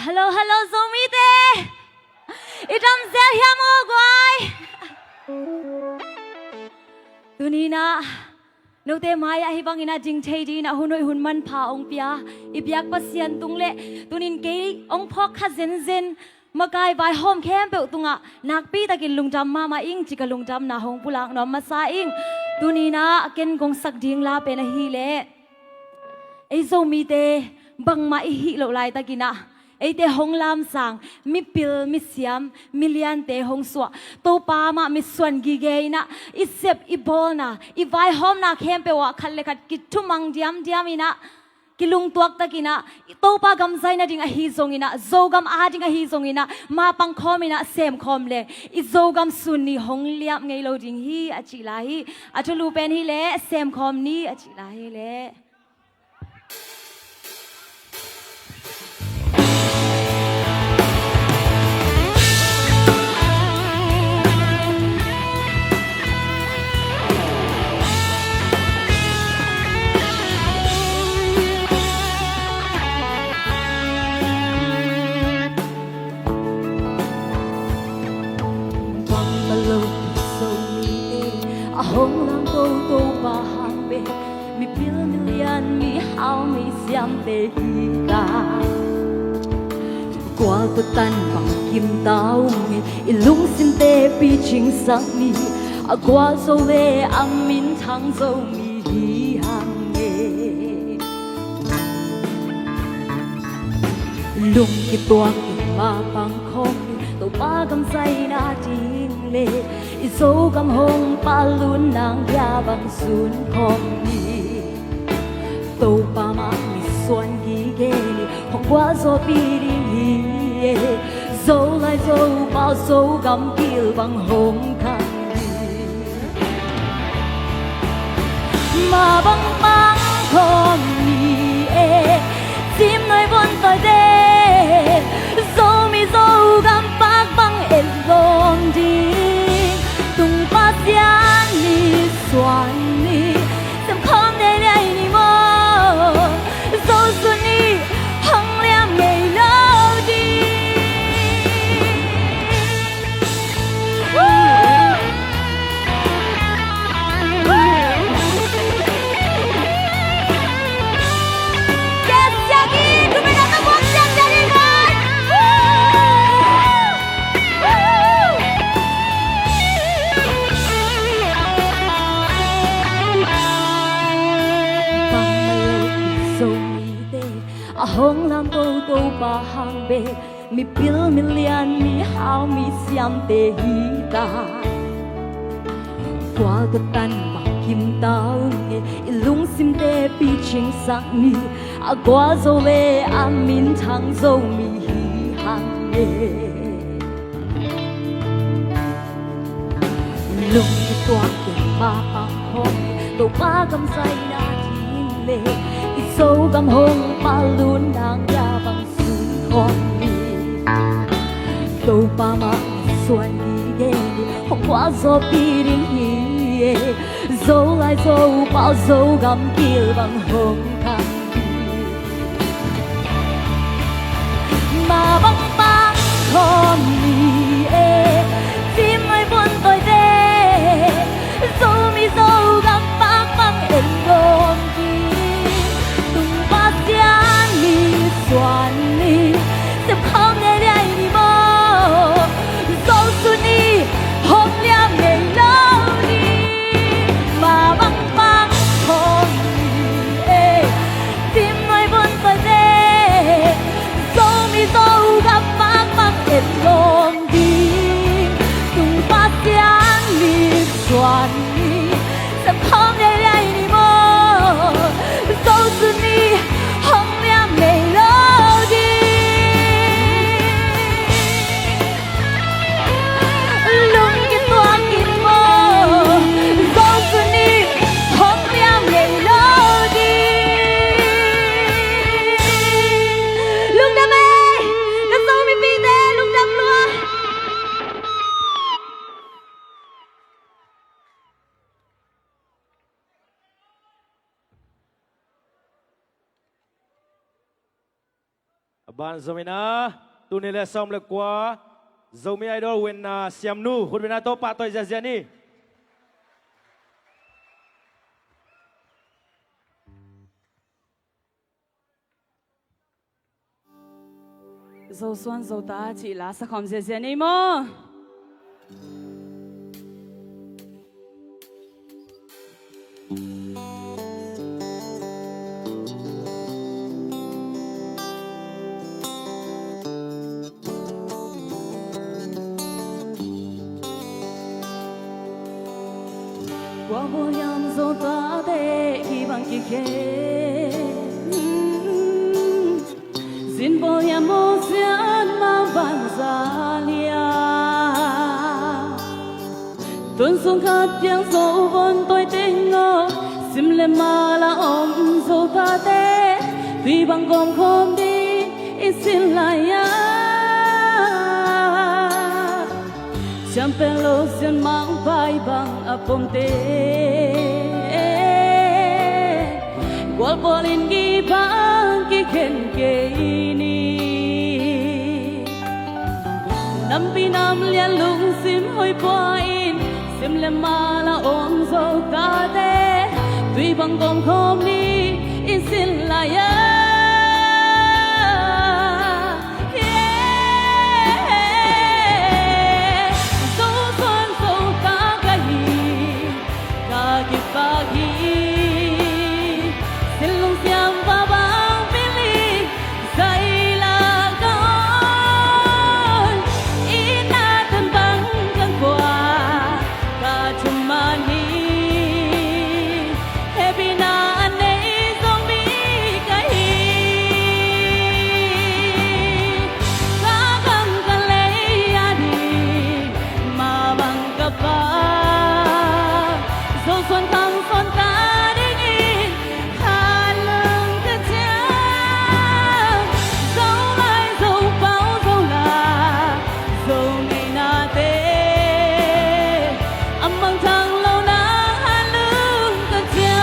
Hello, hello, Zomite. I dam zel hiam aw guai? Tuni-in ah note mai-ah hih bangin a ding thei dingin a hun hoih hun manpha hong pia i biak Pasian tung le tunin kei hong phawk kha zenzen makai vaihawm khempeuh tungah nakpitakin lungdam mahmah ing, ci ka lungdamna hong pulak nuam masa ing. Tuni-in ah ken kong sak ding la pen ahih leh, ei Zomite bangmah i hih loh laitakin ah eite hong lamsang, mipil, misiam, miliante hong suah, Topa mah mitsuan gige in ah i sep, i bawlna, i vaihawmna khempeuh ah khat le khat kithumang diamdiam in ah, kilungtuak takin ah, Topa gam zai nading ahi zongin ah, Zogam ading ahi zongin ah, mapang khawm in ah semkhawm le i Zogam sun ni hong liam ngei lo ding hi, a cih lai hi. A thulu pen hi leh, semkhawm ni, a cih lai hi leh. Bangmah lo Zomite a hong lam toto pa hang bek, mipil milian mihau misiamte hi ta. Gual tawh tan bang kim ta ung e, i lungsimte picingsak ni. A gualzo le a minthang Zomi hi hang e. Lung kituak in mapang khawm ni, Topa gam zai nading le i Zogam hong palut nang dia bang sun khawm ni. Topa mah mitsuan gige ni, hong gualzawhpih ding hi e. Zolai Zopau Zogam kil bang hong khang hi. Mah bang pang khawm ni e, cimnuai vuantawite, Zomi Zogam pak bang etlawm ding. Tung Pasian mitsuan ni, semkhawm deihdeih ni maw, Zosun ni hong liam ngei lo ding. Zomite a hong lam toto pa hang bek, mipil milian mihau misiamte hi ta. Gual tawh tan bang kim ta ung e, i lungsimte picingsak ni. A gualzo le a minthang Zomi hi hang e. Lung kituak in mapang khawm ni, Topa gam zai nading le i Zogam hong palut nang dia bang sun khawm ni. Topa mah mitsuan gige ni, hong gualzawhpih ding hi e. Zolai Zopau Zogam kil bang hong khang hi. Mah bang pang khawm ni e, cimnuai vuantawite, Zomi Zogam pak bang etlawm ding. Tung Pasian mitsuan ni, semkhawm deihdeih ni maw, Zosun ni hong liam ngei lo ding. Mah bang pang khawm ni e, Banzo mi-in ah, tul nih le sawm le kua Zomi Idol winner Siamnu, khut beng in ah tawh pahtawi ziahziah ni. Zosuan Zota cih la sakhawm ziahziah ni maw? Kua bawlhiam Zotate hih bang kikhen, Zin bawlhiam Mosiah mah bang za liang. Tun sung khat piang zo vun tawi teng aw, sim le mal a om Zotate, tui bang gawm khawm ding i sin lai-a, siam pen lo sian mangpai bang a pomte gualpawl in gih bang kikhen kei ni. Nampi nam lian lungsim hoih pua in, sim le mal a om Zotate, tui bang gawm khawm ni i sin lai-a. Yeah. Zosuan Zota ka hi, ka kipak hi. Sinlung siampa bang pilin zaila ka awn, i na tan bang kan kua ka thuman hi. Hehpihna a nei Zomi ka hi. Ka gam ka lei a ding mah bang ka pha, Zosuan khang suan ta dingin hanlung ka ciam. Zolai, Zopau, Zola, Zo ngeina te a mangthang lo nang hanlung ka ciam.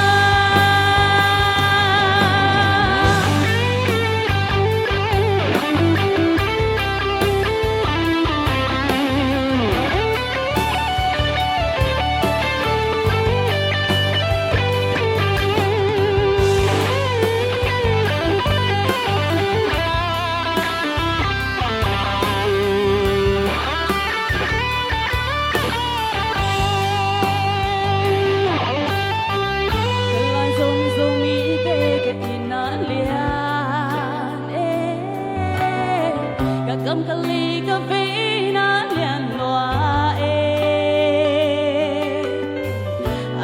Lai zong Zomite ka itna lian e, ka kam ka li ka veina lian lua e.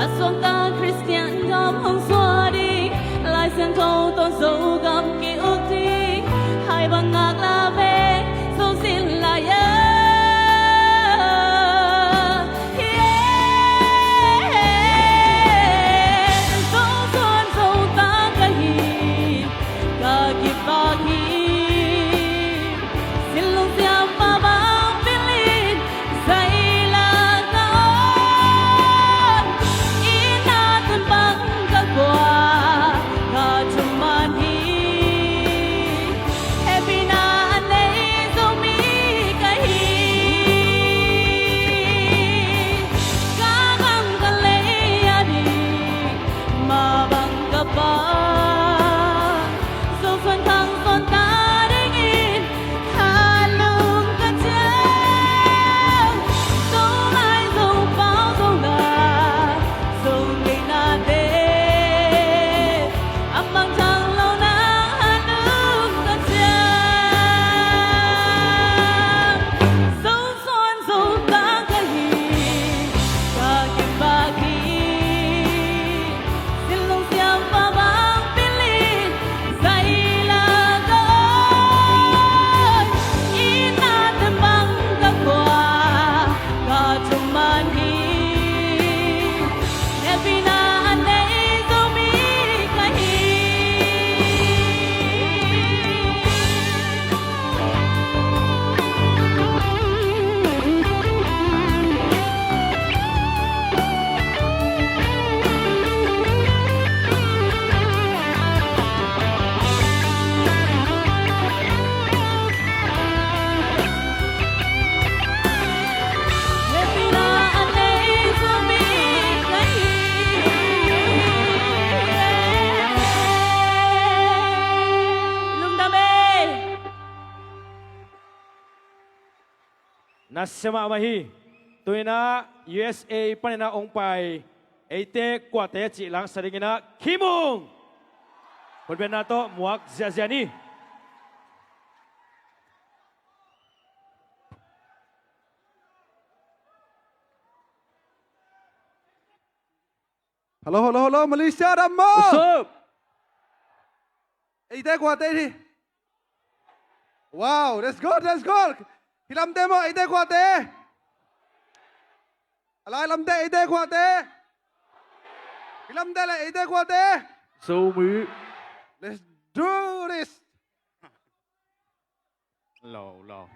A suangta Khristian gam hong suah ding, Lai Siangtho tawh Zogam ki-uk ding, hai bang ngaklah ve, Zo zin lai-a. Yeah. Zosuan Zota ka hi, ka kipak hi. Sinlung siampa bang pilin zaila ka awn, i na tan bang kan kua ka thuman hi. Hehpihna a Nasia mahmah hi. Tu-in ah U S A panin ah hong pai eite kuate cih langsak dingin ah Kimung, khutbetna tawh muak ziahziah ni. Hello, hello, hello, Malaysia, dam maw? What's up? Eite kuate hi. Wow, that's good, that's good. Hih lamte maw, eite kuate? A lai lamte, eite kuate? Hih lamte le, eite kuate? Zomi. Let's do this. Lo, lo.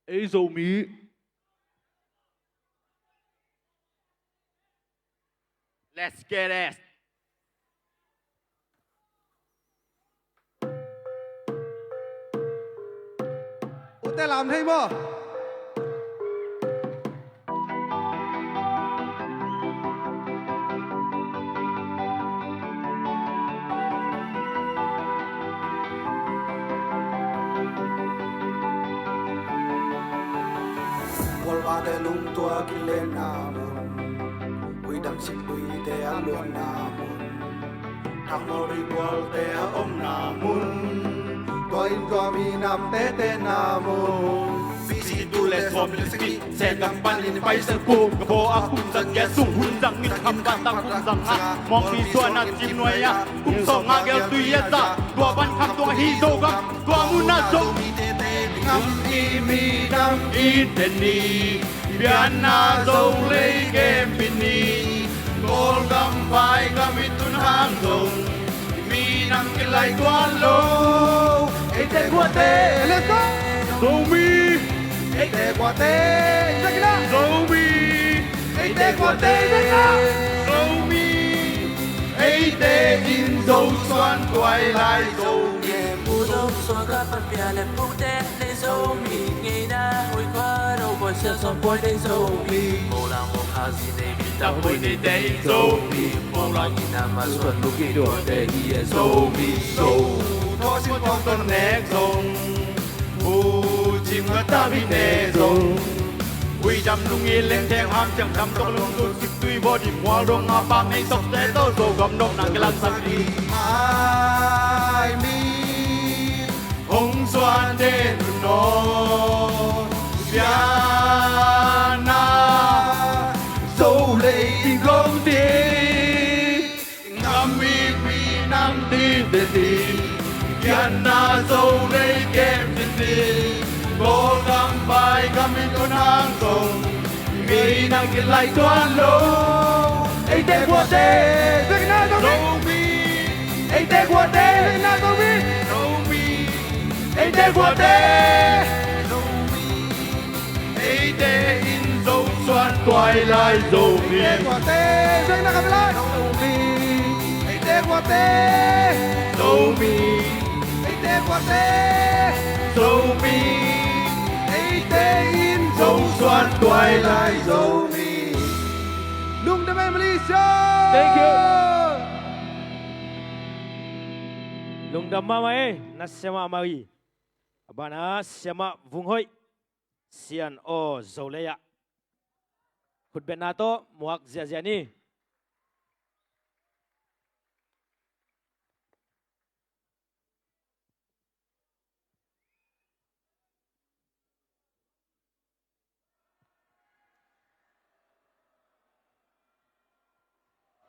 Ei Zomi. Let's get it. Ute lam thei maw? Walbate lungtuak i lenna mun, uidam sik tuite a luanna mun, thangmawlri gualte a omna mun, tua in tua mi namte tenna mun. Fiji tu le sawm le sagih, Sengam panin pai sak pu, ka phaw a kum za giat sung, hun zangin kham ban tak hun zang a, mawngpi suan a cim nuai a, kum sawm nga gel tui a za, tua ban kham tuang hi Zogam, tua mun a Zomite te ngam i minam i ten ni, pianna Zo lei kem pin ni, Kawlgam paigam i tun hang zong, minam kilai tuan lo, eite kuate. Let's go. Zomi. Eite kuate. Check it out. Zomi. Eite kuate. Check it out. Zomi. Eite in Zo suan tuai lai Zomi. Pu Zo suan ka pan pia le pu te le Zomi. Ngeina hui kua ro kua sia suan poi le Zomi. Mo lang mo kha si ne mi ta hui ne te in Zomi. Mo lang in a ma suan lu ki do te i e Zomi. Zo. Tho sin tuang ton nek zong. Pu Cim nga ta bi te zong. Ui dam lung i leng theng ham ciang dam tok lung zun sik tui bo di mual dong a pam nei tok te to Zogam dong nang kilang sak di. Mai mi hong suan den no. Piana Zo lei gong di. Ngam i minam di te di, pianna Zo lei kem di di, Kawlgam paigam i tun hang zong, minam kilai tuan lo. Eite kuate, Zomi. Eite kuate, Zomi. Eite kuate. Eite in Zo suan tuai lai Zomi. Eite kuate, Zomi. Eite kuate. Zomi. Eite kuate. Zomi. Eite in Zo suan tuai lai Zomi. Lungdam ei Malaysia. Thank you. Lungdam mahmah ei, nasia mahmah ei. A banah Siamah Vung Hoih, Sian Aw Zo lei ah khutbetna tawh muak ziahziah ni.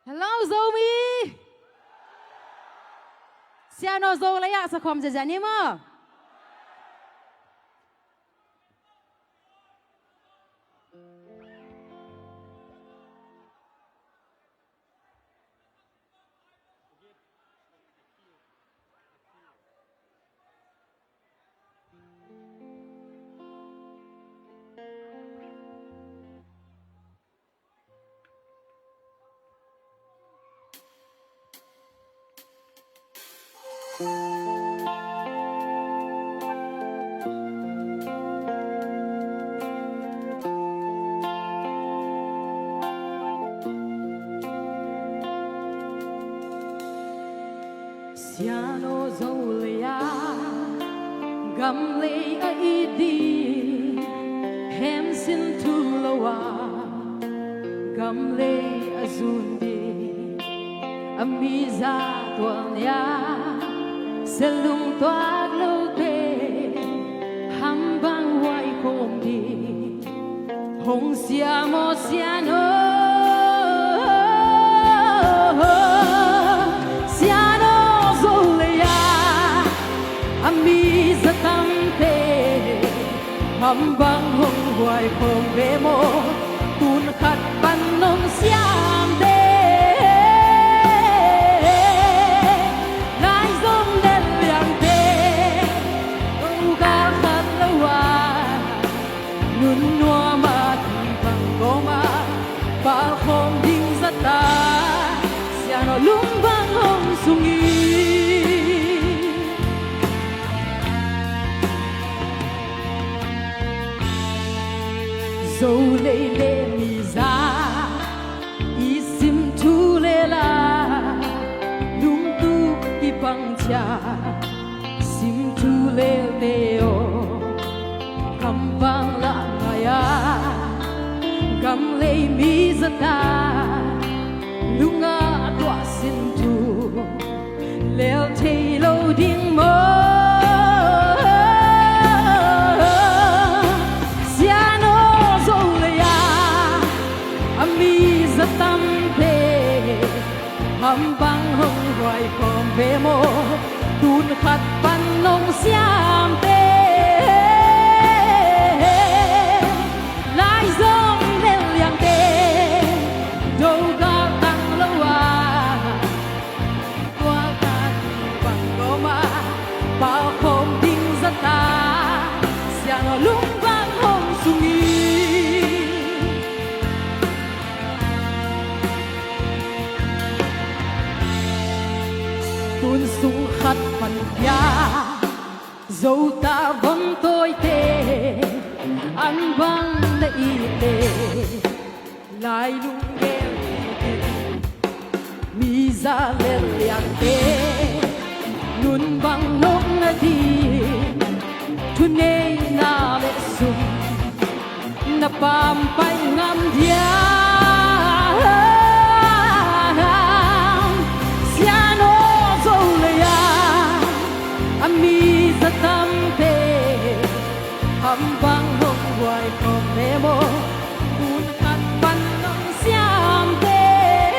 Hello Zomi. Sian Aw Zo lei ah sakhawm ziahziah ni maw. Sian aw, Zo lei-a gam lei a it ding, hemsin thu lo-a gam lei a zun ding, a mi zahtuah ni-a sialung tuak lote hambang huai khawm ding. Hong siam aw, Sian aw, Sian aw, Zo lei-a a mi za tamte hambang hong huai khawm ve maw? Tun khat pan nong siam teh, lai zong lel liangte, lo gal khat lo-a nun nuam-a tui bang gawm-a pal khawm ding zat a, Sian aw, lung bang hong sung in. Zo lei le mi za i sim thu lel-a lungtup i pang ciat, sim thu lelte aw, kam bang lah ngai-a gam lei mi zat a lung-a tuah sin thu lel thei lo ding maw? Sian aw, Zo lei-a a mi za tamte hambang hong huai khawm ve maw? Tun khat pan nong siam teh, lai zong lel liangte, do galtang lo-a tua khat bang gawm-a pal khawm ding zat a, Sian aw, lung bang hong sung in. Tun sung khat pan pia Zo tavon tawite an bang na it leh, lai lunggel kikin mi za lel liangte nun bang nop nading thuneihna le sum na pampai ngam diam? Sian aw, Zo lei-a a mi za tamte hambang hong huai khawm ve maw? Tun khat pan nong siam teh,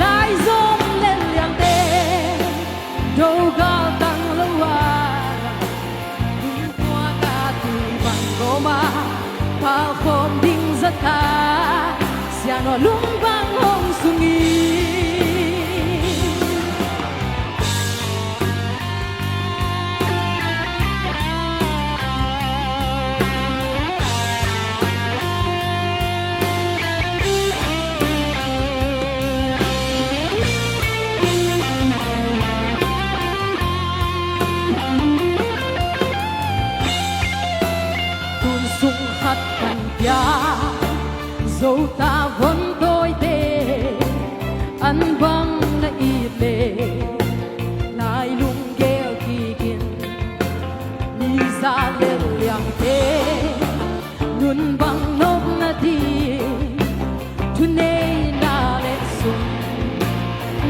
lai zong lel liangte, do galtang lo-a lungtuak a tui bang gawm-a pal khawm ding zat a, Sian aw, lung bang hong sung in. Tun sung khat pan pia Zo tavon tawite an bang na it leh, lai lunggel kikin mi za lel liangte nun bang nop nading thuneihna le sum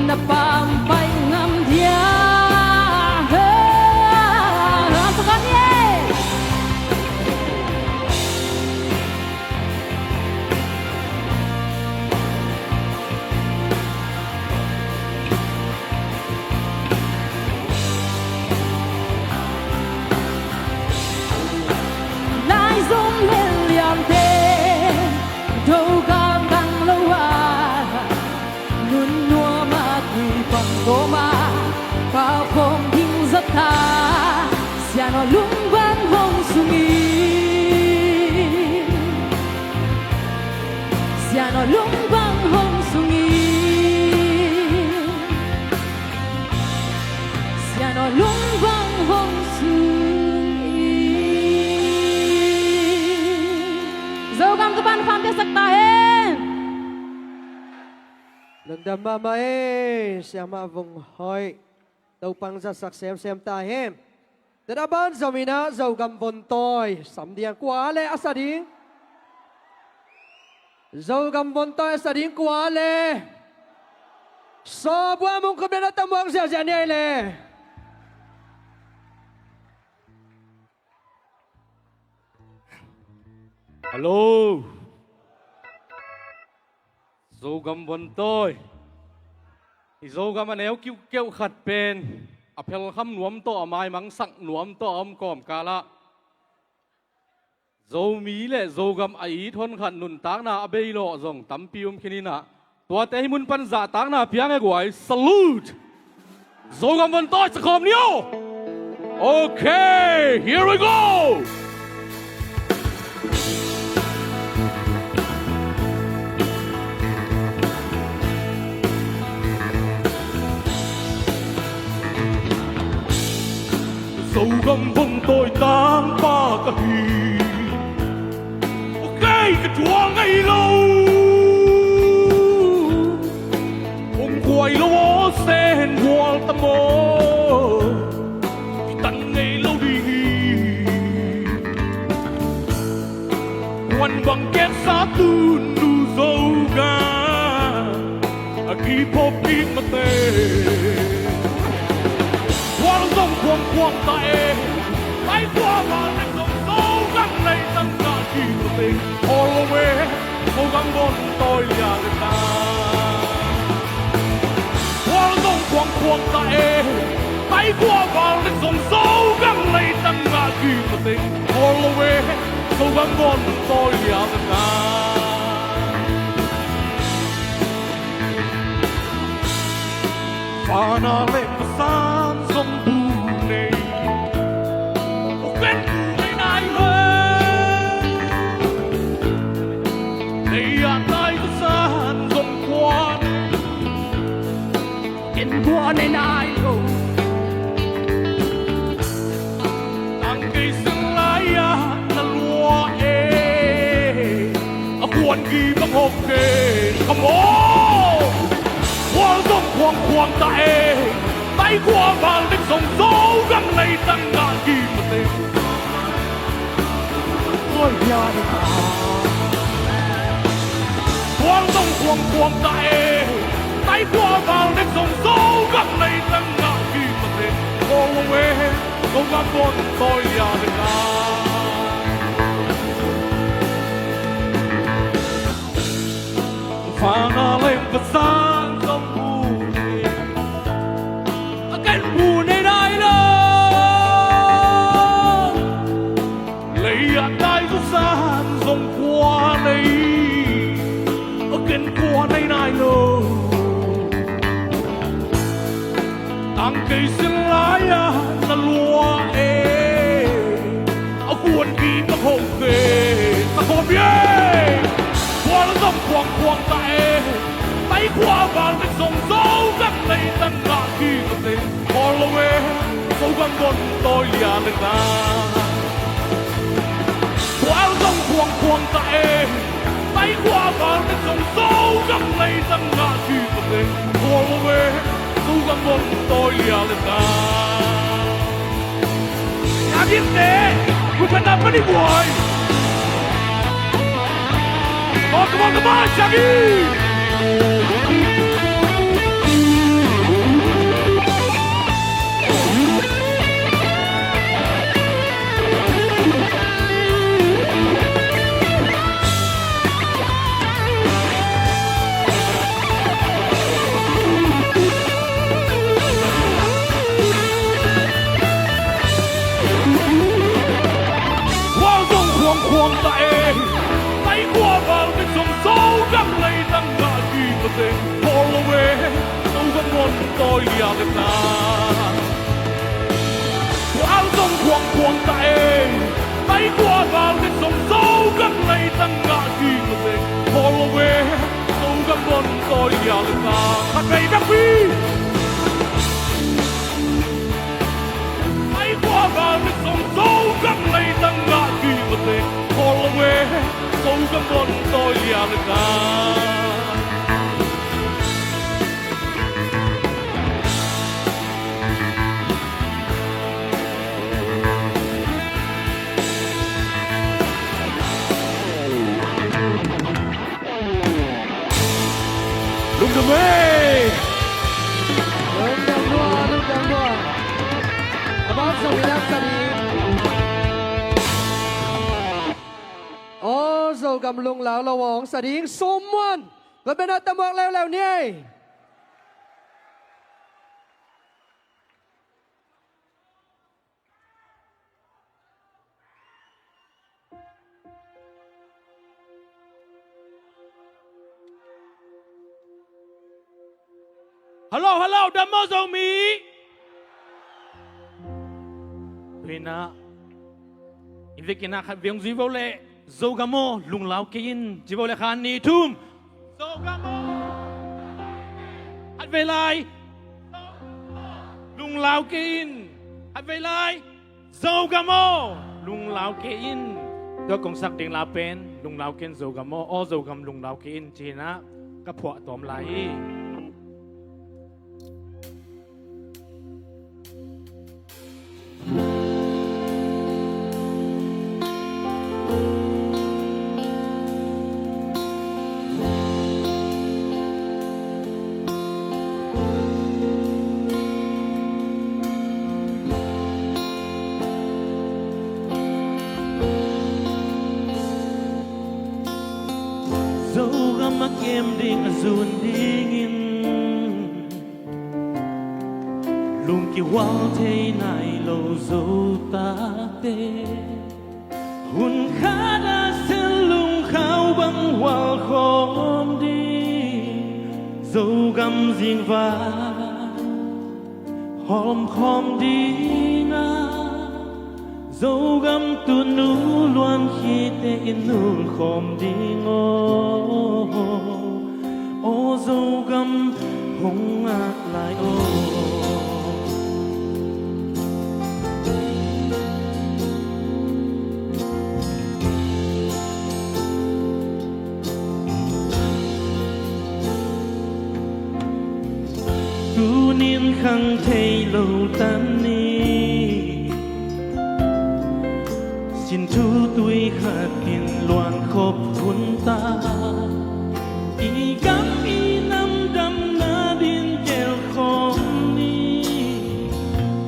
na pampai ngam diam? Lai zong lel liangte, do galtang lo-a nun nuam-a tui bang gawm-a pal khawm ding zat a, Sian aw, lung bang hong sung in. Sian aw, lung bang hong sung in. Sian aw, lung bang hong sung in. Zogam Topa'n thupha piaksak ta hen. Lungdam. Mahmah ei, Siamah Vung Hoih. Topa'n zatsak semsem ta hen. Tua ban Zomi in ah Zogam vontawi sam ding, kua le a sa ding? Zogam vontawi a sa ding kua le? Sawbua mungkut bena tamuang ziahziah ni ai le. Hallo. Zogam vontawi. I Zogam a neu kiuhkeuh khat pen a phelkham nuam tawh, a maimangsak nuam tawh a om kawmkal ah Zomi le Zogam a it honkhat nuntakna a bei lawh zong tampi um khin in ah, tuate hih mun pan zahtakna piang e guai. Salute! Zogam vontawi sa khawm ni aw. Okay, here we go. Zogam vontawi tangpa ka hi. Kei ka tual ngei lo. Hong kuai lo aw, sen hual ta maw. Kitan ngei lo ding hi. Kuan bang keksa tun nu Zogam a kiphop kik mate. Kual zong kuangkuang ta e. Pai kua val nek zong Zogam leitang ngah kik mate. All the way. Zogam vontawi lia le ta. Kual zong kuangkuang ta e. Pai kua val nek zong Zogam leitang ngah kik mate. All the way. Zogam vontawi lia le ta. Fana le pasan zong bu nei. Ken bu nei nai lo. Lei a tai pasan zong kua nei. Ken kua nei nai lo. Tang kei sin lai-a na lua e. A kuan ki bang hok e. Come on. Kual zong kuangkuang ta e. Pai kua val nek zong Zogam leitang ngah ki mate. Oi ya. Kual zong kuangkuang ta e. Pai kua val nek zong Zogam leitang ngah ki mate. All the way. Zogam vontawi lia le ta. Fana le pasan zong bu nei. A ken bu nei nai lo. Lei a tai pasan zong kua nei. A ken kua nei nai lo. Tang kei sin lai-a na lua e. A kuan ki bang hok e. Sa khawm e. Kual zong kuangkuang ta e. Pai kua val nek zong Zogam leitang ngah ki mate. All the way. Zogam vontawi lia le ta. Kual zong kuangkuang ta e. Pai kua val nek zong Zogam leitang ngah ki mate. All the way. Zogam vontawi lia le ta. Siagim te. Ku peta pani buai. Oh, come on, come on, Siagi. Kual zong kuangkuang ta e. Pai kua val nek zong Zogam leitang ngah ki mate. All the way. Zogam vontawi lia le ta. Kual zong kuangkuang ta e. Pai kua val nek zong Zogam leitang ngah ki mate. All the way. Zogam vontawi lia le ta. Khat vei bek pi. Pai kua val nek zong Zogam leitang ngah ki mate. All the way. Zogam vontawi lia le ta. Wei! Lungdam lua, lungdam lua. A bang zong i laksak ding. Aw, Zogam lunglau lo a hong sa ding sum muan. Tua pen a tamuak leuleu ni ei. Hello, hello, dam maw Zomi? Tuinah i vekinah khat veng zui vo leh Zogam aw lunglau kei in ci vo leh khan ni thum. Zogam aw. Khat vei lai. Lunglau kei in. Khat vei lai. Zogam aw lunglau kei in. Tua kong sak ding la pen lunglau kei in Zogam aw. Aw Zogam lunglau kei in ci-in ah ka phuah tawm lai hi. Zogam a kem ding a zun dingin lungkihual thei nai lo Zo tate. Hun khat a sel lungkhau bang hual khawm ding Zogam zingvai hawm khawm ding a, Zogam tunu luan khite in nul khawm ding aw. Aw Zogam hong ngak lai aw. Tunin khang thei lo tan ni. Sin thu tui khat in luan khop hun ta. I gam i nam damna din kel khawm ni.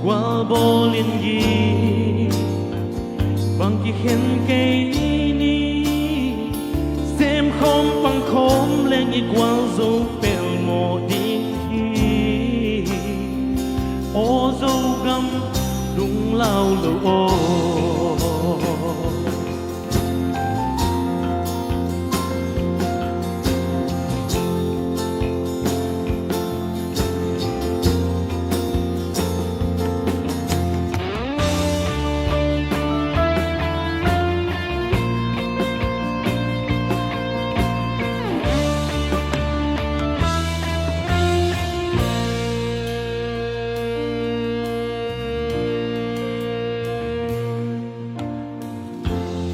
Gual bawl in gi bang kikhen kei ni. Sem khawm pang khawm leng i gualzo pelmawh ding hi. Aw Zogam lunglau lo aw.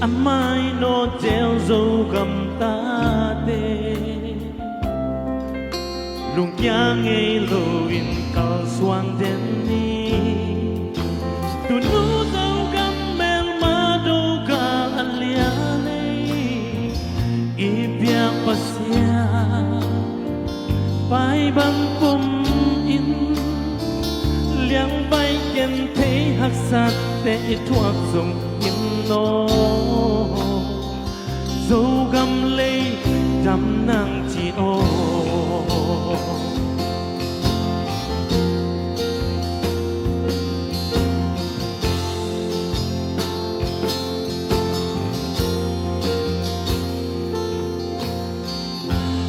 A mai nawt zel Zogam tate. Lungkia ngei loin kalsuan den ni. Tunu Zogam melma do gal a lian ei. I biak Pasian pai bang pum in liang bai ken thei haksatte i thuak zong in naw. Zogam lei dam nang ci aw.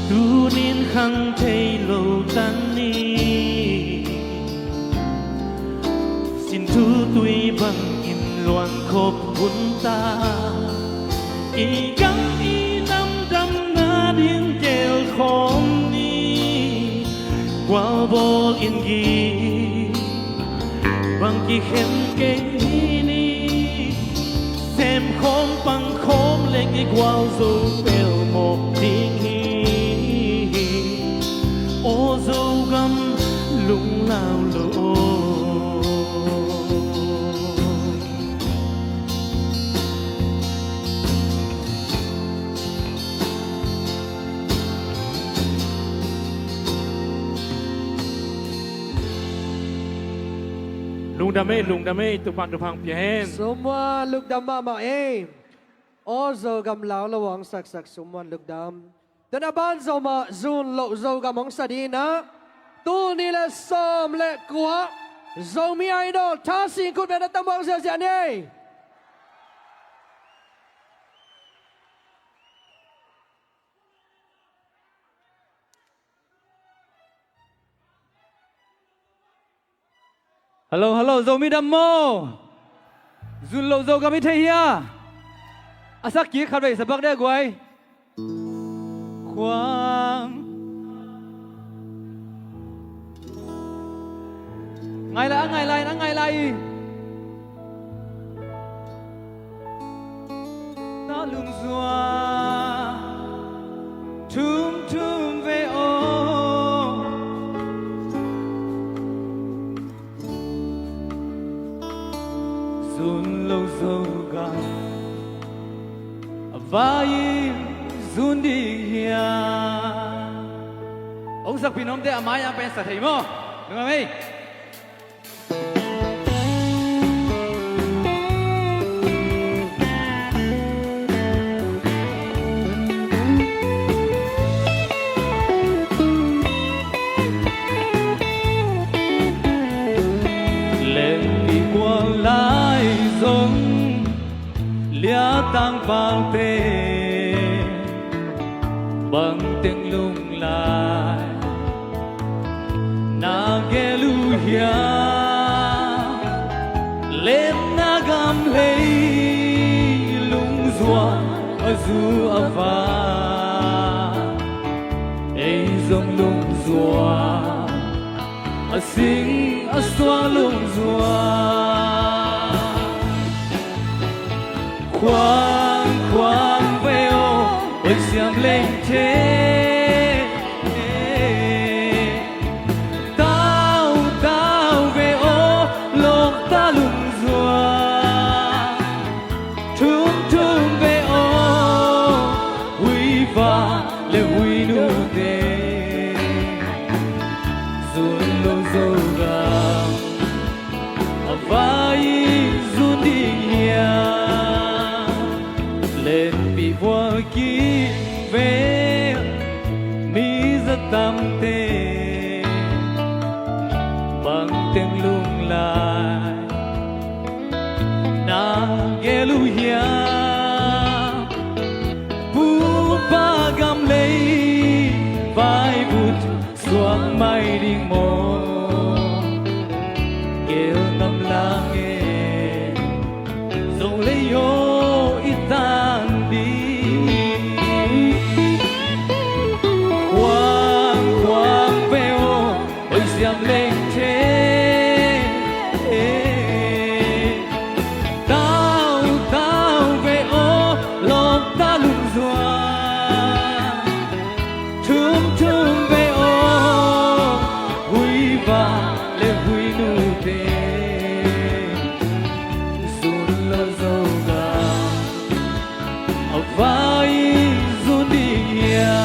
Tunin khang thei lo tan ni. Sin thu tui bangin luan khop hun ta. I gam i nam damna din kel khawm ni. Gualbawl in gi bang kikhen kei ni. Sem khawm pang khawm leng i gualzo pelmawh ding hi. Aw Zogam lunglau lo aw. Dam ei, lungdam ei, Topa'n thupha hong pia hen. Sum Muan, lungdam mahmah ei. Aw Zogam, lau lo hong saksak Sum Muan, lungdam. Tua a ban Zomah, Zun Loh Zogam hong sa ding in ah, tul nih le sawm le kua Zomi Idol Thasing Khutbetna tangbuang ziahziah ni ei. Hallo, hallo, Zomi dam maw? Zun Loh Zogam i thei hia? A sak kik khatvei sa pak de guai. Khuang. Ngai lai, a ngai lai, a ngai lai. Ta lungzuan thum thum ve aw. Zun Loh Zogam, a vai-in zun ding hiam? Hong sakpih nuam teh a mai-ah pen sa thei maw? Lungdam ei. Lengpi kua lai zong lia tangpalte, bang teng lung lai na gel uh hiam? Lemna gam lei lungzuan a zu a va, ei zong lungzuan a sing a suak lungzuan. Khuang khuang ve aw, oi siam lengthe. Tau tau ve aw, lawkta lungzuan. Thum thum ve aw, huiva le huinute. Zun Loh Zogam, a vai-in zun ding hiam? Lenpi bual kik ve, mi za tamte, bang teng lung lai na gel uh hiam? Pu pa gam lei vaivut suak mai ding maw? Gel ngam lang e, Zolei aw i tan ding. Khuang khuang ve aw, oi siam lengthe. Tau tau ve aw, lawkta lungzuan. Thum thum ve aw, huiva le huinute. Zun Loh Zogam, a vai-in zun ding hiam?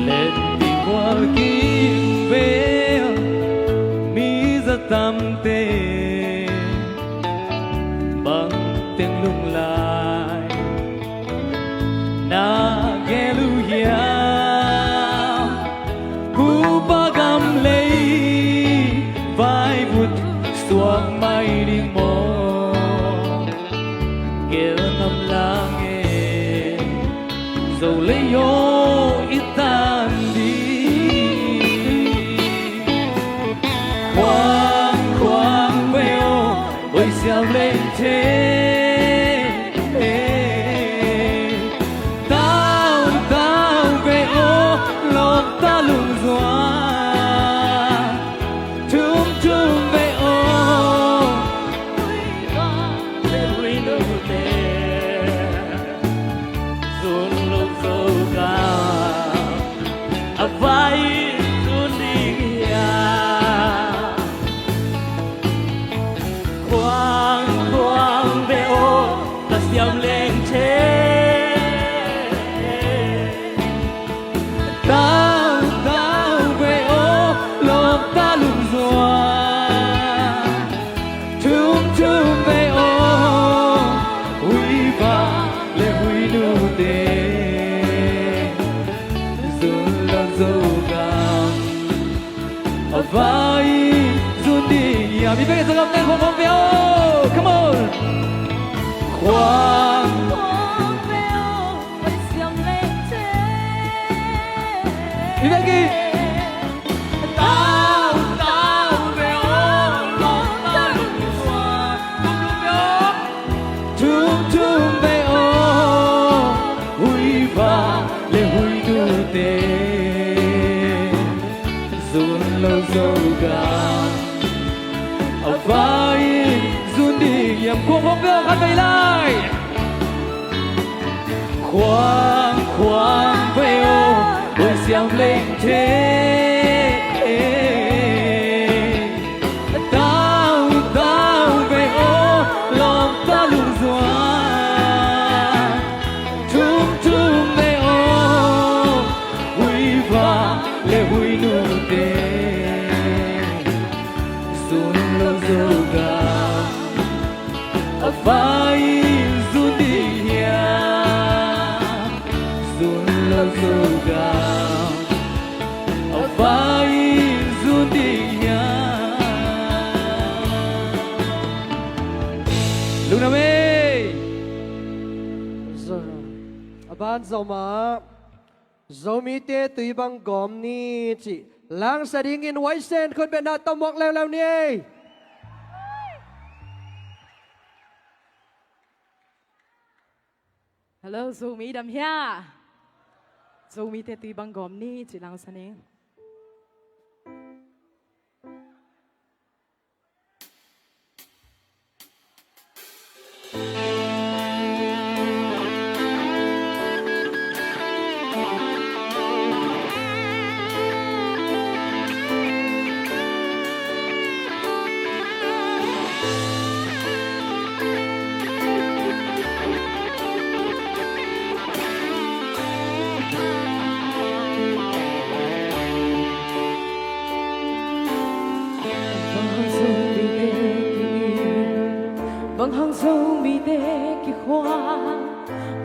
Letpi bual kik ve, mi za tamte, bang teng lung lai na gel uh hiam? Pu pa gam lei vaivut suak mai ding maw? Gel ngam lang e, Zolei aw i tan ding. Khuang khuang ve aw, oi siam lengthe. Tau tau ve aw, lawkta lungzuan. Thum thum ve aw, huiva le huinute. Zun Loh Zogam, a vai-in zun ding hiam? Khuang, khuang ve aw, ka siam leng the. Tau, tau ve aw, lawmta lungzuan. Thum, thum ve aw, huipa le huinute. Zun lo Zogam a vai zun ding hiam? Mi bek in Zogam teng khong khong ve aw. Come on. Khuang. Mi bek in. Tau, tau ve aw, lawmta lungzuan. Thum, thum ve aw. Thum, thum ve aw, huipa le huinute. Zun lo Zogam a vai zun ding hiam? Khuang khong ve aw, khat vei lai. Khuang, khuang ve aw, huai siam leng the. Tau, tau ve aw, lawmta lungzuan. Thum, thum ve aw, huipa le huinute. Zun lo Zogam a vai zun ding hiam? Zun lo Zogam a vai zun ding hiam? Lungdam ei. A ban Zomah, Zomite tui bang gawm ni cih langsa dingin Waisen khut beng na tawh muak leuleu ni ei. Hello, Zomi dam hia? Zomite tui bang gawm ni cih langsa ni. Bang hang Zomite ki, bang hang Zomite kikhual,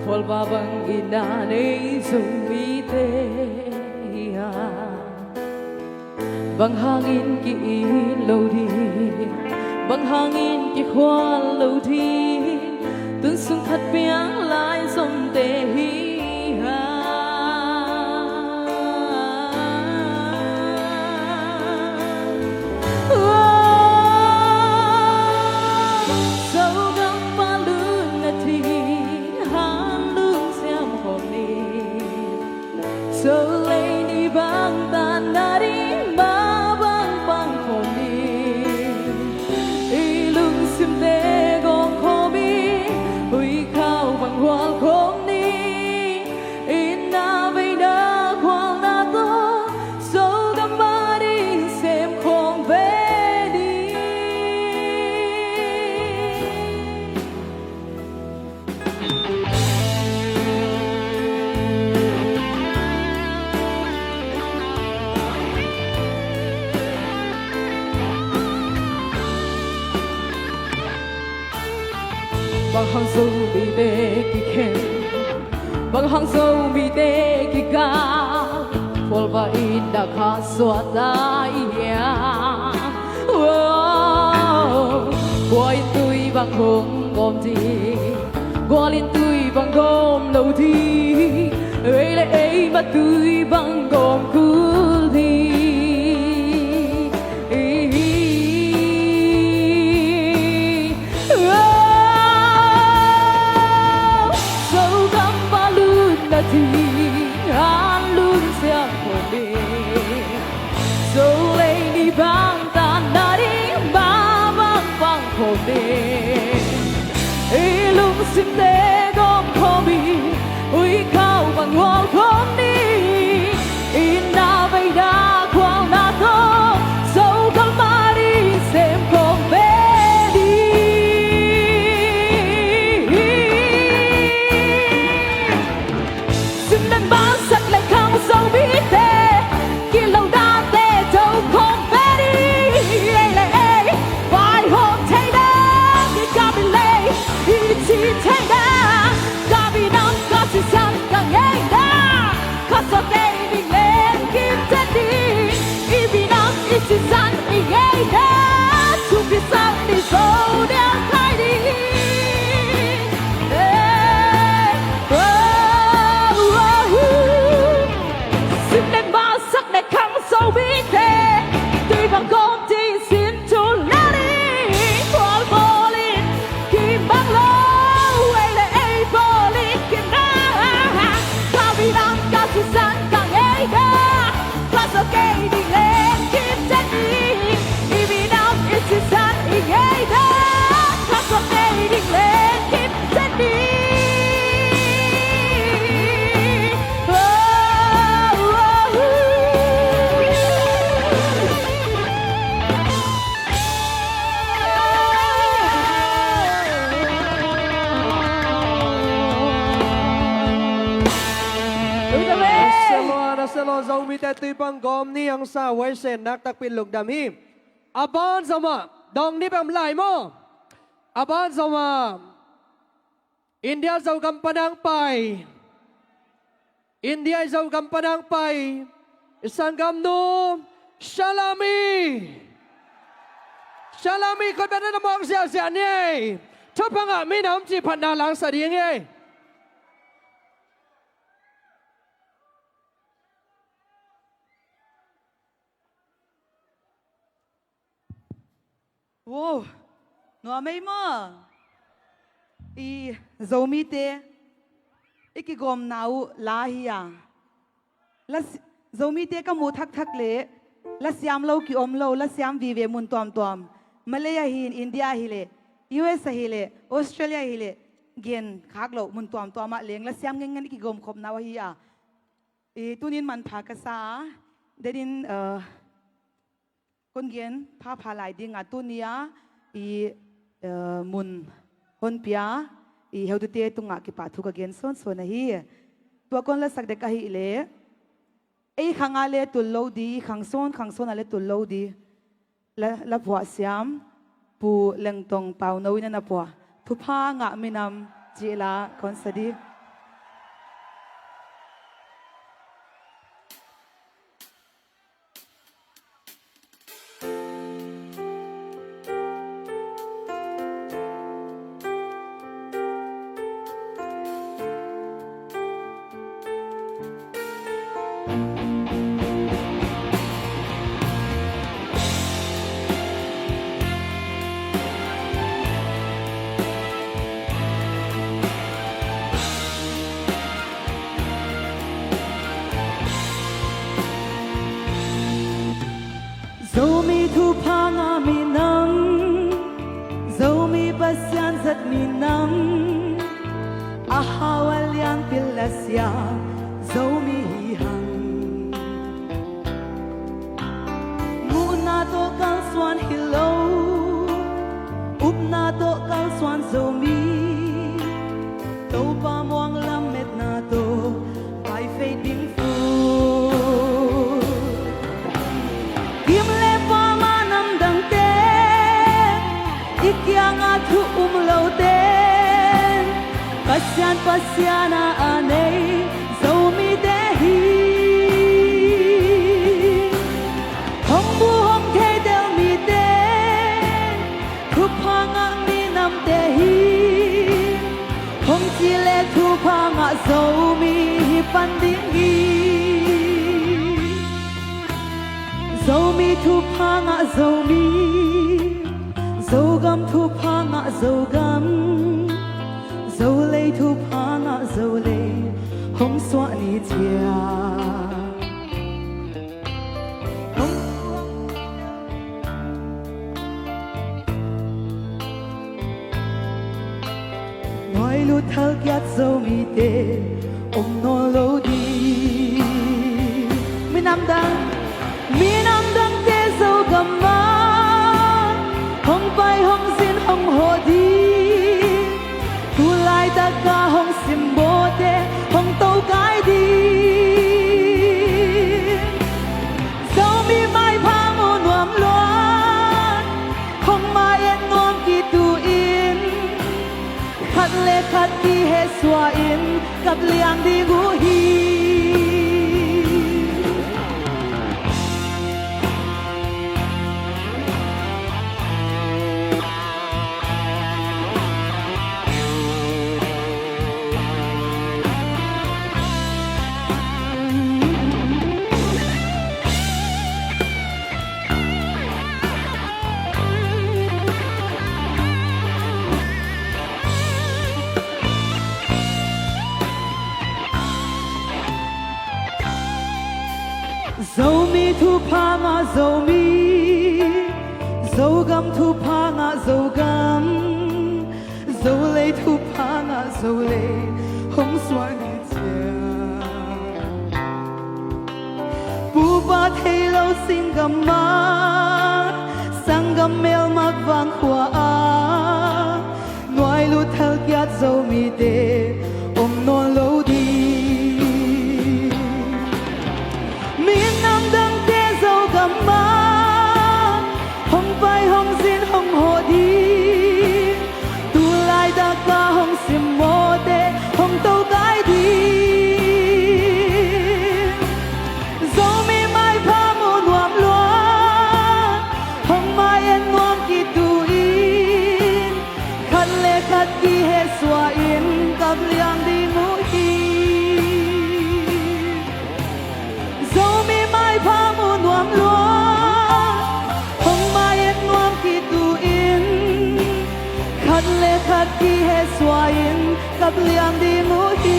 phualva bang itna nei Zomite hiam? Bang hangin ki-it lo ding, bang hangin kikhual lo ding, tun sung khat piang lai zomte hi hang. Zogam pa lutna ding hanlum siam khawm ni. Zo lei ni bang tan na ding mah bang pang khawm ni. I lungsimte gawm khawm ni. Huikhau bang hual khawm ni. Itna veina khualna tawh Zogam mah ding sem khawm ve ni. Bang hang Zomite kikhen, bang hang Zomite kigal, phualva itna kha suakta i hiam? Kua in tui bang hong gawm ding, gual in tui bang gawm lo ding, ei le ei mah tui bang gawm kul ding. Zogam pa lutna ding hanlum siam khawm ni. Zo lei ni bang tan na ding mah bang pang khawm ni. I lungsimte gawm khawm ni. Huikhau bang hual khawm ni. Itna veina khualna tawh Zogam mah ding sem khawm ve ni. Zomite tuipang gawm ni hong sa huaisen naktakpi lungdam hi. A ban zomah dong ni bang lai maw? A ban zomah India Zogam panang pai. India Zogam panang pai. I sanggamnu Shalami. Shalami khut beng na mawk ziahziah ni ei. Thupha ngah minam cih phatna la sa ding ei. Wow, nuam ei maw? I Zomite i kigawmna uh la hi a. La si-, Zomite ka muh thakthak leh la siam lo ki om lo, la siam vive mun tuamtuam. Malay ahi in, India ahi leh, U S ahi leh, Australia ahi leh, gen khak loh mun tuamtuam ah leng la siam ngengen i kigawm khopna uh ahi a. I tunin manpha ka sa a, denin, uh, kon gen phapha lai ding a, tuni a i, uh, mun honpia i heutute tungah kipahthu ka gen sawnsawn ahi. Tua kon lasak dek ahih leh, ei khang a le tul lo di, khang sawn khang sawn a le tul lo di. La, la phuah siam, Pu Lengtong Pauno in a na phuah. Thupha ngah minam cih la kon sa di. Zomi thupha ngah minam, Zomi Pasian zat minam, a hau a lianpi la siam Zomi hi hang. Muhna tawh kalsuan hi lo, upna tawh kalsuan Zomi, Topa muang lametna tawh paifei ding fut. Gim le pama namdangte, i kiangah thu um lote, Pasian, Pasian a a nei Zomite hi. Hong bu hong theitel mite, thupha ngah minamte hi. Hong ci le thupha ngah Zomi hi pan ding hi. Zomi thupha ngah Zomi, Zogam thupha ngah Zogam, Zolei thupha ngah Zolei, hong suah ni ciang. Nuai lut thal kiat Zomite om nawn lo ding. Minam dang, minam dangte Zogam ah hong pai, hong zin, hong hawh ding. Tu laitak a hong simbawlte hong tokai ding. Zomi maipha mu nuam luat, hong mai-et nuam kitu in, khat le khat kihehsuah in kap liang ding uh hi. Zomi thupha ngah Zomi, Zogam thupha ngah Zogam, Zolei thupha ngah Zolei, hong suah ni ciang. Pupa thei lo singgam ah, sanggam melmak vang khua ah, nuai lut thal kiat Zomite om nawn lo ding. Khat kihehsuah in kap liang ding uh hi. Zomi maipha mu nuam lua, hong mai-et nuam khit uh in, khat le khat kihehsuah in kap liang ding uh hi.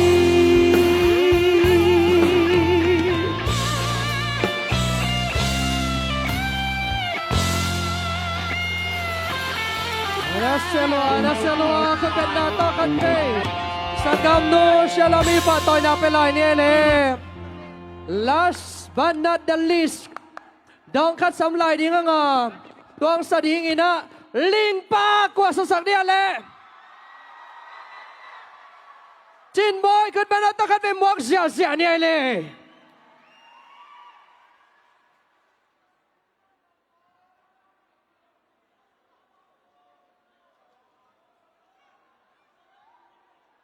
Na sia lua, na sia lua, khat khat na tawh khat thei. Sanggamnu Sia Lami pah tawina pia lai ni ei le. Last but not the least, dawng khat sam lai ding a ngam, tuangsa ding in ah, Lingpak kuah sawsak dia le. Cin Bawi khut beng na tawh khat vei muak ziahziah ni ei le.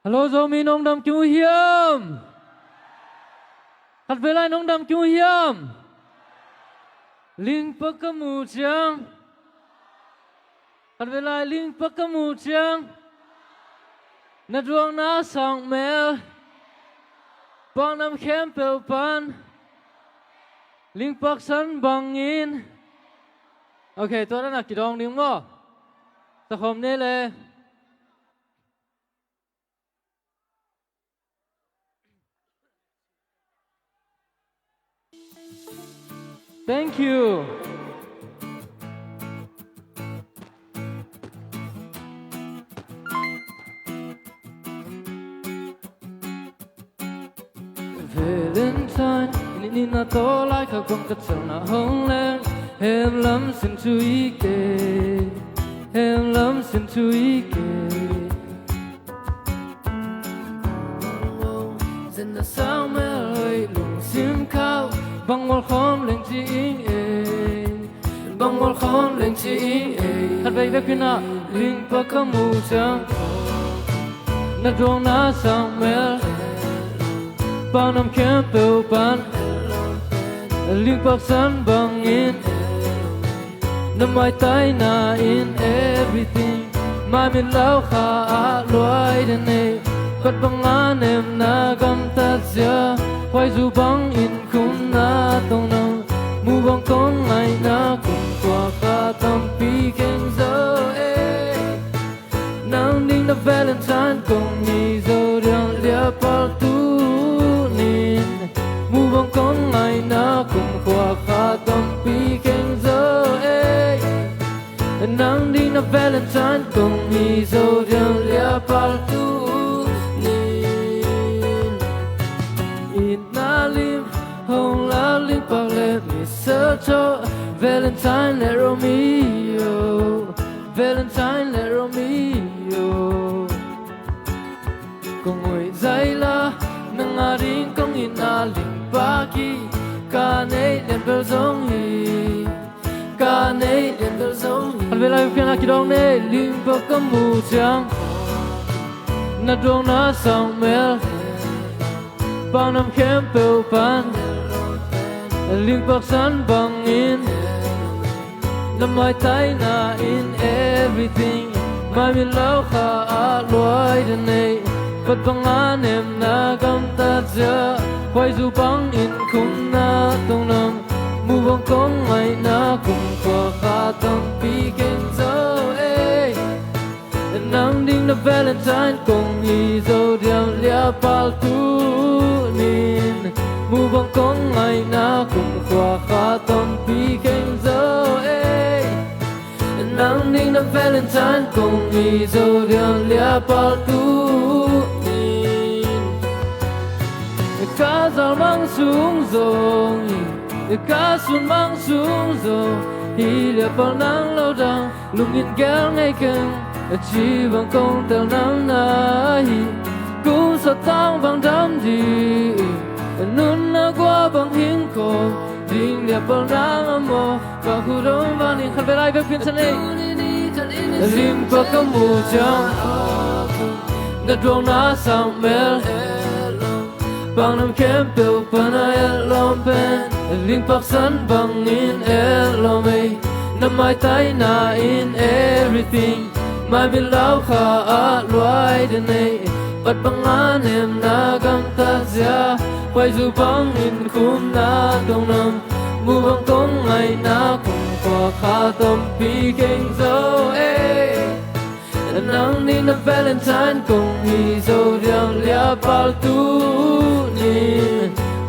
Hello, Zomi, nong dam kei uh hiam? Khat vei lai nong dam kei uh hiam? Lingpak ka muh ciang. Khat vei lai, Lingpak ka muh ciang. Na duangna sang mel. Paknam khempeuh pan. Lingpak san bangin. Ok, tua dan a kidawng ding maw? Sakhawm ni le. Thank you. Valentine, nitni na tawh laikhak bang ka celna hong leng, hemlam sin thu i kei, hemlam sin thu i kei. Zen na sang mel hoih lungsim khauh, bang mual khawm leng ci ing ei, bang mual khawm leng ci ing ei. Khat vei bek hi na, Lingpak ka muh ciang. Na duangna sang mel, paknam khempeuh pan. Lingpak san bangin. Na maitaina in everything, maimit lau kha ah luai den ei. Khat banga nemna gamtat zia, khuaizu bangin khumna tong nang. Mu bang kong ngaihna kumkhua kha tampi kheng zo ei. Nang ding na Valentine kong hi zo diang liapal tunin. Mu bang kong ngaihna kumkhua kha tampi kheng zo ei. Nang ding na Valentine kong hi zo diang liapal tunin. Itna lim hong lak Lingpak le mistletoe, Valentine le Romeo, Valentine le Romeo. Kong hoih zaila, nang a ding kong itna Lingpak hi, ka neih lian bel zong hi, ka neih lian bel zong hi. Khat vei lai uh pian a kidawng nei, Lingpak ka muh ciang. Na duangna sang mel, paknam khempeuh pan. Lingpak san bangin. Na maitaina in everything, maimit lau kha ah luai den ei. Khat banga nemna gamtat zia, khuaizu bangin khumna tong nang. Mu bang kong ngaihna kumkhua kha tampi kheng zo ei. Nang ding na Valentine kong hi zo diang liapal tunin. Mu bang kong ngaihna kumkhua kha tampi kheng zo ei. Nang ding na Valentine kong hi zo diang liapal tunin. Ka zal mang sung zong hi, ka sun mang sung zong hi, liapal nang lo dang. Lungin gel ngei keng, a ci bang kong tel nang na hi. Kum satang bang dam dih, nunna gua bang hing ko, ding liapal nang a maw, ka khut dong bang ding. Khat vei lai bek pian sa nei. Lingpak ka muh ciang, na duangna sang mel. Paknam khempeuh pan a etlawm pen, Lingpak san bangin etlawm ei. Na maitaina in everything, maimit lau kha ah Nei, pat bang a nemna gamtat zia, khuaizu bangin khumna tong nam, mu bang kong ngaihna kumkhua kha tampi kheng zo ei. Nang nih na Valentine kong hi zo diam lia pal tu ni,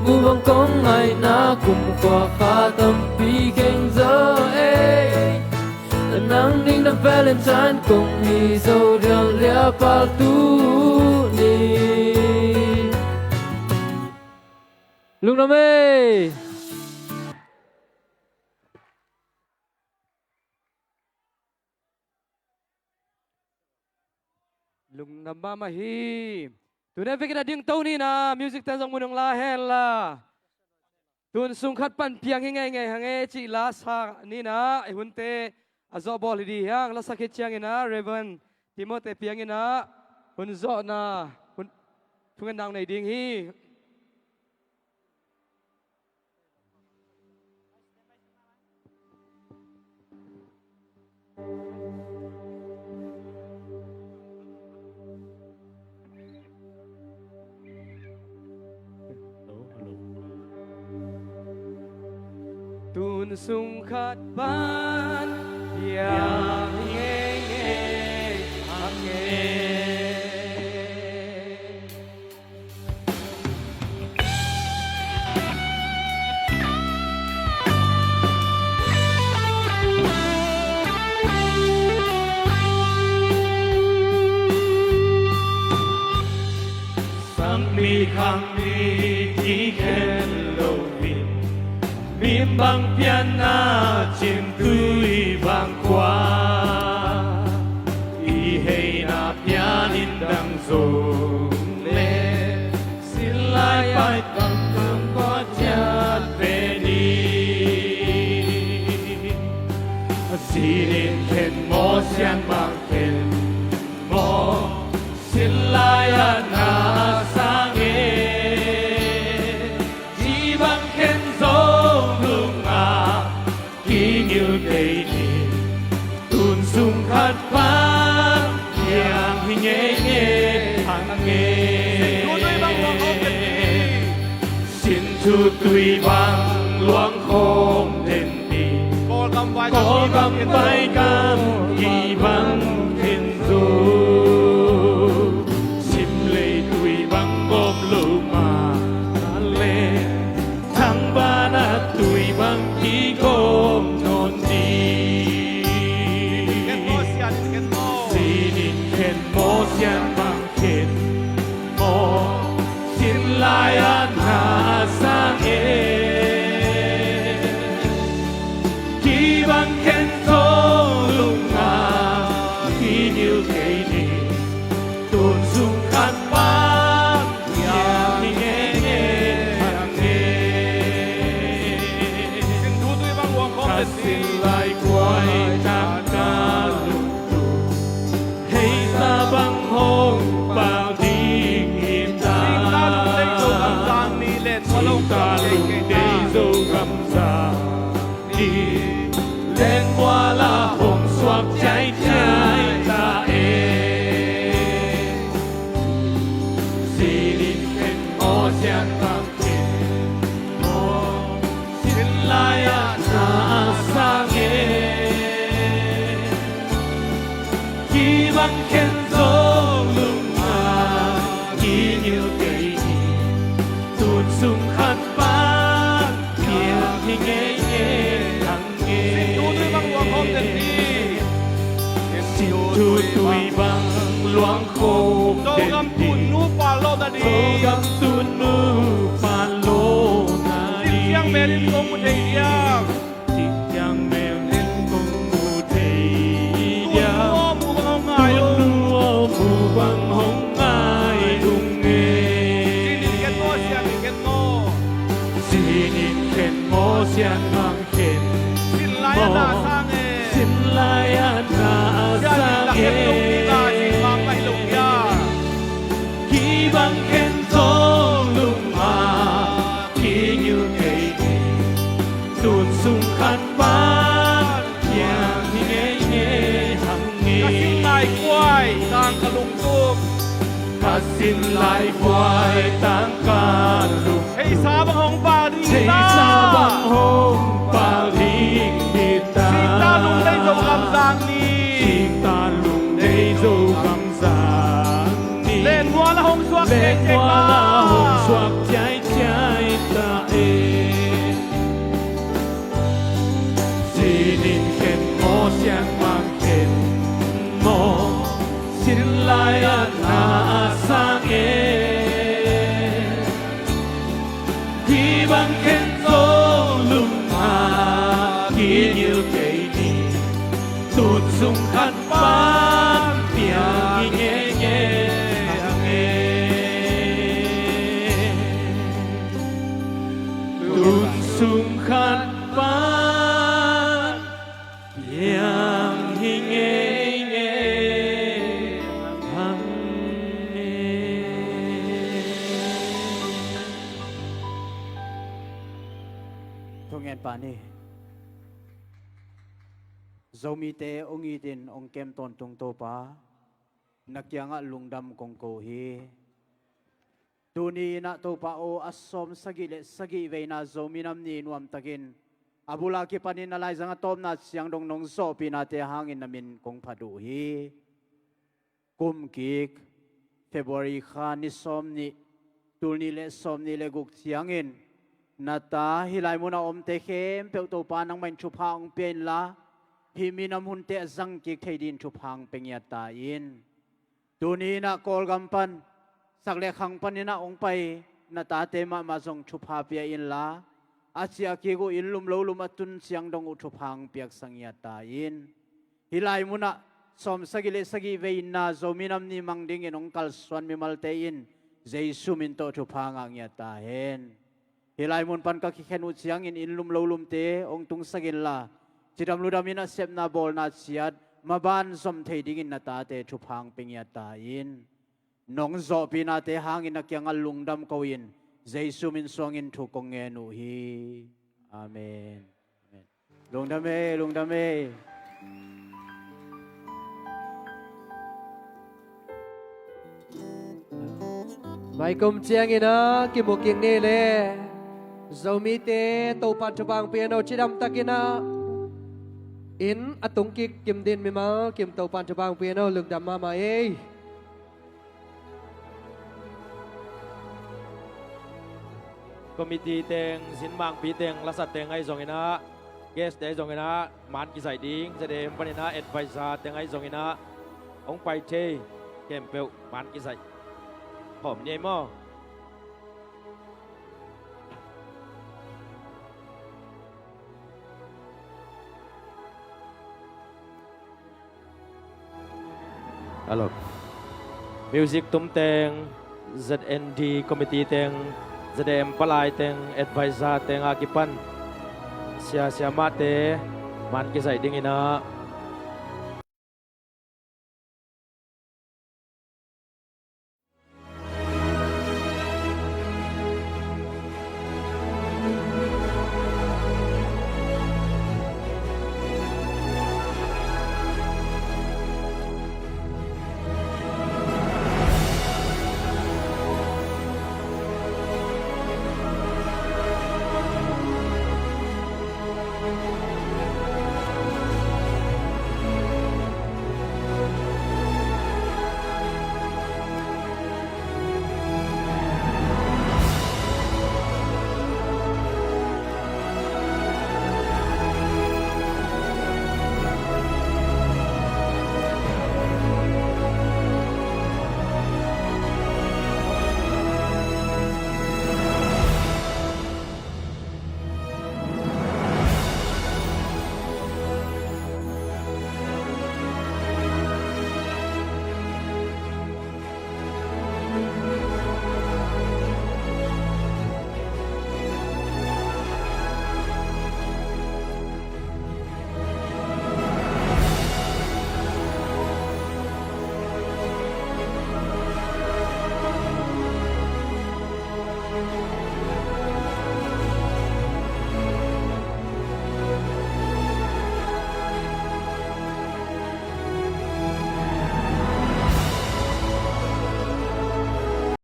mu bang kong ngaihna kumkhua kha tampi kheng zo ei. Nang ning na Valentine kong hi zo diam lia pal tu ni. Lungdam ei. Lungdam mahmah hi. Tuni a vekin a dingto ni na music ten zong mun hong la hen la. Tun sung khat pan piang hi ngeingei hang e cih la sa ni na, i hunte a zawh bawl hi di hiang, la sa khit ciangin a Reverend Timothy piangin a hun zawhna hun thungen nang nei ding hi. Tun sung khat pan piang ngeingei hang e. Sangpi khangpi kikhen lo in, mim bang pianna cintui bang kua, i heina pianin dang zong le, sinlai pai bang kang kua ciat ve ni. Sinin khen maw, sian bang khen maw, sinlai a na sang e. Ci bang khen zong lung a kingil kei ni. Tun sung khat pan piang hi ngeingei hang e. Sin thu tui bang luang khawm den ni. Kawlgam vai gam kibang khin zo. Sim lei tui bang gawm lo mah le, thangvana tui bang kigawm nawn ni. Sinin khen maw, sian bang khen maw, sinlai a na sang e. Kibang khen zong lung a kingil kei ni. Tun sung khat pan piang hi ngeingei hang e. Ka sinlai kuai tangka lungtu, hei sa bang hong pau ding hi ta. Singta lungdei Zogam zang ni, Lengmual a hong suak ciaicia ni. Lengmual a hong suak ciaicia ta e. A sin lai buai tangka lung. Theisa bang hong pal ding hi ta. Theisa bang hong pal ding hi ta. Singtang Lungdei Zogam Zangni. Singtang Lungdei Zogam Zangni. Lenmual a hong suak ciaici ta. Lenmual a hong suak ciaici ta e. Sinin khen maw, siangmang khen maw, sin lai-ah na sang e. Hih bang khen zong lum a kigil kei ni. Tun sung khat pan piang hi ngeingei. Tun sung khat pan piang hi ngeingei. Amen. Thungen pah ni. Zomite hong itin hong kem tawntung Topa, na kiangah lungdam kong ko hi. Tuni in ah Topa aw, a sawm sagih le sagih veina Zomi Nam Ni nuamtakin a bul a kipanin a laizang a tawpna ciang dong nong zawhpihnate hangin na min kong phat uh hi. Kum kik February kha ni sawm nih, tul nih le sawm nih le guk ciangin na ta hih lai munah omte khempeuh Topa nangmah in thupha hong pia inla, hih minam hunte a zang kik thei dingin thupha hong pia ngiat ta in. Tuni in ah Kawlgam pan, sak le khang panin ah hong pai na tate mahmah zong thupha pia inla, a ciah kik uh inn lum lo lum a tun ciang dong uh thupha hong piaksak ngiat ta in. Hih lai munah sawm sagih le sagih veina Zomi Nam Ni mang dingin hong kalsuan mimalte in Jesu min tawh thupha ngah ngiat ta hen. Hih lai mun pan ka kikhen uh ciangin inn lum lo lumte hong tungsak inla, cidam ludam in a sepna bawlna ciat maban zom thei dingin na tate thupha hong pia ngiat ta in. Nong zawhpihnate hangin na kiangah lungdam ko-in Jesu min suangin thu kong ngen uh hi. Amen. Amen. Lungdam e, lungdam e. Maikum ciangin ah kimu kik ni le. Zomite Topan thupha hong pia no, cidam takin ah inn a tung kik kim din mimal kim Topan thupha hong pia no, lungdam mahmah ei. Committee teng, zin mangpi teng, lasat teng ahi zongin ah, guest te ahi zongin ah, man kizaih ding, Z A M panin ah advisor teng ahi zongin ah, hong pai thei khempeuh man kizaih khawm ni ei maw? Hello. Music tum teng, Z N D committee teng, Z M palai teng, advisor teng a kipan sia siamahte man kizaih dingin ah